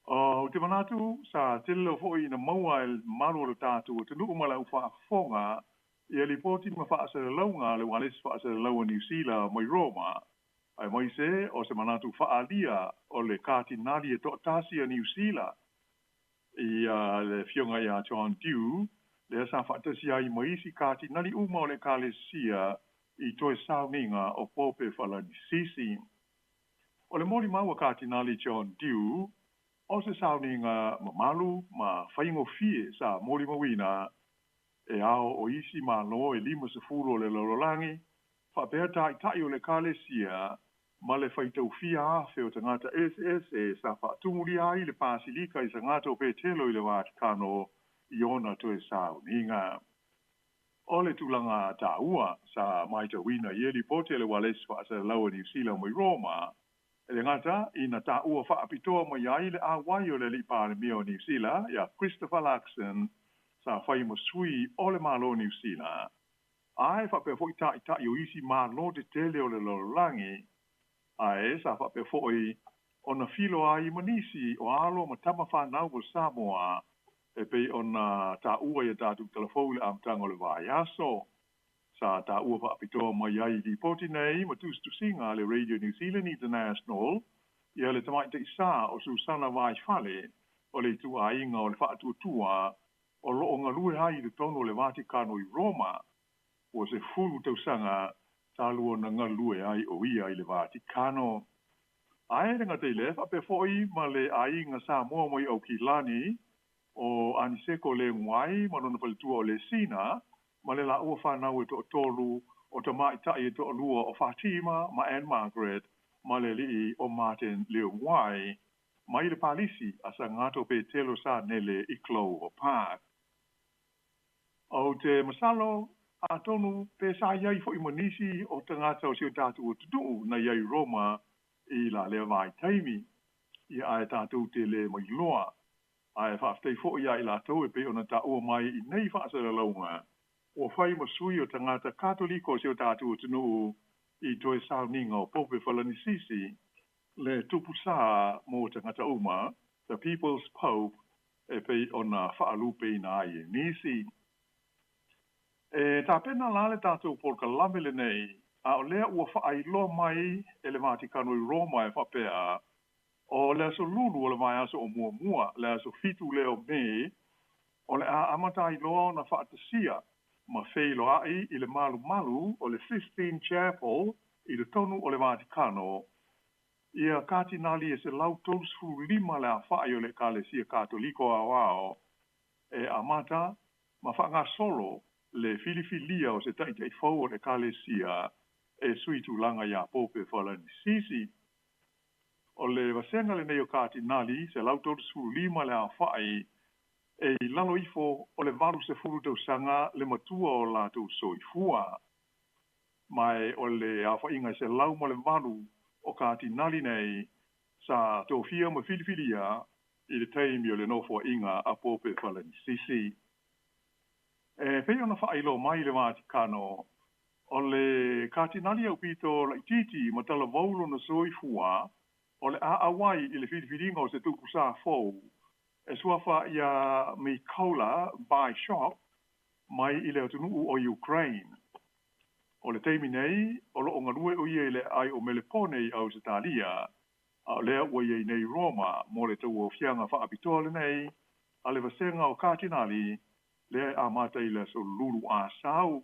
O te manatu sa tele foi ina maua e le mamalu o le tatou atunuu ma le aufaafofoga ia lipoti ma faasalalauga a le ualesi faasalalaua Niu Sila mai Roma, aemaise o se manatu faaalia o le Katinali e toatasi a Niu Sila ia le afioga ia John Dew, lea sa faatasi ai ma isi katinali uma o le Ekalesia i toe sauniga o Pope Falanisisi. O le molimau a Katinali John Dew, o se sauniga mamalu ma faigofie sa molimauina e ao o isi Malo e 50 o le lalolagi, faapea taʻitaʻi o le Ekalesia ma le faitaufia afe o tagata eseese sa faatumulia ai le Pasilika i Sagato Petelo i le Vatikano i ona toe sauniga. O le tulaga taua sa matauina i ia lipoti a le ualesi faasalalaua Niu Sila mai Roma, e le gata ina taua faapitoa mai ai le auai o le alii Palemia o Niu Sila ia Christopher Luxon sa fai ma sui o le Malo o Niu Sila, ae faapea fo'i taʻitaʻi o isi malo tetele o le lalolagi, ae sa faapea fo'i ona filoa ai ma nisi o alo ma tama fanau o Samoa e pei ona taua ia tatou talafou i le amataga o le vaiaso. Sa taua faapitoa mai ai i lipoti nei ma tusitusiga a le Radio New Zealand International ia le tamaitaʻi o Susana Vaifale o le ituaiga o le Faatuatua o loo galue ai i totonu o le Vatikano i Roma. Ua 10 tausaga talu ona galue ai o ia i le Vatikano. Ae le gata i lea, faapea fo'i ma le aiga Samoa mai Aukilani o Aniseko Leguai ma lona faletua o Lesina ma le laua fanau e toatolu o tamaʻitaʻi e toalua o Fatima ma Anne Margaret ma le alii o Martin Leoguai mai le palisi a Sagato Petelo sa nele i Clover Park. O te masalo atonu pe sa iai fo'i ma nisi o tagata o si o tatou atunuu na iai Roma i la lea vaitaimi ia, ae tatou te lē mailoa. Ae faafetai fo'i ia i latou e pei ona taua mai i nei faasalalauga ua fai ma sui o tagata Katoliko o si o tatou atunuu i toe sauniga o Pope Falanisisi, le tupu sā mo tagata uma, the People's Pope, e pei ona faalupeina ai e nisi. E tapena la le tatou polokalame lenei, a o lea ua faailoa mai e le Vatikano i Roma e faapea, o le aso Lulu o le vaiaso o muamua, le aso 7 lea o Me, o le a amata ai loa ona faatasia ma feiloaʻi i le malumalu o le Sistine Chapel i totonu o le Vatikano ia katinali e 135 le afaʻi o le Ekalesia Katoliko aoao e amata ma faagasolo le filifilia o se taʻitaʻi fou o le Ekalesia e sui tulaga iā Pope Falanisisi. O le vasega lenei o katinali 135 le aofaʻi e i lalo ifo o le 80 tausaga le matua o latou soifua. Ma e o le aofaʻiga e 108 o katinali nei sa tofia ma filifilia i le taimi o le nofoaʻiga a Pope Falanisisi. E pei ona faailoa mai le Vatikano, o le katinali aupito laʻitiiti ma talavou lona soifua o le a auai i le filifiliga o se tupu sa fou e suafa ia Mykola Byshok mai i le atunuu o Ukraine. O le taimi nei o loo galue o ia i le aai o Melepone i Ausetalia, a o lea ua iai nei Roma mo le tauaofiaga faapitoa lenei a le vasega o katinali lea e amata i le aso Lulu asau.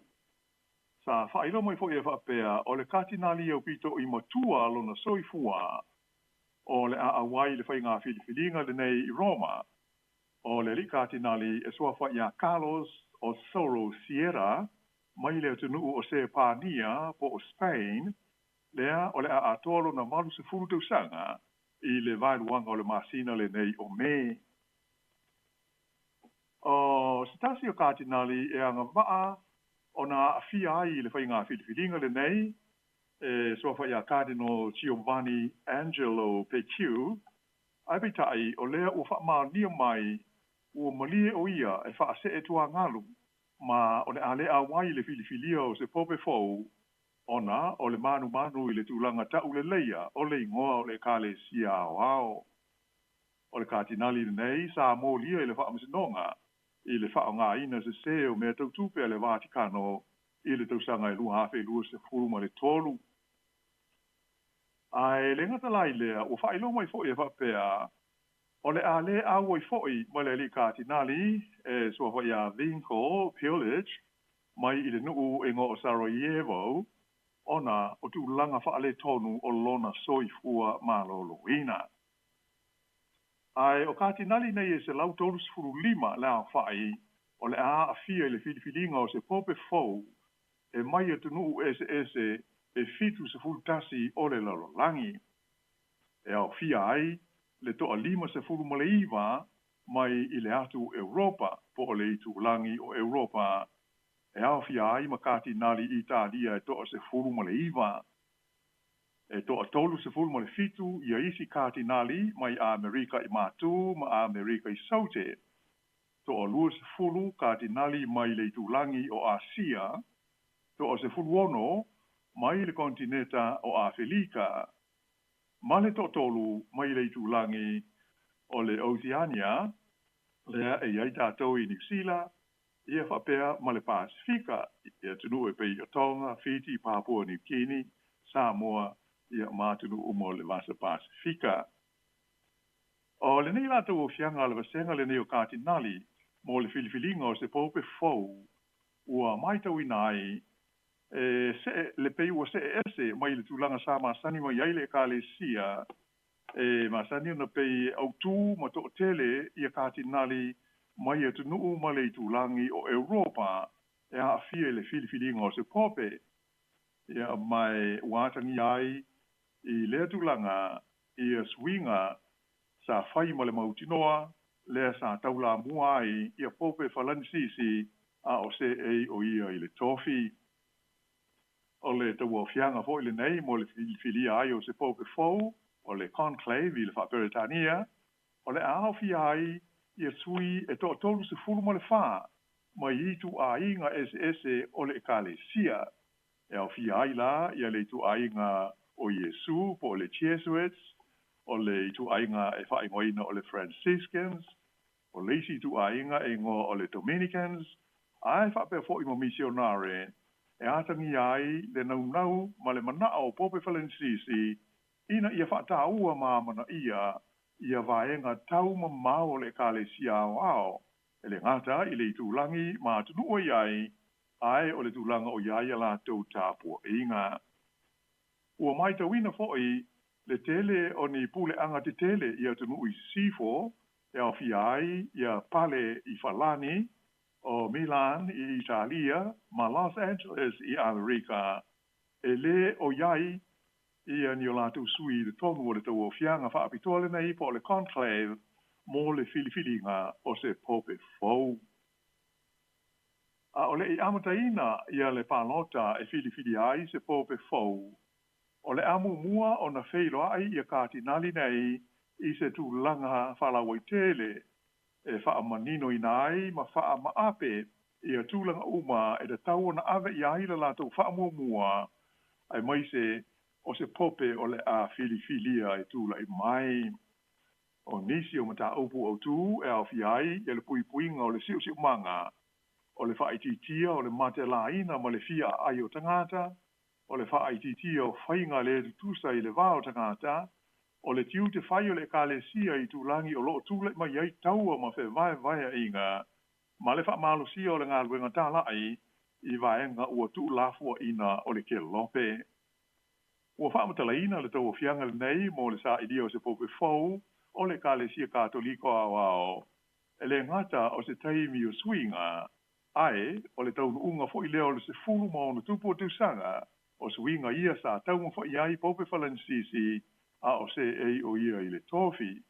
Sa faailoa mai foʻi e faapea, o le katinali aupito i matua lona soifua o le a auai le faiga filifiliga lenei i Roma, o le alii katinali e suafa iā Carlos Osoro Sierra mai le atunuu o Sepania po o Spain, lea o le a atoa lona 80 tausaga i le vaeluaga o le masina lenei o Me. O se tasi o katinali e agavaa ona aafia ai i le faiga filifiliga lenei e suafa iā Cardinal Giovanni Angelo Becciu, ae peitaʻi o lea ua faamaonia mai ua malie o ia e faasee tuagalu ma o le a lē auai le filifilia o se pope fou ona o le manumanu i le tulaga taʻuleleia o le igoa o le Ekalesia aoao. O le katinali lenei sa molia i le faamasinoga i le faaaogāina sesē o mea tautupe a le Vatikano i le tausaga e 2023. Ae le gata la i lea, ua faailoa mai foʻi e faapea, o le a lē auai foʻi ma le alii katinali e suafa iā Vinko Pilic mai i le nuu e igoa o Sarajevo ona o tulaga faaletonu o lona soifua malōlōina. Ae o katinali nei e 135 le aofaʻi o le a aafia i le filifiliga o se pope fou e mai atunuu eseese e 71 o le lalolagi, e aofia ai le toa 59 mai i le atu Europa po o le itulagi o Europa, e aofia ai ma katinali Italia e toa 19, e toa 37 ia isi katinali mai Amerika i Matū ma Amerika i Saute. Toa 20 katinali mai le itulagi o Asia, toa 16 mai le konetineta o Afelika, ma le toatolu mai le itulagi o le Oceania, lea e i ai tatou i Niu Sila, ia faapea ma le Pasefika, i atunuu e pei o Tonga, Fiti, Papua Niu Kini, Samoa, ia ma atunuu uma o le Vasa Pasefika. O lenei la tauaofiaga a le vasega lenei o Katinali mo le filifiliga o se Pope fou ua matauina ai e see le pei ua see ese mai le tulaga sa masani mai ai le Ekalesia e masani ona pei e autū ma toatele ia Katinali mai atunuu ma le itulagi o Europa e aafia i le filifiliga o se Pope. Ia ma ua atagia ai i lea tulaga ia suiga sa fai ma le mautinoa lea sa taulamua ai ia Pope Falanisisi a o seei o ia i le tofi. O le tauaofiaga foi lenei mo le filifilia ai o se Pope fou, o le conclave i le faa-Peretania, o le a aofia ai ia sui e toa 34 mai ituaiga eseese o le Ekalesia, e aofia ai la ia le ituaiga o Iesu po o le Jesuits, o le ituaiga e faaigoaina o le Franciscans, o le isi ituaiga e igoa o le Dominicans, ae faapea foi ma misionare, e atagia ai le naunau ma le manao o Pope Falenisisi ina ia faataua ma amanaia ia vaega taumamao o le Ekalesia aoao, e le gata i le itulagi ma atunuu e i ai, ae o le tulaga o i ai a latou tapuaiga. Ua matauina foi le tele o ni puleaga tetele i atunuu i sisifo, e aofia ai ia pale i Falani, o Milan i Italia ma Los Angeles i Amerika, e lē o i ai ia ni o latou sui i totonu o le tauaofiaga faapitoa lenei po o le conclave mo le filifiliga o se Pope fou. A o le i amataina ia le palota e filifilia ai se Pope fou, o le a muamua ona feiloai ia Katinali nei i se tulaga faalauaitele e faamaninoina ai ma faamaape ia tulaga uma e tatau ona ave i ai le latou faamuamua, aemaise o se Pope o le a filifilia e tulai mai. O nisi o mataupu autū e aofia ai ia le puipuiga o le siosiomaga, o le faaitiitia o le matelaina ma le fia aai o tagata, o le faaitiitia o faiga le tutusa i le va o tagata, o le tiute fai o le Ekalesia i itulagi o loo tulai mai ai taua ma fevaevaeaiga, ma le faamalosia o le galuega talai i vaega ua tuulafoaina o le kelope. Ua faamatalaina le tauaofiaga lenei mo le sailia o se Pope fou o le Ekalesia Katoliko aoao, e le gata o se taimi o suiga, ae o le taunuuga foi lea o le 16 o tausaga o suiga ia sa taumafai ai Pope Falanisisi a o seei o ia i le tofi.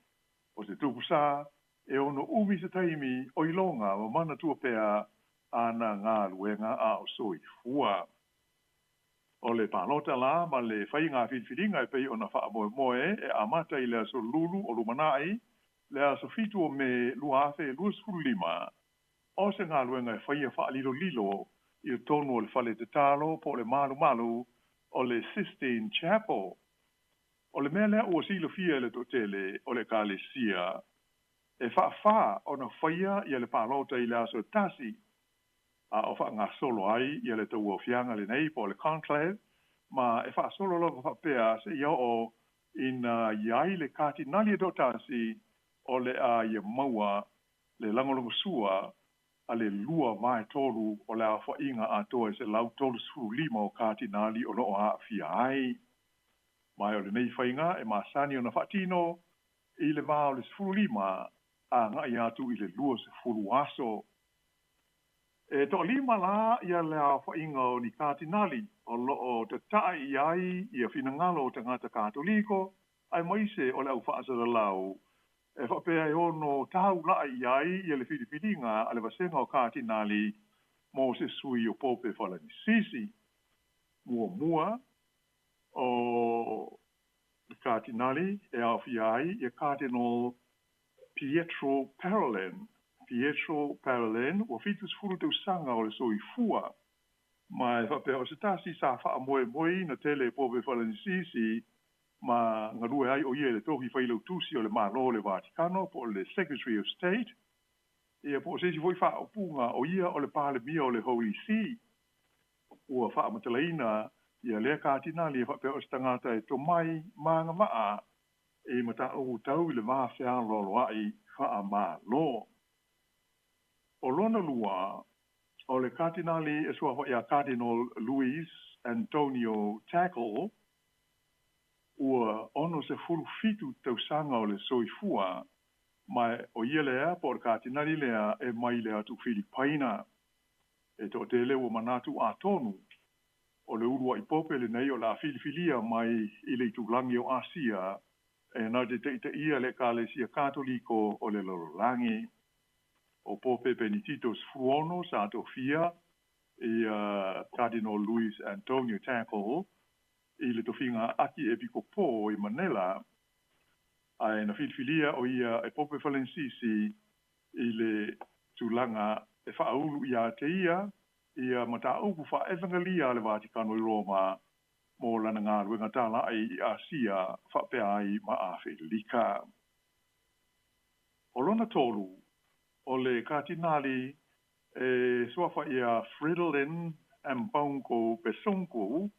O se tupu sa e ono umi se taimi o iloga ma manatua pea ana galuega a o soifua. O le palota la ma le faiga filifiliga e pei ona faamoemoe e amata i le aso Lulu o lumanai, le aso 7 o Me 2025, o se galuega e faia faalilolilo i totonu o le fale tatalo po o le malumalu o le Sistine Chapel. O le mea lea ua silafia e le toatele o le Ekalesia, e faafā ona faia ia le palota i le aso e 1, a o faagasolo ai ia le tauaofiaga lenei po o le conclave, ma e faasolo lava faapea seia oo ina i ai le Katinali e toatasi o le a ia maua le lagolagosua a le 2/3 o le aofaiga atoa e 135 o Katinali o loo aafia ai. Ma o lenei faiga e masani ona faatino i le va o le 15 agai atu i le 20 aso. E toalima la ia le aofaiga o ni Katinali o loo tata'i i ai ia finagalo o tagata Katoliko aemaise o le au faasalalau, e faapea e ono taula'i i ai ia le filifiliga a le vasega o Katinali mo se sui o Pope Falanisisi. Muamua o le Katinali e aofia ai ia Cardinal Pietro Parolin, Pietro Parolin, ua 70 tausaga o le soifua, ma e faapea o se tasi sa faamoemoeina tele e Pope Falenisisi ma galue ai o ia i le tofi failautusi o le Malo o le Vatikano po o le Secretary of State, ia po o se isi foi faaupuga o ia o le Palemia o le Holy See. Ua faamatalaina ia lea Katinali e faapea o se tagata e tomai ma agavaa i mataupu tau i le va fealoaloa'i fa'a-Malo. O lona lua, o le Katinali e suafa ia Cardinal Luis Antonio Tagle, ua 67 tausaga o le soifua, ma o ia lea po o le Katinali lea e mai le atu Filipaina. E toatele ua manatu atonu o le ulua'i pope lenei o le a filifilia mai i le itulagi o Asia e na te taʻitaʻia le Ekalesia Katoliko o le lalolagi. O Pope Penitito XVI sa tofia ia Cardinal Luis Antonio Tagle i le tofiga Akiepikopo i Manila, ae na filifilia o ia e Pope Falenisisi i le tulaga e faaulu ia te ia ia mataupu faaevagelia a le Vatikano i Roma mo lana galuega talaʻi i Asia faapea ai ma Afelika. O lona tolu, o le Katinali e suafa ia Fridolin Ambongo Besungu,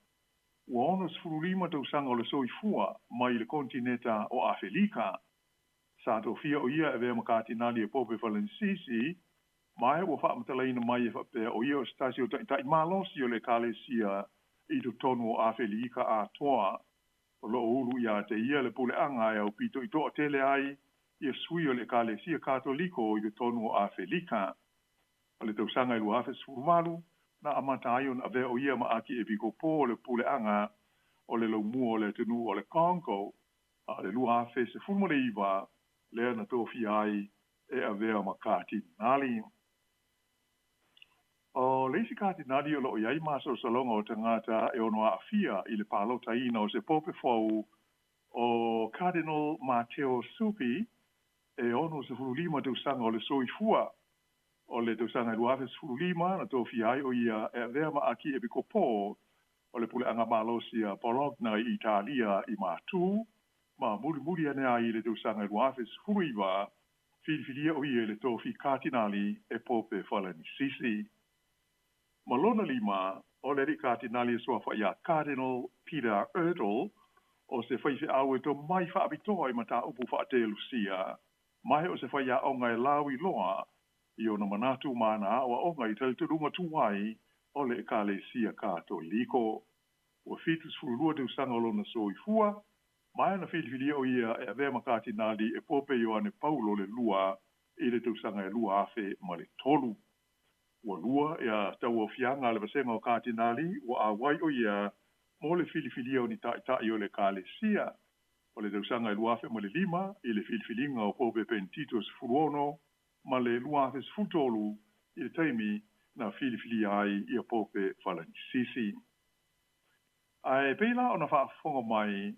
ua 65 tausaga o le soifua mai le konetineta o Afelika. Sa tofia o ia e avea ma Katinali e Pope Falenisisi, ma ua faamatalaina mai e faapea o ia o se tasi o taʻitaʻi malosi o le Ekalesia i totonu o Afelika atoa. O loo ulu ia te ia le puleaga e aupito i toatele ai ia sui o le Ekalesia Katoliko i totonu o Afelika. O le tausaga i 2018, na amata ai ona avea o ia ma Akiepikopo o le puleaga o le laumua o le atunuu o le Congo, a o le 2019 lea na tofia ai e avea ma Katinali. O le isi Katinali o loo i ai masalosaloga o tagata e ono aafia i le palotaina o se pope fou o Cardinal Matteo Zuppi, e 65 tausaga o le soifua. O le tausaga i 2015 na tofia ai o ia e avea ma Akiepikopo o le puleaga malosi a Bologna i Italia i Matu, ma mulimuli ane ai i le tausaga i 2019 filifilia o ia i le tofi Katinali e Pope Falenisisi. Ma lona lima, o le alii Katinali e suafa ia Cardinal Peter Ertl, o se faifeau e tomai faapitoa i mataupu faatelusia, ma o se faiaoga e lauiloa i ona manatu ma ana aoaoga i talitonuga tuai o le Ekalesia Katoliko. Ua 72 tausaga o lona soifua, ma na filifilia o ia e avea ma Katinali e Pope Ioane Paulo le Lua i le tausaga e 2003. Ua lua ia tauaofiaga a le vasega o Katinali ua auai o ia mo le filifilia o ni taʻitaʻi o le Ekalesia. O le tausaga e 2005 i le filifiliga o Pope Penitito XVI, ma le 2013 i le taimi na filifilia ai ia Pope Falenisisi. Ae pei la ona faafofoga mai,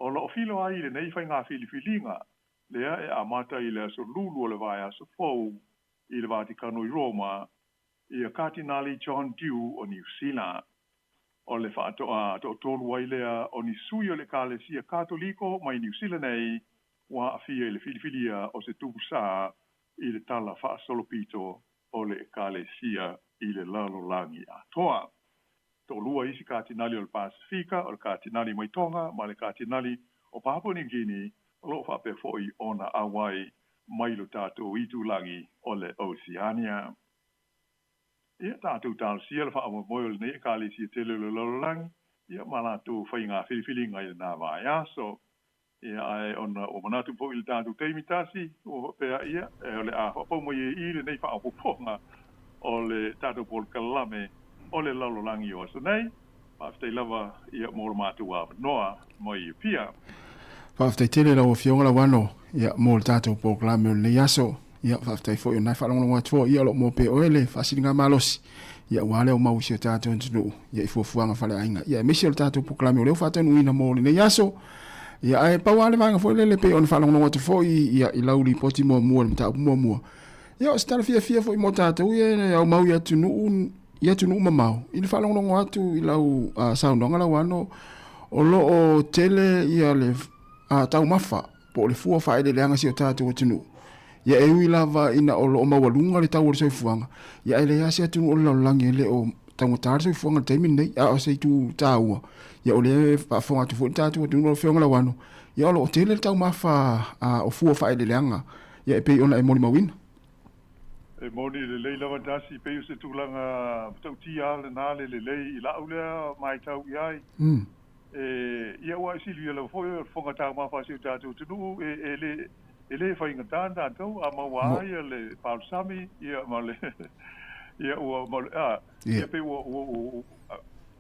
o loo filo ai i lenei faiga filifiliga lea e amata i le aso Lulu o le vaiaso fou i le Vatikano i Roma, ia Katinali John Dew o Niu Sila. O le faatoa toatolu ai lea o ni sui o le Ekalesia Katoliko mai Niu Sila nei ua aafia i le filifilia o se tupusā i le tala faasolopito o le Ekalesia i le lalolagi atoa. Toalua isi Katinali o le Pasefika, o le Katinali mai Tonga ma le Katinali o Papua New Guinea, o loo faapea foi ona auai mai lo tatou itulagi o le Oceania. Ia tatou talosia le faamoemoe o lenei Ekalesia tele o le lalolagi, ia ma latou faiga filifiliga i lena vaiaso. Ia ae ona ua manatu foi i le tatou taimi tasi, ua faapea ia, e o le a faapau mai ai i lenei faaopoopoga o le tatou polokalame o le lalolagi o aso nei. Faafetai lava ia mo le matou avanoa mai Apia. Faafetai tele lau Afioga Lauano, ia, mo le tatou polokalame o lenei aso. Ia, faafetai foi o lena e faalogologo atu foi, ia, o lo o maua pea e oe le faasiligamalosi, ia, aua le aumau i si o tatou atunuu, ia, i fuafuaga faaleaiga, ia, aemaise o le tatou polokalame o lea ua faataunuuina mo lenei aso. Ia, ae pau lava le vaega foi lele pei ona faalogologo atu foi, ia, i lau lipoti muamua, le mataupu muamua, Ia, o se tala fiafia foi mo tatou ia e aumau i atunuu, i atunuu mamao, i le faalogologo atu i lau saunoaga Lauano, o lo o tele ia le taumafa po o le fua faaeleeleaga a si o tatou atunuu. Ia e ui lava ina o lo o maualuga le tau o le soifuaga, ia ae leai lava se atunuu o le lalolagi e le o taugata le soifuaga i le taimi lenei. A o se itu taua, ia o lea e faafofoga atu foi le tatou atunuu lau Afioga Lauano, ia o lo o tele le taumafa o fua faaeleeleaga Ia e pei ona e molimauina. E moni lelei lava tasi, pei o se tulaga matautia lava lena le lelei i la'u lea maitau i ai. E, ia ua e silafia lava foi o le fofoga taumafa a si o tatou atunuu, e, e le, e le faigata tatou, a maua ai le palusami, ia, ma le, ia, ua, ma le, a, ia, pei ua, ua, ua,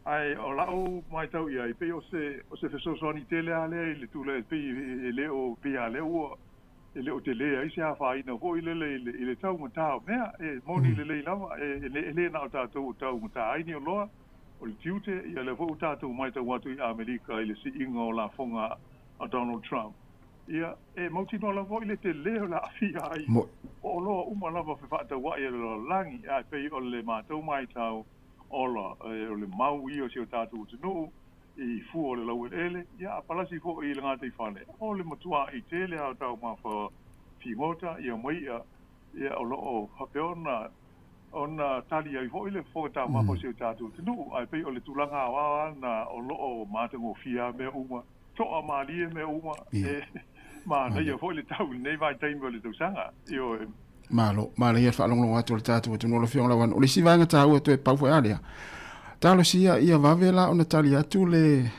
ae o la'u maitau i ai, pei o se, o se fesoasoani tele lava lea i le tulaga, pei e le o, pei lava lea ua, e le o telē ai se afaina foi lele i le, i le taugata o mea. E moni lelei lava, e, e, e le na o tatou o taugata ai ni oloa, o le tiute, ia lea foi ua tatou maitau atu i Amerika i le siiga o lafoga a Donald Trump. Ia, e mautinoa lava foi le telē o le aafia ai o oloa uma lava fefaatauai a le lalolagi, ae pei o le matou maitau, ola, e, o le mau ia o si o tatou atunuu, i fua o le laueleele, ia a palasi foi i le gataifale, o le matua'i tele lava o taumafa figota, ia ma i'a, ia o lo o faapea ona ona tali ai foi le fofoga taumafa o si o tatou atunuu. Ae pei o le tulaga aoao lava lena o lo o matagofie lava mea uma, to'a malie mea uma, e manaia foi le tau i lenei vaitaimi o le tausaga. Ioe. Malo, manaia le faalogologo atu o le tatou atunuu lau Afioga Lauano. O le isi vaega taua toe pau foi a lea, talosia ia vave la ona tali atu le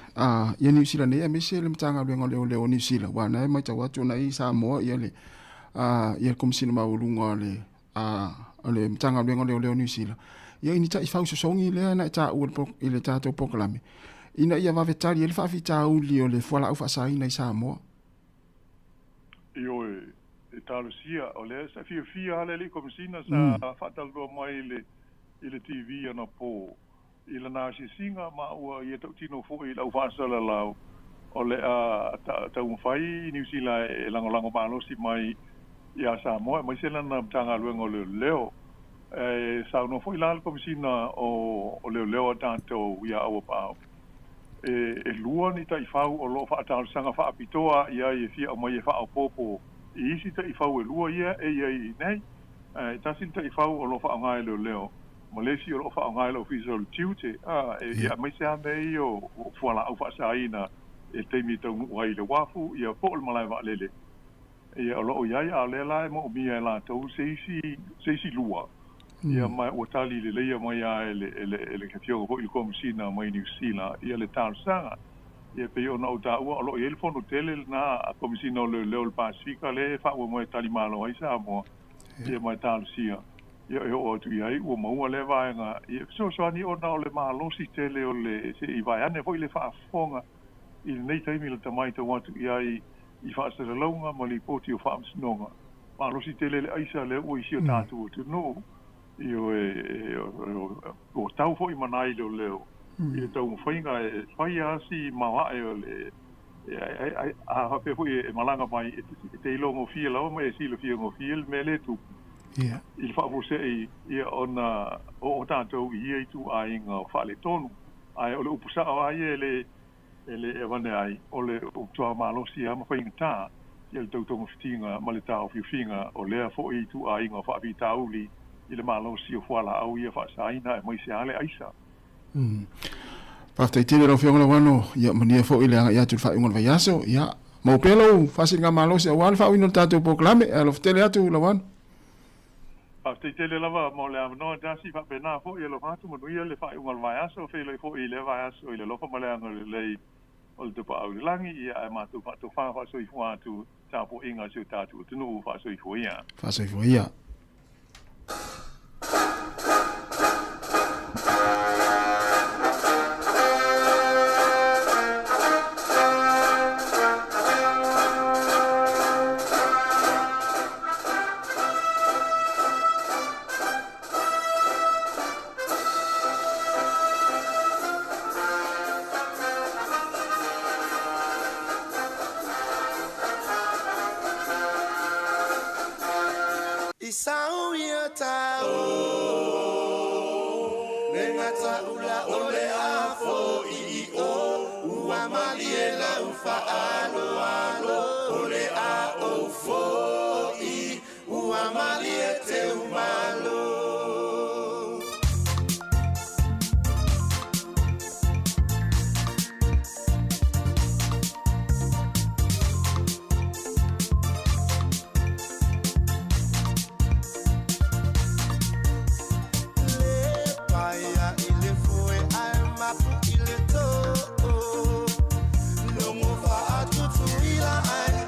ia Niu Sila nei aemaise le Matagaluega o Leoleo o Niu Sila, aua na e matau atu ona i Samoa ia le ia le Komesina Maualuga o le o le Matagaluega o Leoleo o Niu Sila, ia i ni taifau sosogi lea na e taua i le tatou polokalame, ina ia vave tali ai le faafitauli o le fualaau faasaina i Samoa. Ioe, e talosia, o lea sa fiafia lava le Alii Komesina sa faatalanoa mai i le, i le TV anapo i lana asiasiga ma ua ia tautino foi i lau faasalalau o le a taumafai Niu Sila e lagolago malosi mai ia Samoa aemaise lana Matagaluega o Leoleo. E saunoa foi la le Komesina o Leoleo a tatou ia Auapaau e lua ni taifau o lo o faatalosaga faapitoa i ai e fia aumai e faaopoopo i isi taifau e lua ia e i ai i inei. E tasi le taifau o lo o faaaoga e leoleo ma le isi o lo o faaaoga e le Ofisa o le Tiute, aemaise lava mea ia o fualaau faasaina i le taimi e taunuu ai i le uafu ia po o le malae vaalele. Ia, o lo o i ai, a o lea la e moomia e latou se isi, se isi lua, ia, ma ua tali leleia mai lava e le, e le, e le Afioga foi i le Komesina mai Niu Sila, ia le talosaga. Ia, e pei ona ou taua, o lo o i ai le fono tele lena a Komesina o Leoleo o le Pasefika, lea e faamoemoe e tali malo ai Samoa, ia, ma e talosia, ia, e oo atu i ai ua maua lea vaega, ia, e fesoasoani ona o le malosi tele o le, se i vaeane foi le faafofoga i lenei taimi lata maitau atu i ai i faasalalauga ma lipoti o faamasinoga. Malosi tele le aisa lea ua i si o tatou atunuu, ioe, ua tau foi ma nai leoleo i le taumafaiga e fai lava si maoae o le, a faapea foi e malaga mai, e te iloa gofie lava ma e silafia gofie le mea lea e tupu i le faafuasei ona oo tatou i ia ituaiga o faaletonu. Ae o le upu sao lava ia e le e le avane ai, o le matua malosi lava ma faigata ia le tau togafitiga ma le taofiofiga o lea foi ituaiga o faafitauli i le malosi o fualaau ia faasaina aemaise lava le aisa. Faafetai tele lau Afioga Lauano, ia manuia foi le agai atu i le faaiuga o le vaiaso. Ia, maua pea lou faasiligamalosi aua le faauiina o le tatou polokalame. Alofa tele atu Lauano. Faafetai tele lava mo le avanoa Darcy, faapena foi alofa atu, manuia le faaiuga o le vaiaso, feiloai foi i lea vaiaso i le alofa ma le agalelei o le Tapaau i le Lagi, ia ae matou faatofa faasoifua atu tapuaiga a si o tatou atunuu, faasoifua ia. Faasoifua ia. o Le gata ula o le afo i i o Ua malie lau fa'aloalo O le a ou fo'i Ua malie te umalo. Le paia i le foe ae mapu i le tō. Logo fa'atutuila ae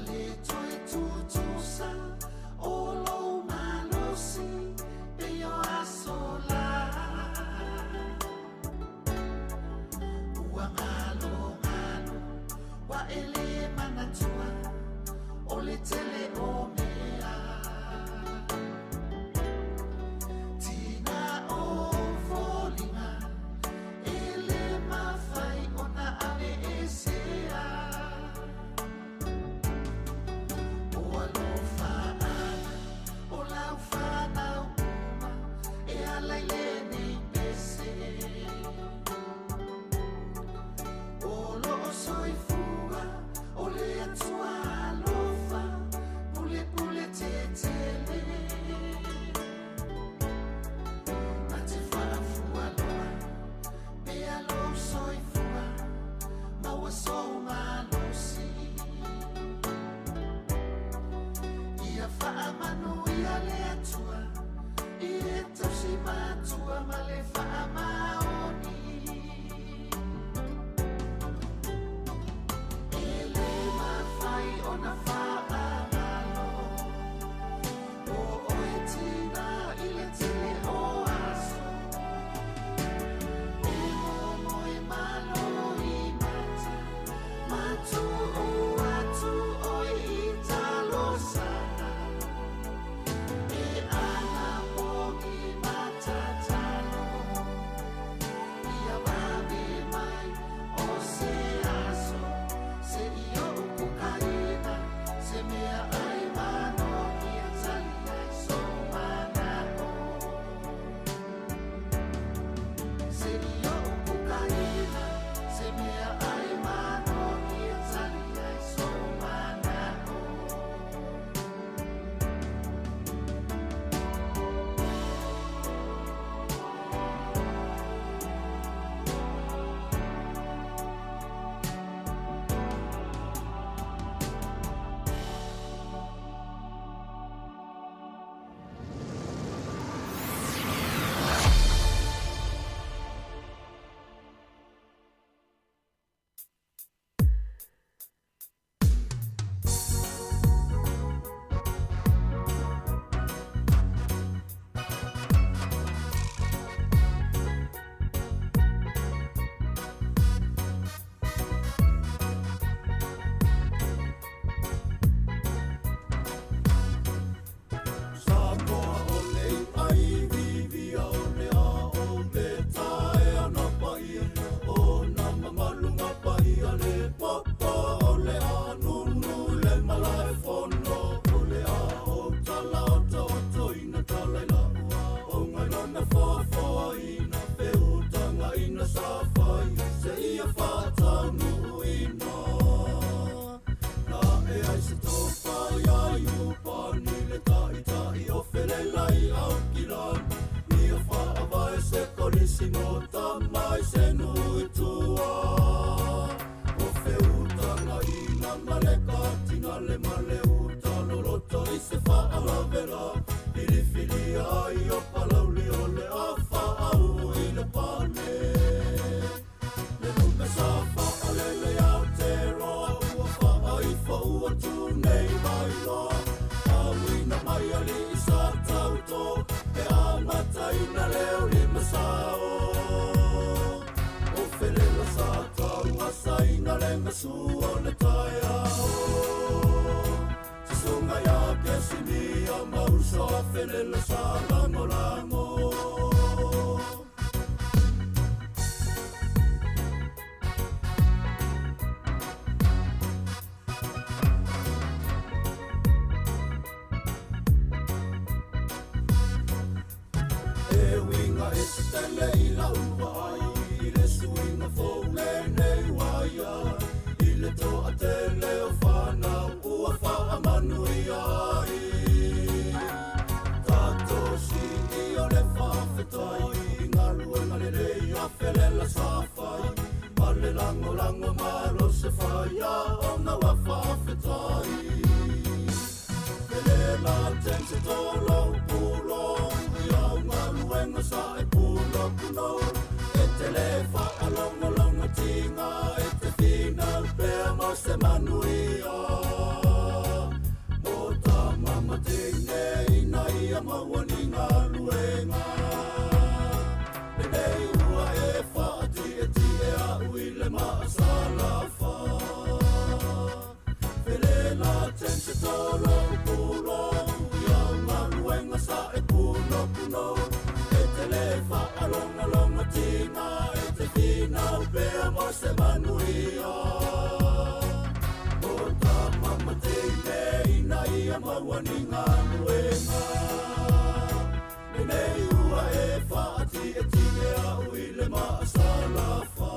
le toe tutusa o lou malosi pei o aso la. Ua galogalo ua e le manatua o le tele o mea. Tina o foliga e le mafai ona aveesea. O alofa ana o lau fanau uma e ala i lenei pese. O loo soifua o le Atua alofa pulepule tetele. Na te faafualoa pea lou soifua maua sou malosi. Ia faamanuia le Atua i e tausi matua ma le faamaoni. E le mafai ona faagalo o oe tina i le tele o aso. E momoe malo i mata, ma tuu atu oe i talosaga. E anapogi ma tatalo, ia vave mai o se aso. Se'i o'u kukaina, se mea ai manogi e tali ai sou mana'o. Se'i o'u kukaina, se mea ai manogi e tali ai sou mana'o. Samoa o le ai vivia o le a o le tae na paia o na mamalu paia le popo o le a nunu le malae fono o le a o tala o to to ina tala i la ua o ngai lona foafoa ina feutanga ina safai se ia whātaunu ina. Na e ai se topa ia i upani le taʻitaʻi o felelai au kilani. Ia whaavae se kolisi mo tamai se nui tua. O feutanga ina male katinga le male uta loloto i se whaalavela. Filifilia ai o palauli o le a whaau i le pane. Le lupe sa whaalele au te roa ua whaaifo ua tū nei mai loa. Auina mai ali i sa tauto, e amata ina leo lima sao. O felela sa tau asaina le ngasu o le taeao. Susunga ia kesimia mauso a felela sa langolango. E winga e se tele i la ua ai, i le suinga fou lenei waia. I le toa tele o whanau, ua whaamanuia ai. Tato si i o le whawhetai, i ngaluenga lelei a felela sa whai. Ma le langolango malo se whaia, o ngā wa whawhetai. Felela tense tolo pulo, ia o ngaluenga sa e pulo puno. E te le whaalongolongo tinga, e te whina pea mo se manuia. maua ni galuega. Lenei ua e faatietie au i le maasalafa.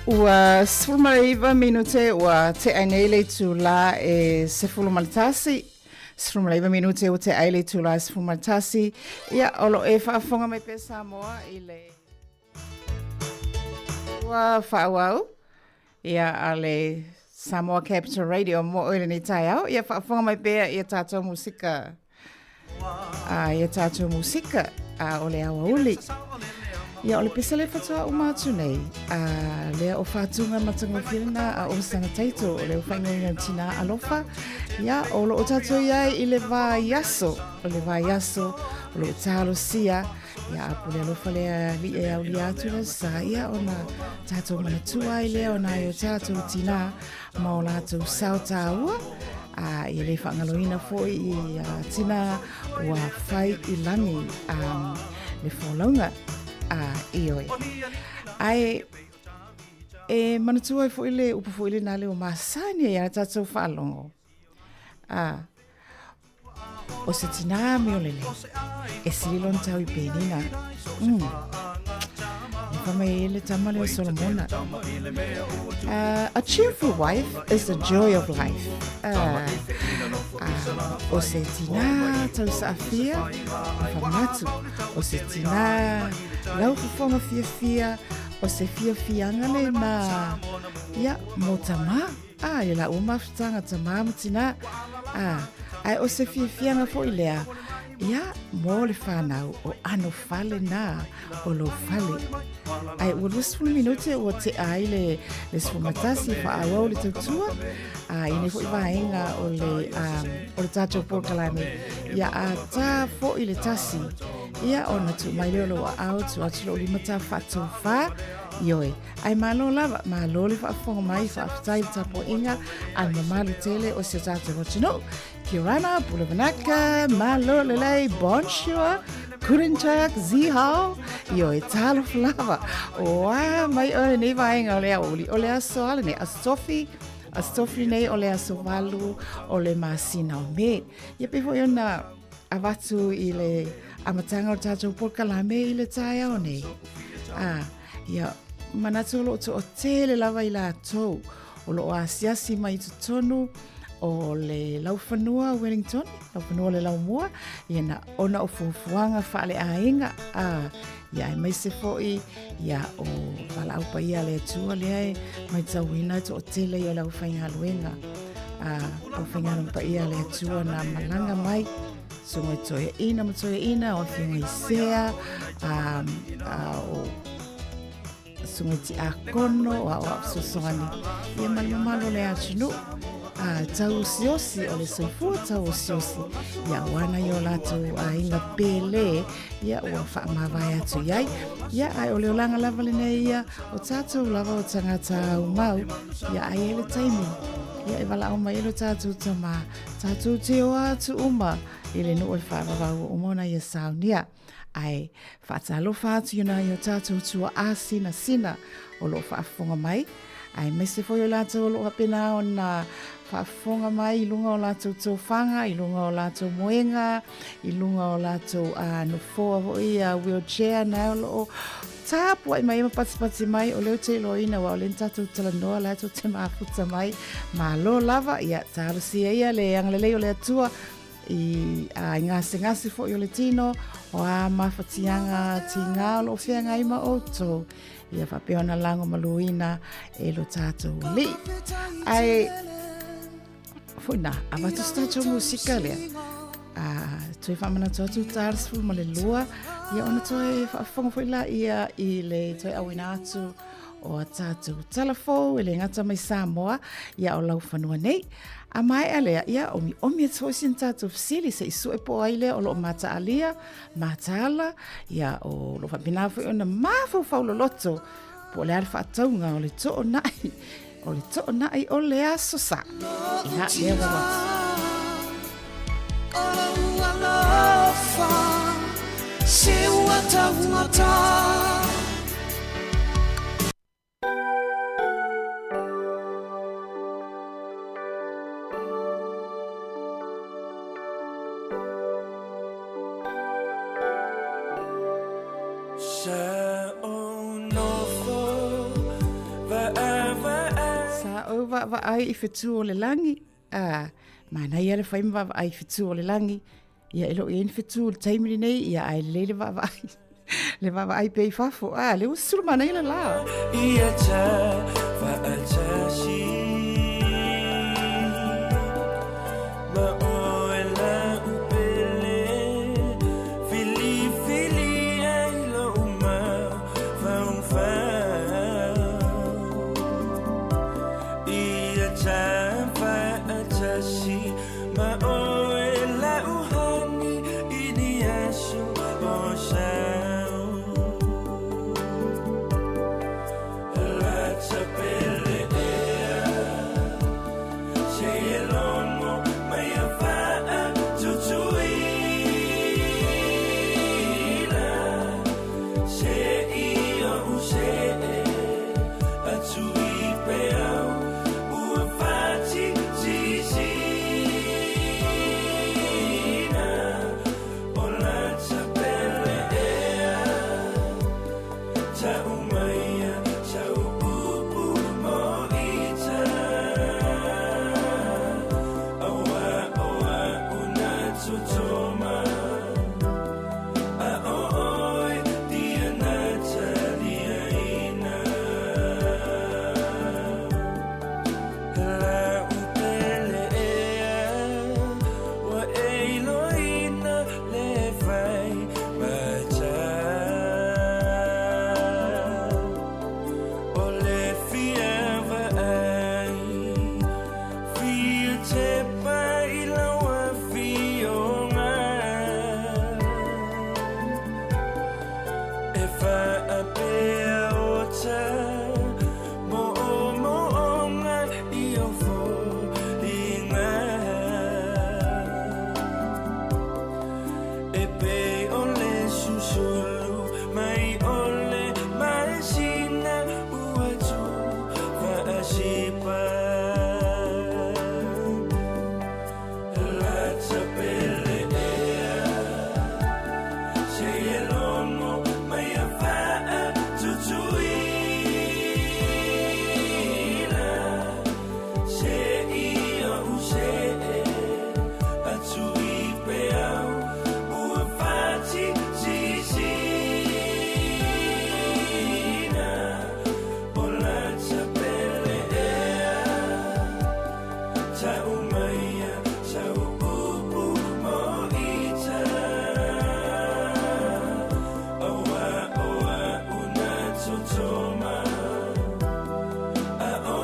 Ua 19 minute ua tea nei le itulā e 11. 19 minute ua tea ai le itulā e 11. Ia, o lo e faafofoga mai pea Samoa i le ua faaauau ia a le Samoa Capital Radio mo oe lenei taeao. Ia faafofoga mai pea i a tātou musika. A i a tātou musika a o le aoauli. Ia o le pesa le faatoa uma atu nei. A lea o whātūnga matangofie lena a o sana taito o le o whaingoina tina alofa. Ia o lo o tātou iai i le vaiaso. O le vaiaso o lo o talosia. Ia a pule alofa lea li e aulia atu le sa ia ona tātou manatua ai lea ona ai o tātou tinā ma o lātou sao tāua a ia le whaangaloina foi i a tina ua whai i langi le folauga a ioe. Ai e manatua ai foi le upu foi le nā leo masani ai a tātou whaalongo. A O se tinā me o lelei. E sili lona tau i Penina. E fa mai e le tama leo Solomona. A cheerful wife is the joy of life. O se tinā tau saafia, e fa manatu. O se tinā lau fofoga fiafia, o se fiafiaga le nā, ia, mo tamā. A, i la ua mafutaga tamā ma tinā. A, ae o se fiafiaga foʻi lea, ia, mo le fanau o ano fale nā o lou fale. Ae ua 20 minute ua tea ai le, le 11 faaauau le tautua, a, i nei foʻi vaega o le, um, o le tatou polokalame, ia a tā foʻi le tasi, ia ona tuu mai lea o lou aao, tuu atu lou lima tā faatofā, ioe. Ae malo lava, malo le faafofoga mai, faafetai le tapuaiga a le mamalu tele o si o tatou atunuu. Kia ora, pule vinaka, malo lelei, bonjour, guten tag, zihao, ioe, talofa lava. Oa mai oe lenei vaega o le aoauli, o le aso a lenei, aso tofi, aso tofi lenei o le aso 8 o le masina o Me. Ia pei foi ona avatu i le amataga o le tatou polokalame i le taeao nei. Ah, Ia, manatu o loo toatele lava i latou o loo asiasi mai i totonu o le laufanua Wellington, laufanua o le laumua, ia na ona o fuafuaga faaleaiga, a, ia aemaise foi ia o valaau paia a le Atua lea e matauina e toatele ia o le aufaigaluega, a, aufaigaluega paia a le Atua na malaga mai Susuga i Toeaina ma Toeaina, o Afioga i Sea, a, a, o Susuga i Tiakono, o Aoao Fesoasoani, ia ma le mamalu o le atunuu. A, tau osiosi o le soifua tau osiosi, ia ua ana i o latou aiga pele, ia ua faamavae atu i ai. Ia, ae o le olaga lava lenei ia, o tatou lava o tagata aumau, ia ai ai le taimi, ia e valaau mai ai lo tatou tama, Tatou te oa atu uma i le nuu e faavavau uma ona ia saunia. Ae faatalofa atu i ona i o tatou tuaasinasina o loo faafofoga mai, aemaise foi o latou o loo faapena ona faafofoga mai i luga o latou tofaga, i luga o latou moega, i luga o latou nofoa foi a wheelchair na o loo Tapuai mai ma patipati mai, o lea ou te iloaina aua o lea na tatou talanoa la tou te mafuta mai. Malo lava, ia talosia ia le agalelei o le Atua i, a, i gasegase foi o le tino, o a mafatiaga tigā o lo o feagai ma outou. Ia faapea ona lagomaluina e lo tatou Alii. Ae, Foi nā, avatu se tatou musika lea. A, toe faamanatu atu ta le 12, ia ona toe faafofoga foi la ia i le toe auina atu o a tatou tala fou e le gata mai Samoa, ia o laufanua nei. A maea lea, ia omiomi atu foi sina tatou fesili se i sue po o ai lea o lo o mataalia, mataala, ia o lo o faapena foi ona mafaufau loloto po o le a le faatauga o le toonai O le toonai o le Aso Sa. Ia, lea ua atu. O lou alofa, se ua taugata. Sa ou vaavaai i whetū o le langi, a, manaia le whai ma vaavaai i whetū o le langi, ia e loo i ai ni whetū o le taimi lenei, ia ae lelei le vaavaai, le vaavaai pea i fafo, a, lea ua susulu manaia le la. Ma oe la uhani i ni aso o sau. Lata pele ea, se e logo mai a faa tutuila. Se i o use e, atu i peau, ua fati sisina. O lata pele ea, ta umaia, sa upupu mo ita. Aua, oa, una tutoma. A o oi, dia na talia ina. La upele ea, ua e iloina le fai mata. O le fia vaai, fia te pai laua fioga. E whaapea o ta, mo o mo onga i o fōlinga. E pe o le susulu, mai o le maesina ua tu whaasipa. Lata pele ea, se e logo mai a faa tutuila. Se i o use e, atu i peau, ua fati sisina. O lata pele ea, ta umaia, sa upupu mo ita. Aua, oa, una totoma. A o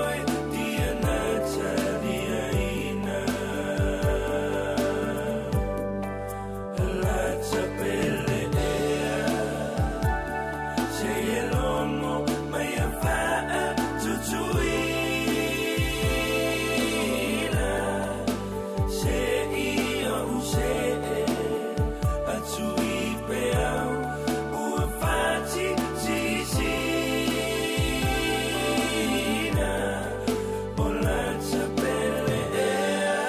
oi, dia na talia ina. Lata pele ea, se e logo mai a faa tutuila. Se i o use e, atu i peau, ua fati sisina. O lata pele ea,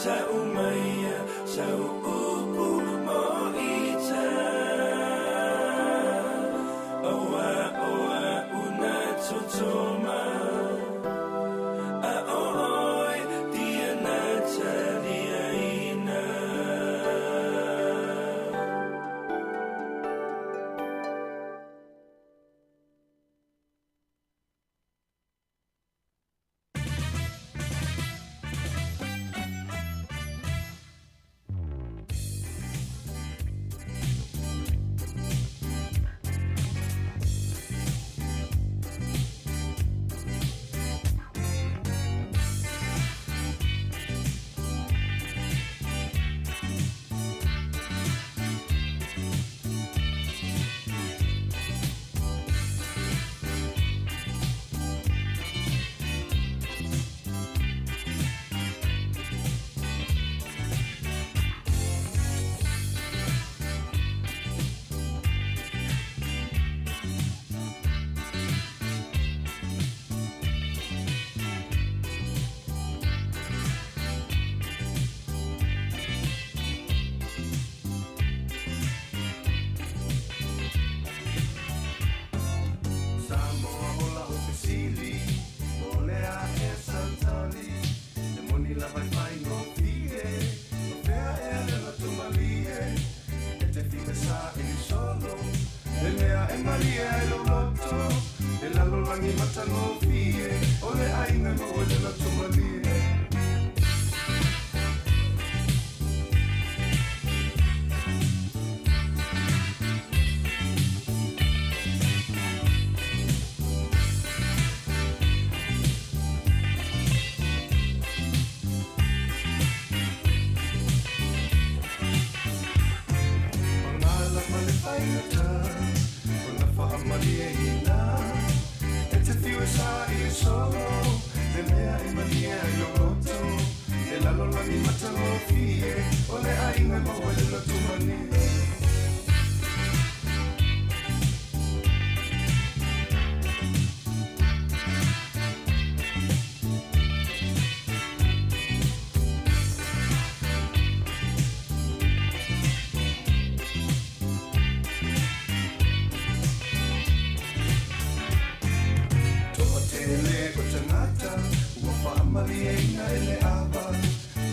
ta umaia, sa uupu mo ita. Oa, oa, una totoma. A o oi, dia na talia ina. Samoa ola o fesili, o lea e sautali, e moni lava i whaingofie, o fea ea le loto malie, e te fika sa ili solo, e mea e malie ai lo loto, e lalo langi matangofie, o le ainga mo o le loto malie. lalolagi matagofie o le aiga e maua le loto malie. Toatele o tagata ua faamalieina e le ava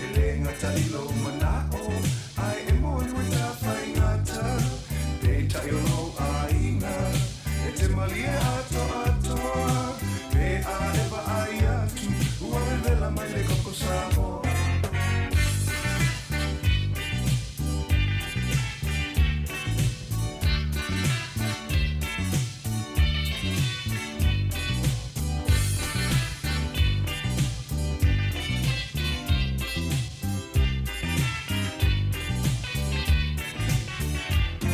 e lē gata i lou manao ae e moli ua tafaigata peitai o lou aiga e te malie atoatoa pe a e vaai atu ua vevela mai le koko Samoa.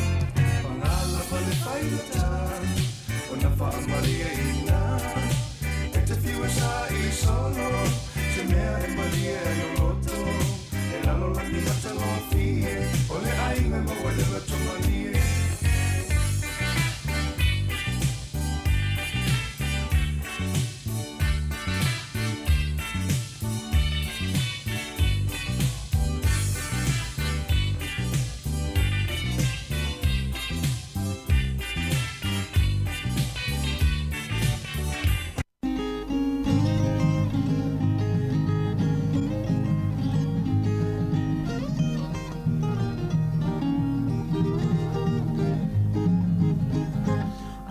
Pagalapa le faigata ona faamalieina e te fiu e saili solo se mea e malie ai lou loto e lalolagi matagofie o le aiga e maua i le loto malie.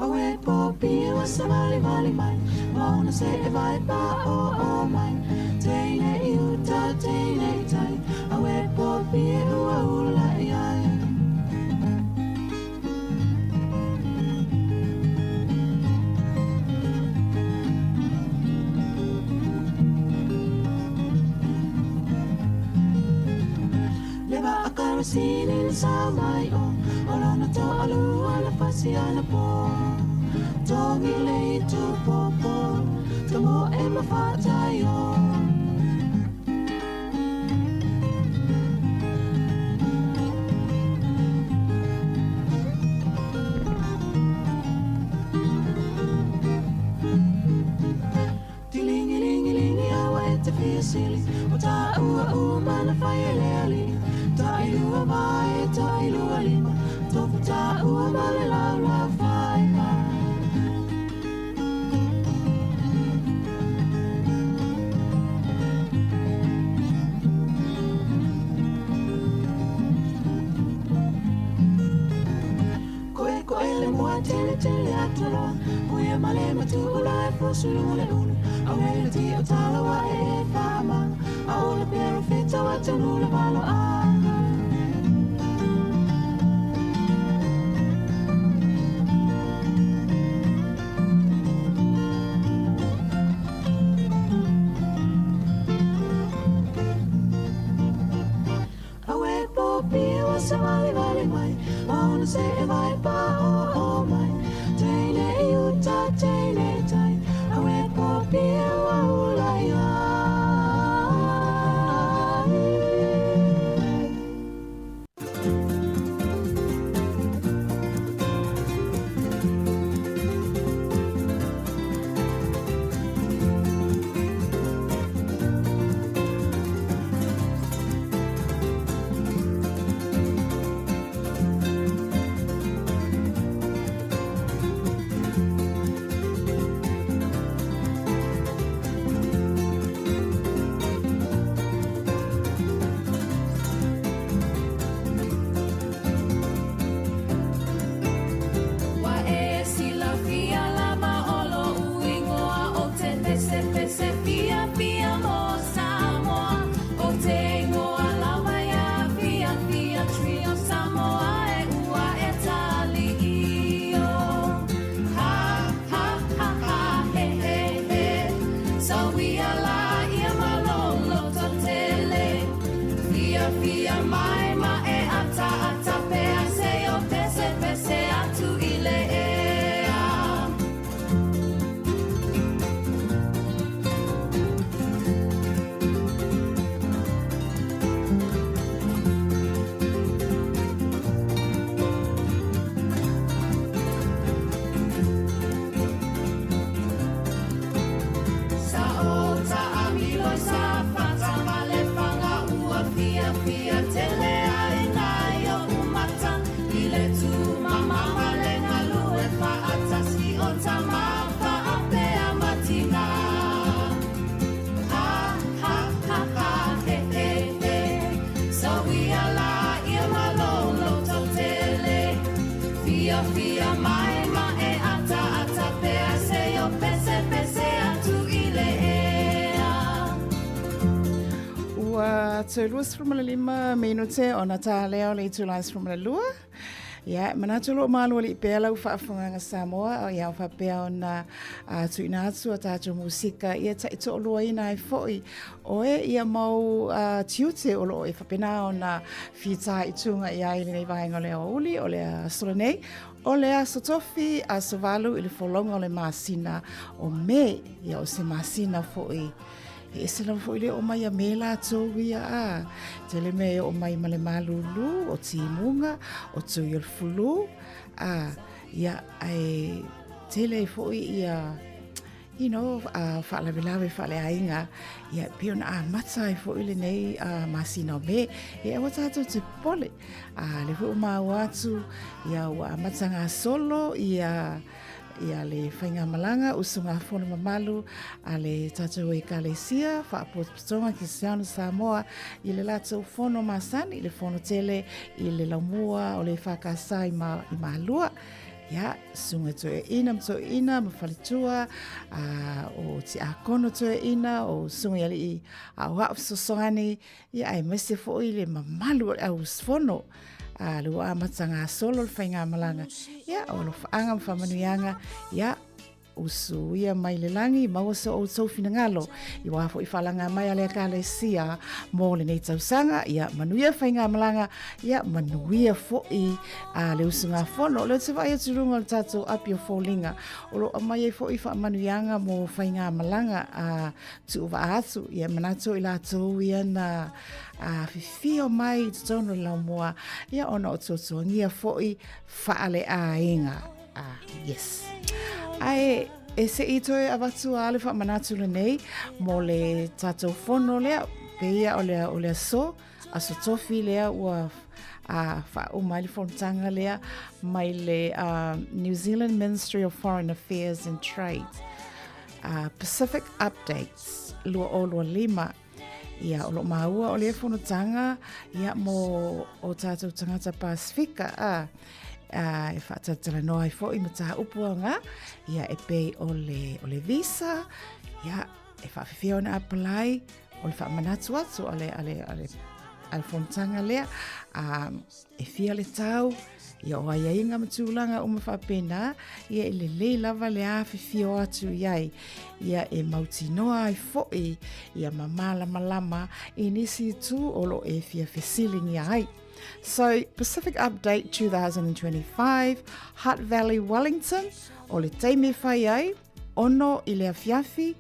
Awe po pia wa sa vali vali mai Mauna se e vai pa o o mai Teine i uta, teine i tai Awe po pia ua ula i ai. Leva a karasini le sa mai o Olona to alu ala fasi ala po Tongi le i tu popo Tomo e mawhata i o. Tilingi lingi lingi awa e te fia sili O ta ua ua mana whai e le ali Ta i lua mai, ta i lua lima Tofu ta ua male lau lau whai mai. Koe koe le mua tele tele atoroa Puia male matu ula e fosulunga le ulu Awe le ti o talawa e e whaamanga A o le pero fita wa tanu le valo anga. Awe po pia wa sa vali vali mai Mauna se e vai pa o o mai Teine i uta, teine i tai Awe po pia wa ula i ai. Ua toe 25 minute ona tā lea o le itula e 12. Ia, manatu o lo o malualii pea lau faafofogaga Samoa, ia o faapea ona tuuina atu a tatou musika ia taitoaluaina ai foi oe ia mau tiute o lo o e faapena ona fitaituga i ai i lenei vaega o le aoauli o le aso lenei. O le aso tofi, aso 8 i le folauga o le masina o Me, ia o se masina foi E ese lava foi le oo mai a me latou ia a. Tele mea e oo mai ma le malūlū, o timuga, o tui o le flu, a, ia, ae tele ai foi ia, you know, a faalavelave faaleaiga, ia, pei ona amata ai foi lenei a, masina o Me. E aua tatou te popole. A, lea foi ua maua atu, ia, ua amata gasolo, ia, ia le faigamalaga usugafono mamalu a le tatou Ekalesia Faapotopotoga Kristiano Samoa i le latou fono masani i le fono tele i le laumua o le EFKS i, ma, i Malua. Ia, susuga toeaina ma toeaina ma faletua, a, o tiakono toeaina, o susuga i alii aoao fesoasoani, ia aemaise foi le mamalu o le au usufono. A, le ua amata gasolo le faigamalaga. Ia, o alofaaga ma faamanuiaga, ia, usuia mai le lagi, maua so outou finagalo. I wā foi whaalanga mai a le Ekalesia mō lenei tausaga, ia, manuia faigamalaga, ia, manuia foi a le usugafono. O lea ou te vaai atu i luga o le tatou api o foliga, o lo o aumai ai foi faamanuiaga mo faigamalaga a tuuvaa atu, ia manatu i latou ia na afifio mai i totonu o le laumua, ia ona o tuatuagia foi faaleaiga. Ah, yes. Ae, e se i toe avatu a le faamanatu lenei mo le tatou fono lea, peia o le, o le aso, aso tofi lea ua a faauma ai le fonotaga lea mai le New Zealand Ministry of Foreign Affairs and Trade. Pacific Updates 2025. Ia, o lo o maua o lea fonotaga ia, mo o tātou tagata Pasifika, a, a, e faatalatalanoa ai foi mataupu aoga, ia, e pei o le, o le visa, ia, e faafefea ona apply, o le faamanatu atu a le, a le, a le, a le fonotaga lea, a, e fia le tau, ia o aiaiga ma tulaga uma faapena, ia e lelei lava le afifio atu i ai, ia e mautinoa ai foi, ia ma malamalama i nisi itu o lo o e fia fesiligia ai. So, Pacific Update 2025, Hutt Valley, Wellington, o le taimi e fai ai, 6 i le afiafi,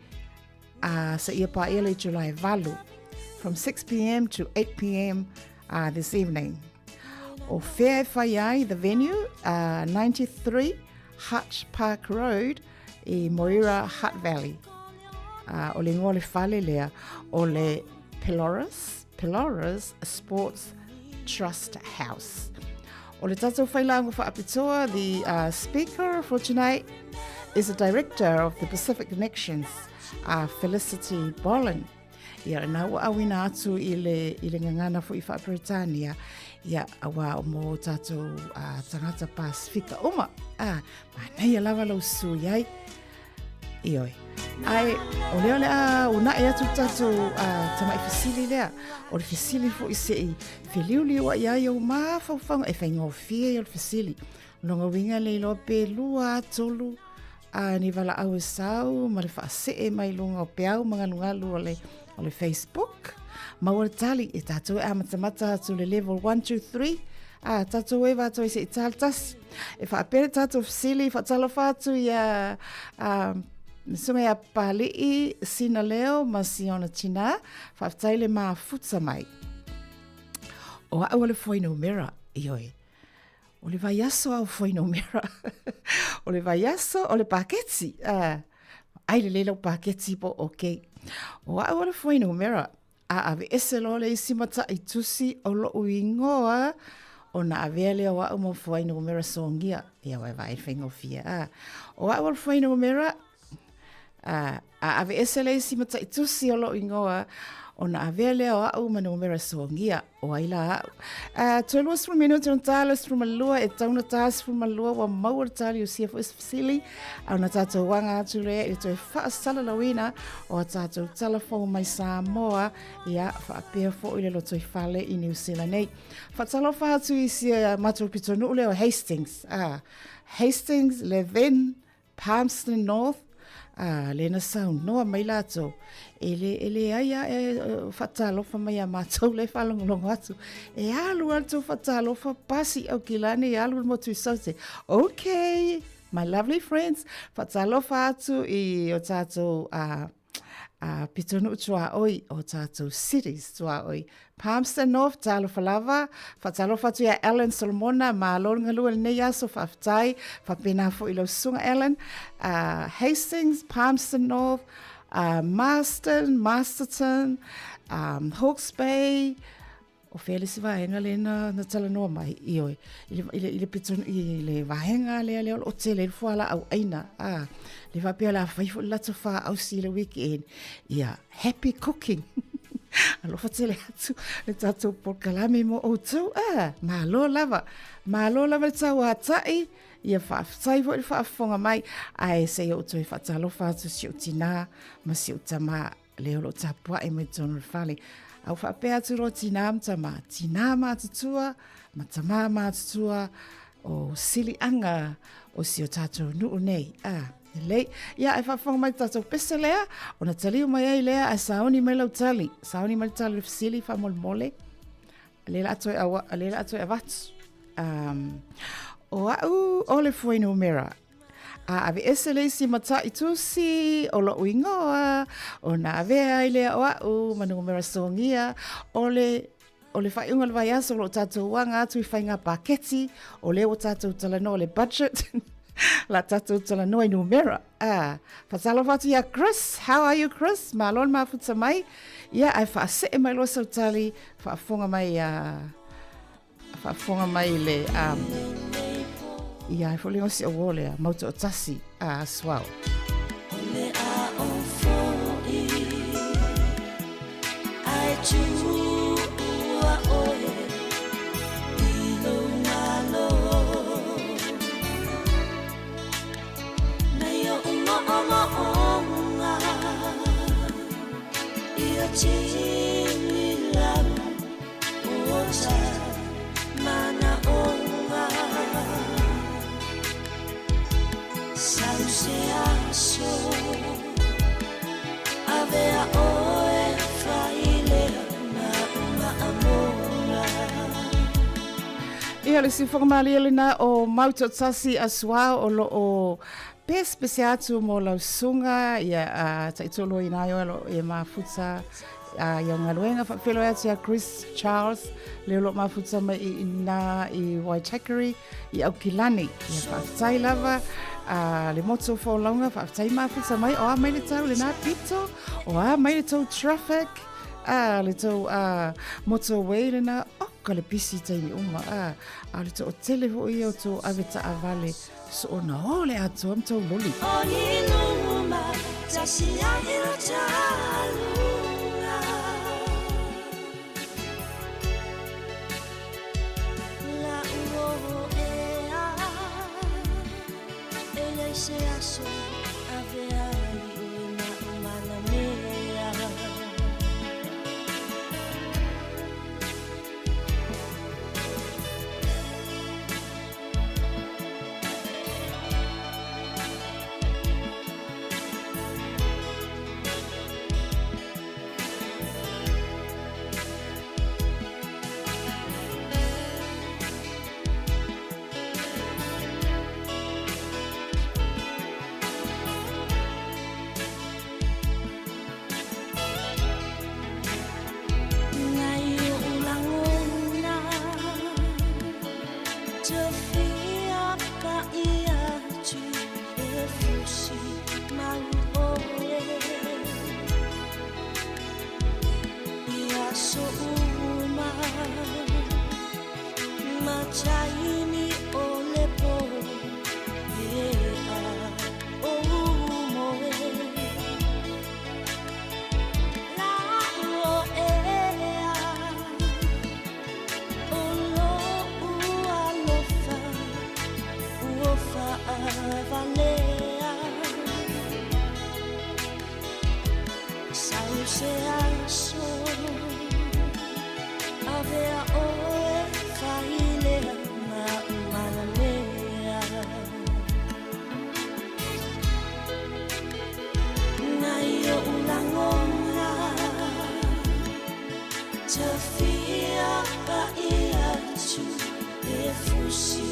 a seia paia le July 8, from 6pm to 8pm this evening. O whea e whai ai, the venue, 93 Hutt Park Road i Moira, Hutt Valley. O le ingoa o le fale lea, o le Pelorus, Pelorus Sports Trust House. O le tatou whailauga whaapitoa, the speaker for tonight is the director of the Pacific Connections, Felicity Bolin. Ia, na ua auina atu i le, i le gagana foi faa-Peretania, ia, auā o mō tātou tagata Pasifika uma. Ah, manaia lava lau susu i ai. Ioe. Ae, o lea o le a unaʻi atu le tatou tamai fesili lea. O le fesili foi se i feliuliuaʻi ai ou mafaufauga e faigofie ia o le fesili. O lona uiga le iloa pe 2, 3, a ni valaau e sau ma le faasee mai luga o peau ma galugalu o le, o le Facebook. Maua le tali e tātou e amatamata atu le level 1, 2, 3, a tātou e vātou i se i tāle tasi. E whaapere tātou fesili, whaatalofa atu i a, a Sume a Pali'i, Sina Leo ma Siona Tina, whaafetai le mafuta mai. O au o le fuainumera, ioe. O le vaiaso a o fuainumera. o le vaiaso o le paketi. Ai lelei lau paketi po okay. O au o le fuainumera. A aveese loa le isi mataʻi tusi o loʻu igoa, ona avea lea o aʻu mau fuainumera sogia. Ia uae vaai le faigofie. A. O aʻu o le fuainumera, a, a aveese le isi mataʻi tusi o loʻu igoa, Ona avea lea o a'u ma numera sogia, o ai la a'u. A, toe 20 minute ona ta le 12, e tau na ta 12, ua maua le tali o sia foi se fesili, a ona tātou aga atu lea i le toe faasalalauina o a tātou tala fou mai Samoa, ia, faapea foi le lotoifale i Niu Sila nei. Faatalofa atu i sia matou pitonuu lea o Hastings. A, Hastings, Levin, Palmerston North, a, lea na saunoa mai latou, e le, e leai a e faatalofa mai a matou lea e faalogologo atu. E alu a le tou faatalofa, pasi Aukilani, e alu le motu i Saute. Okay, my lovely friends, faatalofa atu i o tātou a pitonuu tuaoi o tātou cities tuaoi. Palmerston North, talofa lava, faatalofa atu ia Alan Solomona, malo le galue lenei aso, faafetai, faapena foi i lau susuga Alan. Hastings, Palmerston North, Marston, Masterton, Hawke's Bay, O fea le isi vaega lea na, na talanoa mai, ioe, i le, i le, i le pito, i le vaega lea lea o lo o tele ai le fualaau ʻaina, a, le faapea o le a fai foi le latou faausi i le weekend, ia, happy cooking. Alofa tele atu le tatou polokalame mo outou, a, malo lava, malo lava le tauātaʻi, ia faafetai foi le faafofoga mai, ae se i ou toe faatalofa atu si ou tinā ma si ou tamā, lea o lo o tapuaʻi mai totonu o le fale. A ua faapea atu loa tinā ma tamā, tinā matutua ma tamā matutua o siliaga o si o tātou nuu nei. Ah, lelei. Ia, e faafofoga mai le tātou pese lea, ona taliu mai ai lea, ae sauni mai lau tali. Sauni mai le tali o le fesili faamolemole. Lea la toe aua, lea la toe avatu. Um, o a'u o le fuainumera A aveese le isi mataʻi tusi o loʻu igoa, ona avea ai lea o aʻu ma numera sogia, o le o le faaiuga o le vaiaso o lo o tatou aga atu i faiga paketi, o lea ua tatou talanoa le budget, la tatou talanoa i numera. Ah, faatalofa atu iā Chris, how are you Chris? Malo le mafuta mai. Ia, ae faasee mai loa sau tali, faafofoga mai a faafofoga mai i le um, ia ai foi le gosi o lea mau toatasi a suao. Le a o fo'i ai tuua oe i lou malo Nei oʻu moʻomoʻoga ia tini lau Ia le siufoga malie lena o Mautotasi a Suao o lo o pesepese atu mo lau susuga ia a taitolo ina ai oe lo e mafuta a ia galuega faafeiloai atu ia Chris Charles le o lo o mafuta mai i ina i Waitakere i Aukilani. Ia faafetai lava a le motu o Folauga, faafetai mafuta mai, o a mai le tau lena pito, o a mai le tou traffic, a le tou a motorway lena, oka le pisi taimi uma, a, a o le toatele foi ia o tou ave taavale soona o le atoa ma tou loli. fia pa'i atu e fusi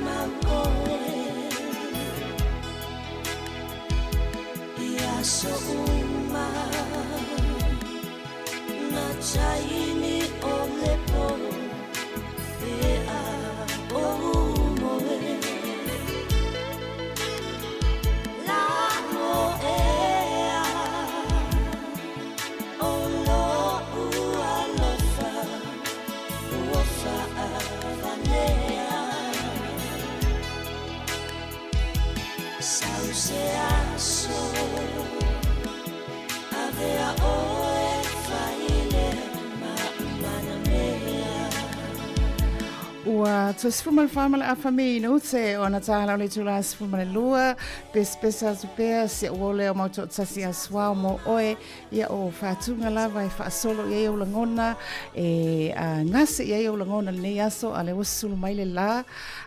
mau oe I aso uma Na taimi o le po E a o moe La moea O lo'u alofa Ua fa'avalea Sau se aso Avea oe failea Ma'u manamea. Ua toe 14 ma le afa minute ona tala o le itula 12, pesepese atu pea si ou lea o mau toatasi a suao mo oe, ia o faatuga lava e faasolo i ai ou lagona, e gase i ai ou lagona i lenei aso, a o lea ua susulu mai le la,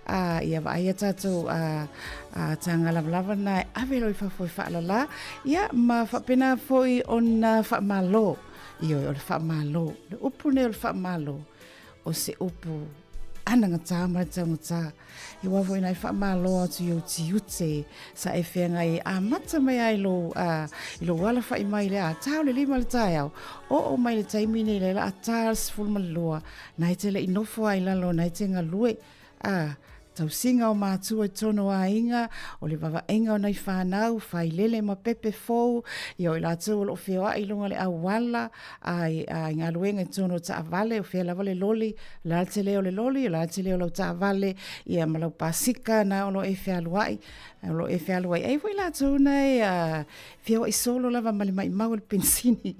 a ia vaai a tatou a taga lavalava na e ave loa i fafo e faalala, ia ma faapena foi ona faamalo, ioe o le faamalo, le upu nei o le faamalo, o se upu anagata ma le taugata. I wā foi nai whaamalo atu i ou tiute sa e whenga i amata mai ai lou, i lou ala whai mai le a tā o le lima le taeao. O o mai le taimi nei le la a tā le 12, nai te le i nofo ai lalo, nai te ngalue, a, tausiga o mātua i tonu aiga, o le vavaaiga o nai whanau, whailele ma pepe fou, ia o i latou o loo feoai i lunga le auala, a i, a i galuega i tonu o taavale, o fea lava le loli, o le a le tele o le loli, o le a le tele o lau taavale, ia ma lau pasika na o lo e fealuai, o lo e fealuai ai foi latou na e a, feoai solo lava ma le maimau o le penisini.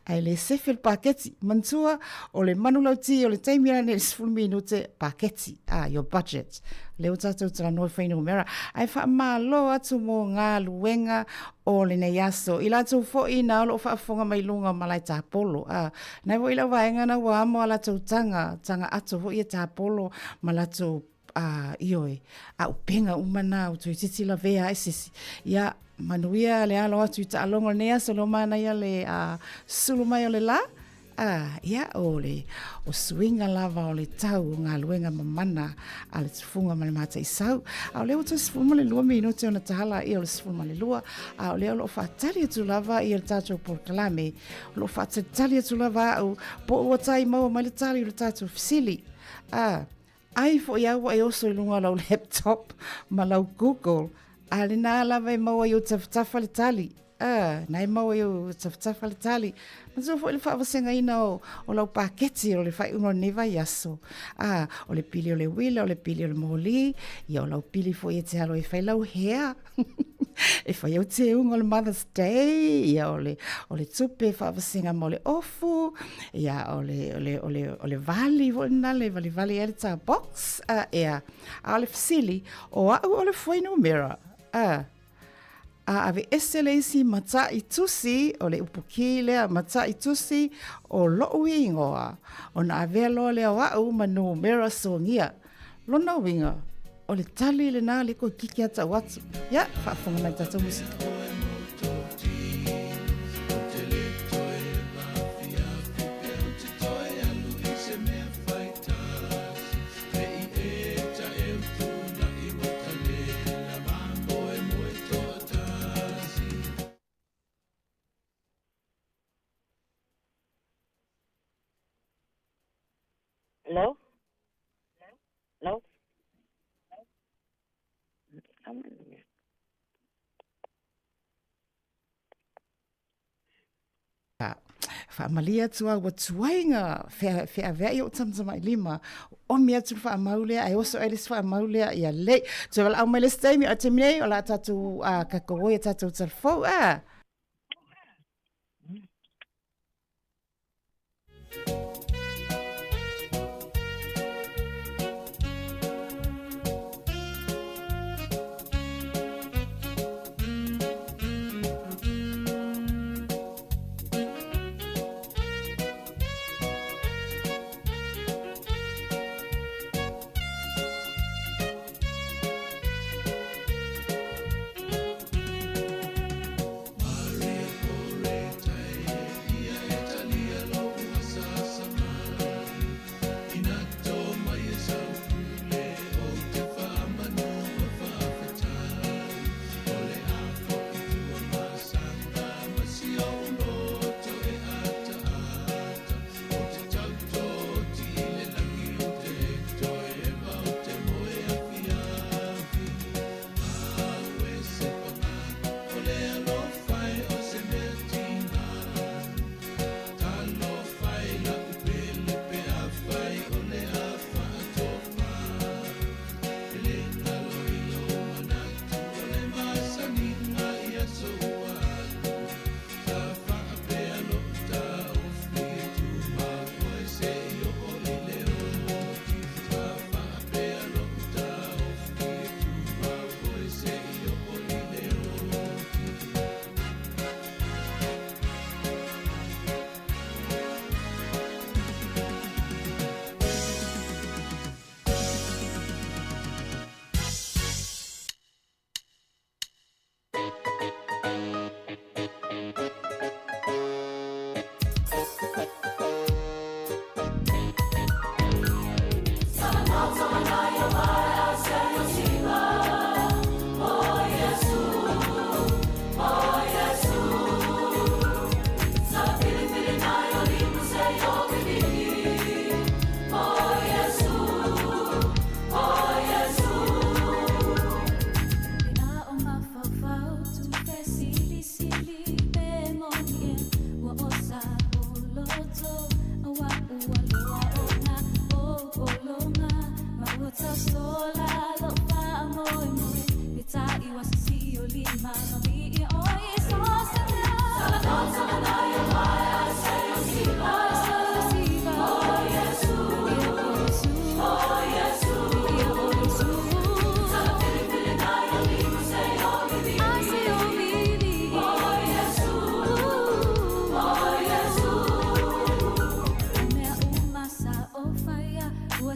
Ae le sefe le paketi. Manatua, o le manulauti o le taimi la nei le 10 minute paketi. Ah, your budget. Lea ua tatou talanoa i fuainumera. Ae faamalo atu mo galuega o lenei aso. I latou foi na o loo faafofoga mai luga o malae tapolo. Ah, nai foi lau vaega na ua amo a latou taga, taga ato foi e tapolo ma latou a, ioe, a upega uma na o toeitiiti lavea ai se isi. Ia, manuia le alo atu i taaloga o lenei aso, leo manaia le a, sulu mai o le la, a, ia, o le, o suiga lava o le tau o galuega mamana a le tufuga ma le mataisau. A o lea ua toe 12 minute ona tala ia o le 12, a o lea o loo faatali atu lava ia le tatou polokalame, o loo faatalitali atu lava au, po ua tai maua mai le tali o le tatou fesili. A, Ai foi au ua e oso i luga o lau laptop ma lau Google, a lena lava e maua i ou tafatafa le tali. A, na e maua i ou tafatafa le tali. Manatua foi le faavasegaina o, o lau paketi o le faaiuga o lenei vaiaso. A, o le pili o le uila, o le pili o le moli, ia o lau pili foi e te alo e fai lau hea. e fai au teuga o le Mother's Day, ia o le, o le tupe faavasega mo le ofu, ia o le, o le, o le, o le vali foi lena le valivali ai le tā box, a, ea. A o le fesili, o au o le fuainumera, a, a ave ese le isi mata'i tusi, o le upu kī lea, mata'i tusi o lo'u igoa, ona avea loa lea o a'u ma numera sogia. Lona uiga, o le tali lena le koe kiki atau atu. Ia, faafofoga mai tatou musika. Hello? Hello? Faamalie atu au ua tuai ngā wheaweai o tamatamailima. Omi atu le faamau lea, ae oso ai le isi faamau lea, ia lei. Toe valaau mai le isi taimi, o le taimi nei, o le a tatou kakau ai a tatou talafou, a.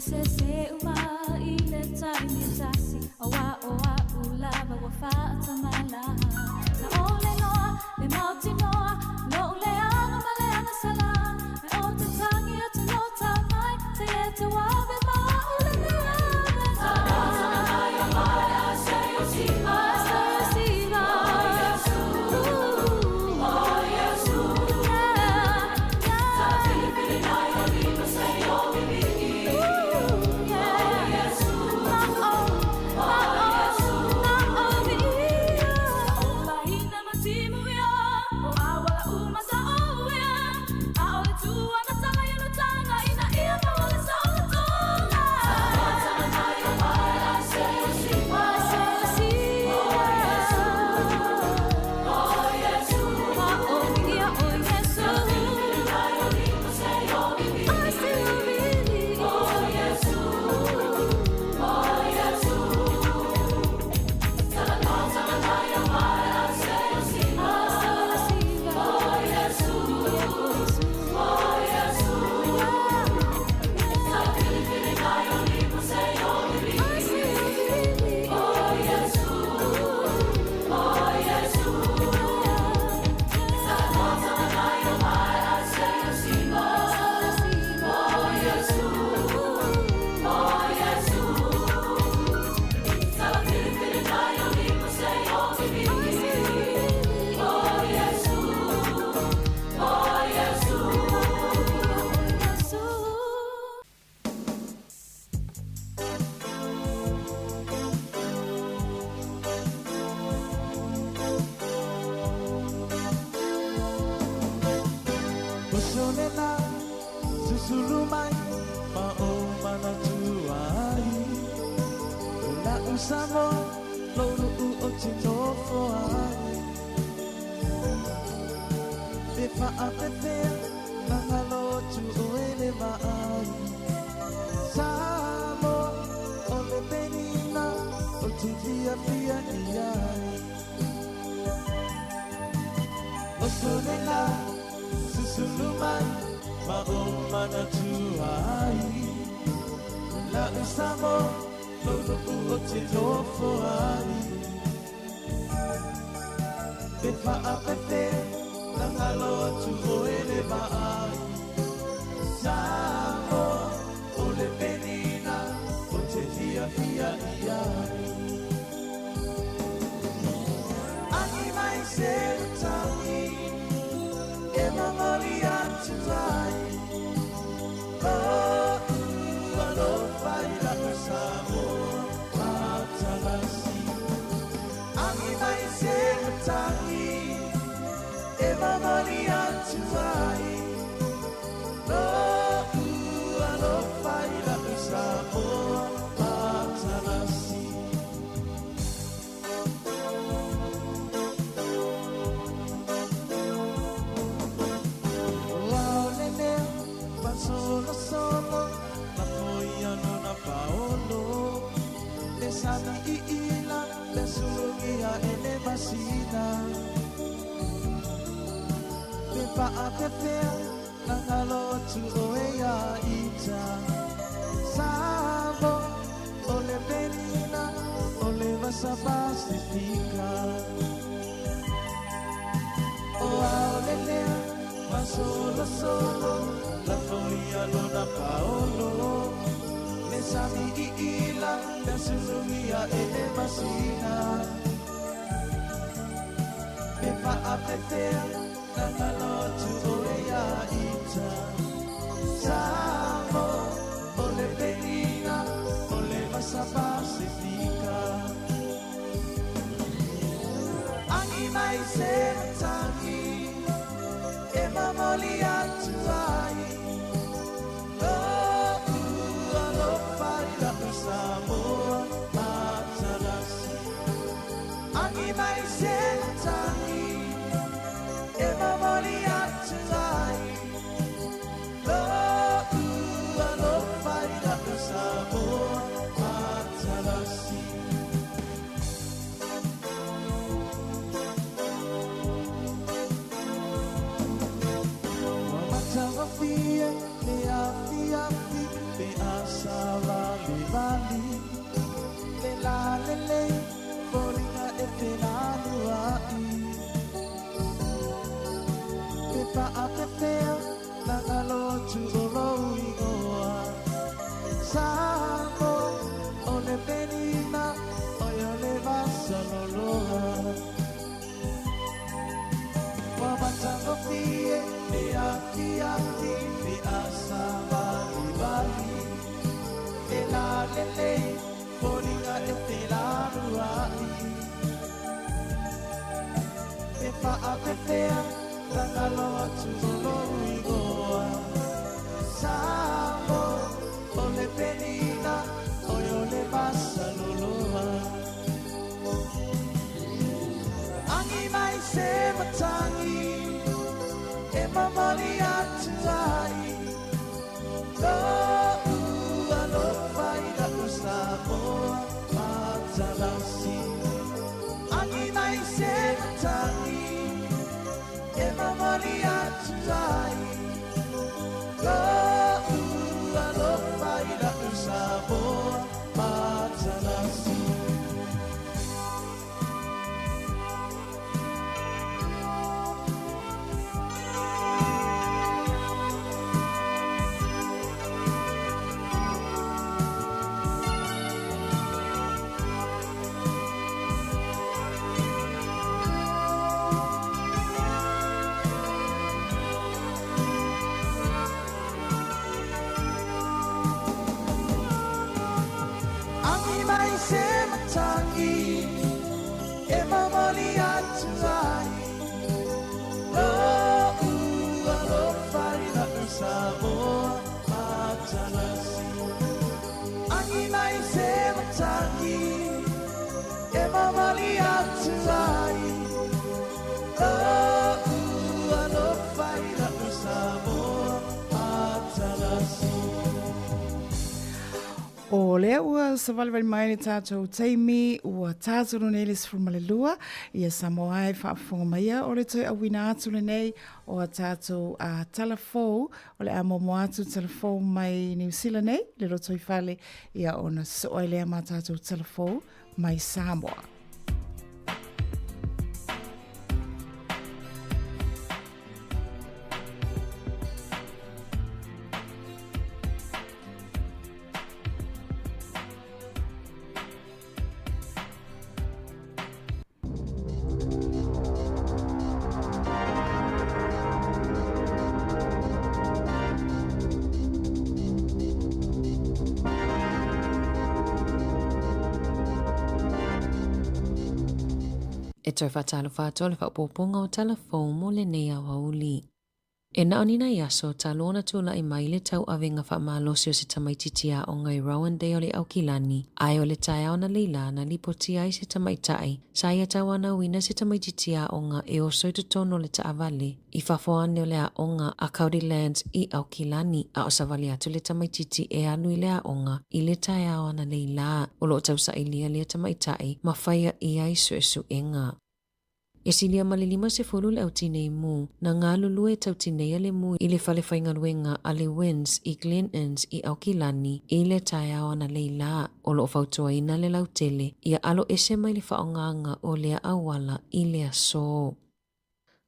se uma i le taimi e tasi Aua o a'u lava ua fa'atamalā Na ole loa le mautinoa Lo'u leaga ma le agasala Ae o te tagi atu lo tamai Se e te wawe ma a'u le Osolena susulu mai ma o manatua ai O la usamo lolu u o te nofo ai Pe whaapepea na ngalo tu o ele maai Samo o le penina o te fia fia i ai Osolena susulu mai ma o manatua ai La usamo lolu u o te nofo ai Pe whaapepea na ngalo atu o ele maai Samo o le penina o te fia fia i ai Angi mai se tangi e mamori atu ai Oh, alofa i la Samoa matalasi Angi mai se tangi e mamori atu ai Oh, alofa i la Samoa matalasi Waolele, solo solo, la foia non a paolo. Le sami i ila, le sulugia e le masina. Pe paapepea, na ngalo atu o e ia ita. Samo, o le penina, o le vasa Pasifika. O aolelea, ma solo solo, la foia lona paolo. Le sami i ila, le sulugia e le masina. Pe paapepea, na ngalo atu o e ia ita. Samo, o le penina, o le vasa Pasifika. Angi mai se tangi, e mamoli atu ai. Oh, alofa i la Samoa matalasi. Angi mai se tangi, e mamoli atu ai. faapefea na galo atu o lou igoa. Samoa, o le penina, oe o le masaloloa. Agi mai se matagi e momoli atu ai lo'u alofa i la'u Samoa matalasi. Agi mai se matagi e momoli atu ai lo'u alofa i la'u Samoa matalasi. Agi mai se matagi e momoli atu ai lo'u alofa i la'u Samoa matalasi. Agi mai se matagi e momoli atu ai lo'u alofa i la'u Samoa matalasi. O lea ua savalivali mai le tatou taimi ua tatonu nei le 12 ia Samoa e faafofoga maia o le toe auina atu lenei o a tatou a tala fou o le a momo atu tala fou mai Niu Sila nei le lotoifale ia ona sosoo ai lea ma tatou tala fou mai Samoa. E toe faatalofa atu le faaopoopoga o tala fou mo lenei aoauli. E na o ni nai aso talu ona tulai mai le tauavega faamalosi o se tamaitiiti aoga i Rowandale i Aukilani, ae o le taeao analeila na lipotia ai se tamaitai sa ia tauanauina se tamaitiiti aoga e oso i totonu o le taavale i fafo ane o le aoga a Kauri Lands i Aukilani, a o savali atu le tamaitiiti e alu i le aoga i le taeao analeila. O lo o tausailia lea tamaitai ma faia i ai suesuega. E silia ma le 50 le au tinei mu, na galulue e tautineia le mu i le fale faigaluega a le WINZ i Glen Innes i Aukilani i le taeao analeila. O lo o fautuaina le lautele ia alo ese mai le faaaogaga o lea auala i le aso.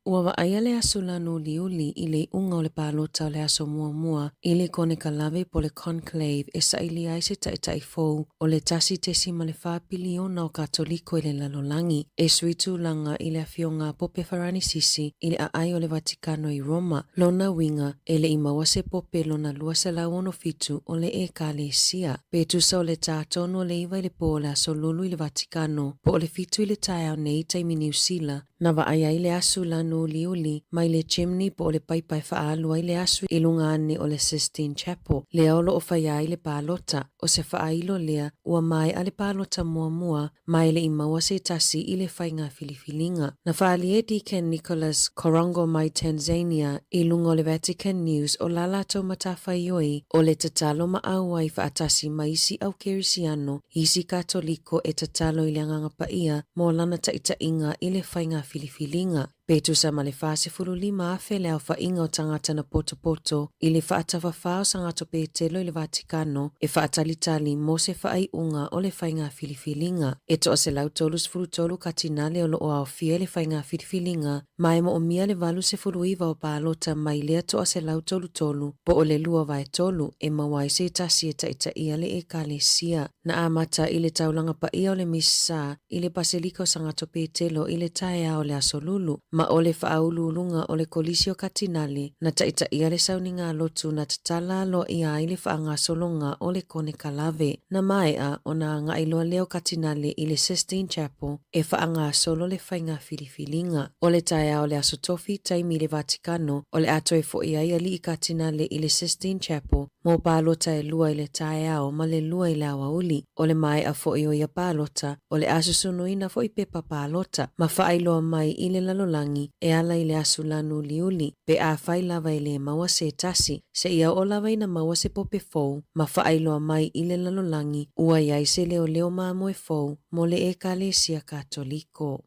Ua vaaia le aso lanu uliuli i le iuga o le palota o le aso muamua i le konekalave po o le conclave e sailia ai se taitai fou o le 1.4 piliona o Katoliko i le lalolagi e sui tulaga i le afioga a Pope Faranisisi i le aai o le Vatikano i Roma, lona uiga e le i maua se pope lona 267 o le Ekalesia. Pe tusa o le tā tonu o le 9 i le pō o le aso Lulu i le Vatikano, po o le 7 i le taeao nei taimi Niu Sila, Na vaai ai le asu lanu uliuli mai le chimney po o le paipa e faaalu ai le asu i luga ane o le Sistine Chapel, lea o lo o faia ai le palota. O se faailo lea, ua maea le palota muamua ma e le i maua se tasi i le faiga filifiliga. Na faaalia e Deacon Nicholas Korongo mai Tanzania i luga o le Vatican News o la latou matafaioi o le tatalo ma auai faatasi ma isi au Kerisiano isi Katoliko e tatalo i le Agaga Paia mo lana taitaiga i le faiga filifiliga. Pe tusa ma le 45,000 le aofaiga o tagata na potopoto i le faatafafā o Sagato Petelo i le Vatikano e faatalitali mo se faaiuga o le faiga filifiliga. E toa 133 katinale o lo o aofia i le faiga filifiliga ma e moomia le 89 o palota mai lea toa 133 po o le 2/3 e maua ai se tasi e taitaia le Ekalesia. Na amata i le taulaga paia o le Misa i le Paselika o Sagato Petelo i le taeao o le Aso Lulu, Ma o le faauluuluga o le Kolisi o Katinale na taitaia le sauniga lotu na tatala aloaia ai le faagasologa o le konekalave. Na maea ona agai loa lea o Katinale i le Sistine Chapel e faagasolo le faiga filifiliga. O le taeao o le Aso Tofi, taimi i le Vatikano, o le a toe foi ai Alii Katinale i le Sistine Chapel mo palota e 2 i le taeao ma le 2 i le aoauli. O le maea foi o ia palota, o le a susunuina foi pepa palota ma faailoa mai i le lalolagi e ala i le aso lanu uliuli, pe afai lava e lē maua se tasi, seia oo lava ina maua se pope fou ma faailoa mai i le lalolagi ua i ai se leoleo mamoe fou mo le Ekalesia Katoliko.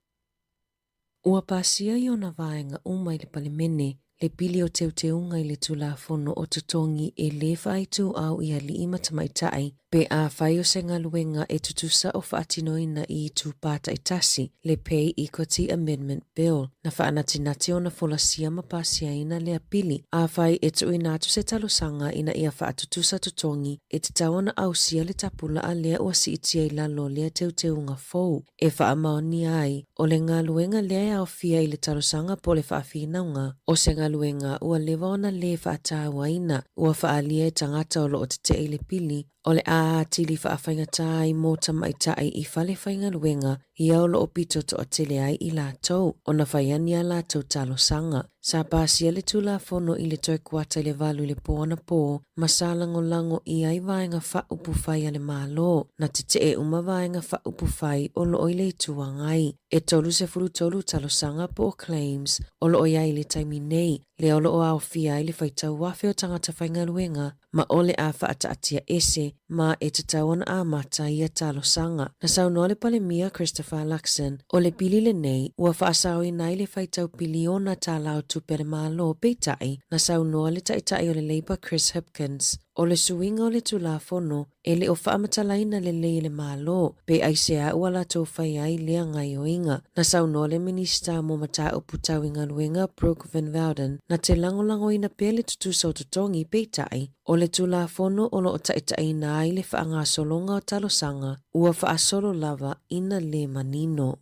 Ua pasia i ona vaega uma i le Palemene le pili o teuteuga i le Tulafono o Totogi e lē faaituau i alii ma tamaitai pe afai o se galuega e tutusa o faatinoina i itupā taitasi, le Pay Equity Amendment Bill, na faanatinati ona folasia ma pasiaina lea pili. Afai e tuuina atu se talosaga ina ia faatutusa totogi, e tatau ona ausia le tapulaa lea ua siitia i lalo o lea teuteuga fou e faamaonia ai o le galuega lea e aofia i le talosaga po o le faafinauga o se galuega ua leva ona lē faatauaina ua faaalia e tagata o loo tetee i le pili o le a atili faafaigatā ai mo tamaitai i fale faigaluega ia o loo pito toatele ai i latou ona fai ani a latou talosaga. Sa pasia le Tulafono i le toe kuata i le 8 i le pō anapō ma sa lagolago i ai vaega faaupufai a le Malo, na tetee uma vaega faaupufai o loo i le Itu Agai. E 33 talosaga po o claims o loo i ai i le taimi nei, lea o loo aofia ai le faitau afe o tagata faigaluega ma o le a faataatia ese ma e tatau ona amata ia talosaga. Na saunoa le Palemia Christopher Luxon, o le pili lenei ua faasaoina ai le faitau piliona tālā o tupe a le Malo, peitai, na saunoa le Taitai o le Labour Chris Hipkins, o le suiga o le Tulafono e le o faamatalaina lelei e le Malo, pe aisea ua latou fai ai lea gaioiga. Na saunoa le Minisita mo Mataupu Tau i Galuega Brooke Van Wouden, na te lagolagoina pea le tutusa o totogi, peitai, o le Tulafono o lo o taitaiina ai le faagasologa o talosaga, ua faasolo lava ina lē manino.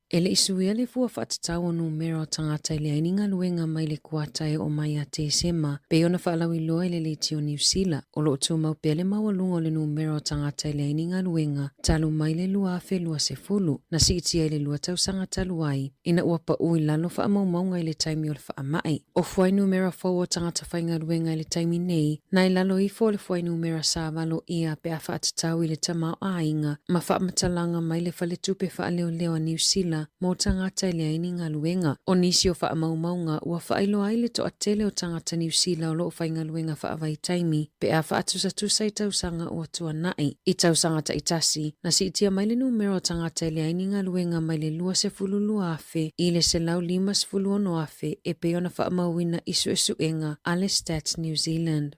E le i suia le fua faatatau o numera o tagata e leai ni galuega mai le kuata e oo mai ia Tesema, pei ona faalauiloa i le Leitio Niu Sila, o lo o tumau pea le maualuga o le numera o tagata e leai ni galuega talu mai le 2020, na siitia i le lua tausaga talu ai, ina ua pau i lalo faamaumauga i le taimi o le faamai. O fuainumera fou o tagata faigaluega i le taimi nei, na i lalo ifo o le fuainumera sa valoia pe a faatatau i le tamaoaiga ma faamatalaga mai le Faletupe Faaleoleo a Niu Sila mo tagata e leai ni galuega. O nisi o faamaumauga ua faailoa ai le toatele o tagata Niu Sila o lo o faigaluega faavaitaimi pe a faatusatusa i tausaga ua tuanai. I tausaga taitasi, na siitia mai le numera o tagata e leai ni galuega mai le 22,000 i le 156,000 e pei ona faamauina i suesuega a le Stats New Zealand.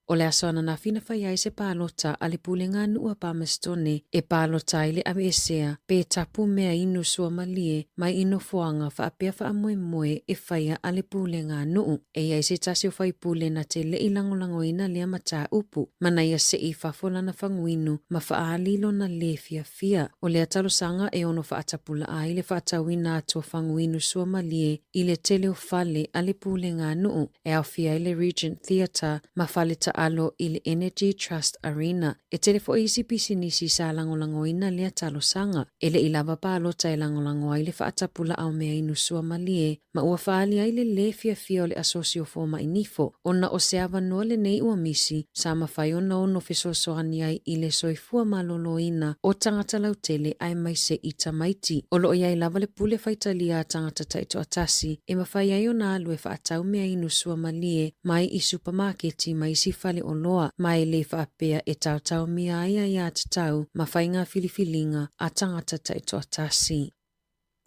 O le aso ananafi na fai ai se palota a le Pulega a Nuu a Palmastone e palota ai le aveesea pe tapu mea inu suamalie mai i nofoaga faapea faamoemoe e faia a le Pulega a Nuu. E i ai se tasi o faipule na te le i lagolagoina lea mataupu, ma na ia seʻi i fafo lana faguinu ma faaali lona lē fiafia. O lea talosaga e ono faatapulaa ai le faatauina atu o faguinu suamalie i le tele o fale a le Pulega a Nuu, e aofia ai le Regent Theatre ma fale taalo i le Energy Trust Arena. E tele foi isi pisinisi sa lagolagoina lea talosaga. E le i lava palota e lagolago ai le faatapulaa o mea inu suamalie ma ua faaali ai le lē fiafia o le asosi o fomai nifo, ona o se avanoa lenei ua misi sa mafai ona ono fesoasoani ai i le soifua maloloina o tagata lautele aemaise i tamaiti. O lo o i ai lava le pule faitalia a tagata taitoatasi e mafai ai ona alu e faatau mea inu suamalie mai i supamaketi ma isi fale oloa, ma e lē faapea e taotaomia ai aiatatau ma faiga filifiliga a tagata taitoatasi.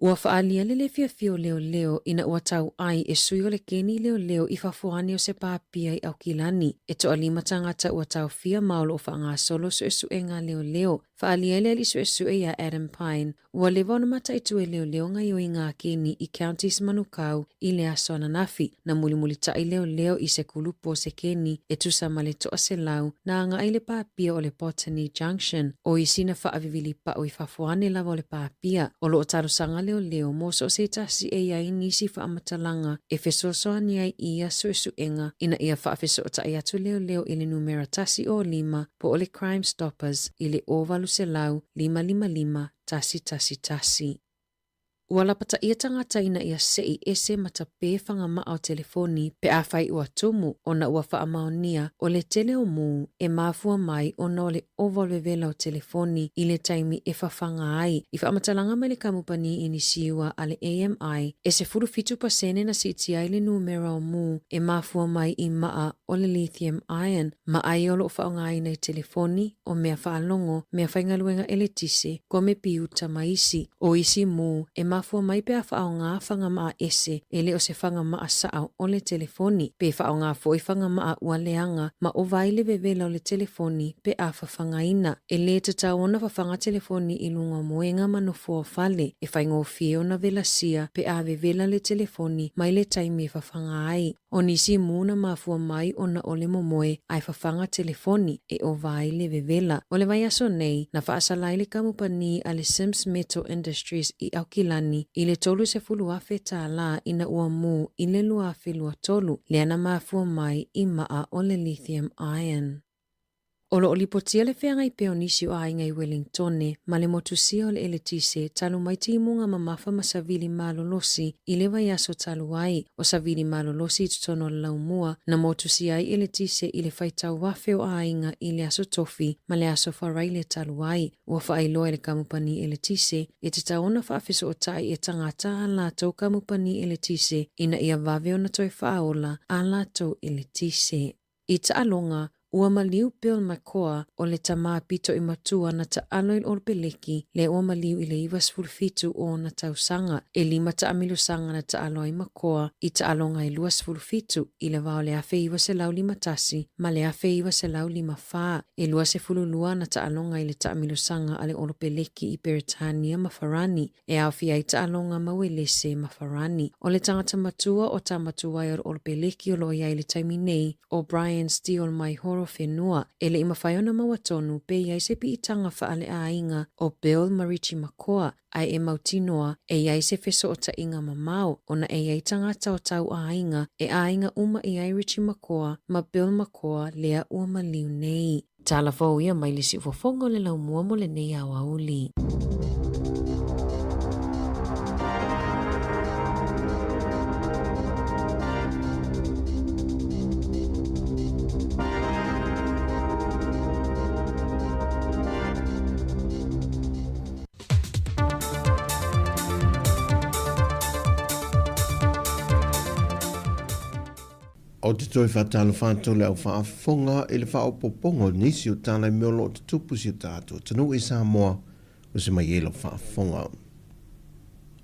Ua faaalia le lē fiafia o leoleo ina ua tau ai e sui o le keni leoleo i fafo ane o se pāpia i Aukilani. E toalima tagata ua taofia ma o lo o faagasolo suesuega a leoleo. Faaalia ai le alii suesue iā Adam Pyne, ua leva ona mataitu e leoleo gaioiga a Keni i Counties Manukau i le aso ananafi, na mulimulitaʻi leoleo i se kulupu o se keni e tusa ma le 100 na agaʻi i le pāpia o le Botany Junction. O isi na faawivili paʻu i fafo ane lava o le pāpia. O loo talosaga leoleo mo so o se tasi e i ai nisi faamatalaga e fesoasoani ai i ia suesuega ina ia faafesootaʻi atu leoleo i le numera 105 po o le Crime Stoppers i le 0800 555 111. Ua lapataia tagata ina ia seʻi ese ma tapē fagamaʻa o telefoni pe afai ua tumu ona ua faamaonia o le tele o mū e mafua mai ona o le ova o le vevela o telefoni i le taimi e fafaga ai. I faamatalaga mai le kamupani inisiua a le AMI, e 17% na siitia ai le numera o mū e mafua mai i maʻa o le lithium ion ma ʻai o loo faaaogaina i telefoni, o mea faalogo, mea faigaluega eletise, komepiuta ma isi. O isi mū e mafua mai pe a faaaoga fagamaʻa ese e le o se fagamaʻa saʻo o le telefoni, pe faaaoga foʻi fagamaʻa ua leaga ma ova ai le vevela o le telefoni pe a fafagaina. E lē tatau ona fafaga telefoni i luga o moega ma nofoa o fale, e faigofie ona velasia pe a vevela le telefoni mai le taimi e fafaga ai. O nisi mū na mafua mai ona o le momoe ae fafaga telefoni e ova ai le vevela. O le vaiaso nei, na faasala ai le kamupani a le Sims Metal Industries i Aukilani i le $30,000 tālā ina ua mū i le 2023, lea na mafua mai i maʻa o le lithium ion. O loo lipotia le feagai pea o nisi o aiga i Welingtone ma le motusia o le eletise talu mai timuga mamafa ma savili malolosi i le vaiaso talu ai. O savili malolosi i totonu o le laumua na motusia ai eletise i le faitau afe o aiga i le aso Tofi ma le aso Faraile talu ai. Ua faailoa e le kamupani eletise e tatau ona faafesootai e tagata a latou kamupani eletise ina ia vave ona toe faaola a latou eletise. I taaloga, ua maliu Bill Makoa o le tamā pito i matua na taalo i le Olopeleki lea ua maliu i le 97 o ona tausaga. E lima taamilosaga na taalo ai Makoa i taaloga e 27 i le va o le 1951 ma le 1954. E 22 ana taaloga i le taamilosaga a le Olopeleki i Peretania ma Farani. E aofia ai taaloga ma Uelese ma Farani. O le tagata matua o Tamatuai o le Olopeleki o loo i ai i le taimi nei, o Brian Steele mai Horowhenua, e le i mafai ona maua tonu pe i ai se piitaga faaleaiga o Bill ma Richie Makoa, ae e mautinoa e i ai se fesootaiga mamao ona e i ai tagata o tauaiga e aiga uma i ai Richie Makoa ma Bill Makoa lea ua maliu nei. Tala fou ia mai le siufofoga o le laumua mo lenei aoauli. Ou te toe faatalofa atu le au faafofoga i le faaopoopoga o nisi o tala i mea o lo o tutupu i si o tatou atunuu i Samoa ua se mai ai lau faafofoga.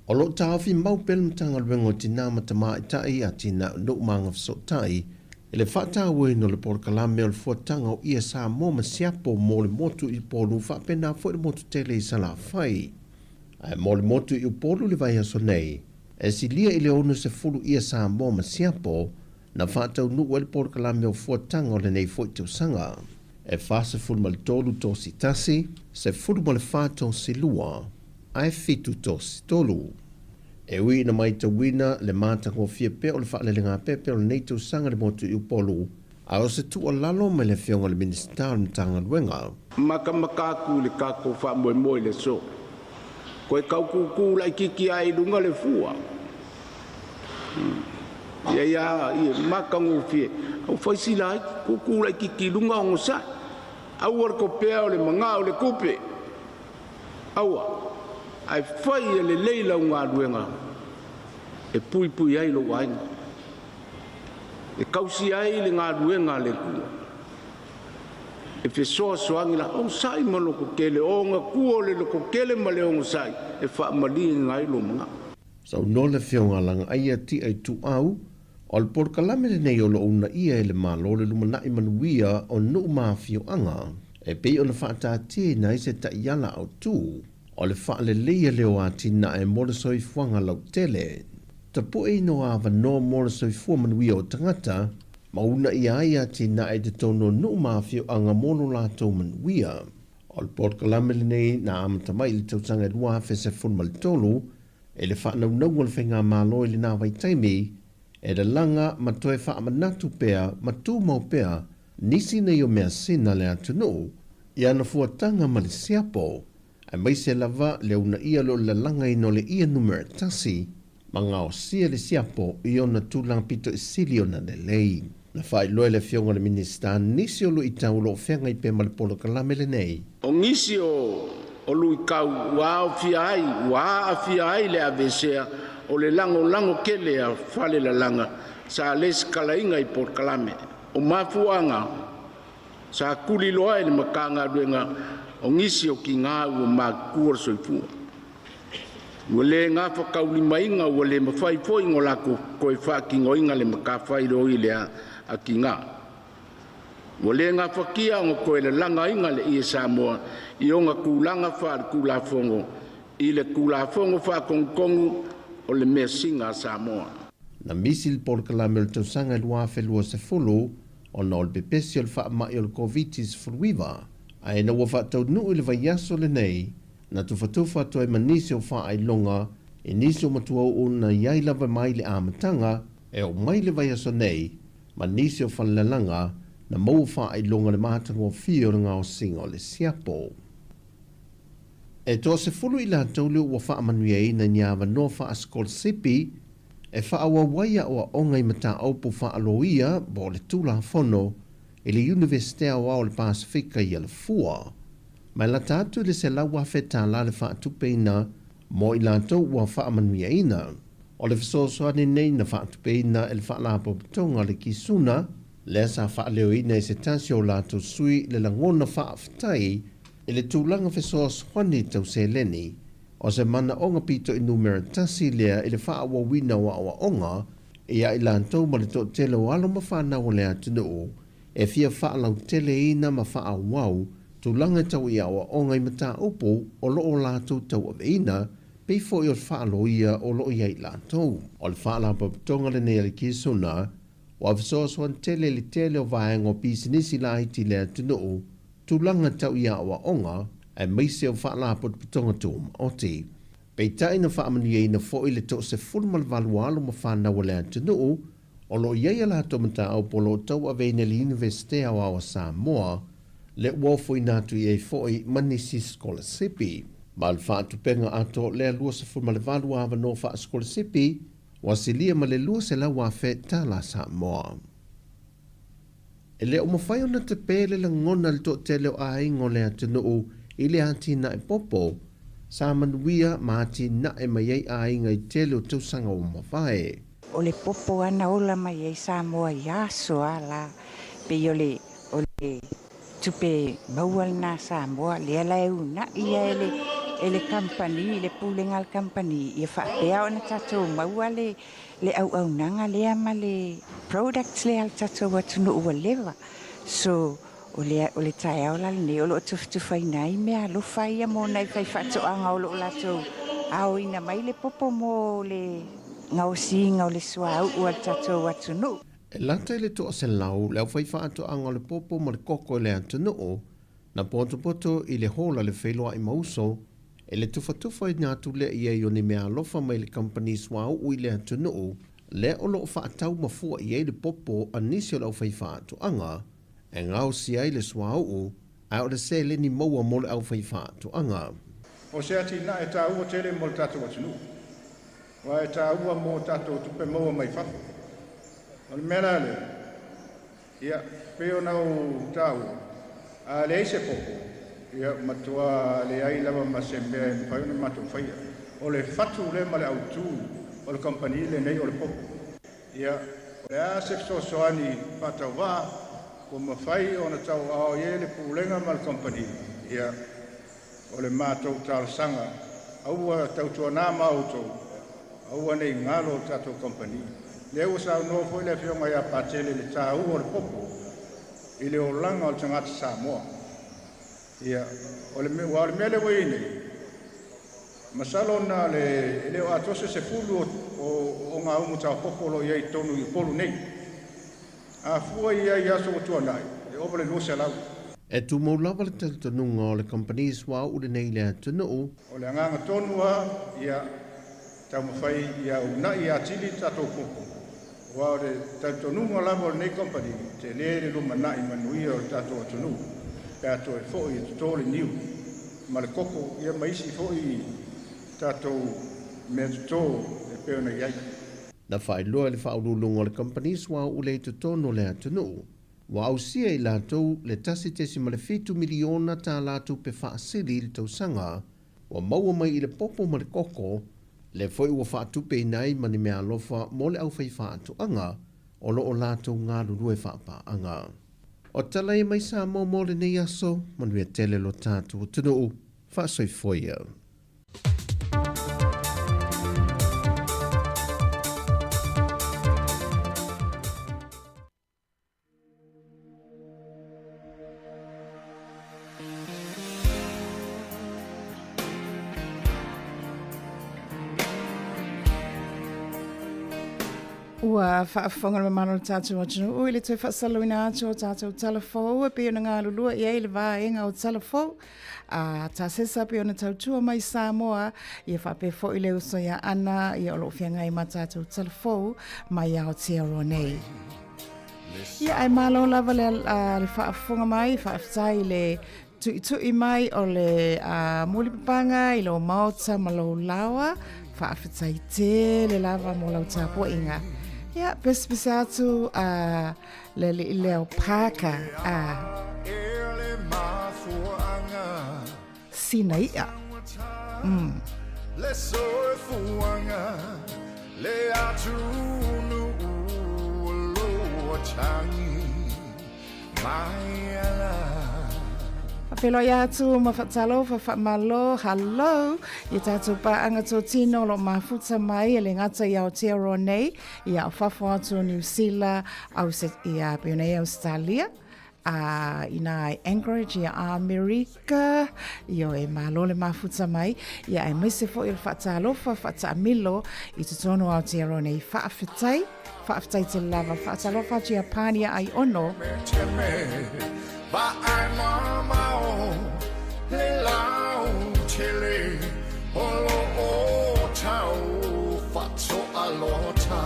O lo o taofi mau pea le Matagaluega o Tinā ma Tamaitai, Atinae o Nuu ma Agafesootai i le faatauaina o le polokalame o le fuataga o Ie Samoa ma Siapo mo le motu i Upolu faapena foi le motu tele i Salafai. Ae mo le motu i Upolu i le vaiaso nei, E silia i le 60 ia Samoa ma Siapo na faataunuu ai le polokalame o fuataga o lenei foi tausaga. E 43 tosi tasi, 14 tosi lua, ae 7 tosi tolu. E ui ina maitauina le matagofie pea o le faalelegāpepe o lenei tausaga i le motu i Upolu, a o se tuualalo mai le Afioga i le Minisita o le Matagaluega. Makamaka aku i le tatou faamoemoe i le aso. Koe taukūkū laitiiti ae i luga le fua. Ia ia ia matagofie. Au fai sila ai, kūkū laitiiti i luga ogasai. Aua le topea o le magā o le tupe. Aua. Ae fai e lelei lau galuega e puipui ai lou aiga. E tausia ai le galuega a le Atua. E fesoasoani la onosai ma lototele, o ona tua o le lototele ma le onosai e faamalieina ai lou manao. Saunoa le Afioga a Lagaaia Tia Ituau, o le polokalame lenei o lo o uunaia e le Malo le lumanai manuia o nuu ma afioaga. e pei ona faataatiaina ai se taiala autu o le faaleleia lea o atinae mo le soifuaga lautele, tapueina o avanoa mo le soifua manuia o tagata, ma uunaia ai atinae i totonu o nuu ma afioaga mo lo latou manuia. O le polokalame lenei na amata mai i le tausaga e 2013 i le faanaunauga o le Faigamalo i lena vaitaimi, e lalaga ma toe faamanatu pea ma tumau pea nisi nei o measina a le atunuu i ana fuataga ma le siapo, aemaise lava le uunaia o le lalagaina o le ie numera tasi ma gaosia le siapo i ona tulaga pito sili ona lelei. Na faailoa e le Afioga i le Minisita nisi o luitau o lo o feagai pea ma le polokalame lenei. O nisi o o luitau ua aofia ai ua aafia ai le aveesea o le lagolago tele a Falelalaga sa lesitalaina i polokalame. O mafuaaga sa tuliloa e le Matagaluega o nisi o tiga ua matutua le soifua. Ua le gafataulimaina ua le mafai foi ona latou toe faatinoina le matafaioi lea a tiga. Ua le gafatia ona toe lalagaina le ie Samoa i ona tulaga faaletulafono i le Tulafono Faatonutonu o le Measina a Samoa. Na misi le polokalame o le tausaga e 2020 ona o le pepesi o le faamai o le Koviti-19, ae ina ua faataunuu i le vaiaso lenei, na tufatufa atu ai ma nisi o faailoga i nisi o matuauu na i ai lava mai le amataga e oo mai le vaiaso nei ma nisi o falelalaga na maua faailoga le matagofie o le gaosiga o le siapo. E toasefulu i latou lea ua faamanuiaina i ni avanoa faasikolasipi e faaauau ai aoaoga i mataupu faaloia po o le Tulafono i le Iunivesite Aoao o le Pasefika i Alafua. Ma e lata atu i le $100,000 le faatupeina mo i latou ua faamanuiaina. O le fesoasoani nei na faatupeina e le Faalapotopotoga o le Kisuna, lea sa faaleoina e se tasi o latou sui le lagona faafetai i le tulaga fesoasoani tau seleni, o se manaoga pito i numera tasi lea i le faaauauina o aoaoga ia i latou ma le toatele o alo ma fanau o le atunuu e fia faalauteleina ma faaauau tulaga tau i aoaoga i mataupu o lo o latou tauaveina pei foi o le faaloia o lo o i ai latou. O le faalapotopotoga lenei a le Kisuna ua fesoasoani tele i le tele o vaega o pisinisi laiti i le atunuu, tulaga tau i aoaoga, aemaise o faalapotopotoga tumaoti. Peitai na faamanuiaina foi le 18 alo ma fanau a le atunuu o lo o i ai a latou mataupu o lo o tauaveina i le Iunivesite Aoao a Samoa, lea ua ofoina atu i ai foi ma nisi sikolasipi. Ma le faatupeina atoa o lea 28 avanoa faasikolasipi, ua silia ma le $200,000 Samoa. E le o mafai ona tepe le lagona i le toatele o aiga o le atunuu i le atinae popo sa manuia ma atinae mai ai aiga i tele o tausaga ua mavae. O le popo lava na ola mai ai Samoa i aso a la, pei o le o le tupe maua lena a Samoa, lea la e uunai ia e le e le kamupani, le pulega a le kamupani, ia faapea ona tatou maua le le auaunaga lea ma le products lea a le tatou atunuu ua leva. So, o le o le taeao la lenei o lo o tufatufaina ai meaalofa ia mo nai faifaatoaga o lo o latou aoina mai le popo mo le gaosiga o le suauu a le tatou atunuu. E lata i le 100 le aufaifaatoaga o le popo ma le koko i le atunuu, na potopoto i le hola le feiloai ma uso, e le tufatufaina atu lea i ai o ni meaalofa mai le kamupani suauu i le atunuu, lea o lo o faatau ma fua i ai le popo a nisi o le aufaifaatoaga, e gaosia ai le suauu, ae o le seleni maua mo le aufaifaatoaga. O se atinae taua tele mo le tatou atunuu, aua e taua mo tatou tupe maua mai fafo. O le mea la lea, ia, pei ona ou taua, a leai se popo, ia, matua leai lava ma se mea e mafai ona matou faia. O le fatu lea ma le autu o le kamupani lenei o le popo. Ia, o le a se fesoasoani faatauvaa ua mafai ona tauaao i ai le Pulega ma le Kamupani? Ia, o le matou talosaga, aua tautuana ma outou, aua ne i galo le tatou kamupani. Lea ua saunoa foi le Afioga ia Patele i le taua o le popo i le olaga o le tagata Samoa. Ia, o le mea, aua o le mea lea ua i ai nei, masalo na o le, e le o atoa se 10 o, o, o ogaumu taopoko o lo o i ai i totonu i Upolu nei. A fua i ai i aso ua tuanai, e ova le 200. E tumau lava le talitonuga o le kamupani suauu lenei i le atunuu. O le agaga tonu lava, ia taumafai ia uunai atili le tatou popo, aua o le talitonuga lava o lenei kamupani, tele le lumanai manuia o le tatou atunuu pe a toe foi e toto le niu ma le koko, ia ma isi foi tatou mea toto e pei ona i ai. Na faailoa e le faauluuluga o le kamupani suauu lea i totonu o le atunuu, ua ausia e i latou le $1.7 miliona tālā tupe faasili i le tausaga ua maua mai i le popo ma le koko, lea foi ua faatupeina ai ma ni meaalofa mo le aufaifaatoaga o lo o latou galulue faapaaga. O tala ia mai Samoa mo lenei aso, manuia tele lo tatou atunuu, faasoifua ia. Ua faafofoga le mamalu o le tatou atunuu i le toe faasalalauina atu o tatou tala fou e pei ona galulue i ai le vaega o tala fou a Tasesa pei ona tautua mai Samoa ia faapea foi le uso ia Ana ia o lo o feagai ma tatou tala fou mai Aotearoa nei. Ia ae malo lava le, le faafofoga mai, faafetai i le tuitui mai o le mulipapaga i lou maota ma lou laoa, faafetai tele lava mo lau tapuaiga. Ia, pesepese atu le alii leo Parker, sina i'a. Le soifuaga le atunuu o lo o tagi mai ala. Faafeiloai atu ma faatalofa faamalo, hello, i a tatou paaga totino o lo o mafuta mai e le gata i Aotearoa nei, ia o fafo atu o Niu Sila, ia pei ona i ai Ausetalia, a inā i Anchorage ia Amerika, ioe, malo le mafuta mai, ia aemaise foi o le faatalofa faataamilo i totonu o Aotearoa nei. Faafetai, faafetai tele lava. Faatalofa atu ia Pania Aiono. Vaai mamao le lau tele o lo o tau fatoalota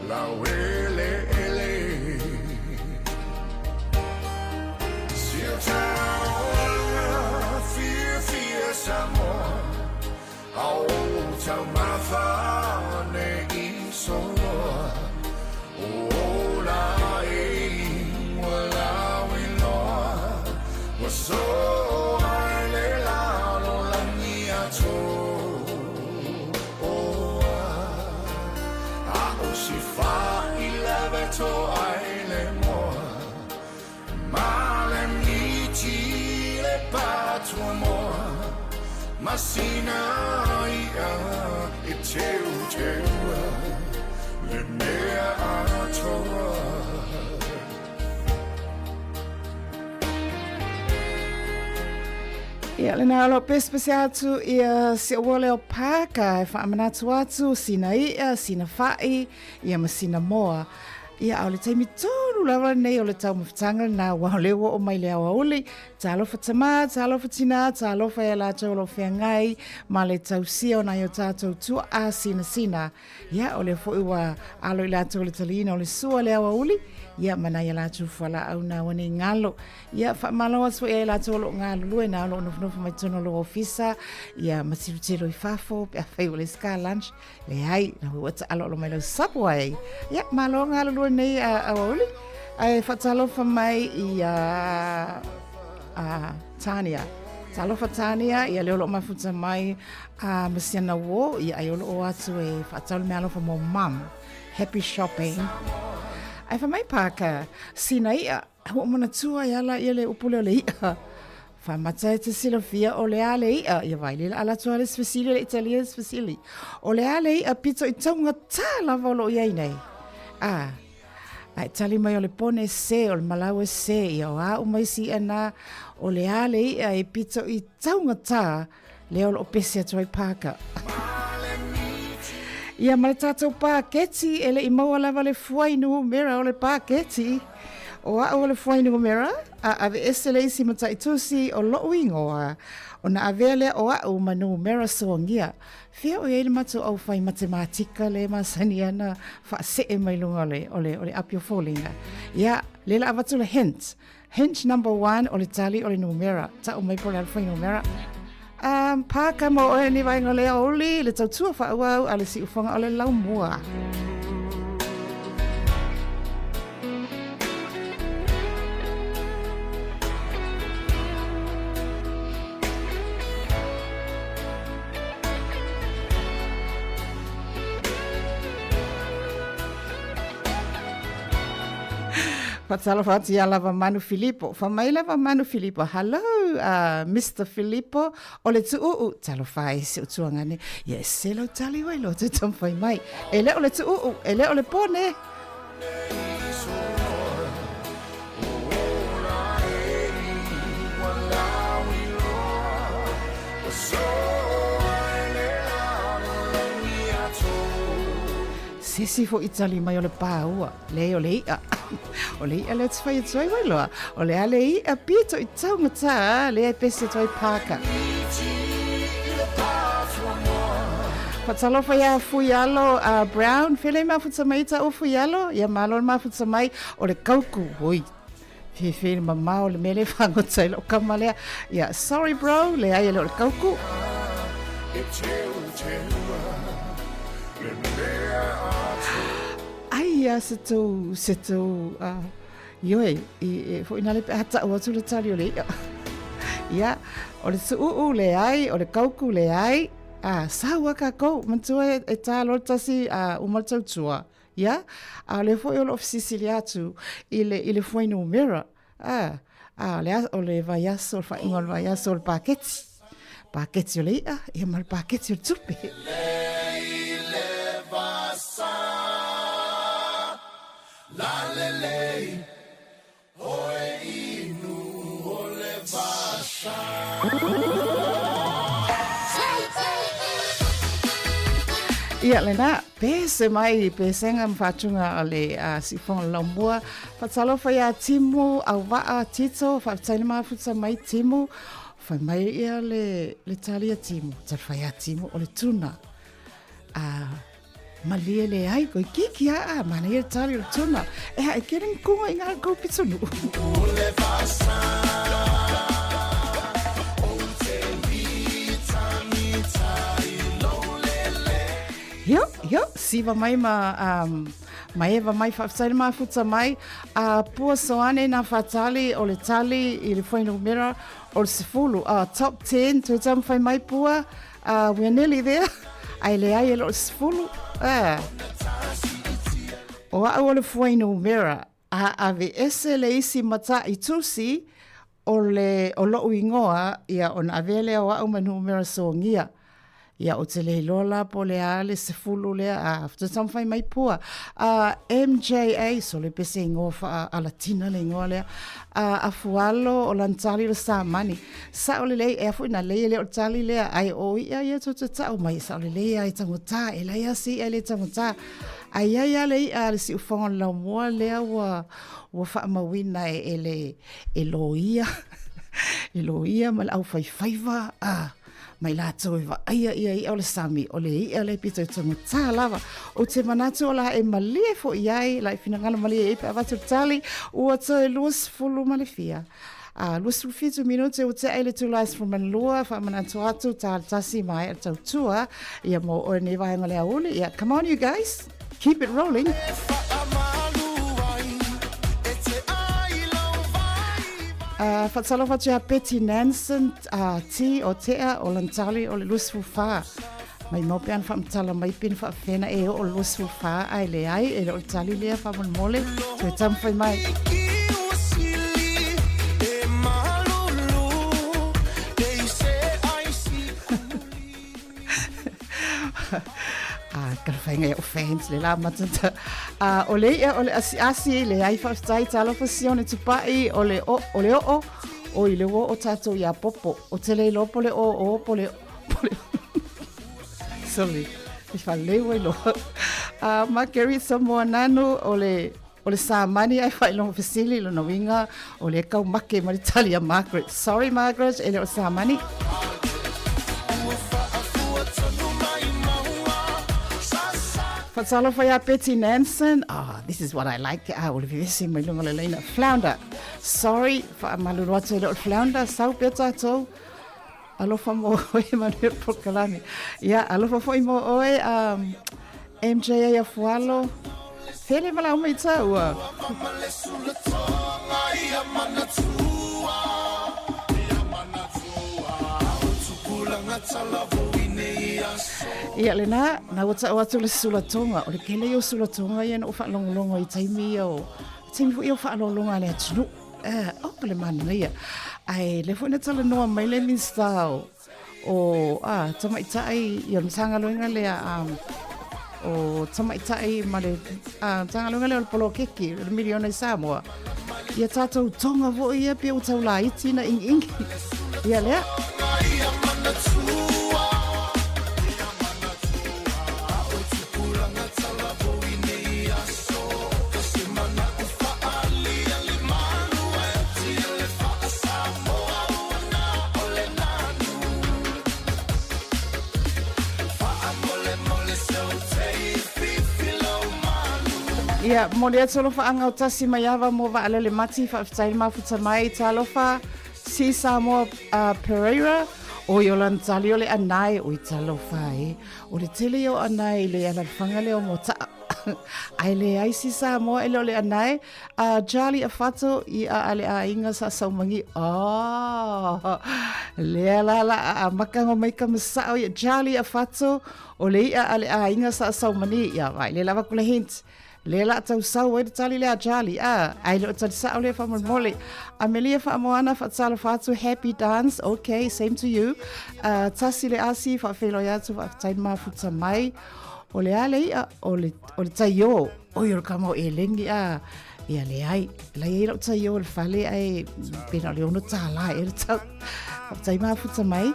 laueleele. Si o taoga fiafia Samoa, a o taumafa nei soloa. O la e ua lau iloa, ua soa i le lalolagi atoa. A o si fai lave to ai le moa, ma le miti le patua moa, ma sina ia e teu teua, le mea atoa. Ia, lena o lo o pesepese atu ia si ou leo Parker e faamanatu atu sina i'a, sina fa'i, ia ma sina moa. Ia, a o le taimi tonu lava lenei o le taumafataga lena, aua o lea ua oo mai le aoauli, talofa tamā, talofa tinā, talofa ia latou o lo o feagai ma le tausia o nai o tatou tuaa sinasina. Ia, o lea foi ua alo i latou le taliina o le sua le aoauli, ia ma nai a latou fualaau na ua nei galo. Ia, faamalo atu foi ia i latou o lo o galulue na o lo o nofonofo mai totonu o lou ofisa, ia ma tilotilo i fafo pe afai ua leai se car lunch. Leai, na ua taaloalo mai lau Subway. Ia, malo galulue nei a aoauli. Ae faatalofa mai i a, a Tania. Talofa Tania, ia lea o lo o mafuta mai a ma siana uō, ia ai o lo o atu e faatau le meaalofa mo mum. Happy shopping. Ae fai mai Parker, sina i'a, ua ou manatua ai ala ia le upu lea o le i'a. Faamata e te silafia o le a le i'a, ia vai le ala atu a le fesili le Italia le fesili. O le a le i'a pito i taugatā lava o lo o i ai nei. A. Ae tali mai o le pone se, o le malaua se, ia o a uma isi i'a na, o le a le i'a e pito i taugata lea o loo pese atu ai Parker. Ia ma le tatou paketi, e le i maua lava le fuainumera o le paketi. O a'u o le fuainumera, a aveese le isi mataitusi o lo'u igoa, ona avea lea o a'u ma numera soagia. Fea o i ai le matou aufai matematika le masani ana faasee mai luga o le, o le, o le api o foliga. Ia, le la avatu le hint. Hint number one o le tali o le numera. Ta'u mai po o le a le fuainumera. Um, pāka mo oe ni vaenga o le aoauli, le tautua faaauau a le siufoga o le laumua. Faatalofa atu ia Lavamanu Filipo. Fa mai Lavamanu Filipo, Hello, uh, Mr. Filipo, o le tuuu, talofa e si o tuangane. Ia e se lau tali wai lo te tamwhai mai. E le o le tuuu, e le o le pone. Sesi fo itali mai o le pāua, le o le i'a. O le i'a lea te whai atu ai wailoa. O le a le i'a pito i taumata, le e pese atu ai pāka. Fatalofa ia Fuialo uh, Brown, fele mafuta mai ta o Fuialo, ia malo le mafuta mai o le kauku, oi. Fefe le mamao le mele fagota i lou kama lea. Ia, sorry bro, leai e le o le kauku. Ai ia se tou, se tou, uh, ioe, i, e, foi nale pe a ta'u atu le tali o le i'a. Ia, o le tu'u'u leai, o le kauku leai, a, sau a kākou, matua e, e tā loa le tasi, a, uma le tautua. Ia, a o lea foi o loo fesisili atu i le, i le fuainumera, a, a o le, o le vaiaso, o le faaiuga o le vaiaso o le paketi. Paketi o le i'a, ia ma le paketi o le tupe. Ia lena, pese mai pesega ma faatuga o le uh, siufoga o le laumua. Faatalofa ia Timu, Auvaa, Tito, faafetai le mafuta mai Timu. Fai mai ia le, le tali a Timu, tali fai a Timu o le tuna. Uh, Malie leai, koe kiki a a, mana ia tali o le tuna. E hae kere nkunga i ngā kou pitunu. Io, io, siva mai ma, um, ma Eva mai faafetai le mafuta mai. A pua soane nā whatali o le tali i le fuainumera o le sefulu. Uh, top 10, toe taumafai mai pua. Uh, we're nearly there. Ai leai e le o le sefulu. Uh. O a'u o le fuainumera, a aveese le isi mata'i tusi o le o lo'u igoa, ia ona avea lea o a'u ma numera sogia. Ia ou te le iloa la po o le a le sefulu lea, a toe taumafai mai pua. A MJA, sole pe se igoa faa-Alatina le igoa lea, a Afualo o Lantali o le Samani. Sa'o lelei, ea foi na lei e le o le tali lea, ai o i'a ia tou te ta'u mai, sa'o lelei a e taugata, e leai a se i'a e le taugata. Ae i ai a le i'a a le siufoga o le laumua lea ua, ua faamauina e, e le, e loia, e loia ma le aufaifaiva, a, mai latou e vaaia ia i'a o le sami, o le i'a lea pito e taugata lava. Ou te manatu o la e malie foi ai, la e finagalo malie ai pe avatu le tali, ua toe 20 ma le fia. A 27 minute ua tea i le itula e 12, faamanatu atu tā le tasi maea le tautua ia mo oe nei vaega o le aoauli. Ia, come on you guys, keep it rolling. Uh, Faatalofa atu ia Betty Nansen, uh, T o Tea o Lantali o le 24. Mai mau pe ana faamatala mai pe na faafena e oo le 24 ae leai e le o le tali lea faamolemole toe taumafai mai. Ah, ka whainga o fans le la matata. O le i'a o le asiasi, leai faafetai talofa Sione Tupai, o le o, o le oo, oi le ua oo tatou ia Popo. Ou te le iloa po le oo po le, po le Sorry, i faaleu ai loa. Marguerite Samoa Nanu, o le, o le samani ae faailoga fesili, lona uiga o lea e tau make mai le tali a Margaret. Sorry Margaret, e le o le samani. Faatalofa ia Betty Nansen. Oh, this is what I like. Ah, o le vevesi mai luga o le laina. Flounder. Sorry, faamalulu atu e le o le flounder. Sau pea tatou. Alofa mo oe, Manuel Pokalani. Ia, alofa foi mo oe, um, MJA Afualo. Fele malau mai taua. Ia, lena, na ua tau atu le sulatoga. O le kele ia o sulatoga ia na ou faalogologo i taimi ia o... Taimi foi ia o faaaloaloga a le atunuu. Eh, oka le manaia. Ae lea foi na talanoa mai le Minista o, o ah, Tamaitai, ia le Matagaluega lea um, o Tamaitai ma le ah, Matagaluega lea o le poloketi, o le miliona i Samoa. Ia tatou tonga foi ia pei ua tau laiti na ingiingi. Ia lea. Ia, momoli atu alofa tasi mai ava mo Vaalele Mati, faafetai le mafuta mai, talofa, si Samoa Pereira, oi o lana tali o le anae, oi talofa e, o le tele ia o anae i le alalafaga lea o Mota'a. Ae leai si Samoa e le o le anae, a Charlie Afato i a ale aiga sa saumagi. Oh, lea la la a makanga mai ka masao ia Charlie Afato o le ia ale aiga sa saumani ia vai le lava kula hint. Le la tau sau ai le tali lea Charlie a ai le o tali sao le faamolemole. Amelia Faamoana faatalofa atu happy dance okay same to you. Tasi le asi faafeiloai atu faafetai le mafuta mai. O le a le i'a o le o le taiō oi o le kama o Eleni a ia leai la i ai lau taiō i le fale ae pena o le $6 ea le tau. Faafetai mafuta mai.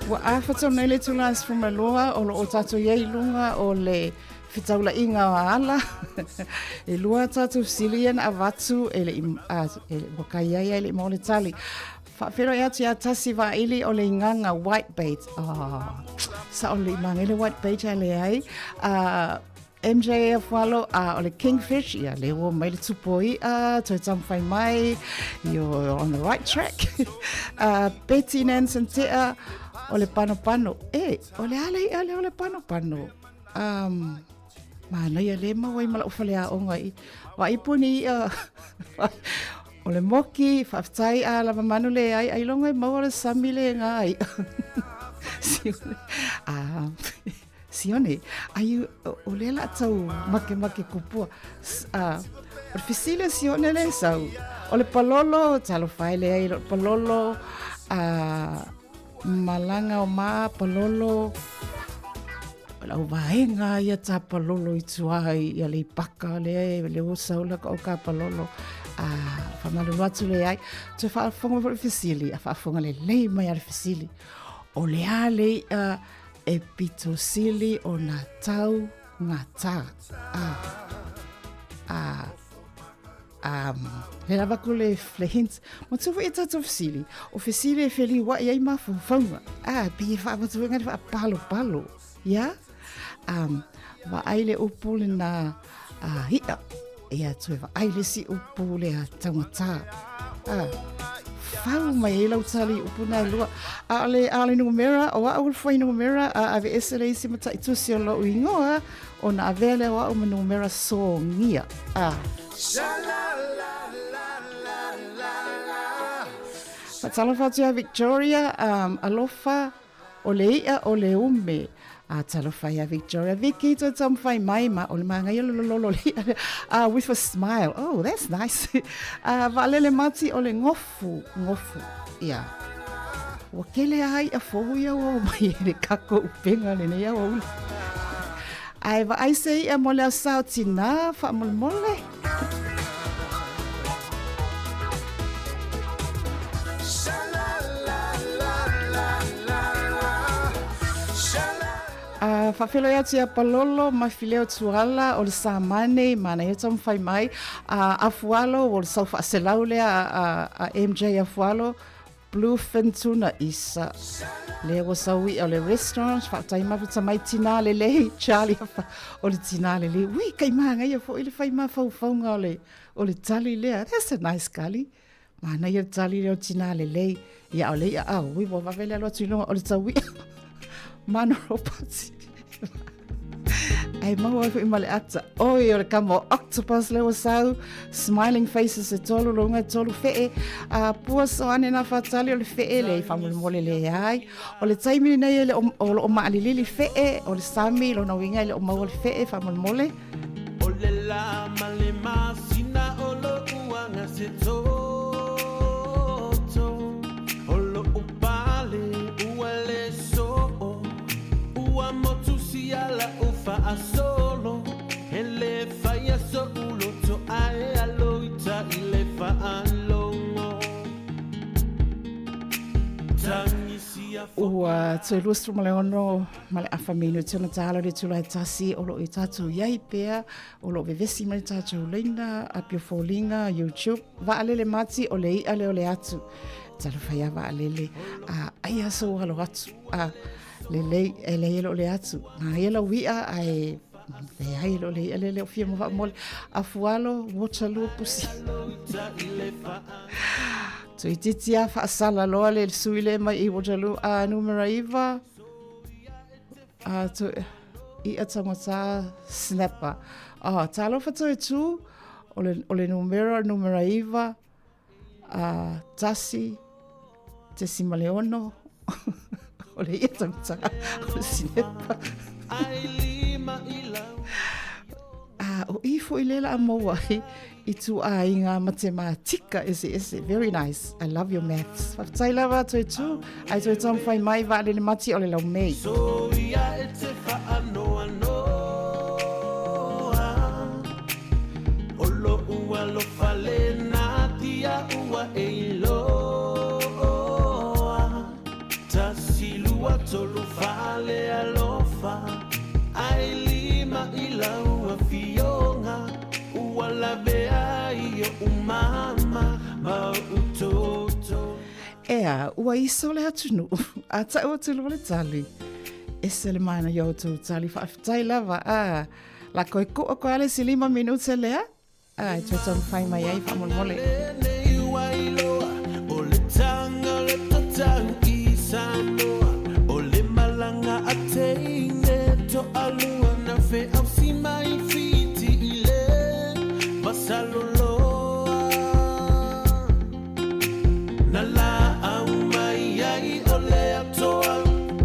Ua afa nei le itula 12 o lo o tatou i ai i luga o le fetaulaiga o ala. E lua tatou fesili ia na avatu e le i, a, e, ua kai ai ai le i maua le tali. Faafeiloai atu ia Tasi Vaili o le igaga white bait. Oh, sao le i maga le white bait ae leai. MJ Afualo, o le kingfish, ia le ua mai le tupu o i'a, toe taumafai mai, you're on the right track. Betty Nansen Tea, o le panopano. E, o le a le i'a lea o le panopano? Um, manaia le maua ai ma lau faleaoga i. Vaai poni i'a, o le moki, faafetai a lava manu le ai, ailoga e maua le sami le ngā i'a. Sione, Sione, ai o lea la tau makemake kupua. O le fesili a Sione le sau. O le palolo, talofa e leai o le palolo, malaga o ma palolo, o lau vaega ia tā palolo i tua i a Leipaka lea e le o sau la ka o ka palolo. Whamalulu atu le ai. Toe faafofoga foi le fesili, a faafofoga lelei mai a le fesili. O le a le i'a e pito sili ona tau gata. A, a, a, le lava ko le, le hint. Ma tu foi e tatou fesili. O fesili e feliua'i ai mafaufauga. A, pei e faavatuina le faapalopalo. Ia? Um, vaai le upu lena a i'a. Ia toe vaai le isi upu lea taugata. A, fau mai ai lau tali i upu na e lua. A o le, a o le numera, o au le fuainumera, a aveese le isi mataitusi o lou igoa, ona avea lea o au ma numera sogia. A. Faatalofa atu ia Victoria, um, alofa. O le i'a o le ume. A talofa ia Victoria. Vicky, toe taumafai mai ma o le māngai o le lololo o le i'a lea. With a smile. Oh, that's nice. Vaalele mati o le gofu, gofu. Ia. Ua kele a i'a fou ia ua o mai e le kako upenga lenei aoauli. Ae vaai se i'a mo le aso sao tinā faamolemole. A faafeiloai atu ia Palolo ma Fileo Tuala o le Samane manaia taumafai mai a Afualo o le sau faaselau lea a MJ Afualo Bluefin tuna isa lea ua sau i'a o le restaurant faafetai mafuta mai tinā lelei Charlie o le tinā lelei ui kai māngaia foi le fai mafaufauga o le o le tali lea that's a nice kali manaia le tali lea o tinā lelei ia o le i'a au ui ua vave le alu atu i luga o le tau i'a Mano Ropati Ai maua ai foi ma le ata. Oi, o le kama o octopus le ua sau. Smiling faces e tolu, loga e tolu fee. A pua soane na whatali o le fee le i whamolemole le ai. O le taimi nei e le o, o lo o maalilili fee, o le sami, lona uiga e le o maua le fee whamolemole. O le la ma le masina o lo uanga se toto O lo pale ua le so'o Ua motu siala u fa'asolo E le faia so'u loto ae alo ita i le fa'alogo Tagisia Ua toe 26 ma le afa minute ona tālo le tula e tasi o loo i tātou iai pea o loo vevesi mai tātou leina apia foliga YouTube vaalele mati o le i'a lea o le atu talofa ia vaalele a ai aso alo atu a lelei e leai e loo le atu na ia lau i'a ae leai e loo le i'a lea le o fia mo faamole afualo Waterloo pusi Tuititi a faasala loa le sui le mai i Waterloo a numera 9 a tu i'a taugata snapper. Oh, talofa toe tū, o le, o le numera, numera 9, a tasi, tesima le ono, o le i'a taugata, o le snapper. A, o i foi le la maua ai, i tūāiga matemātika eseese. Very nice. I love your maths. Faafetai lava toe tū, ai toe taumafai mai vaalele mati o le lau mei. So ia e te whaanoanoa O lo'u alofa le natia ua e iloa Tasi lua tolu fale alofa Ai lima i lau afioga Ua lavea i o'u mama ma o'u toto. Ea, ua iso le atunuu, a tau atu loa le tali. Ese le manaia o tou tali, faafetai lava, a la koe koa koe ale si lima minute lea, a e toe taumafai mai ai faamolemole. O le taga o le tatau i Samoa O le malaga a teine toalua Na feausi mai Fiti i le Vasaloloa Na laau mai ai o le atoa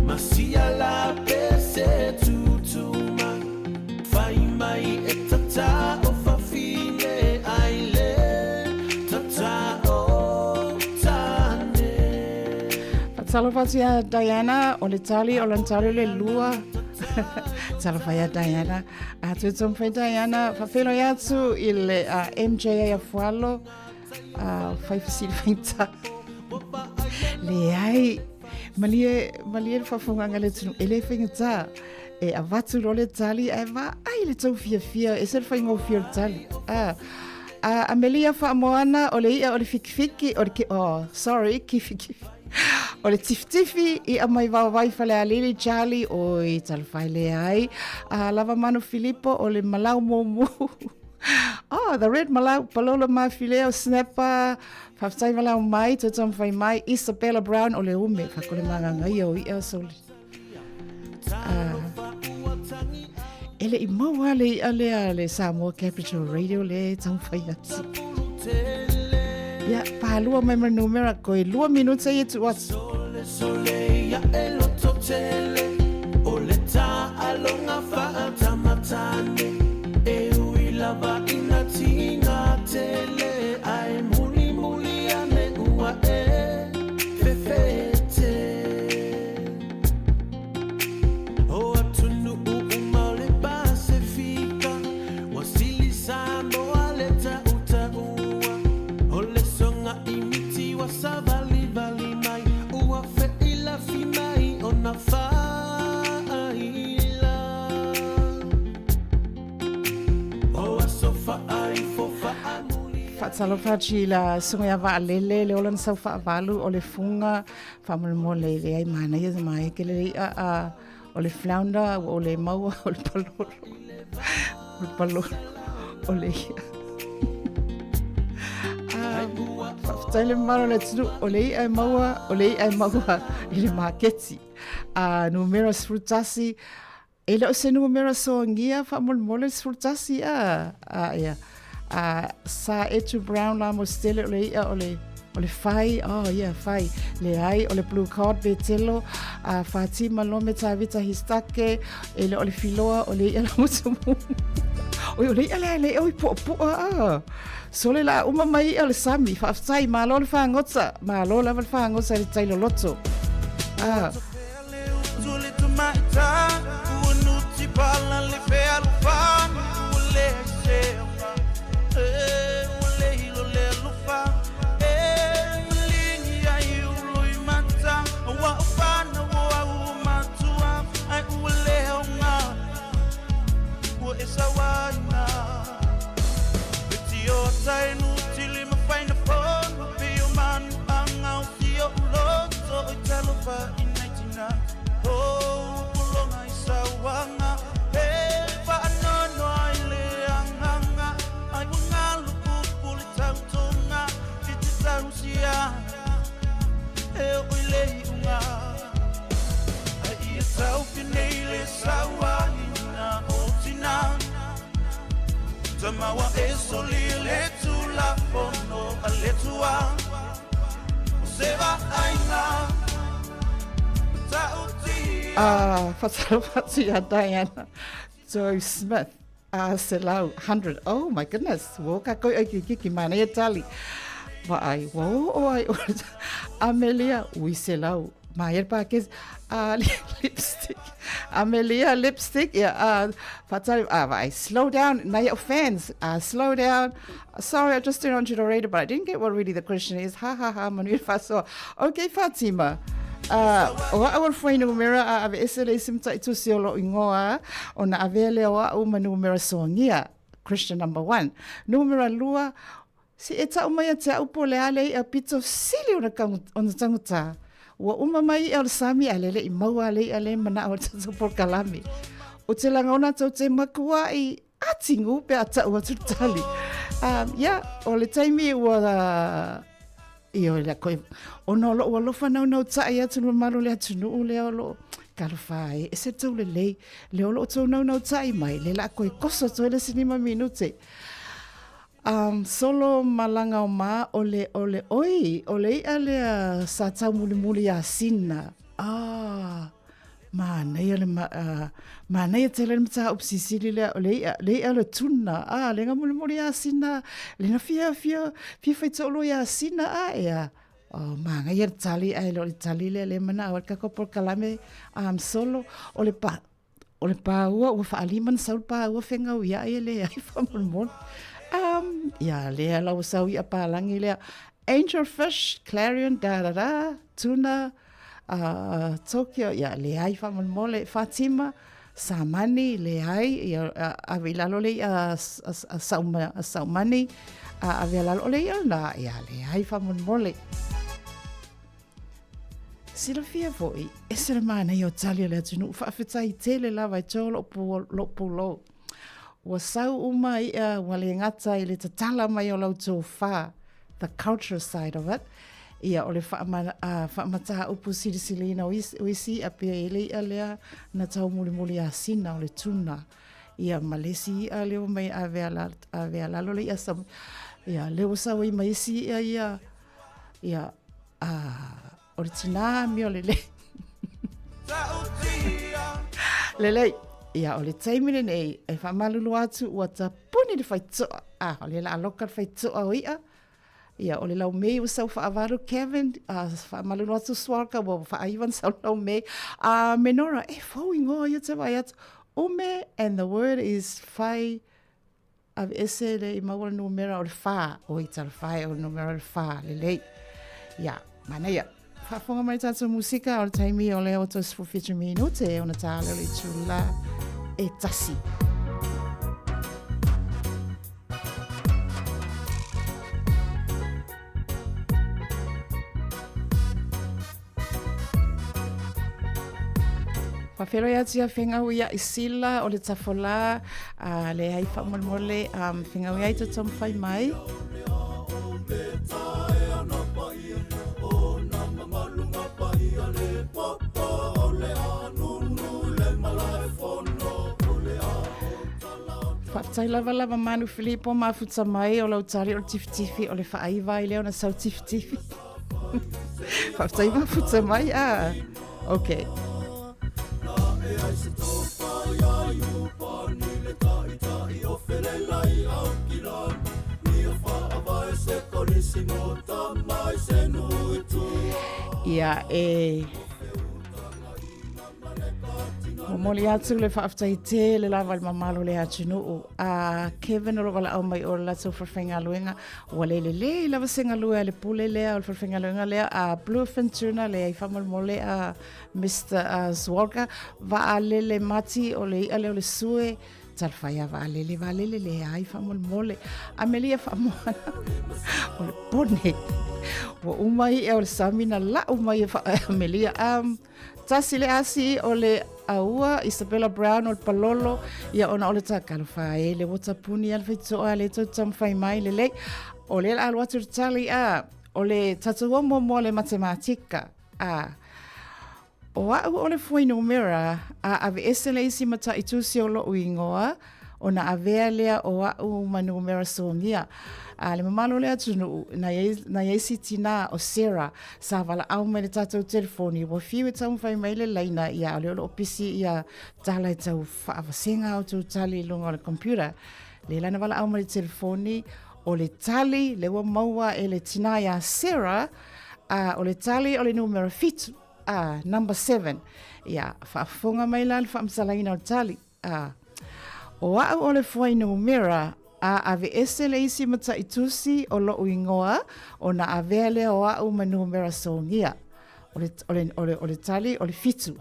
Ma sia la pese tutu mai Fai mai e tata o fafine ai le tata o tane. Faatalofa atu ia Diana, o le tali o lana tali o le lua. Talofa ia Diana. A toe taumafai Diana, faafeiloai atu i le MJA Afualo, fai fesili faigata. Leai, malie, malie le faafofogaga a le atunuu, e le faigata. E avatu loa le tali ae vaai le tau fiafia, ese le faigofie o le tali. Ah. A Amelia Faamoana, o le i'a o le fikifiki, o le ki, oh, sorry, kifikifi. O le tifitifi, i'a mai vaovai Falealili, Charlie, oi, talofa e leai. A Lava Manu Filipo, o le malau mumu. Oh, the red malau, Palola Mafileo, Snapper, faafetai malau mai, toe taumafai mai, Isabella Brown, o le ume, fakole magagaia o i'a, so Ah. E le i maua le i'a lea le Samoa Capital Radio le taumafai atu. Ia, palua mai ma numera koe, 2 minute e tuu atu. Sole ia e loto tele o le tāaloga faatamatane e ui lava ina tiga tele ae mulimuli ane ua e fefete. O atunuu uma o le Pasefika ua sili Samoa le tautaua o le soga i miti ua savalivali mai ua feilafi mai ona faila o aso faaifo faamuli. Faatalofa atu i la susuga ia Vaalele, le ola na sau faavalu o le fuga faamolemole e leai manaia se maeke le i'a a o le flounder ua ou le maua o le palolo o le palolo o le i'a. Faafetai le mamalu o le atunuu o le i'a e maua o le i'a e maua i le maketi. A numera 11 E le o se numera soagia faamolemole le 11 a, a ia. A sa Etu Brown la mo se tele o le i'a o le o le fai, oh yeah, fai. Leai, o le blue cod Betelo, a Fatima Lome Tavita Histake, e le o le filoa o le i'a la mutumu. Oi, o le i'a lea e le oi puapua a. Sole la uma mai i'a o le sami, faafetai, malo le fagota, malo lava le fagota i le tai loloto. Ah. Ah, faatalofa atu ia Diana Joe Smith. Ah, selau, 100. Oh my goodness. Ua o kākou ai kikiki, manaia tali. Vaai, ua oo ai o Amelia, ui selau. Māia le pākesi. Ah, lipstick. Amelia, lipstick. Yeah, ah, faatali, ah, vaai, slow down. Nai au fans. Ah, slow down. Sorry, I just turned on to the radio, but I didn't get what really the question is. Ha ha ha, manuia faasoa. Okay, Fatima. O a'u o le fuainumera a aveese le isi mataitusi o lo'u igoa ona avea lea o a'u ma numera soagia. Question number one. Numera lua, se e ta'u mai ia te a'u po o le a le i'a pito sili ona ona tagatā. Ua uma mai i'a o le sami ae le le'i maua a le i'a le mana'o o le tatou polokalame. O te lagona tou te makua'i atigu pe a ta'u atu le tali. Yeah, o le taimi ua Ioe lea koe, ona o lo'u alofa naunauta'i atu i le mamalu o le atunuu lea o lo'o talofa e ese le tou lelei, lea o lo'o tou naunauta'i mai, lea la a koe koso atu ai le isi lima minute. Um, solo malaga o ma, o le, o le, oi, o le i'a lea sa taumulimuli iā Sina. Ah, Manaia le ma, uh, manaia tele le mataupu sisili lea o le i'a, le i'a o le tuna, a, le nga mulimuli iā Sina, le na fia, fia, fia faitoalua iā Sina, a, ea. Oh, māngaia le tali, ae le o le tali lea le mana'o ai le tatou polokalame, um, solo, o le pa, o le pāua, ua faalima na sau le pāua fegauia'i e leai faamolemole. Um, ia, lea la ua sau i'a palagi lea, angel fish, clarion, da da da, tuna, a Tokyo, ia, leai faamolemole, Fatima, Samani, leai, ia, ave i lalo le i'a a, a, a Saumani, a ave a lalo o le i'a lena, ia, leai faamolemole. Silafia foi, ese le manaia o tali a le atunuu, faafetai tele lava e tō lo'u pulou. Ua sau uma i'a ua le gata i le tatala mai o lau tofā, the cultural side of it, ia o le faamataupu silisiliina o isi, o isi i'a pea i le i'a lea na taumulimuli iā Sina o le tuna, ia ma le isi i'a lea ua mai ave a ave a lalo le i'a sa, ia lea ua sau ai ma isi i'a ia, ia, a, o le tinā amio lelei. Lelei, ia o le taimi lenei e faamalulu atu ua tapuni le faitoa. Ah, o le la aloka le faitoa o i'a. Ia, o le laumei ua sau faavalu Kevin, ah, faamalulu atu Swarka ua faaiva na sau laumei. Ah, Menora, e fou ingoa ia te vai atu. Ume and the word is whai Aveese le i maua le numera o le whā. Oi, talofa e, o le numera o le whā, lelei. Ia, manaia. Faafofoga mai tātou musika o le taimi o le 67 minute ona tā leo le itula e tasi. Faafeiloai atu ia Fegau ia i Sila o le Tafolā, a le ai faamolemole um, Fegau ia i te taumafai mai. Faafetai lava lava Manu Filipo mafuta mai o lau tali o le tifitifi o le faaiva ai lea ona sau tifitifi. Faafetai mafuta mai a. Okay. Ia e Momoli atu le faafetai tele lava i le mamalu o le atunuu. A Kevin o lo o valaau mai o le latou falefaigaluega, ua le lelei lava se galue a le pule lea o le falefaigaluega lea a Bluefin Tuna leai faamolemole a Mr Zwalka, vaalele mati o le i'a lea o le sue, talofa ia vaalele, vaalele leai faamolemole. Amelia Faamoana, o le pone. Ua uma i'a o le sami na lau mai e Amelia. Um, Tasi le asi o le aua Isabella Brown o le palolo ia ona o le takalo fae le wota puni al faitoa le tau taumafai mai lelei o le alu atu le tali a o le tatou mo mo le matematika a o a'u o le fuainumera a aveese le isi mata'itusi o lo'u igoa ona avea lea o a'u ma numera sogia. A le mamalu o le atunuu, na iai, na iai si tinā o Sarah sa valaau mai le tatou telefoni, ua fiu e taumafai mai le laina, ia a o lea o lo o pisi ia tala e tau faavasega a outou tali i luga o le computer. Le la na valaau mai le telefoni, o le tali le ua maua e le tinā iā Sarah, a o le tali o le numera fitu, a number seven. Ia, faafofoga mai la le faamatalaina o le tali. A. ʻO aʻu o le fuainumera, a aveese le isi mata'itusi o loʻu igoa, ona avea lea o aʻu ma numera sogia. O le, o le, o le, o le tali, o le fitu.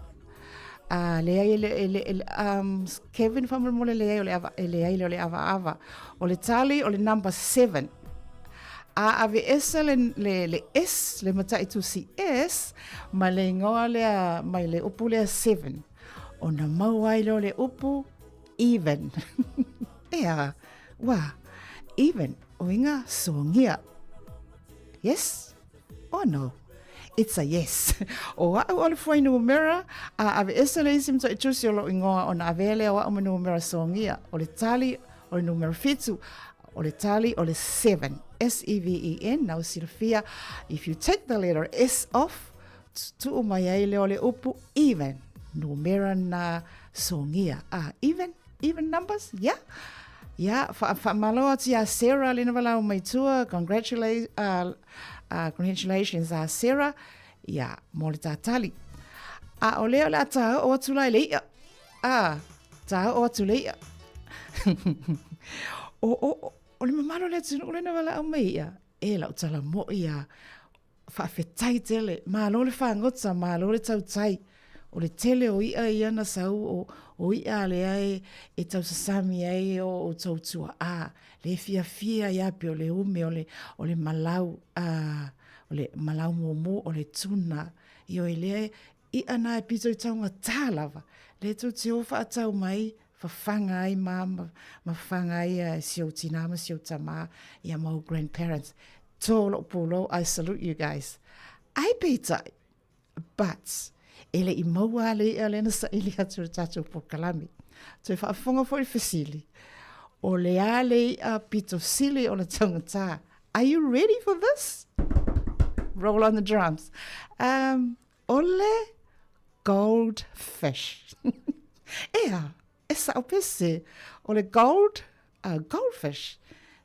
A, leai, e le, e le, e le, um, Kevin faamolemole leai o le ava, e leai lea o le avaava. O le tali, o le number seven. A aveese le, le, le S, le mata'itusi S, ma le igoa lea, mai le upu lea seven. Ona mau ai lea o le upu even. Ea, ua, even, uiga sogia. Yes or no? It's a yes. O a'u o le fuainumera, a aveese le isi mataitusi o lo'u igoa ona avea lea o a'u ma numera sogia. O le tali o le numera fitu, o le tali o le seven. S-E-V-E-N, nau silafia, if you take the letter S off, Tuu mai ai lea o le upu even, numera na sogia. Ah, even, even numbers, yeah. Yeah, wha, whaamalo atu ia Sarah lena walau mai tua, congratulate, congratulations a Sarah, yeah, mo le tātali. A o lea o le a tā o atu lai le ia. Ah, tā o atu le ia. o, o, o, o le mamalo le atunuu lena walau mai ia. E lau tala mo ia, Faafetai tele, malo le fagota, malo le tautai. O le tele o iʻa ia na sau o, o iʻa a lea e, e tausasami ai o outou tuaʻā. Le fiafia ia pe o le ume, o le, o le malau, a, o le malau mumu, o le tuna. Ioe lea iʻa na e pito i taugatā lava. Le tou te o faatau mai, fafaga ai ma, ma, ma fafaga ai a si ou tinā ma si ou tamā, ia ma ou grandparents. Tō loʻu pūlou, I salute you guys. Ai peitai, but, e le i maua a le iʻa lea na saili atu le tatou polokalame. Toe faafofoga foi le fesili, o le a le iʻa pito sili ona taugatā? Are you ready for this? Roll on the drums. Um, o le. Goldfish. Ea, e sa'o pese, o le gold, goldfish.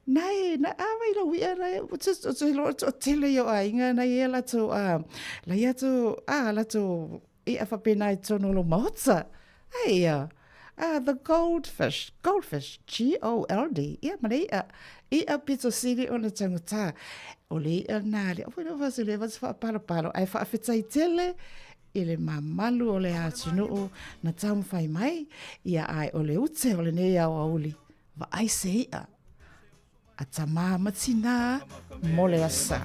Nai, na a vai lau i'a nai, o te, o te loa o tele i o aiga, nai e latou, a, lai atu, a, latou i'a whapena i tonu lo maota. Ai ia, the goldfish, goldfish, G-O-L-D, ia ma le i'a, i'a pito sili o na tangata. O le i'a nā, le opo ina whasu le watu whaapalopalo, ai whaawhitai tele, i le mamalu o le atunuu na taumafai mai, ia ai o le ute o lenei aoauli, vaai se i'a a tamā ma tinā mo le asa.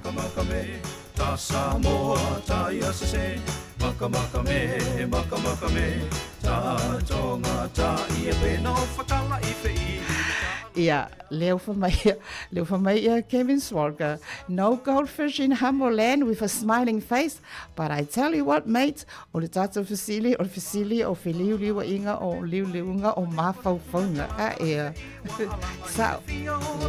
Ta Samoa, ta ia sese, maka maka me, maka maka me, ta tonga, ta ia pe no whakala i fe i. Ia, leo fa mai, leo fa mai ia Kevin Swalker. No goldfish in Hamoland with a smiling face, But I tell you what, mate, o le tātou fesili, o le fesili o feliuliuaiga o liuliuga o mafaufauga. A ea. Sao.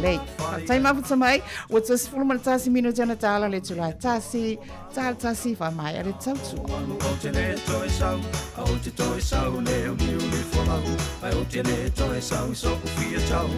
Lei. Faafetai mafuta mai, ua toe 11 minute ona tala le itula e tasi, tala tasi, faamaea le tautua. Ou te le toe sau, ou te toe sau le uliuli folau, ai ou te le toe sau i so'u fia tau.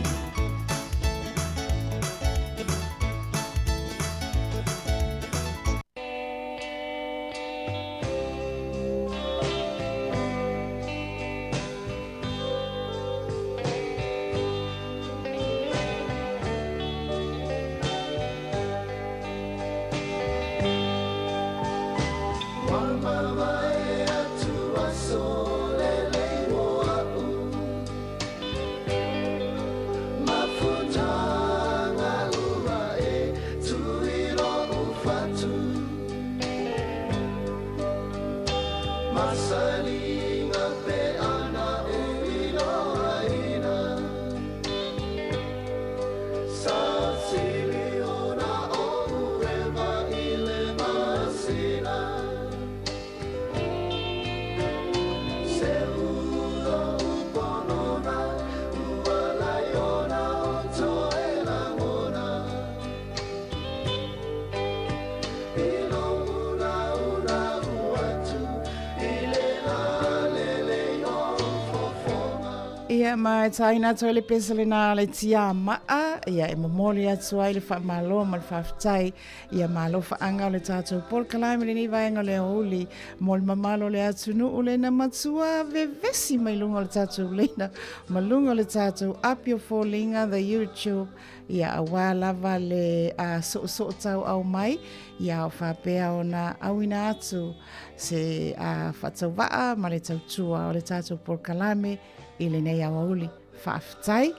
Ia ma e tāina atu ai le pesa lena le tiāma'a, ia e momoli atu ai le whaamalo ma le whaafetai, ia malo whaanga o le tātou polokalame lenei vaega o le aoauli mo le mamalo o le atunuu lena matua vevesi mai luga o le tātou leina ma luga o le tātou api o foliga the YouTube ia auā lava le a soosoo tauau mai ia o faapea ona auina atu se a faatauvaa ma le tautua o le tātou polokalame i lenei aoauli. Faafetai,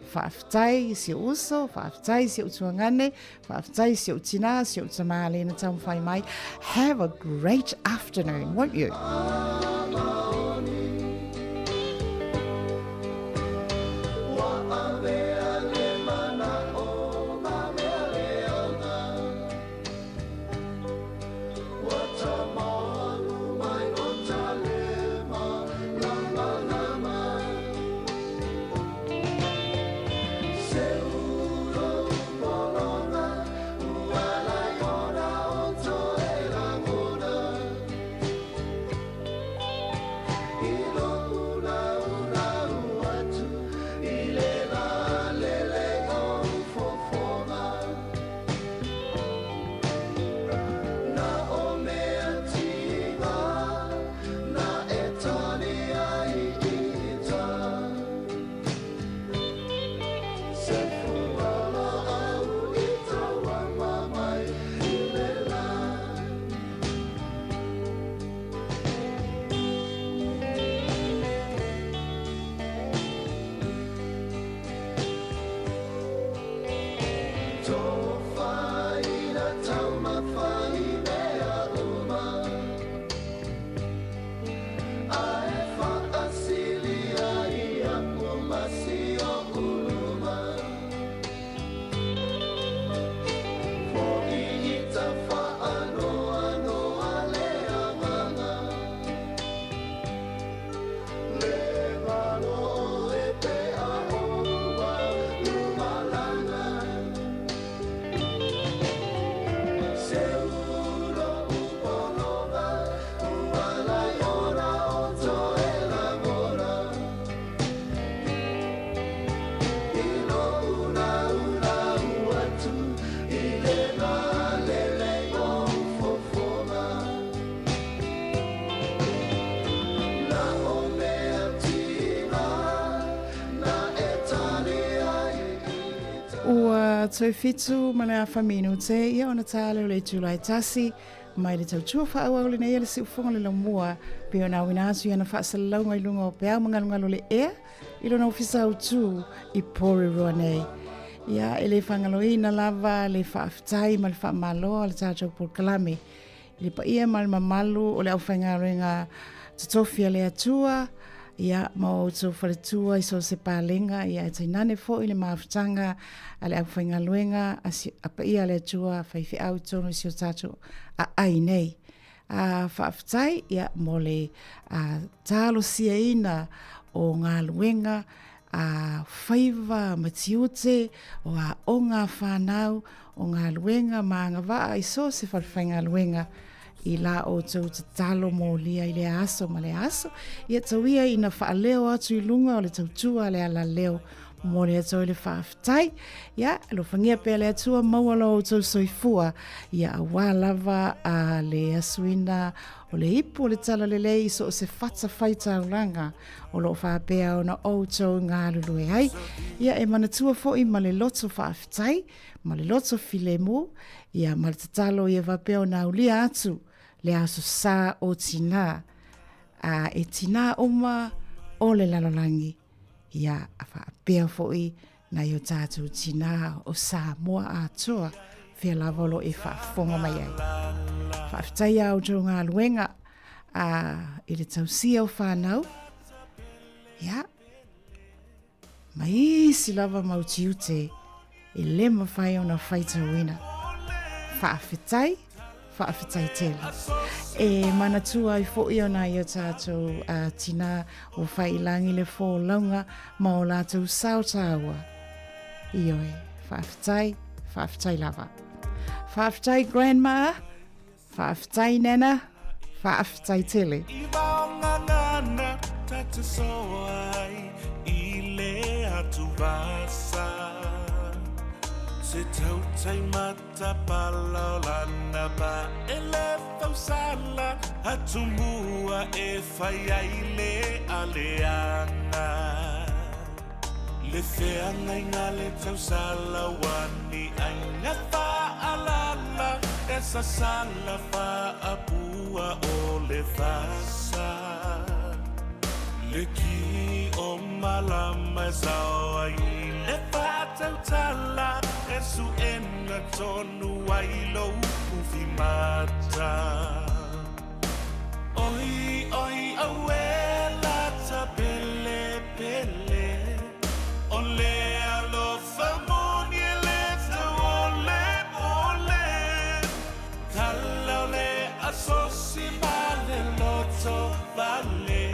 faafetai i si ou uso, faafetai i si ou tuagane, faafetai i si ou tinā, si ou tamā le na taumafai mai. Have a great afternoon, won't you? Toe 7 ma le afa minute, ia ona tā lea o le itula e tasi, mai le tautua faaauau lenei a le siufofoga o le laumua, pei ona auina atu i ana faasalalauga i luga o peau magalugalu o le ea i lona ofisa autū i Porirua nei. Ia, e le faagaloina lava le faafetai ma le faamalo a le tatou polokalame i le paia ma le mamalu o le aufaigaluega totofi a le Atua, ia, ma o outou faletua i so o se palega, ia, e tainane foi le mafutaga a le aufaigaluega a, si, a paia a le Atua faifeau i totonu i si o tatou aai nei. A, faafetai, ia, mo le a, talosiaina o galuega a faiva ma tiute o aoga a whanau, o galuega ma agavaa i so o se falefaigaluega i la outou tatalo molia i lea aso ma lea aso. Ia tau ia ina faaleo atu i luga o le tautua a le alaleo mo le Atua i le faafetai. Ia, alofagia pea le Atua maua lo outou soifua, ia auā lava a le asuina o le ipu o le talalelei i so o se fata faitaulaga o lo o faapea ona outou galulue ai. Ia e manatua foi ma le loto faafetai, ma le loto filemu, ia ma le tatalo ia faapea ona aulia atu le aso sa o tinā, a e tinā uma o le lalolagi, ia a faapea foi nai o tātou tinā o Samoa atoa, fea lava o lo o e faafofoga mai ai. Faafetai a outou galuega a i le tausia o whanau. Ia, ma isi lava mau tiute e le mawhai ona whaitauina. Faafetai, faafetai tele. E manatua ai fo'i o nai o tātou tinā ua whailangi le folauga ma o lātou sao tāua. Ioe, faafetai, faafetai lava. Faafetai grandma, faafetai nana, faafetai tele. I vaongagana ta te soa ai i le atu vasa. Se tautai matapala o lana pa e le fausala atumua e fai ai le aleaga. Le feagaiga le tausala ua ni aiga faalala e sasala faapua o le fasa. Le ki o malama e sao ai le faatautala e suʻena tonu ai lou ufimata. Oi, oi, auē lata pele pele o le alofa moni e le tau o le mole. Tala o le asosi ma le loto vale.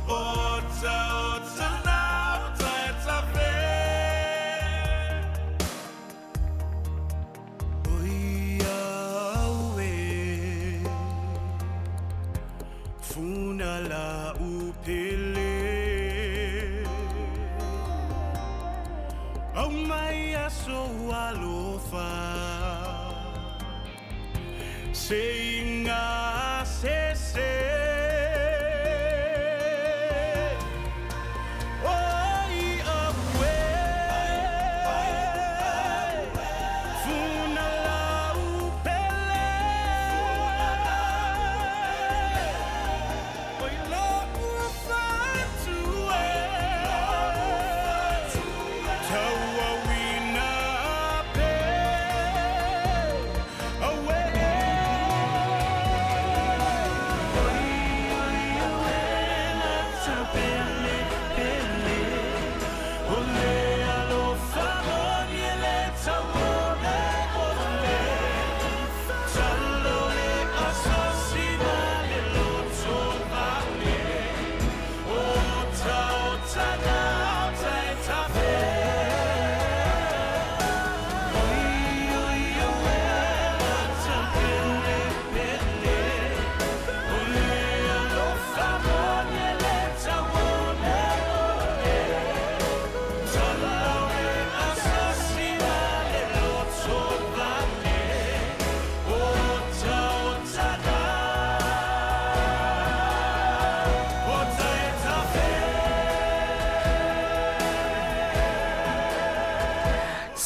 Ota ota na uta e tafe. Oi au e Funa la upele Au mai aso alofa Se inga se se Oi au e Funa la upele Oi lo'u fatu e Tauauina pe Auē.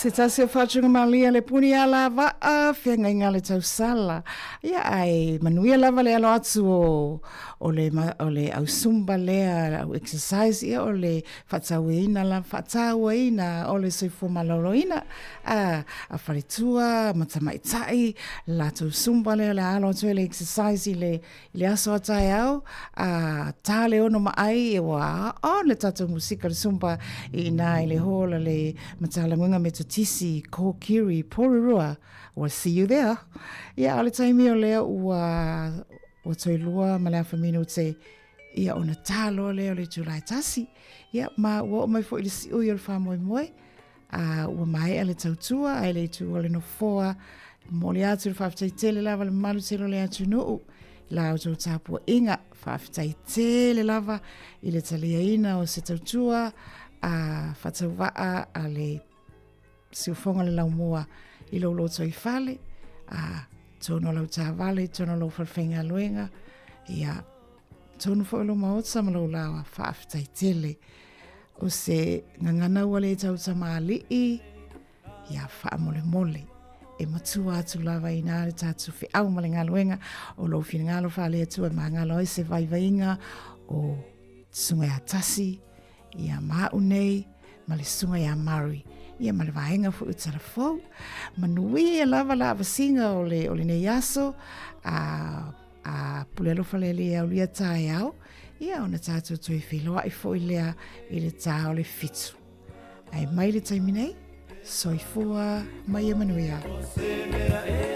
Se tasi o faatugamalia le puni ala vaa feagaiga le tausala. Ia ae manuia lava le alo atu o o le o le au zumba lea au exercise ia o le faatauaina la faatauaina o le soifua maloloina a a faletua ma tamaitai latou zumba lea o le alo atu ai le exercise i le I le aso a taeao, a tā le ono ma ai, e ua ao le tatou musika le Zumba i ina i le hall a le Matalamuega Metotisi, Kōkiri, Porirua. We'll see you there. Ia, o le taimi o lea ua, ua toe lua ma le afa minute ia ona tā loa lea o le itula e tasi. Ia, ma ua oo mai foi i le siui o le fāmoemoe. A ua maea le tautua ae le itu o le nofoa. Momoli atu le faafetai tele lava le mamalu tele o le atunuu i la outou tapuaiga. Faafetai tele lava i le taliaina o se tautua a faatauvaa a le siufoga le laumua i lou loto i fale, a tonu o lau taavale, tonu o lou falefaigaluega, ia tonu foi o lou maota ma lou laoa. Faafetai tele. O se gagana ua le tautamalii, ia faamolemole. E matua atu lava inā le tatou feau ma le galuega o lou finagalo faale-Atua e magalo ai se vaivaiga o Susuga ia Tasi, ia ma au nei, ma le Susuga ia Murray, ia ma le vaega foi o Talafou. Manuia lava la avasiga o le, o lenei aso, a A pule alofa le Alii e aulia taeao, ia ona tatou toe feiloai foi lea i le tā o le fitu. Ae mai le taimi nei, soifua ma ia manuia. O se mea e